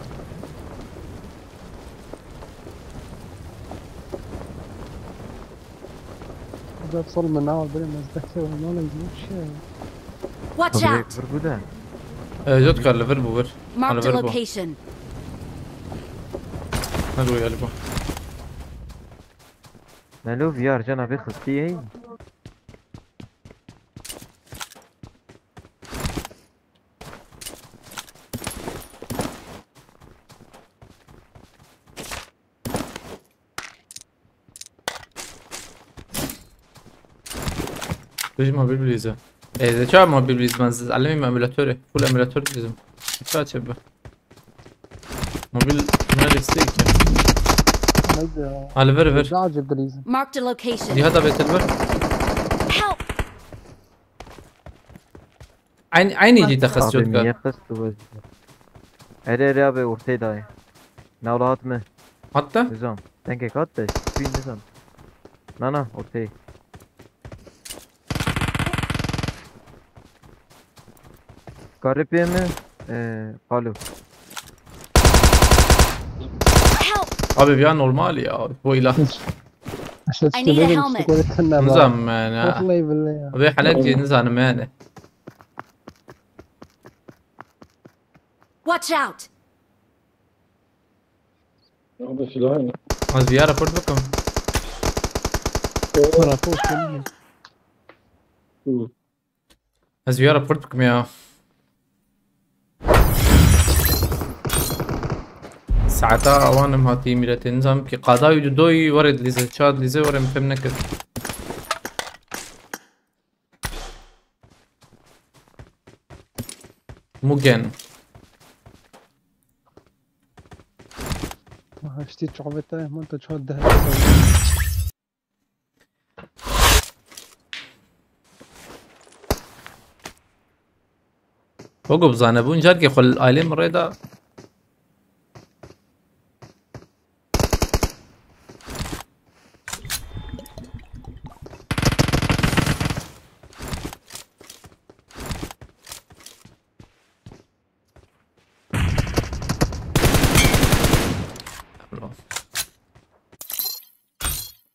Burada sol mı ne var böyle mezdeki var ne olacak bir şey. Watch out! Vir bu da. E, Jotkar li vir bû vir. Marked a location. Ne bu galiba. Melo V R cana bir xistî hey. Bêjim mobil bilîze. E, de çawa mobil bilîz ben siz? Alemim emülatörü. Full emülatör bizim. Çawa çebe. Mobil neresi ki? Neydi ya? Ali ver ver. Ne acil bilîze. Marked a location. Cihat abi ver. Help! Aynı, aynı jî te xist Jotkar. Abi niye xist tu? Erê erê abi ortê dayê. Navrahat mi? Hatta? Nizam. Dengek hat de. Spî nizam. Na, na, ortayê. Karê pê mi? Ee, Kalo. Help! Abi, ya normal ya. Bu ilah. I need a helmet. Nizam yani, ha. Vallahi billahi ya. Abi, helal ki nizam yani. Watch out! Abi, silah ne? Az bir report bakın. Rapor. Hı. Ez vîya report bikim ya. Saeta awan em hatî mîretê, nizam ki qada û doyî were dilîze, ça dilîze were em fêm nekir. Mugen. Aha, işte çaveta, man ta çav deh. Wego bizane bûn, carkê xwe li ailê min rê da.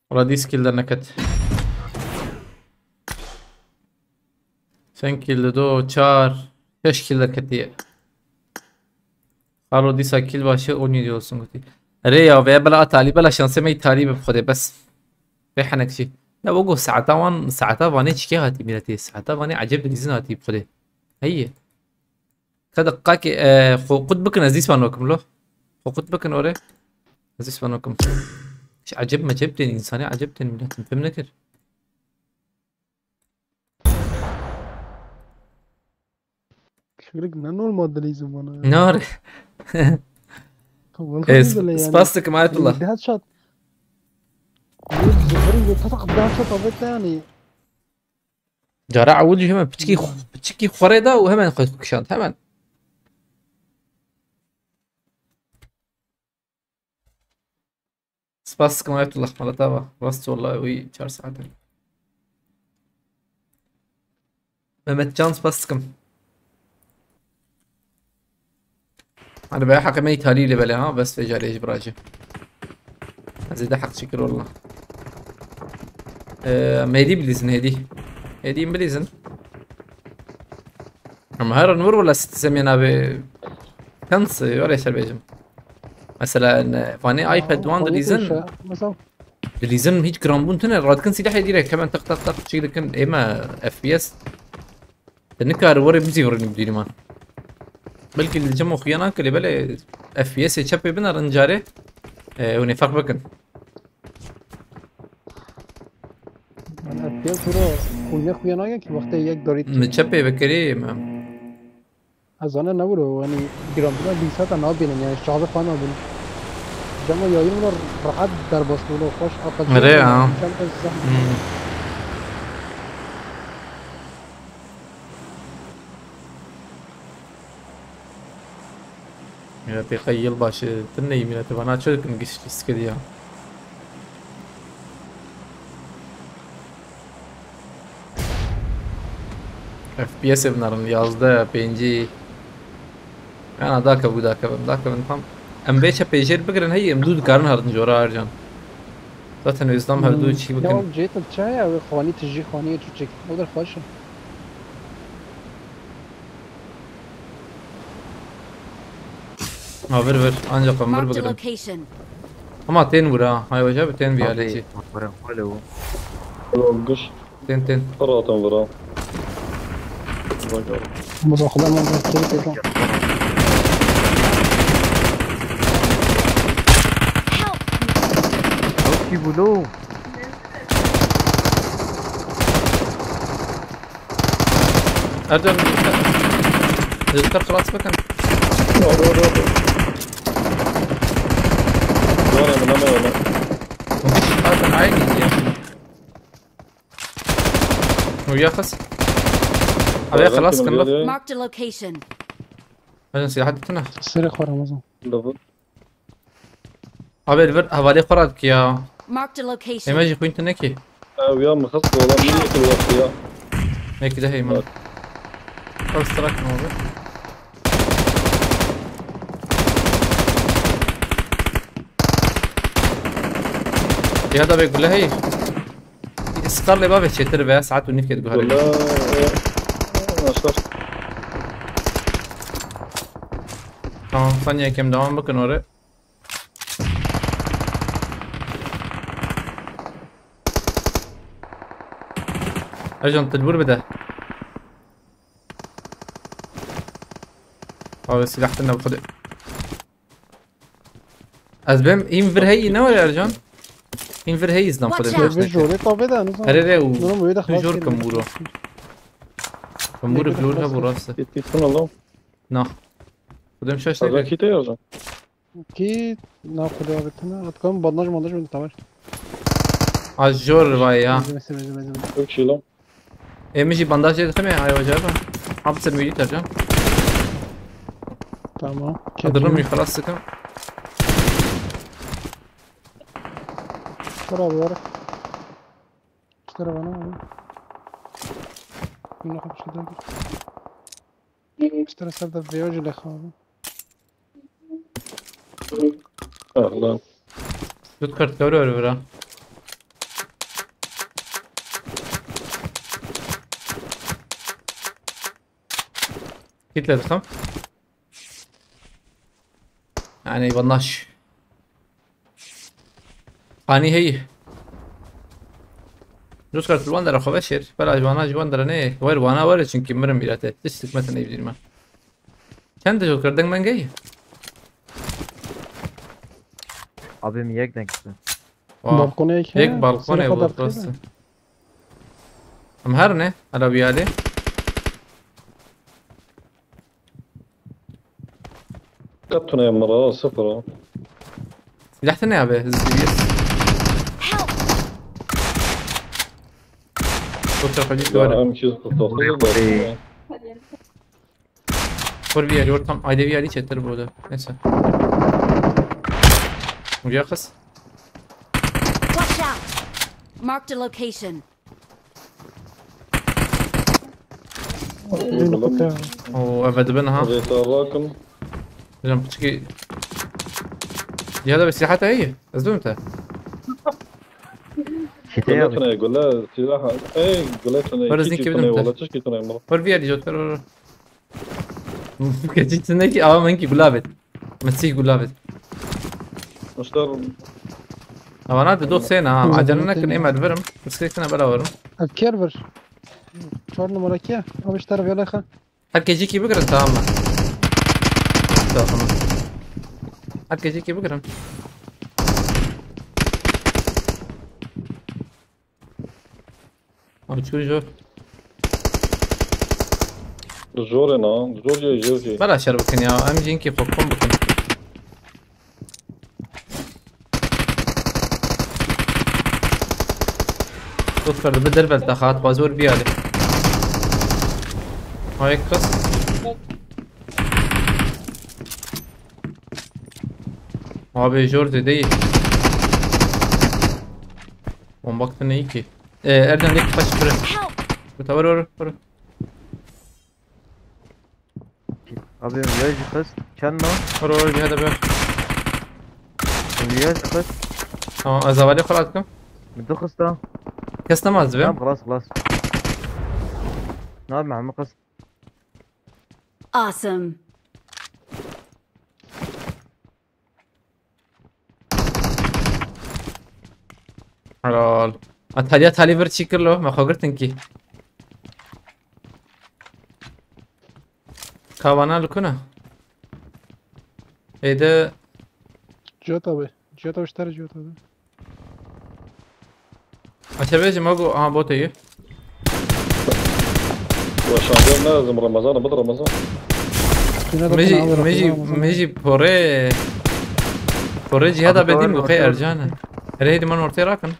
Wala dîs kill derneket. Çend kill de do? Çar. Şeş kill derketiye. Xalo dîsa kill başı on yedi olsun gotî. Erê ya, vê bela talî, bela şansê me talî bi xwedê bes. Vê henek jî. Ya, wego saeta wan, saeta vanê çikê hatî mîretê. Saeta vanê eceb dilîzin hatî bi xwedê. Heye. Ka deqaqekê, e, xwe qut bikin, ez dîsvan wakim lo. Xwe qut bikin orê. Ez dîsvan wakim. Hiç eceb meceb tên, insanê eceb tên, milletim fêm nekir. Şikrek ne normal dilîzim bana ya. Ne are? Vallahi E, billahi yani. Spas dikim Ayetullah. Daha çat. Zıfırın götü tak daha çat avete yani. Cara ewil jî hemen piçikî xwe-, piçikî xwe rê da û hemen xwe kişand, hemen. Spas dikim Ayetullah, mala te ava. Rast wala wî çar saet e. Mehmet Can, spas dikim. Hani be heqê me îtalî lê belê ha, bes vê carê ji biracî. Ez ê de heq çi kir wala. Ee, em hêdî bilîzin, hêdî. Hêdî em bilîzin. Ama her an vur wala Citizen ya nabê. Kans, öyle şey bêjim. Mesela, ne, vanê iPad wan dilîzin. Mesela. Dilîzin hiç giranbûn tune, radikin silahê direkt hemen tak tak tak çêk dikin, ême F P S. Te nikare were bizîvirînî bi dîrîman. Belkî li cem xuya nake lê belê F P S ê çepê binerin carê, e, hûn ê ferq bikin. F P S bro, xuya xuya nake ki wextê yek darî. Min çepê vekirî me. Ez zane ne wilo, yani giranbûna dîsa te nabînin, yani çaxê xwe nabînin. Cema yayın wilo rahat derbas bûlo, xweş aqil. Erê ya. Çem ez zehmet. Hmm. Miletê xwe yılbaşı, tu neyî miletê vana çi dikin giş lîskirî ya. F P S ê binarin, yazdeh, pêncî. Yana dakevû, dakevin, dakevin tam. Em vê çepê jêr bigirin heyî, em dû dikarin herin jora her can. Zaten o yüzden her dû çî bikin. Hmm. Ya cê tu çi heye? Ew xwanî tijî xwanî tu çek. O der xweş e. Ha, vir, vir. Ancak em vir bigirin. Ama tên vura. Hay hoca, bi tên viyaleti. Vira, alo. Alo, giş. Tên, tên. Rahatım vura. Bak abi. Bu da kadar mı? Çok iyi bu lo. Ercan, helikopter xelas bikin. Doğru, doğru, doğru. Doğru, hemen, hemen, hemen. Zaten aynı ya. Uya xas. Abi, xelas bikin. Marked a location. Ercan, silah hatî tune. Sere xwe Ramazan. Doğru. Abi, li vir hevalê xwe radikî ya. Marked a location. Ême jî xwîn tune kî. Ev ya min xist ola min yekî wextî ya. Mekî de heyman. Bak. Ev strak mi abi? Ya da be gule hey. Skarlê bavê çêtir be, saet û nîvkê diguherî. Wala. Nasıl? Tamam, saniye kem devam bikin oraya. Ercan, tilbur bide. Abi, silah tine bu kadar. Ez bêm, hîn vir heyî ne var Ercan? Hîn vir heyî izlan Watch xwedê out. Ve jore tabi de ne zaman. Here re û Durum öyle tu jor kim buro. Kim buro flor ha bu rastı. Gittin oğlum. Na. Xwedê şaş Tabii ne. Kite yazın. Ki na kuda bitine. Atkan bandaj bandaj mı tamam. Az jor vay ya. Beze beze beze beze. Çok şey lan. Ême jî bandajê dixime, ay wecaba. Hapsir mi Ercan. Tamam. Adırım xelas sıkım. Kara bir ara. Şu tarafa ne abi? Bunu kapıştı da. Şu tarafa da bir acele abi. Ahlan. Tut kart kavra öyle bura. Kitle tıkam. Yani bandaj. Hani hey. Rus kart wan dere xwe veşêr. Bela ji wana ji wan dere neyê. Wer wana were çünkü mirim bîra te. Tiştik mete neyvdîrme. Çend de jot kar deng mengey? Abim yek denk işte. Vah. Balkona yek. Yek balkon ev bu rastı. Em her ne? Ala bir yali. Katuna yamara sıfır o. Silah ne abi? Hızlı bir. Help! Bu tarafa gitti var. Hem iki yüz kırk dokuz da. Vur bir yali ortam. Ayda bir yali çetir burada. Neyse. Buraya kız. Watch out! Marked a location. Beni kutu. Oo, evet ben ha. Zeytarlakim. Hocam piçki. Ya da bir silah da iyi. Hızlı mı te? Kite yazık. Guletuna gule silah. Ey guletuna. Parazin gibi dönüp. Wala çiş kituna yamara. Vur bir yali jot kar vur. Geçin içindeki ama ben ki gulabet. Mesih gulabet. Muştar. Ama ne de dost sen ha. Hı, Acele hı, ne kın hı. Emad verim. Bisikletine bela varım. Ev ker bir. Çar numara ki. Ama işte arabaya laka. Her gece gibi kırın tamam mı? Tamam. Her gece gibi kırın. Abi çok zor. Zor e na. Zor ye zor ye. Bela şer bakın ya. Hem cinki kokon bakın. Dost kardeşim bir derbel daha at bazı bir yerde. Ay kız. Abi Jordi değil. Bomba ne iyi ki. Ee, Erdem de kaç süre. Help! Bu tavır var. Var. Abim ya jixist. Çend ma? Var var bir hadi bir. Ya jixist. Tamam, azavali xalat kim? Min du xista. Kes namaz be. Tamam, xlas xlas. Nar mehme xist. Awesome. Helal. Atalya tali bir çikir lo. Ma xo girtin ki. Kavana lukuna. Ede Cihat abi. Cihat abi, işte Cihat abi. Aşağı mago aha bot eye. Wa şahiyan lazım Ramazan, bid Ramazan. Yine de Meji bana alır, meji Ramazan. meji pore. Pore cihada Abi, bedim doğru, bu kay doğru. Ercana. Her heydi man ortaya rakın.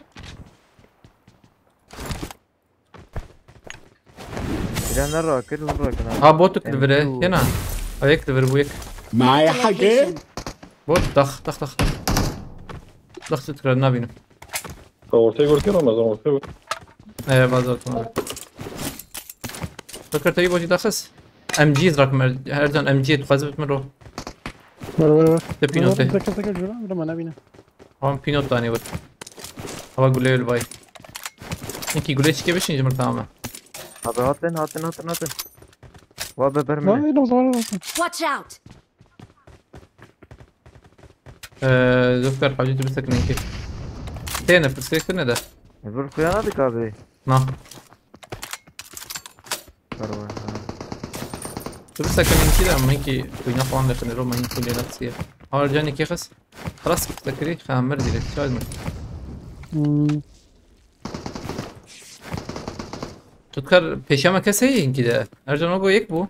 Bilenler rakır, vur rakın abi. Ha bot Em, vire. şu- Hena. Ayak vire bu yek. معايا حاجة؟ Location. Bot tak tak tak tak. Daxit kira nabînim. Te ortaya gördü ama ben ortaya gördüm. Ee, bazı atma. Bakar tabi bacı daxis. M G rakim her, her can M G tu xazı bitme ro. Var var var. Te pînot de. Teker teker jura, jura mana bine. Tamam pînot tane var. Hava gule öl bay. Peki gule çike beşinci mi tamam. Abi hatin hatin hatin hatin. Wa be berme. Vay, ne zaman olsun. Watch out! Ee, Zülfikar hacı tu bir sakın ki. Tene fırsatı ne de? Vur kuyana dik abi. Na. Var var. Tu bir sakın ki de men ki kuyuna falan da kınır o men ki ne nasıl ya. Har canı ki kız. Klas kısa kiri hammer direkt çağırma. Hmm. Tutkar peşeme keseyin ki de. Ercan o go yek bu.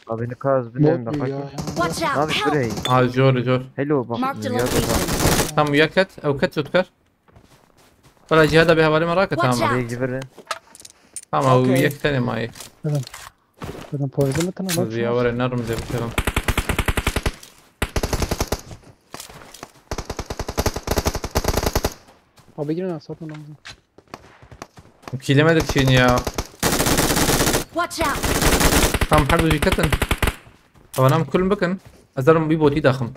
Abi ne kaz bilmem Bot da mu ya? kaçın. Watch out! Abi Help! burayı. Ha zor zor. Hello bak. Marked a Ya da bak. location. Tam uya ket, ew ket Tutkar. Bala cihada bir havale merak et Watch tamam. out. Abi gibi. Tamam o Okey. yek tane mayi. Dedim poyzunu tına bak. Ziya var ya, narım diye bakalım. Abi girin asatın ama. Kilemedik şeyini ya. Watch out! Tam her bir dikkatin. Tamam kulüm bakın. Azarım bir boti daxim.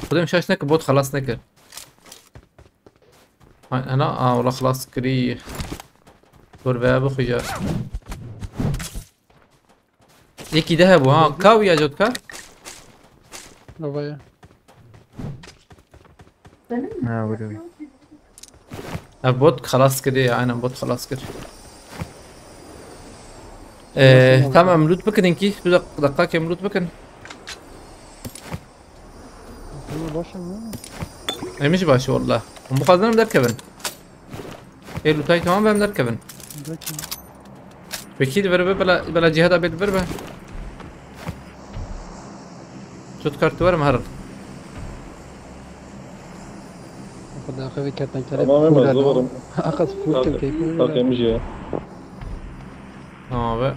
Xudem şaş ne ki bot xelas ne ki. Ay ana aa wala xelas kiri. Dur be bu xuya. Yekî de hebû ha. Kaw ya Jotka. Babaya. Ha vuruyor. Ev bot xelas kiri ya, aynen bot xelas kir. Ee, Nasıl tamam loot bikin ki. Bir dak dakika kem loot bikin. Tamam başım ya. Emiş başı valla. Bu kazanım derkevin. E lootay tamam ben derkevin. Bakın. Peki ver ver bela bela cihada bir ver be. Tut kartı var mı harıl? Xwedê xwe vê ketnek Tamam, hemen hazırım. Akas full keyfim. Takılmış ya. Tamam abi.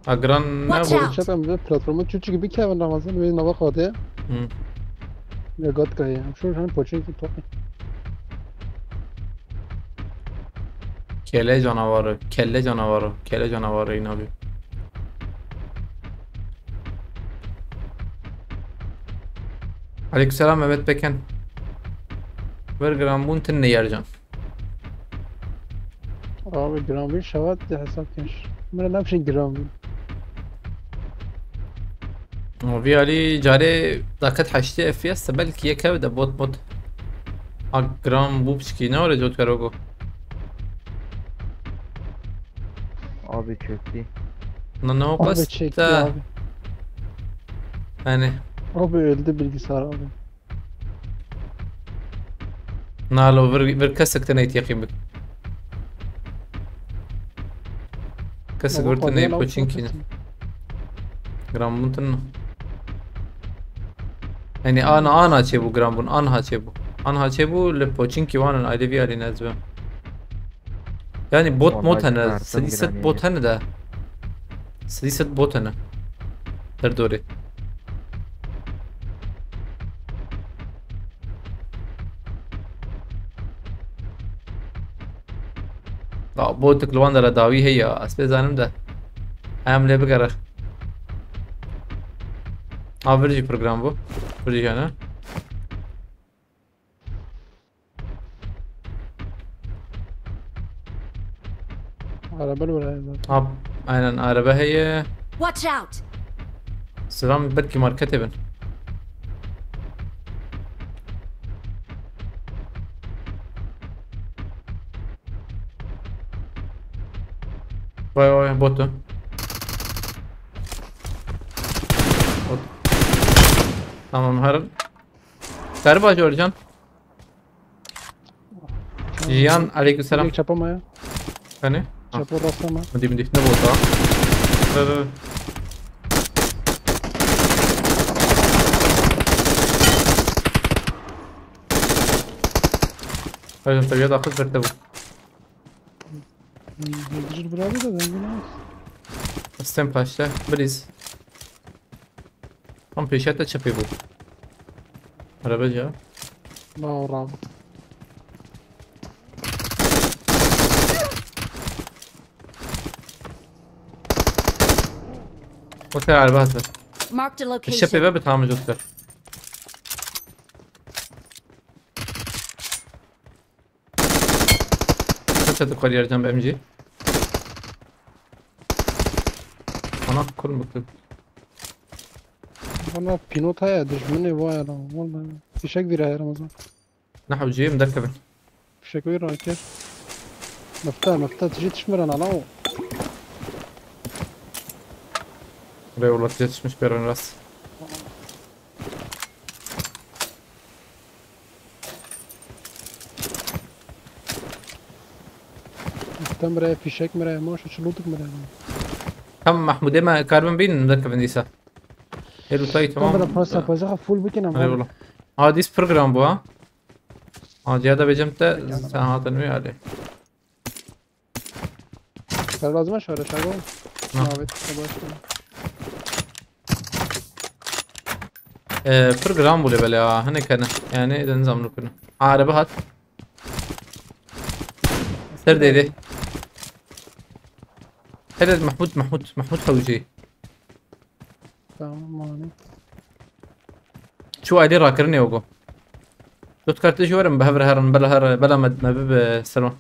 Agran ne Watch bu? out. Çöp em platformu çuçu gibi kevin Ramazan ve nava xwedê. Hı. Ya gat kaya. Şu hani poçin ki top. Kelle canavarı, kelle canavarı, kelle canavarı yine abi. Aleykümselam Mehmet Beken. Ver gram bun tin ne yercan. Abi gram bir şavat de hesap keş. Mira ne yapışın gram bir. Vî alî carê daket heştê F P S belkî yek hev de bot bot. A gram bû piçkî ne were cot kero ku. Abi çöktü. Na ne o Abi bas çekti da. Abi. Yani Abi öldü bilgisayar abi. Nalo vir vir kesek te neyt yaqîn bik. Kesek vir te neyt poçinkî ne. Gram bûn tin. Yani ana ana çê bû gram bûn anha çê bû. Anha çê bû li poçinkî wan in ayrı bir alî nezbe. Yani bot mod hene. Sedî sed bot hene de. Sedî sed bot hene. Her dorê. Ya botik li wan dera dawî heye ya. Ez pê zanim de. Em lê bigere. Ha vir jî program bû. Vir jî hene. Araba li were zaten. Ha aynen araba heye. Watch out! Selam belki markete bin. Vay vay botu. Bot. Tamam harın. Galiba Jorjan. Jiyan aleykümselam. Direkt çapa maya. Hani? Çapa rastlama. Hadi bir ne bu da? Ver ver. Hocam tabii ya da akıl verte bu. Yıldırır birader de ben bunu Stem paşta. Breeze. Tam pêşiya te çepê bû. Araba ca. Ba, rav. O te araba hate. Marked a location. Şepê ve bi tamam joktur. Kaç atık var yerden B M G? Ana, kur mu kır? Valla pilot heye, dijminê vay lan. Valla fişek vira her Ramazan. Ne hewciyê min derkevin. Fişek wî rakir. Mefta, mefta, tijî tişmiran ala o. Rê wlat yetişmiş peron rast. Mefta mire, fişek mire, ma şu çi lûtik mire. Tamam Mahmudê, me karibin bînin derkevin dîsa. Ê, rûtayî tamam. Tamam, bira, pasa, pasa, full bikin ama. Eyvallah. Ha, dîs program bu ha. Ha, ciya da becem te, sen hatin wî alê. Ser lazim şöyle şey bu. Ha. Evet, başka. Ee, program bu level ya, hani kene. Yani, den zamlı kunu. Ha, araba hat. Ser dedi. Hele Mahmut, Mahmut, Mahmut Havcı. Tamam abi. Çû alî rakirinê ogo. Dot kartê jî werin bi hev re herin, bela her, bela me, me bibe Selman.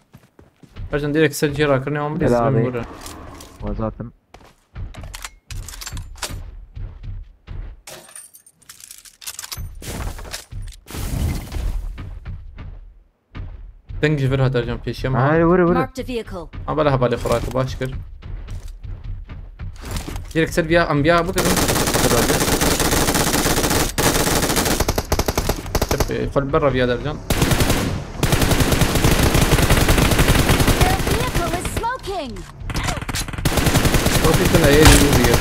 Her can direkt ser cî rakirinê wan bidî. Bela sibê abi. Buyurun. Wa zaten. Deng ji vir hat Ercan pêşiya me. Hayır, vur, vur. Marked a vehicle. Ha, bala hevalê xwe rake baş kir. Direkt ser viya, em viya bikirin. Çep, e, xwe li ber re viya Ercan. Their vehicle is smoking. Profîtine yê li vî.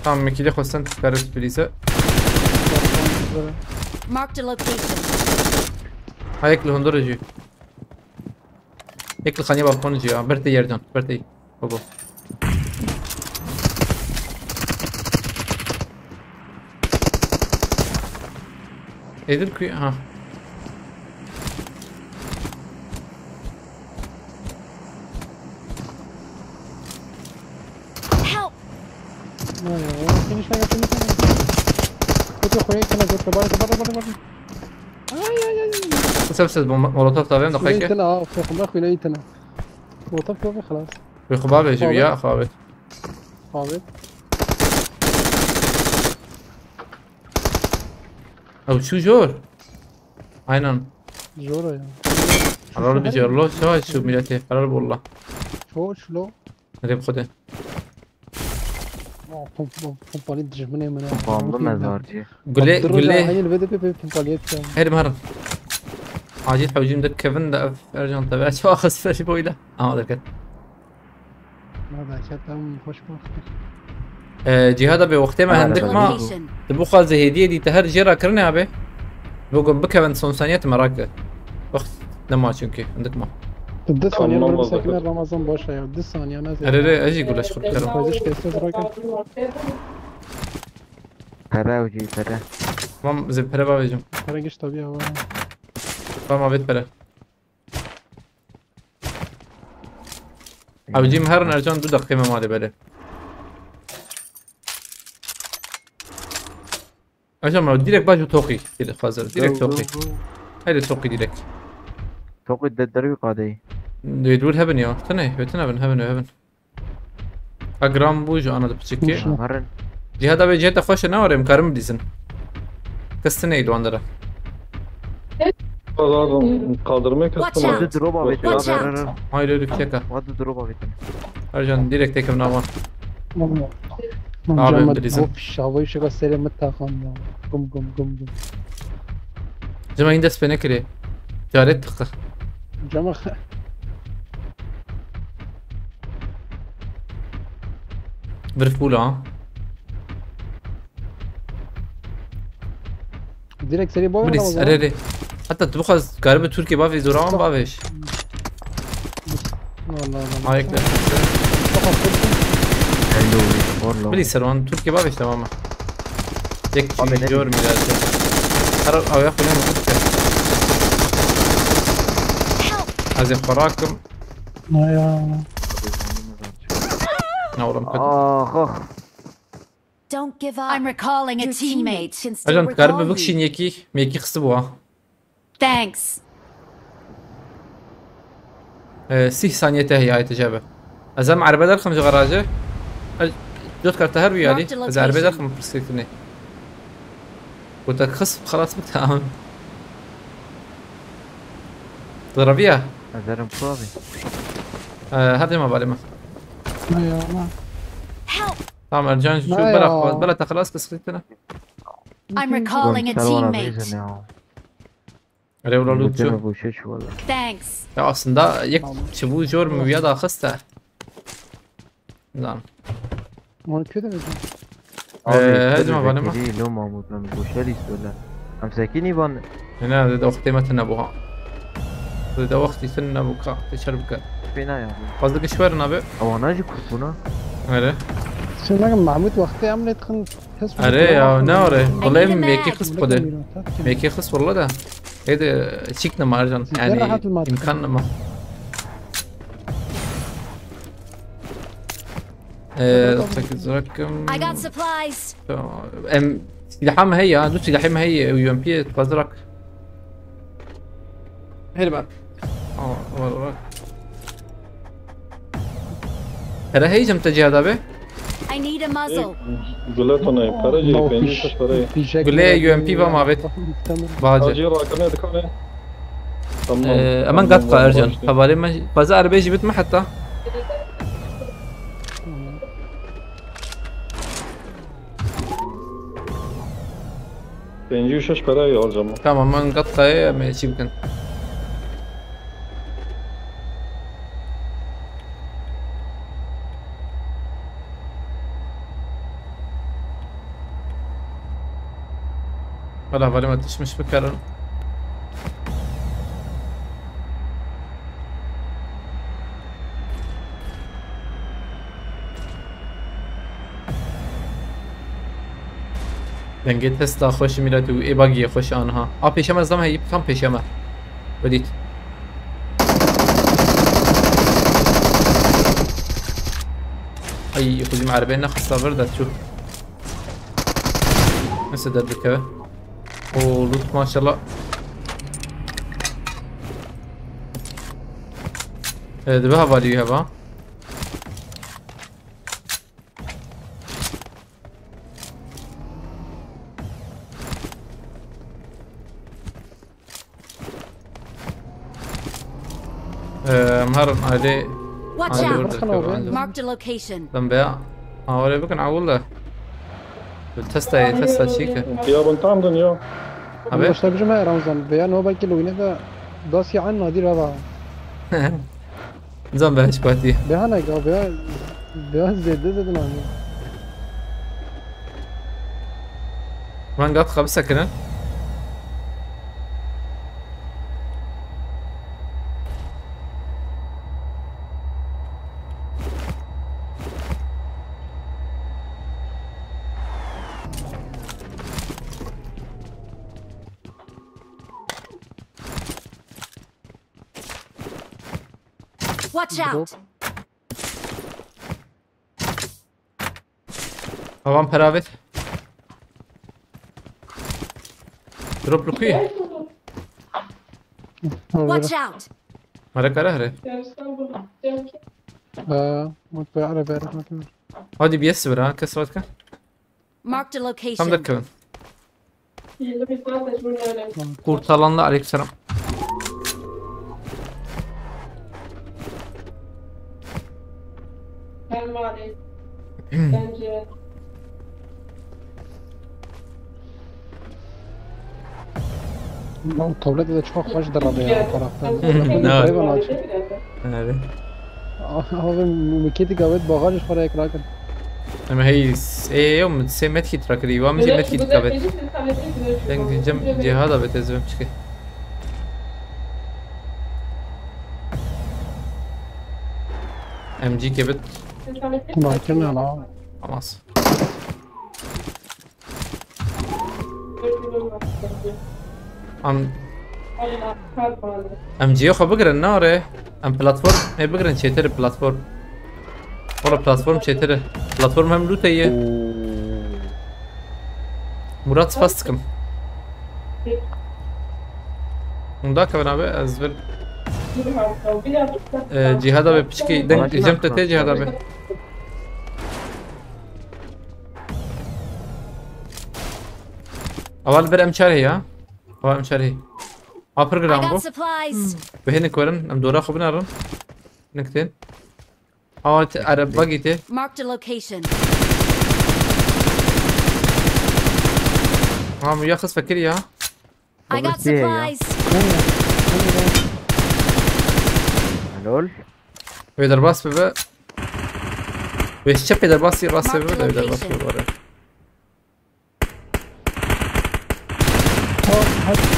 Tamam, mekîlê xwestin, karet bilîze. Marked a location. Ha, yek li hundur jî. Yek li xaniya balkon jî ya. Bertê Ercan, bertê. Baba. Êdir kuy, ha. Help! Ay, ay, ay, finish line, finish line. Götür, koy, sana götür, bari, bari, bari, bari. Ay, ay, ay, ay. Siz, siz, bomba, molotof da verin, da Şurayı peki. Itene, aa, fıkma, şurayı itene. Molotof yok, خلاص. Xwe xwe bavêjim, Xwe ya, xwe bê. Xwe bê. Ew çû jor. Aynen. Jor e ya. Helal bijî, Allah şahi şu milletê, helal wallah. Ço, çilo. Rê bi Xwedê. Aa, pom-, pom-, pompalî dijminê min e. Pompalı mezarcı. Gulê, Abdurrahman gulê. Hayır, ve de pe-, pe-, pompalî et ya. Herim, herim. Acil hewcîm de Kevin de ev Ercan tabi. Aç, axis fer boyla. Ama derket. Nada, çatam hoş bak. Ee, Cihada be, wextê me Ha, hindik evet. Ma. Location. Tu bixwaze hêdiyê dî te her jê re kirine abi. Bugün bikevin son saniye tu merak e. Wext nema çünkü, hindik ma. Tu du saniye Tamam, bir baba. Sakine Ramazan boş ya. Du saniye ne Erê, erê, ez jî guleş xwe bikerim. Fazla şikayet rakın. Pere hocayı, pere. Tamam, zê pere bavêjim. Pere geç tabii ya. Tamam, avêt pere. Abi cîm herin Ercan du deqîqê me malê belê. Ercan me direkt baş û toqî. Direkt hazır. Direkt Go, go, toqî. Go. Haydi toqî direkt. Toqî de derwî qadeyî. Dê dûr hebin ya. Tine, hetin hebin, hebin, hebin. Agram bû ji ana de piçikî. Nişan. Herin. Cihada ve cihete xweş e, ne were em karim bidîsin. Kes tine îdwan dere. Pardon, kaldırmaya Watch out. Kaldırma. Hadi drop abi. Watch out. Hayır, öyle bir şey ka. Hadi drop abi. Ercan direkt tekim navan. Tamam. Abi, Cemal, bilirsin. Hop, şavayı şaka sere mi takan ya. Gum gum gum gum. Cema yine dest pene kire. Ticaret tıkı. Cema. Vir full ha. Direkt seri boy Bilis, oynamaz erê, ama. Erê. Hatta tu bixwaz garibi Türkiye bavê zoran bavêş. Vallahi, vallahi. Ayaklar. Hello. Bilî ser wan Tirkî bavêj, tamam e. Yek Abi, ne jor mi lazim? Her ayak bile mi? Azê xwarakim. Aya. Ne oğlum, kötü. Ah, ah. Don't give up. I'm recalling a teammate. Ajan, tu karibî bikişîn yekî, mi yekî xistibû ha. Thanks. Ee, sih saniye te heye, hayte cebe. Ez em erbe derxim ji garajê. Ez dört karta her bir yali. Marked a location. Ez erbe derxim pirsgirtinê. Bu da kız xalas bit, tamam. Zaraviya. Ez erim ku abi. Ee, hadi ma balima. Ay Allah. Help! Tamam Ercan, şu Ay bela, Allah. Bela te xalas pirsgirtine. I'm recalling a teammate. Erê wala loot çû. Thanks. Ya aslında yek çibuğu jor mu ya da xiste. Lan. Wan kê de vecin? Ee, hadi ma bana ma. Lo Mahmut, em boşa lîst öyle. Em sekinî van. Ne, de wextê me tine bu ha. De wextî tine bu ka. Te çer bike. Pêna ya. Fazla kişi verin abi. Awana jî Kurd bûna. Öyle. Sen bakın Mahmut wextê em lê dixin. Erê ya, ne are? Wala em yekî xist xwedê. Yekî xist wala da. Hêde çîk nema Ercan. Yani imkan nema. Ee, dokuz rakım. I got supplies. Em silahım heye ya, du silahım heye, U M P fazla rak. Her bak. Aa, var, var. Pere heycem te cihada be? I need a muzzle. Gule tane, para cê, pêncî şeş para ye. Gule U M P va mabet. Bahacı. Hacı rakine dikane. Tamam. Ee, hemen gat ka Ercan. Havalê me, fazla erbe jî bitme hatta. Pêncî û şeş pere ye alacağım. Tamam, ben gat kayaya me çî bikin. Valla, vali me tişmiş bikerin. Dengê Tesla xweş milet û ê bagiyê xweş anha. A pêşe me zam heyî tam pêşe me. Vedît. Ay, xwezî me erebeyê nexista vir de çû. Neyse, derdikeve. O loot maşallah. E, dibe hevalî heva. Em herin ailê. Watch out! Marked a location. Dem be. Awale bikin awul de. Bil testa ye, testa çîke. Ya ben tam dün ya. Abi. Başta bir şey Ramazan. Veya no belki lugine de dosya an nadir hava. Nizam be hiç kuatî. Beha ne ga, beha, beha zêde zêde nane. Van gat xwe bisekine. Watch out! Avan peravet. Drop lukî. Watch out! Mara kara here. Ha, mutlu ara ver. Hadi bir yes ver ha, kes vatka. Marked a location. Tam da kevin. Kurtalanla aleykümselam. Bence. Lan tablet de çok hoş daradı ya taraftan. Ne var? Hayvan aç. Nerede? Abi, muketi gavet bagaj xora ekra kir. Em hey, s-, ê, yo, min sê medkî tira kirî, wa min jî medkî dikavêt. Deng cem cihada bête ez bim çike. M G kê bit. Bakın ya lan. Hamas. Em, em cihê xwe bigirin, nare. Em platform, ê bigirin çêtir platform. Wala platform çêtir e. Platform hem loot ye. Oo. Murat, spas dikim. Hûn dakevin abi, ez vir. Ee, Cihada be piçkî, deng, jem te tê Cihada be. Awal bir em çar heye. Awal em çar heye. Apir I giran got bu. Supplies. Bi hinek werin, em dora xwe binerin. Hinek tên. Awa te, ereb buggy tê. Marked a location. Ha, mu ya xis fekir ya. I got Xwe ya. Supplies. Lol. Wê derbas bibe. Wê çepê derbasî, rastê bibe de wê derbas bibe. Marked a location.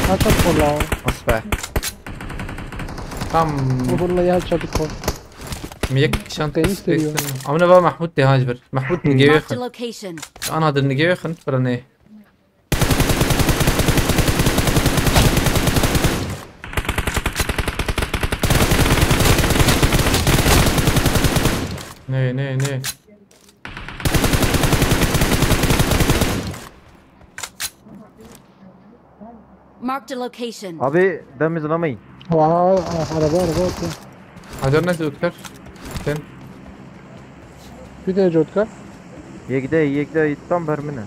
Hata kola. Ah be. Tam. Vallahi ya çatık kol. Mi yek şant Kayın istedim. Seviyor. Amına va Mahmut de hacı bir. Mahmut Hı. Nigê wê Marked a xin. Location. Ana dir nigê wê xin, bira nê. Nê, nê, nê. Marked a location. Abi, demê zilameyî. Vay, araba, araba atıyor. Hacer ne Jotkar? Sen? Bir de Jotkar. Yekde, yekde tam ber min e.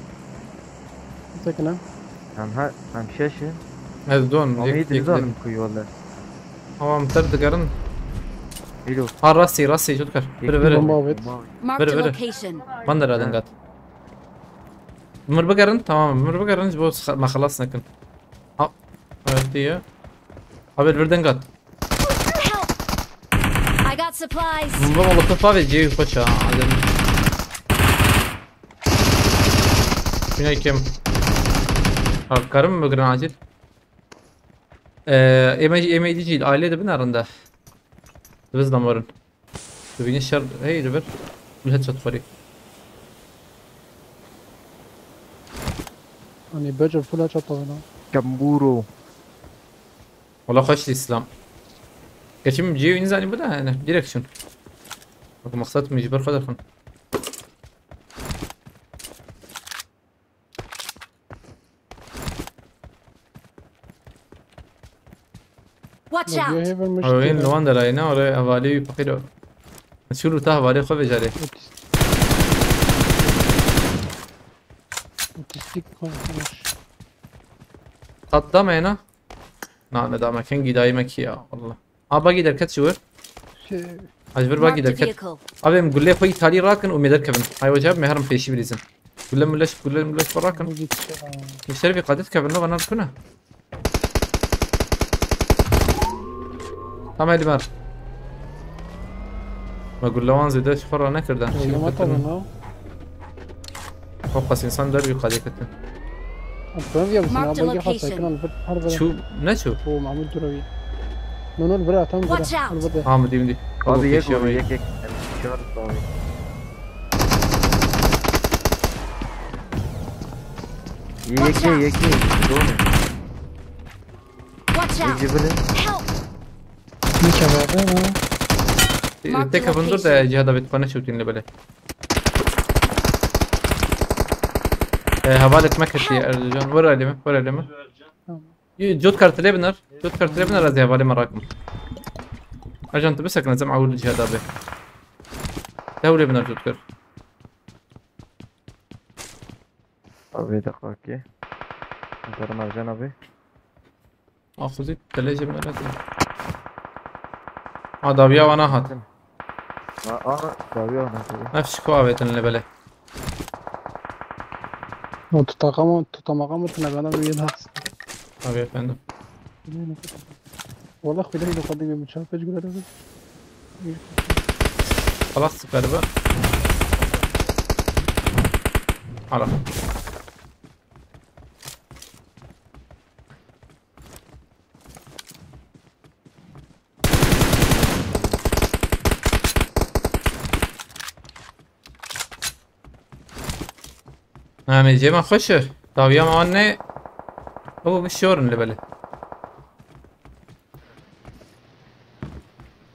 Tekine. Em ha, em şeş e. Ez don, Ama yek, iyi yek dizanim den. Kuyu valla. Tamam, ter digerin. Alo. Ha, rastî, rastî, Jotkar. Yek Viri, viri. Bomba avêt. Bomba avêt. Marked a Viri, viri. Location. Van der Ha. Adengat. Mir bigerin, tamam, mir bigerin, ji bo me xelas nekin. Ha, evet diye. Abi, vir dengat. I got supplies. Min bom alıp pavê cê xwe ça, adem. Şuna kim? Ha, karim mi girin acil? Ee, ême, ême dicî, aile de bin arında. Biz damarın. Dibînî şer hey li vir. Min headshot xwerî. Hani Badger full headshot tavana. Kamburo. Wala xweş dî Îslam. Geçî min cihê wî nizanî bû de, yani, direkt şûn. Wek maqsed min ji ber xwe derxin. Watch Bak, out! Heaven Ew ên li miştir. Wan derayî ne, orê hevalê wî paqîr o. Çû li ta hevalê xwe vêjarê. Otis-, otistik arkadaş. Tat da me ena? Na, ne da me, kengî dayî me kî ya, Allah. A, bagî derket ji wir. Şey, A, ji vir bagî Marked a derket. Vehicle. Avê em gulê xwe îtalî rakin û me derkevin. Hay wecab me herin pêşî bilîzin. Gule mule, gule mule xwe rakin. Bu gitti ya. Müşteri bir kadet kevin, bana kune. Tam elî mer. Me gulle wan zêde ji xwe re nekirdan. Şî Oynama bitirdim. Tabii lan. Xwe qas insan der wî qadê ketin. Ben ya Marked a location. Çû, ne çû? O Mahmut dur abi. No, no, bırak, tamam, bırak. Watch out. Al, bırak. Ha, mi dî, mi dî. Abi, yek vur, yek, yek. Em, çağır abi. Yek, yek, yek, yek. Doğru. Watch out. Yek cebine. Help. Mükemmel, ha. Marked a location. Tek kapındır da cihada bitmene çöktüğünde böyle. E, heval etmek etti Ercan. Ver elimi, ver elimi. Tamam. Cot kartı binar. Cot kartı binar, az hevalê me rakim. Ercan, tu bisekine, zem awil cihada be. Te hewlê binar cot kar. Abi, dakika ki. Karim Ercan abi. Axuzî telê jê min re. Ha, dawiya wana hat. Ha, ha, dawiya wana hat. Ev şiko avêtin lê belê. O tutaka mı, tutamağa mı tine bana bir yıl hapis. Tabii efendim. Valla xwîdayî li xwe dibê min çar pênc gule dibin. Xelas, siper be. Hala. Em ê cê me xweş e. Dawiya me wan ne. Ew bişorin li belê.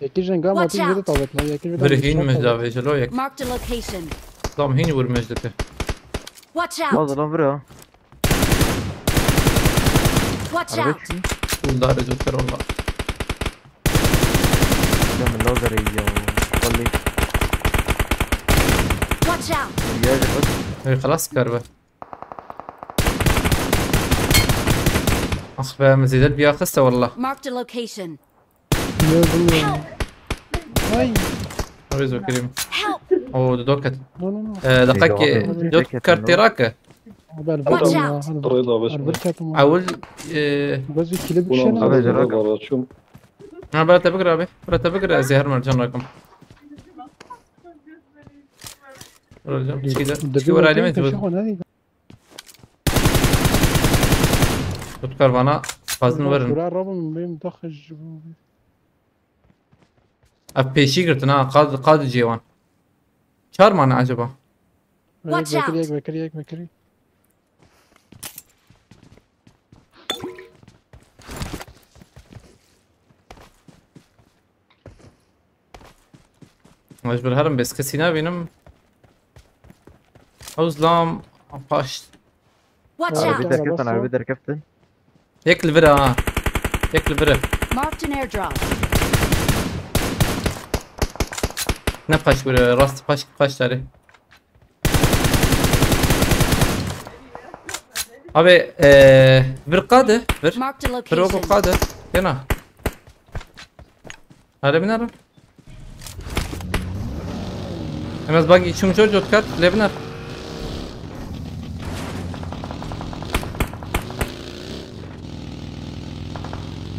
Yekî jin gam Watch hatî jêde out. tavêt lan. Yekî jin Biri hîn mi davê jelo yek. Marked a location. Tam hîn vurmej dike. Watch Laz out! lan vira. Watch Arabet out! kim? Kuldar Joker valla. Ya min lazer ya. Xalî. Watch out! Ya jefet. Hey, xelas kar be. Ah be, min zêde biya xiste valla. Marked a location. Gördüm ya. Ay. Rêz bikirim. Help! O, du doket. No no no. Ee, daqek Eyvah. Joker têrake. Haber Watch bir ya. out. Haber Rêda bir beşin. ya. Haber Ewil e, Bez bir kili bir şey Abi, ne? zira- Rêda çûm. Ha, bira te bigire abi. Bira te bigire, ez ê her mercan rakim. Bira can, çi de, çi wera aileme Peşe tu. xo ne? Tut karvana, fazın verin. Kura rabim benim daxij bu. Ev pêşî girtin ha, qad, qad cêwan. Çar mane acaba? Watch Bekir out. yek bekir yek bekir. Ez bir herim bes kesî nabînim. Ew zlam paş. Watch Abi, Arabî out! derkeftin, arabası. arabî derkeftin. Yek li vir ha. Yek li vir. Marked an airdrop. Ne paş vir, rast paş paş tarê. Abi, eee, vir qade, vir. Marked a Vir oku location. qade. Yena. Hadi biner. Em ez bagi çum jor jot kat, lê biner.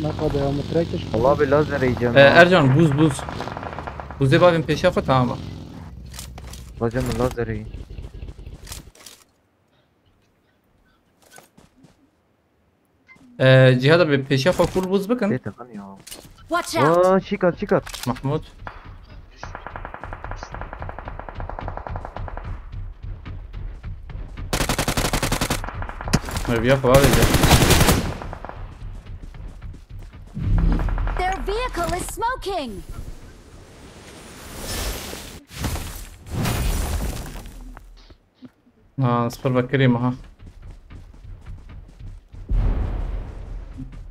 Ne kadar ya mutrekiş. Allah bir lazer yiyeceğim. Ee, Ercan, buz, buz. Buzê bavên pêşiya xwe, tamam. Bacım lazer yiyeyim. Ee, Cihada bir pêşiya xwe full buz bikin. Dê teqin ya. Watch out! Aa, çikat, çikat. Mahmut. Merviya xwe bavêje. Their vehicle is smoking! Ha, sıfır bakırım ha.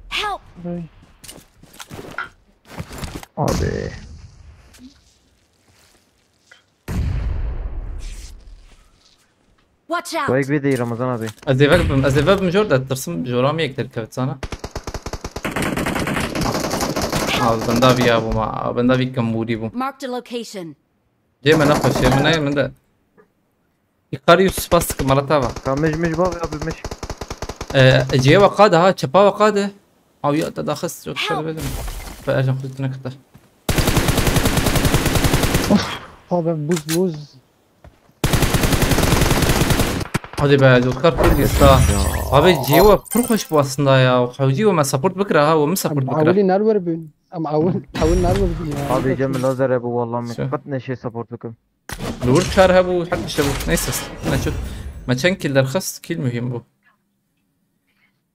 Help! Ay. Abi. Watch Bayık out! bir değil Ramazan abi. Ez ê vek bim, ez ê vek bim jor de tirsim, jora mi yek derkevit sana. Abi benda vî ya bûma, benda vî kembûrî bûm. Marked a location. Cê me nexweşê, min ne, min de. Îkarî spas dikim, mala te va. Ka mij, mij bak abi, mij. Ee, cê we qade ha, çepa we qade. Aw ya te daxist, çok Help! Be Ercan xwe tune kete. Ha ben buz buz. Hadi be, Jotkar Kurdistan. Abi cê we pir xweş bû aslında ya. Hewcî we me support bikira ha, we min support bikira. Awili nerwer bin. Ama awil, awil nerwer bin ya. Abi cem lazere bu vallahi Sure. Qet neşe support bikim. Li wir kar hebû, heq işte bû. Neyse, ne çok. Me çend kill derxist, kill mühim bû.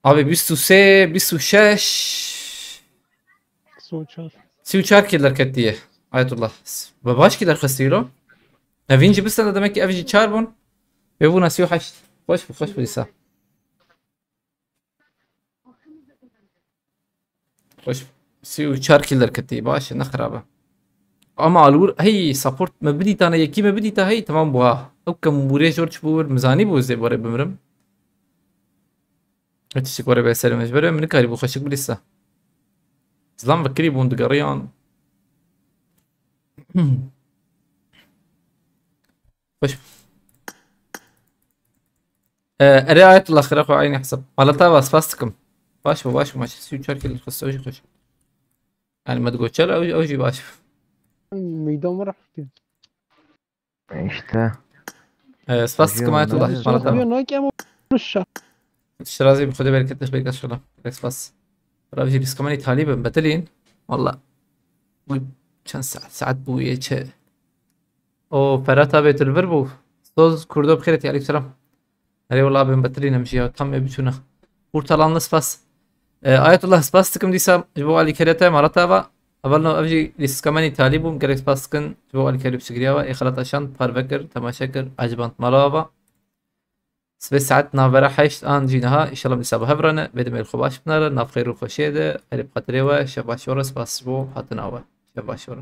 Abi bîst û sê, bîst û şeş. Soçar. Sî û çar kill derketiye. Ayetullah. Ve baş kill derxistiye lo. Evîn jî bistene demek ki ev jî çar bûn. Ve bûna sî û heşt. Xweş bû, xweş bû dîsa. Xweş. Sî û çar kill derketî. Baş e, ne xirab e. Ama alwir hey support me bidîta ne yekî me bidîta hey tamam bû ha. Ew kembûrê jor çi bû wir, min zanî bû zê borê bimirim. Tiştik were be serim ez bere min karî bû xweşik bilîsa. Zilam vekirî bûn digeriyan. Xweş. Ee, erê Ayetullah xira xwe aynî hesab. Mala te va spas dikim. Baş bû, baş bû, maçê sî û çar kill xwe jî xweş. Yani me digot çel, ew, ew jî baş. Meydan mı rahat diyor? İşte. Ee, spas dikim Ayetullah. Mala te va. Yok, yok, ama şa. Şirazî bi Xwedê bereket nexbeyka şola. Pek spas. Bira vî bîstkemanî talî bin, betilîn. Walla. Bu çend saet, saet bû yê çi? O Ferhat abi tu li vir bû. Soz Kurdo bi xêr, aleyküm selam. Erê wela bên betilî nemjî ya tam ê biçûne. Kurtalanlı spas. E, Ayetullah spas dikim dîsa ji bo alîkeriya te marata va. Evelno ev jî lîstika me nî talî bûm. Gelek spas dikin ji bo alîkeriya piçikiriya ve. Ê xelata şand parve kir, temaşe kir, eciband mala va. Sibê saet navbera heşt an jî niha, înşallah dîsa bi hev re ne. Bê demê xwe baş binare, nav xêr û xweşiyê de. Erê bi xatirê we, şev baş were, spas ji bo hatina we. Şev baş were.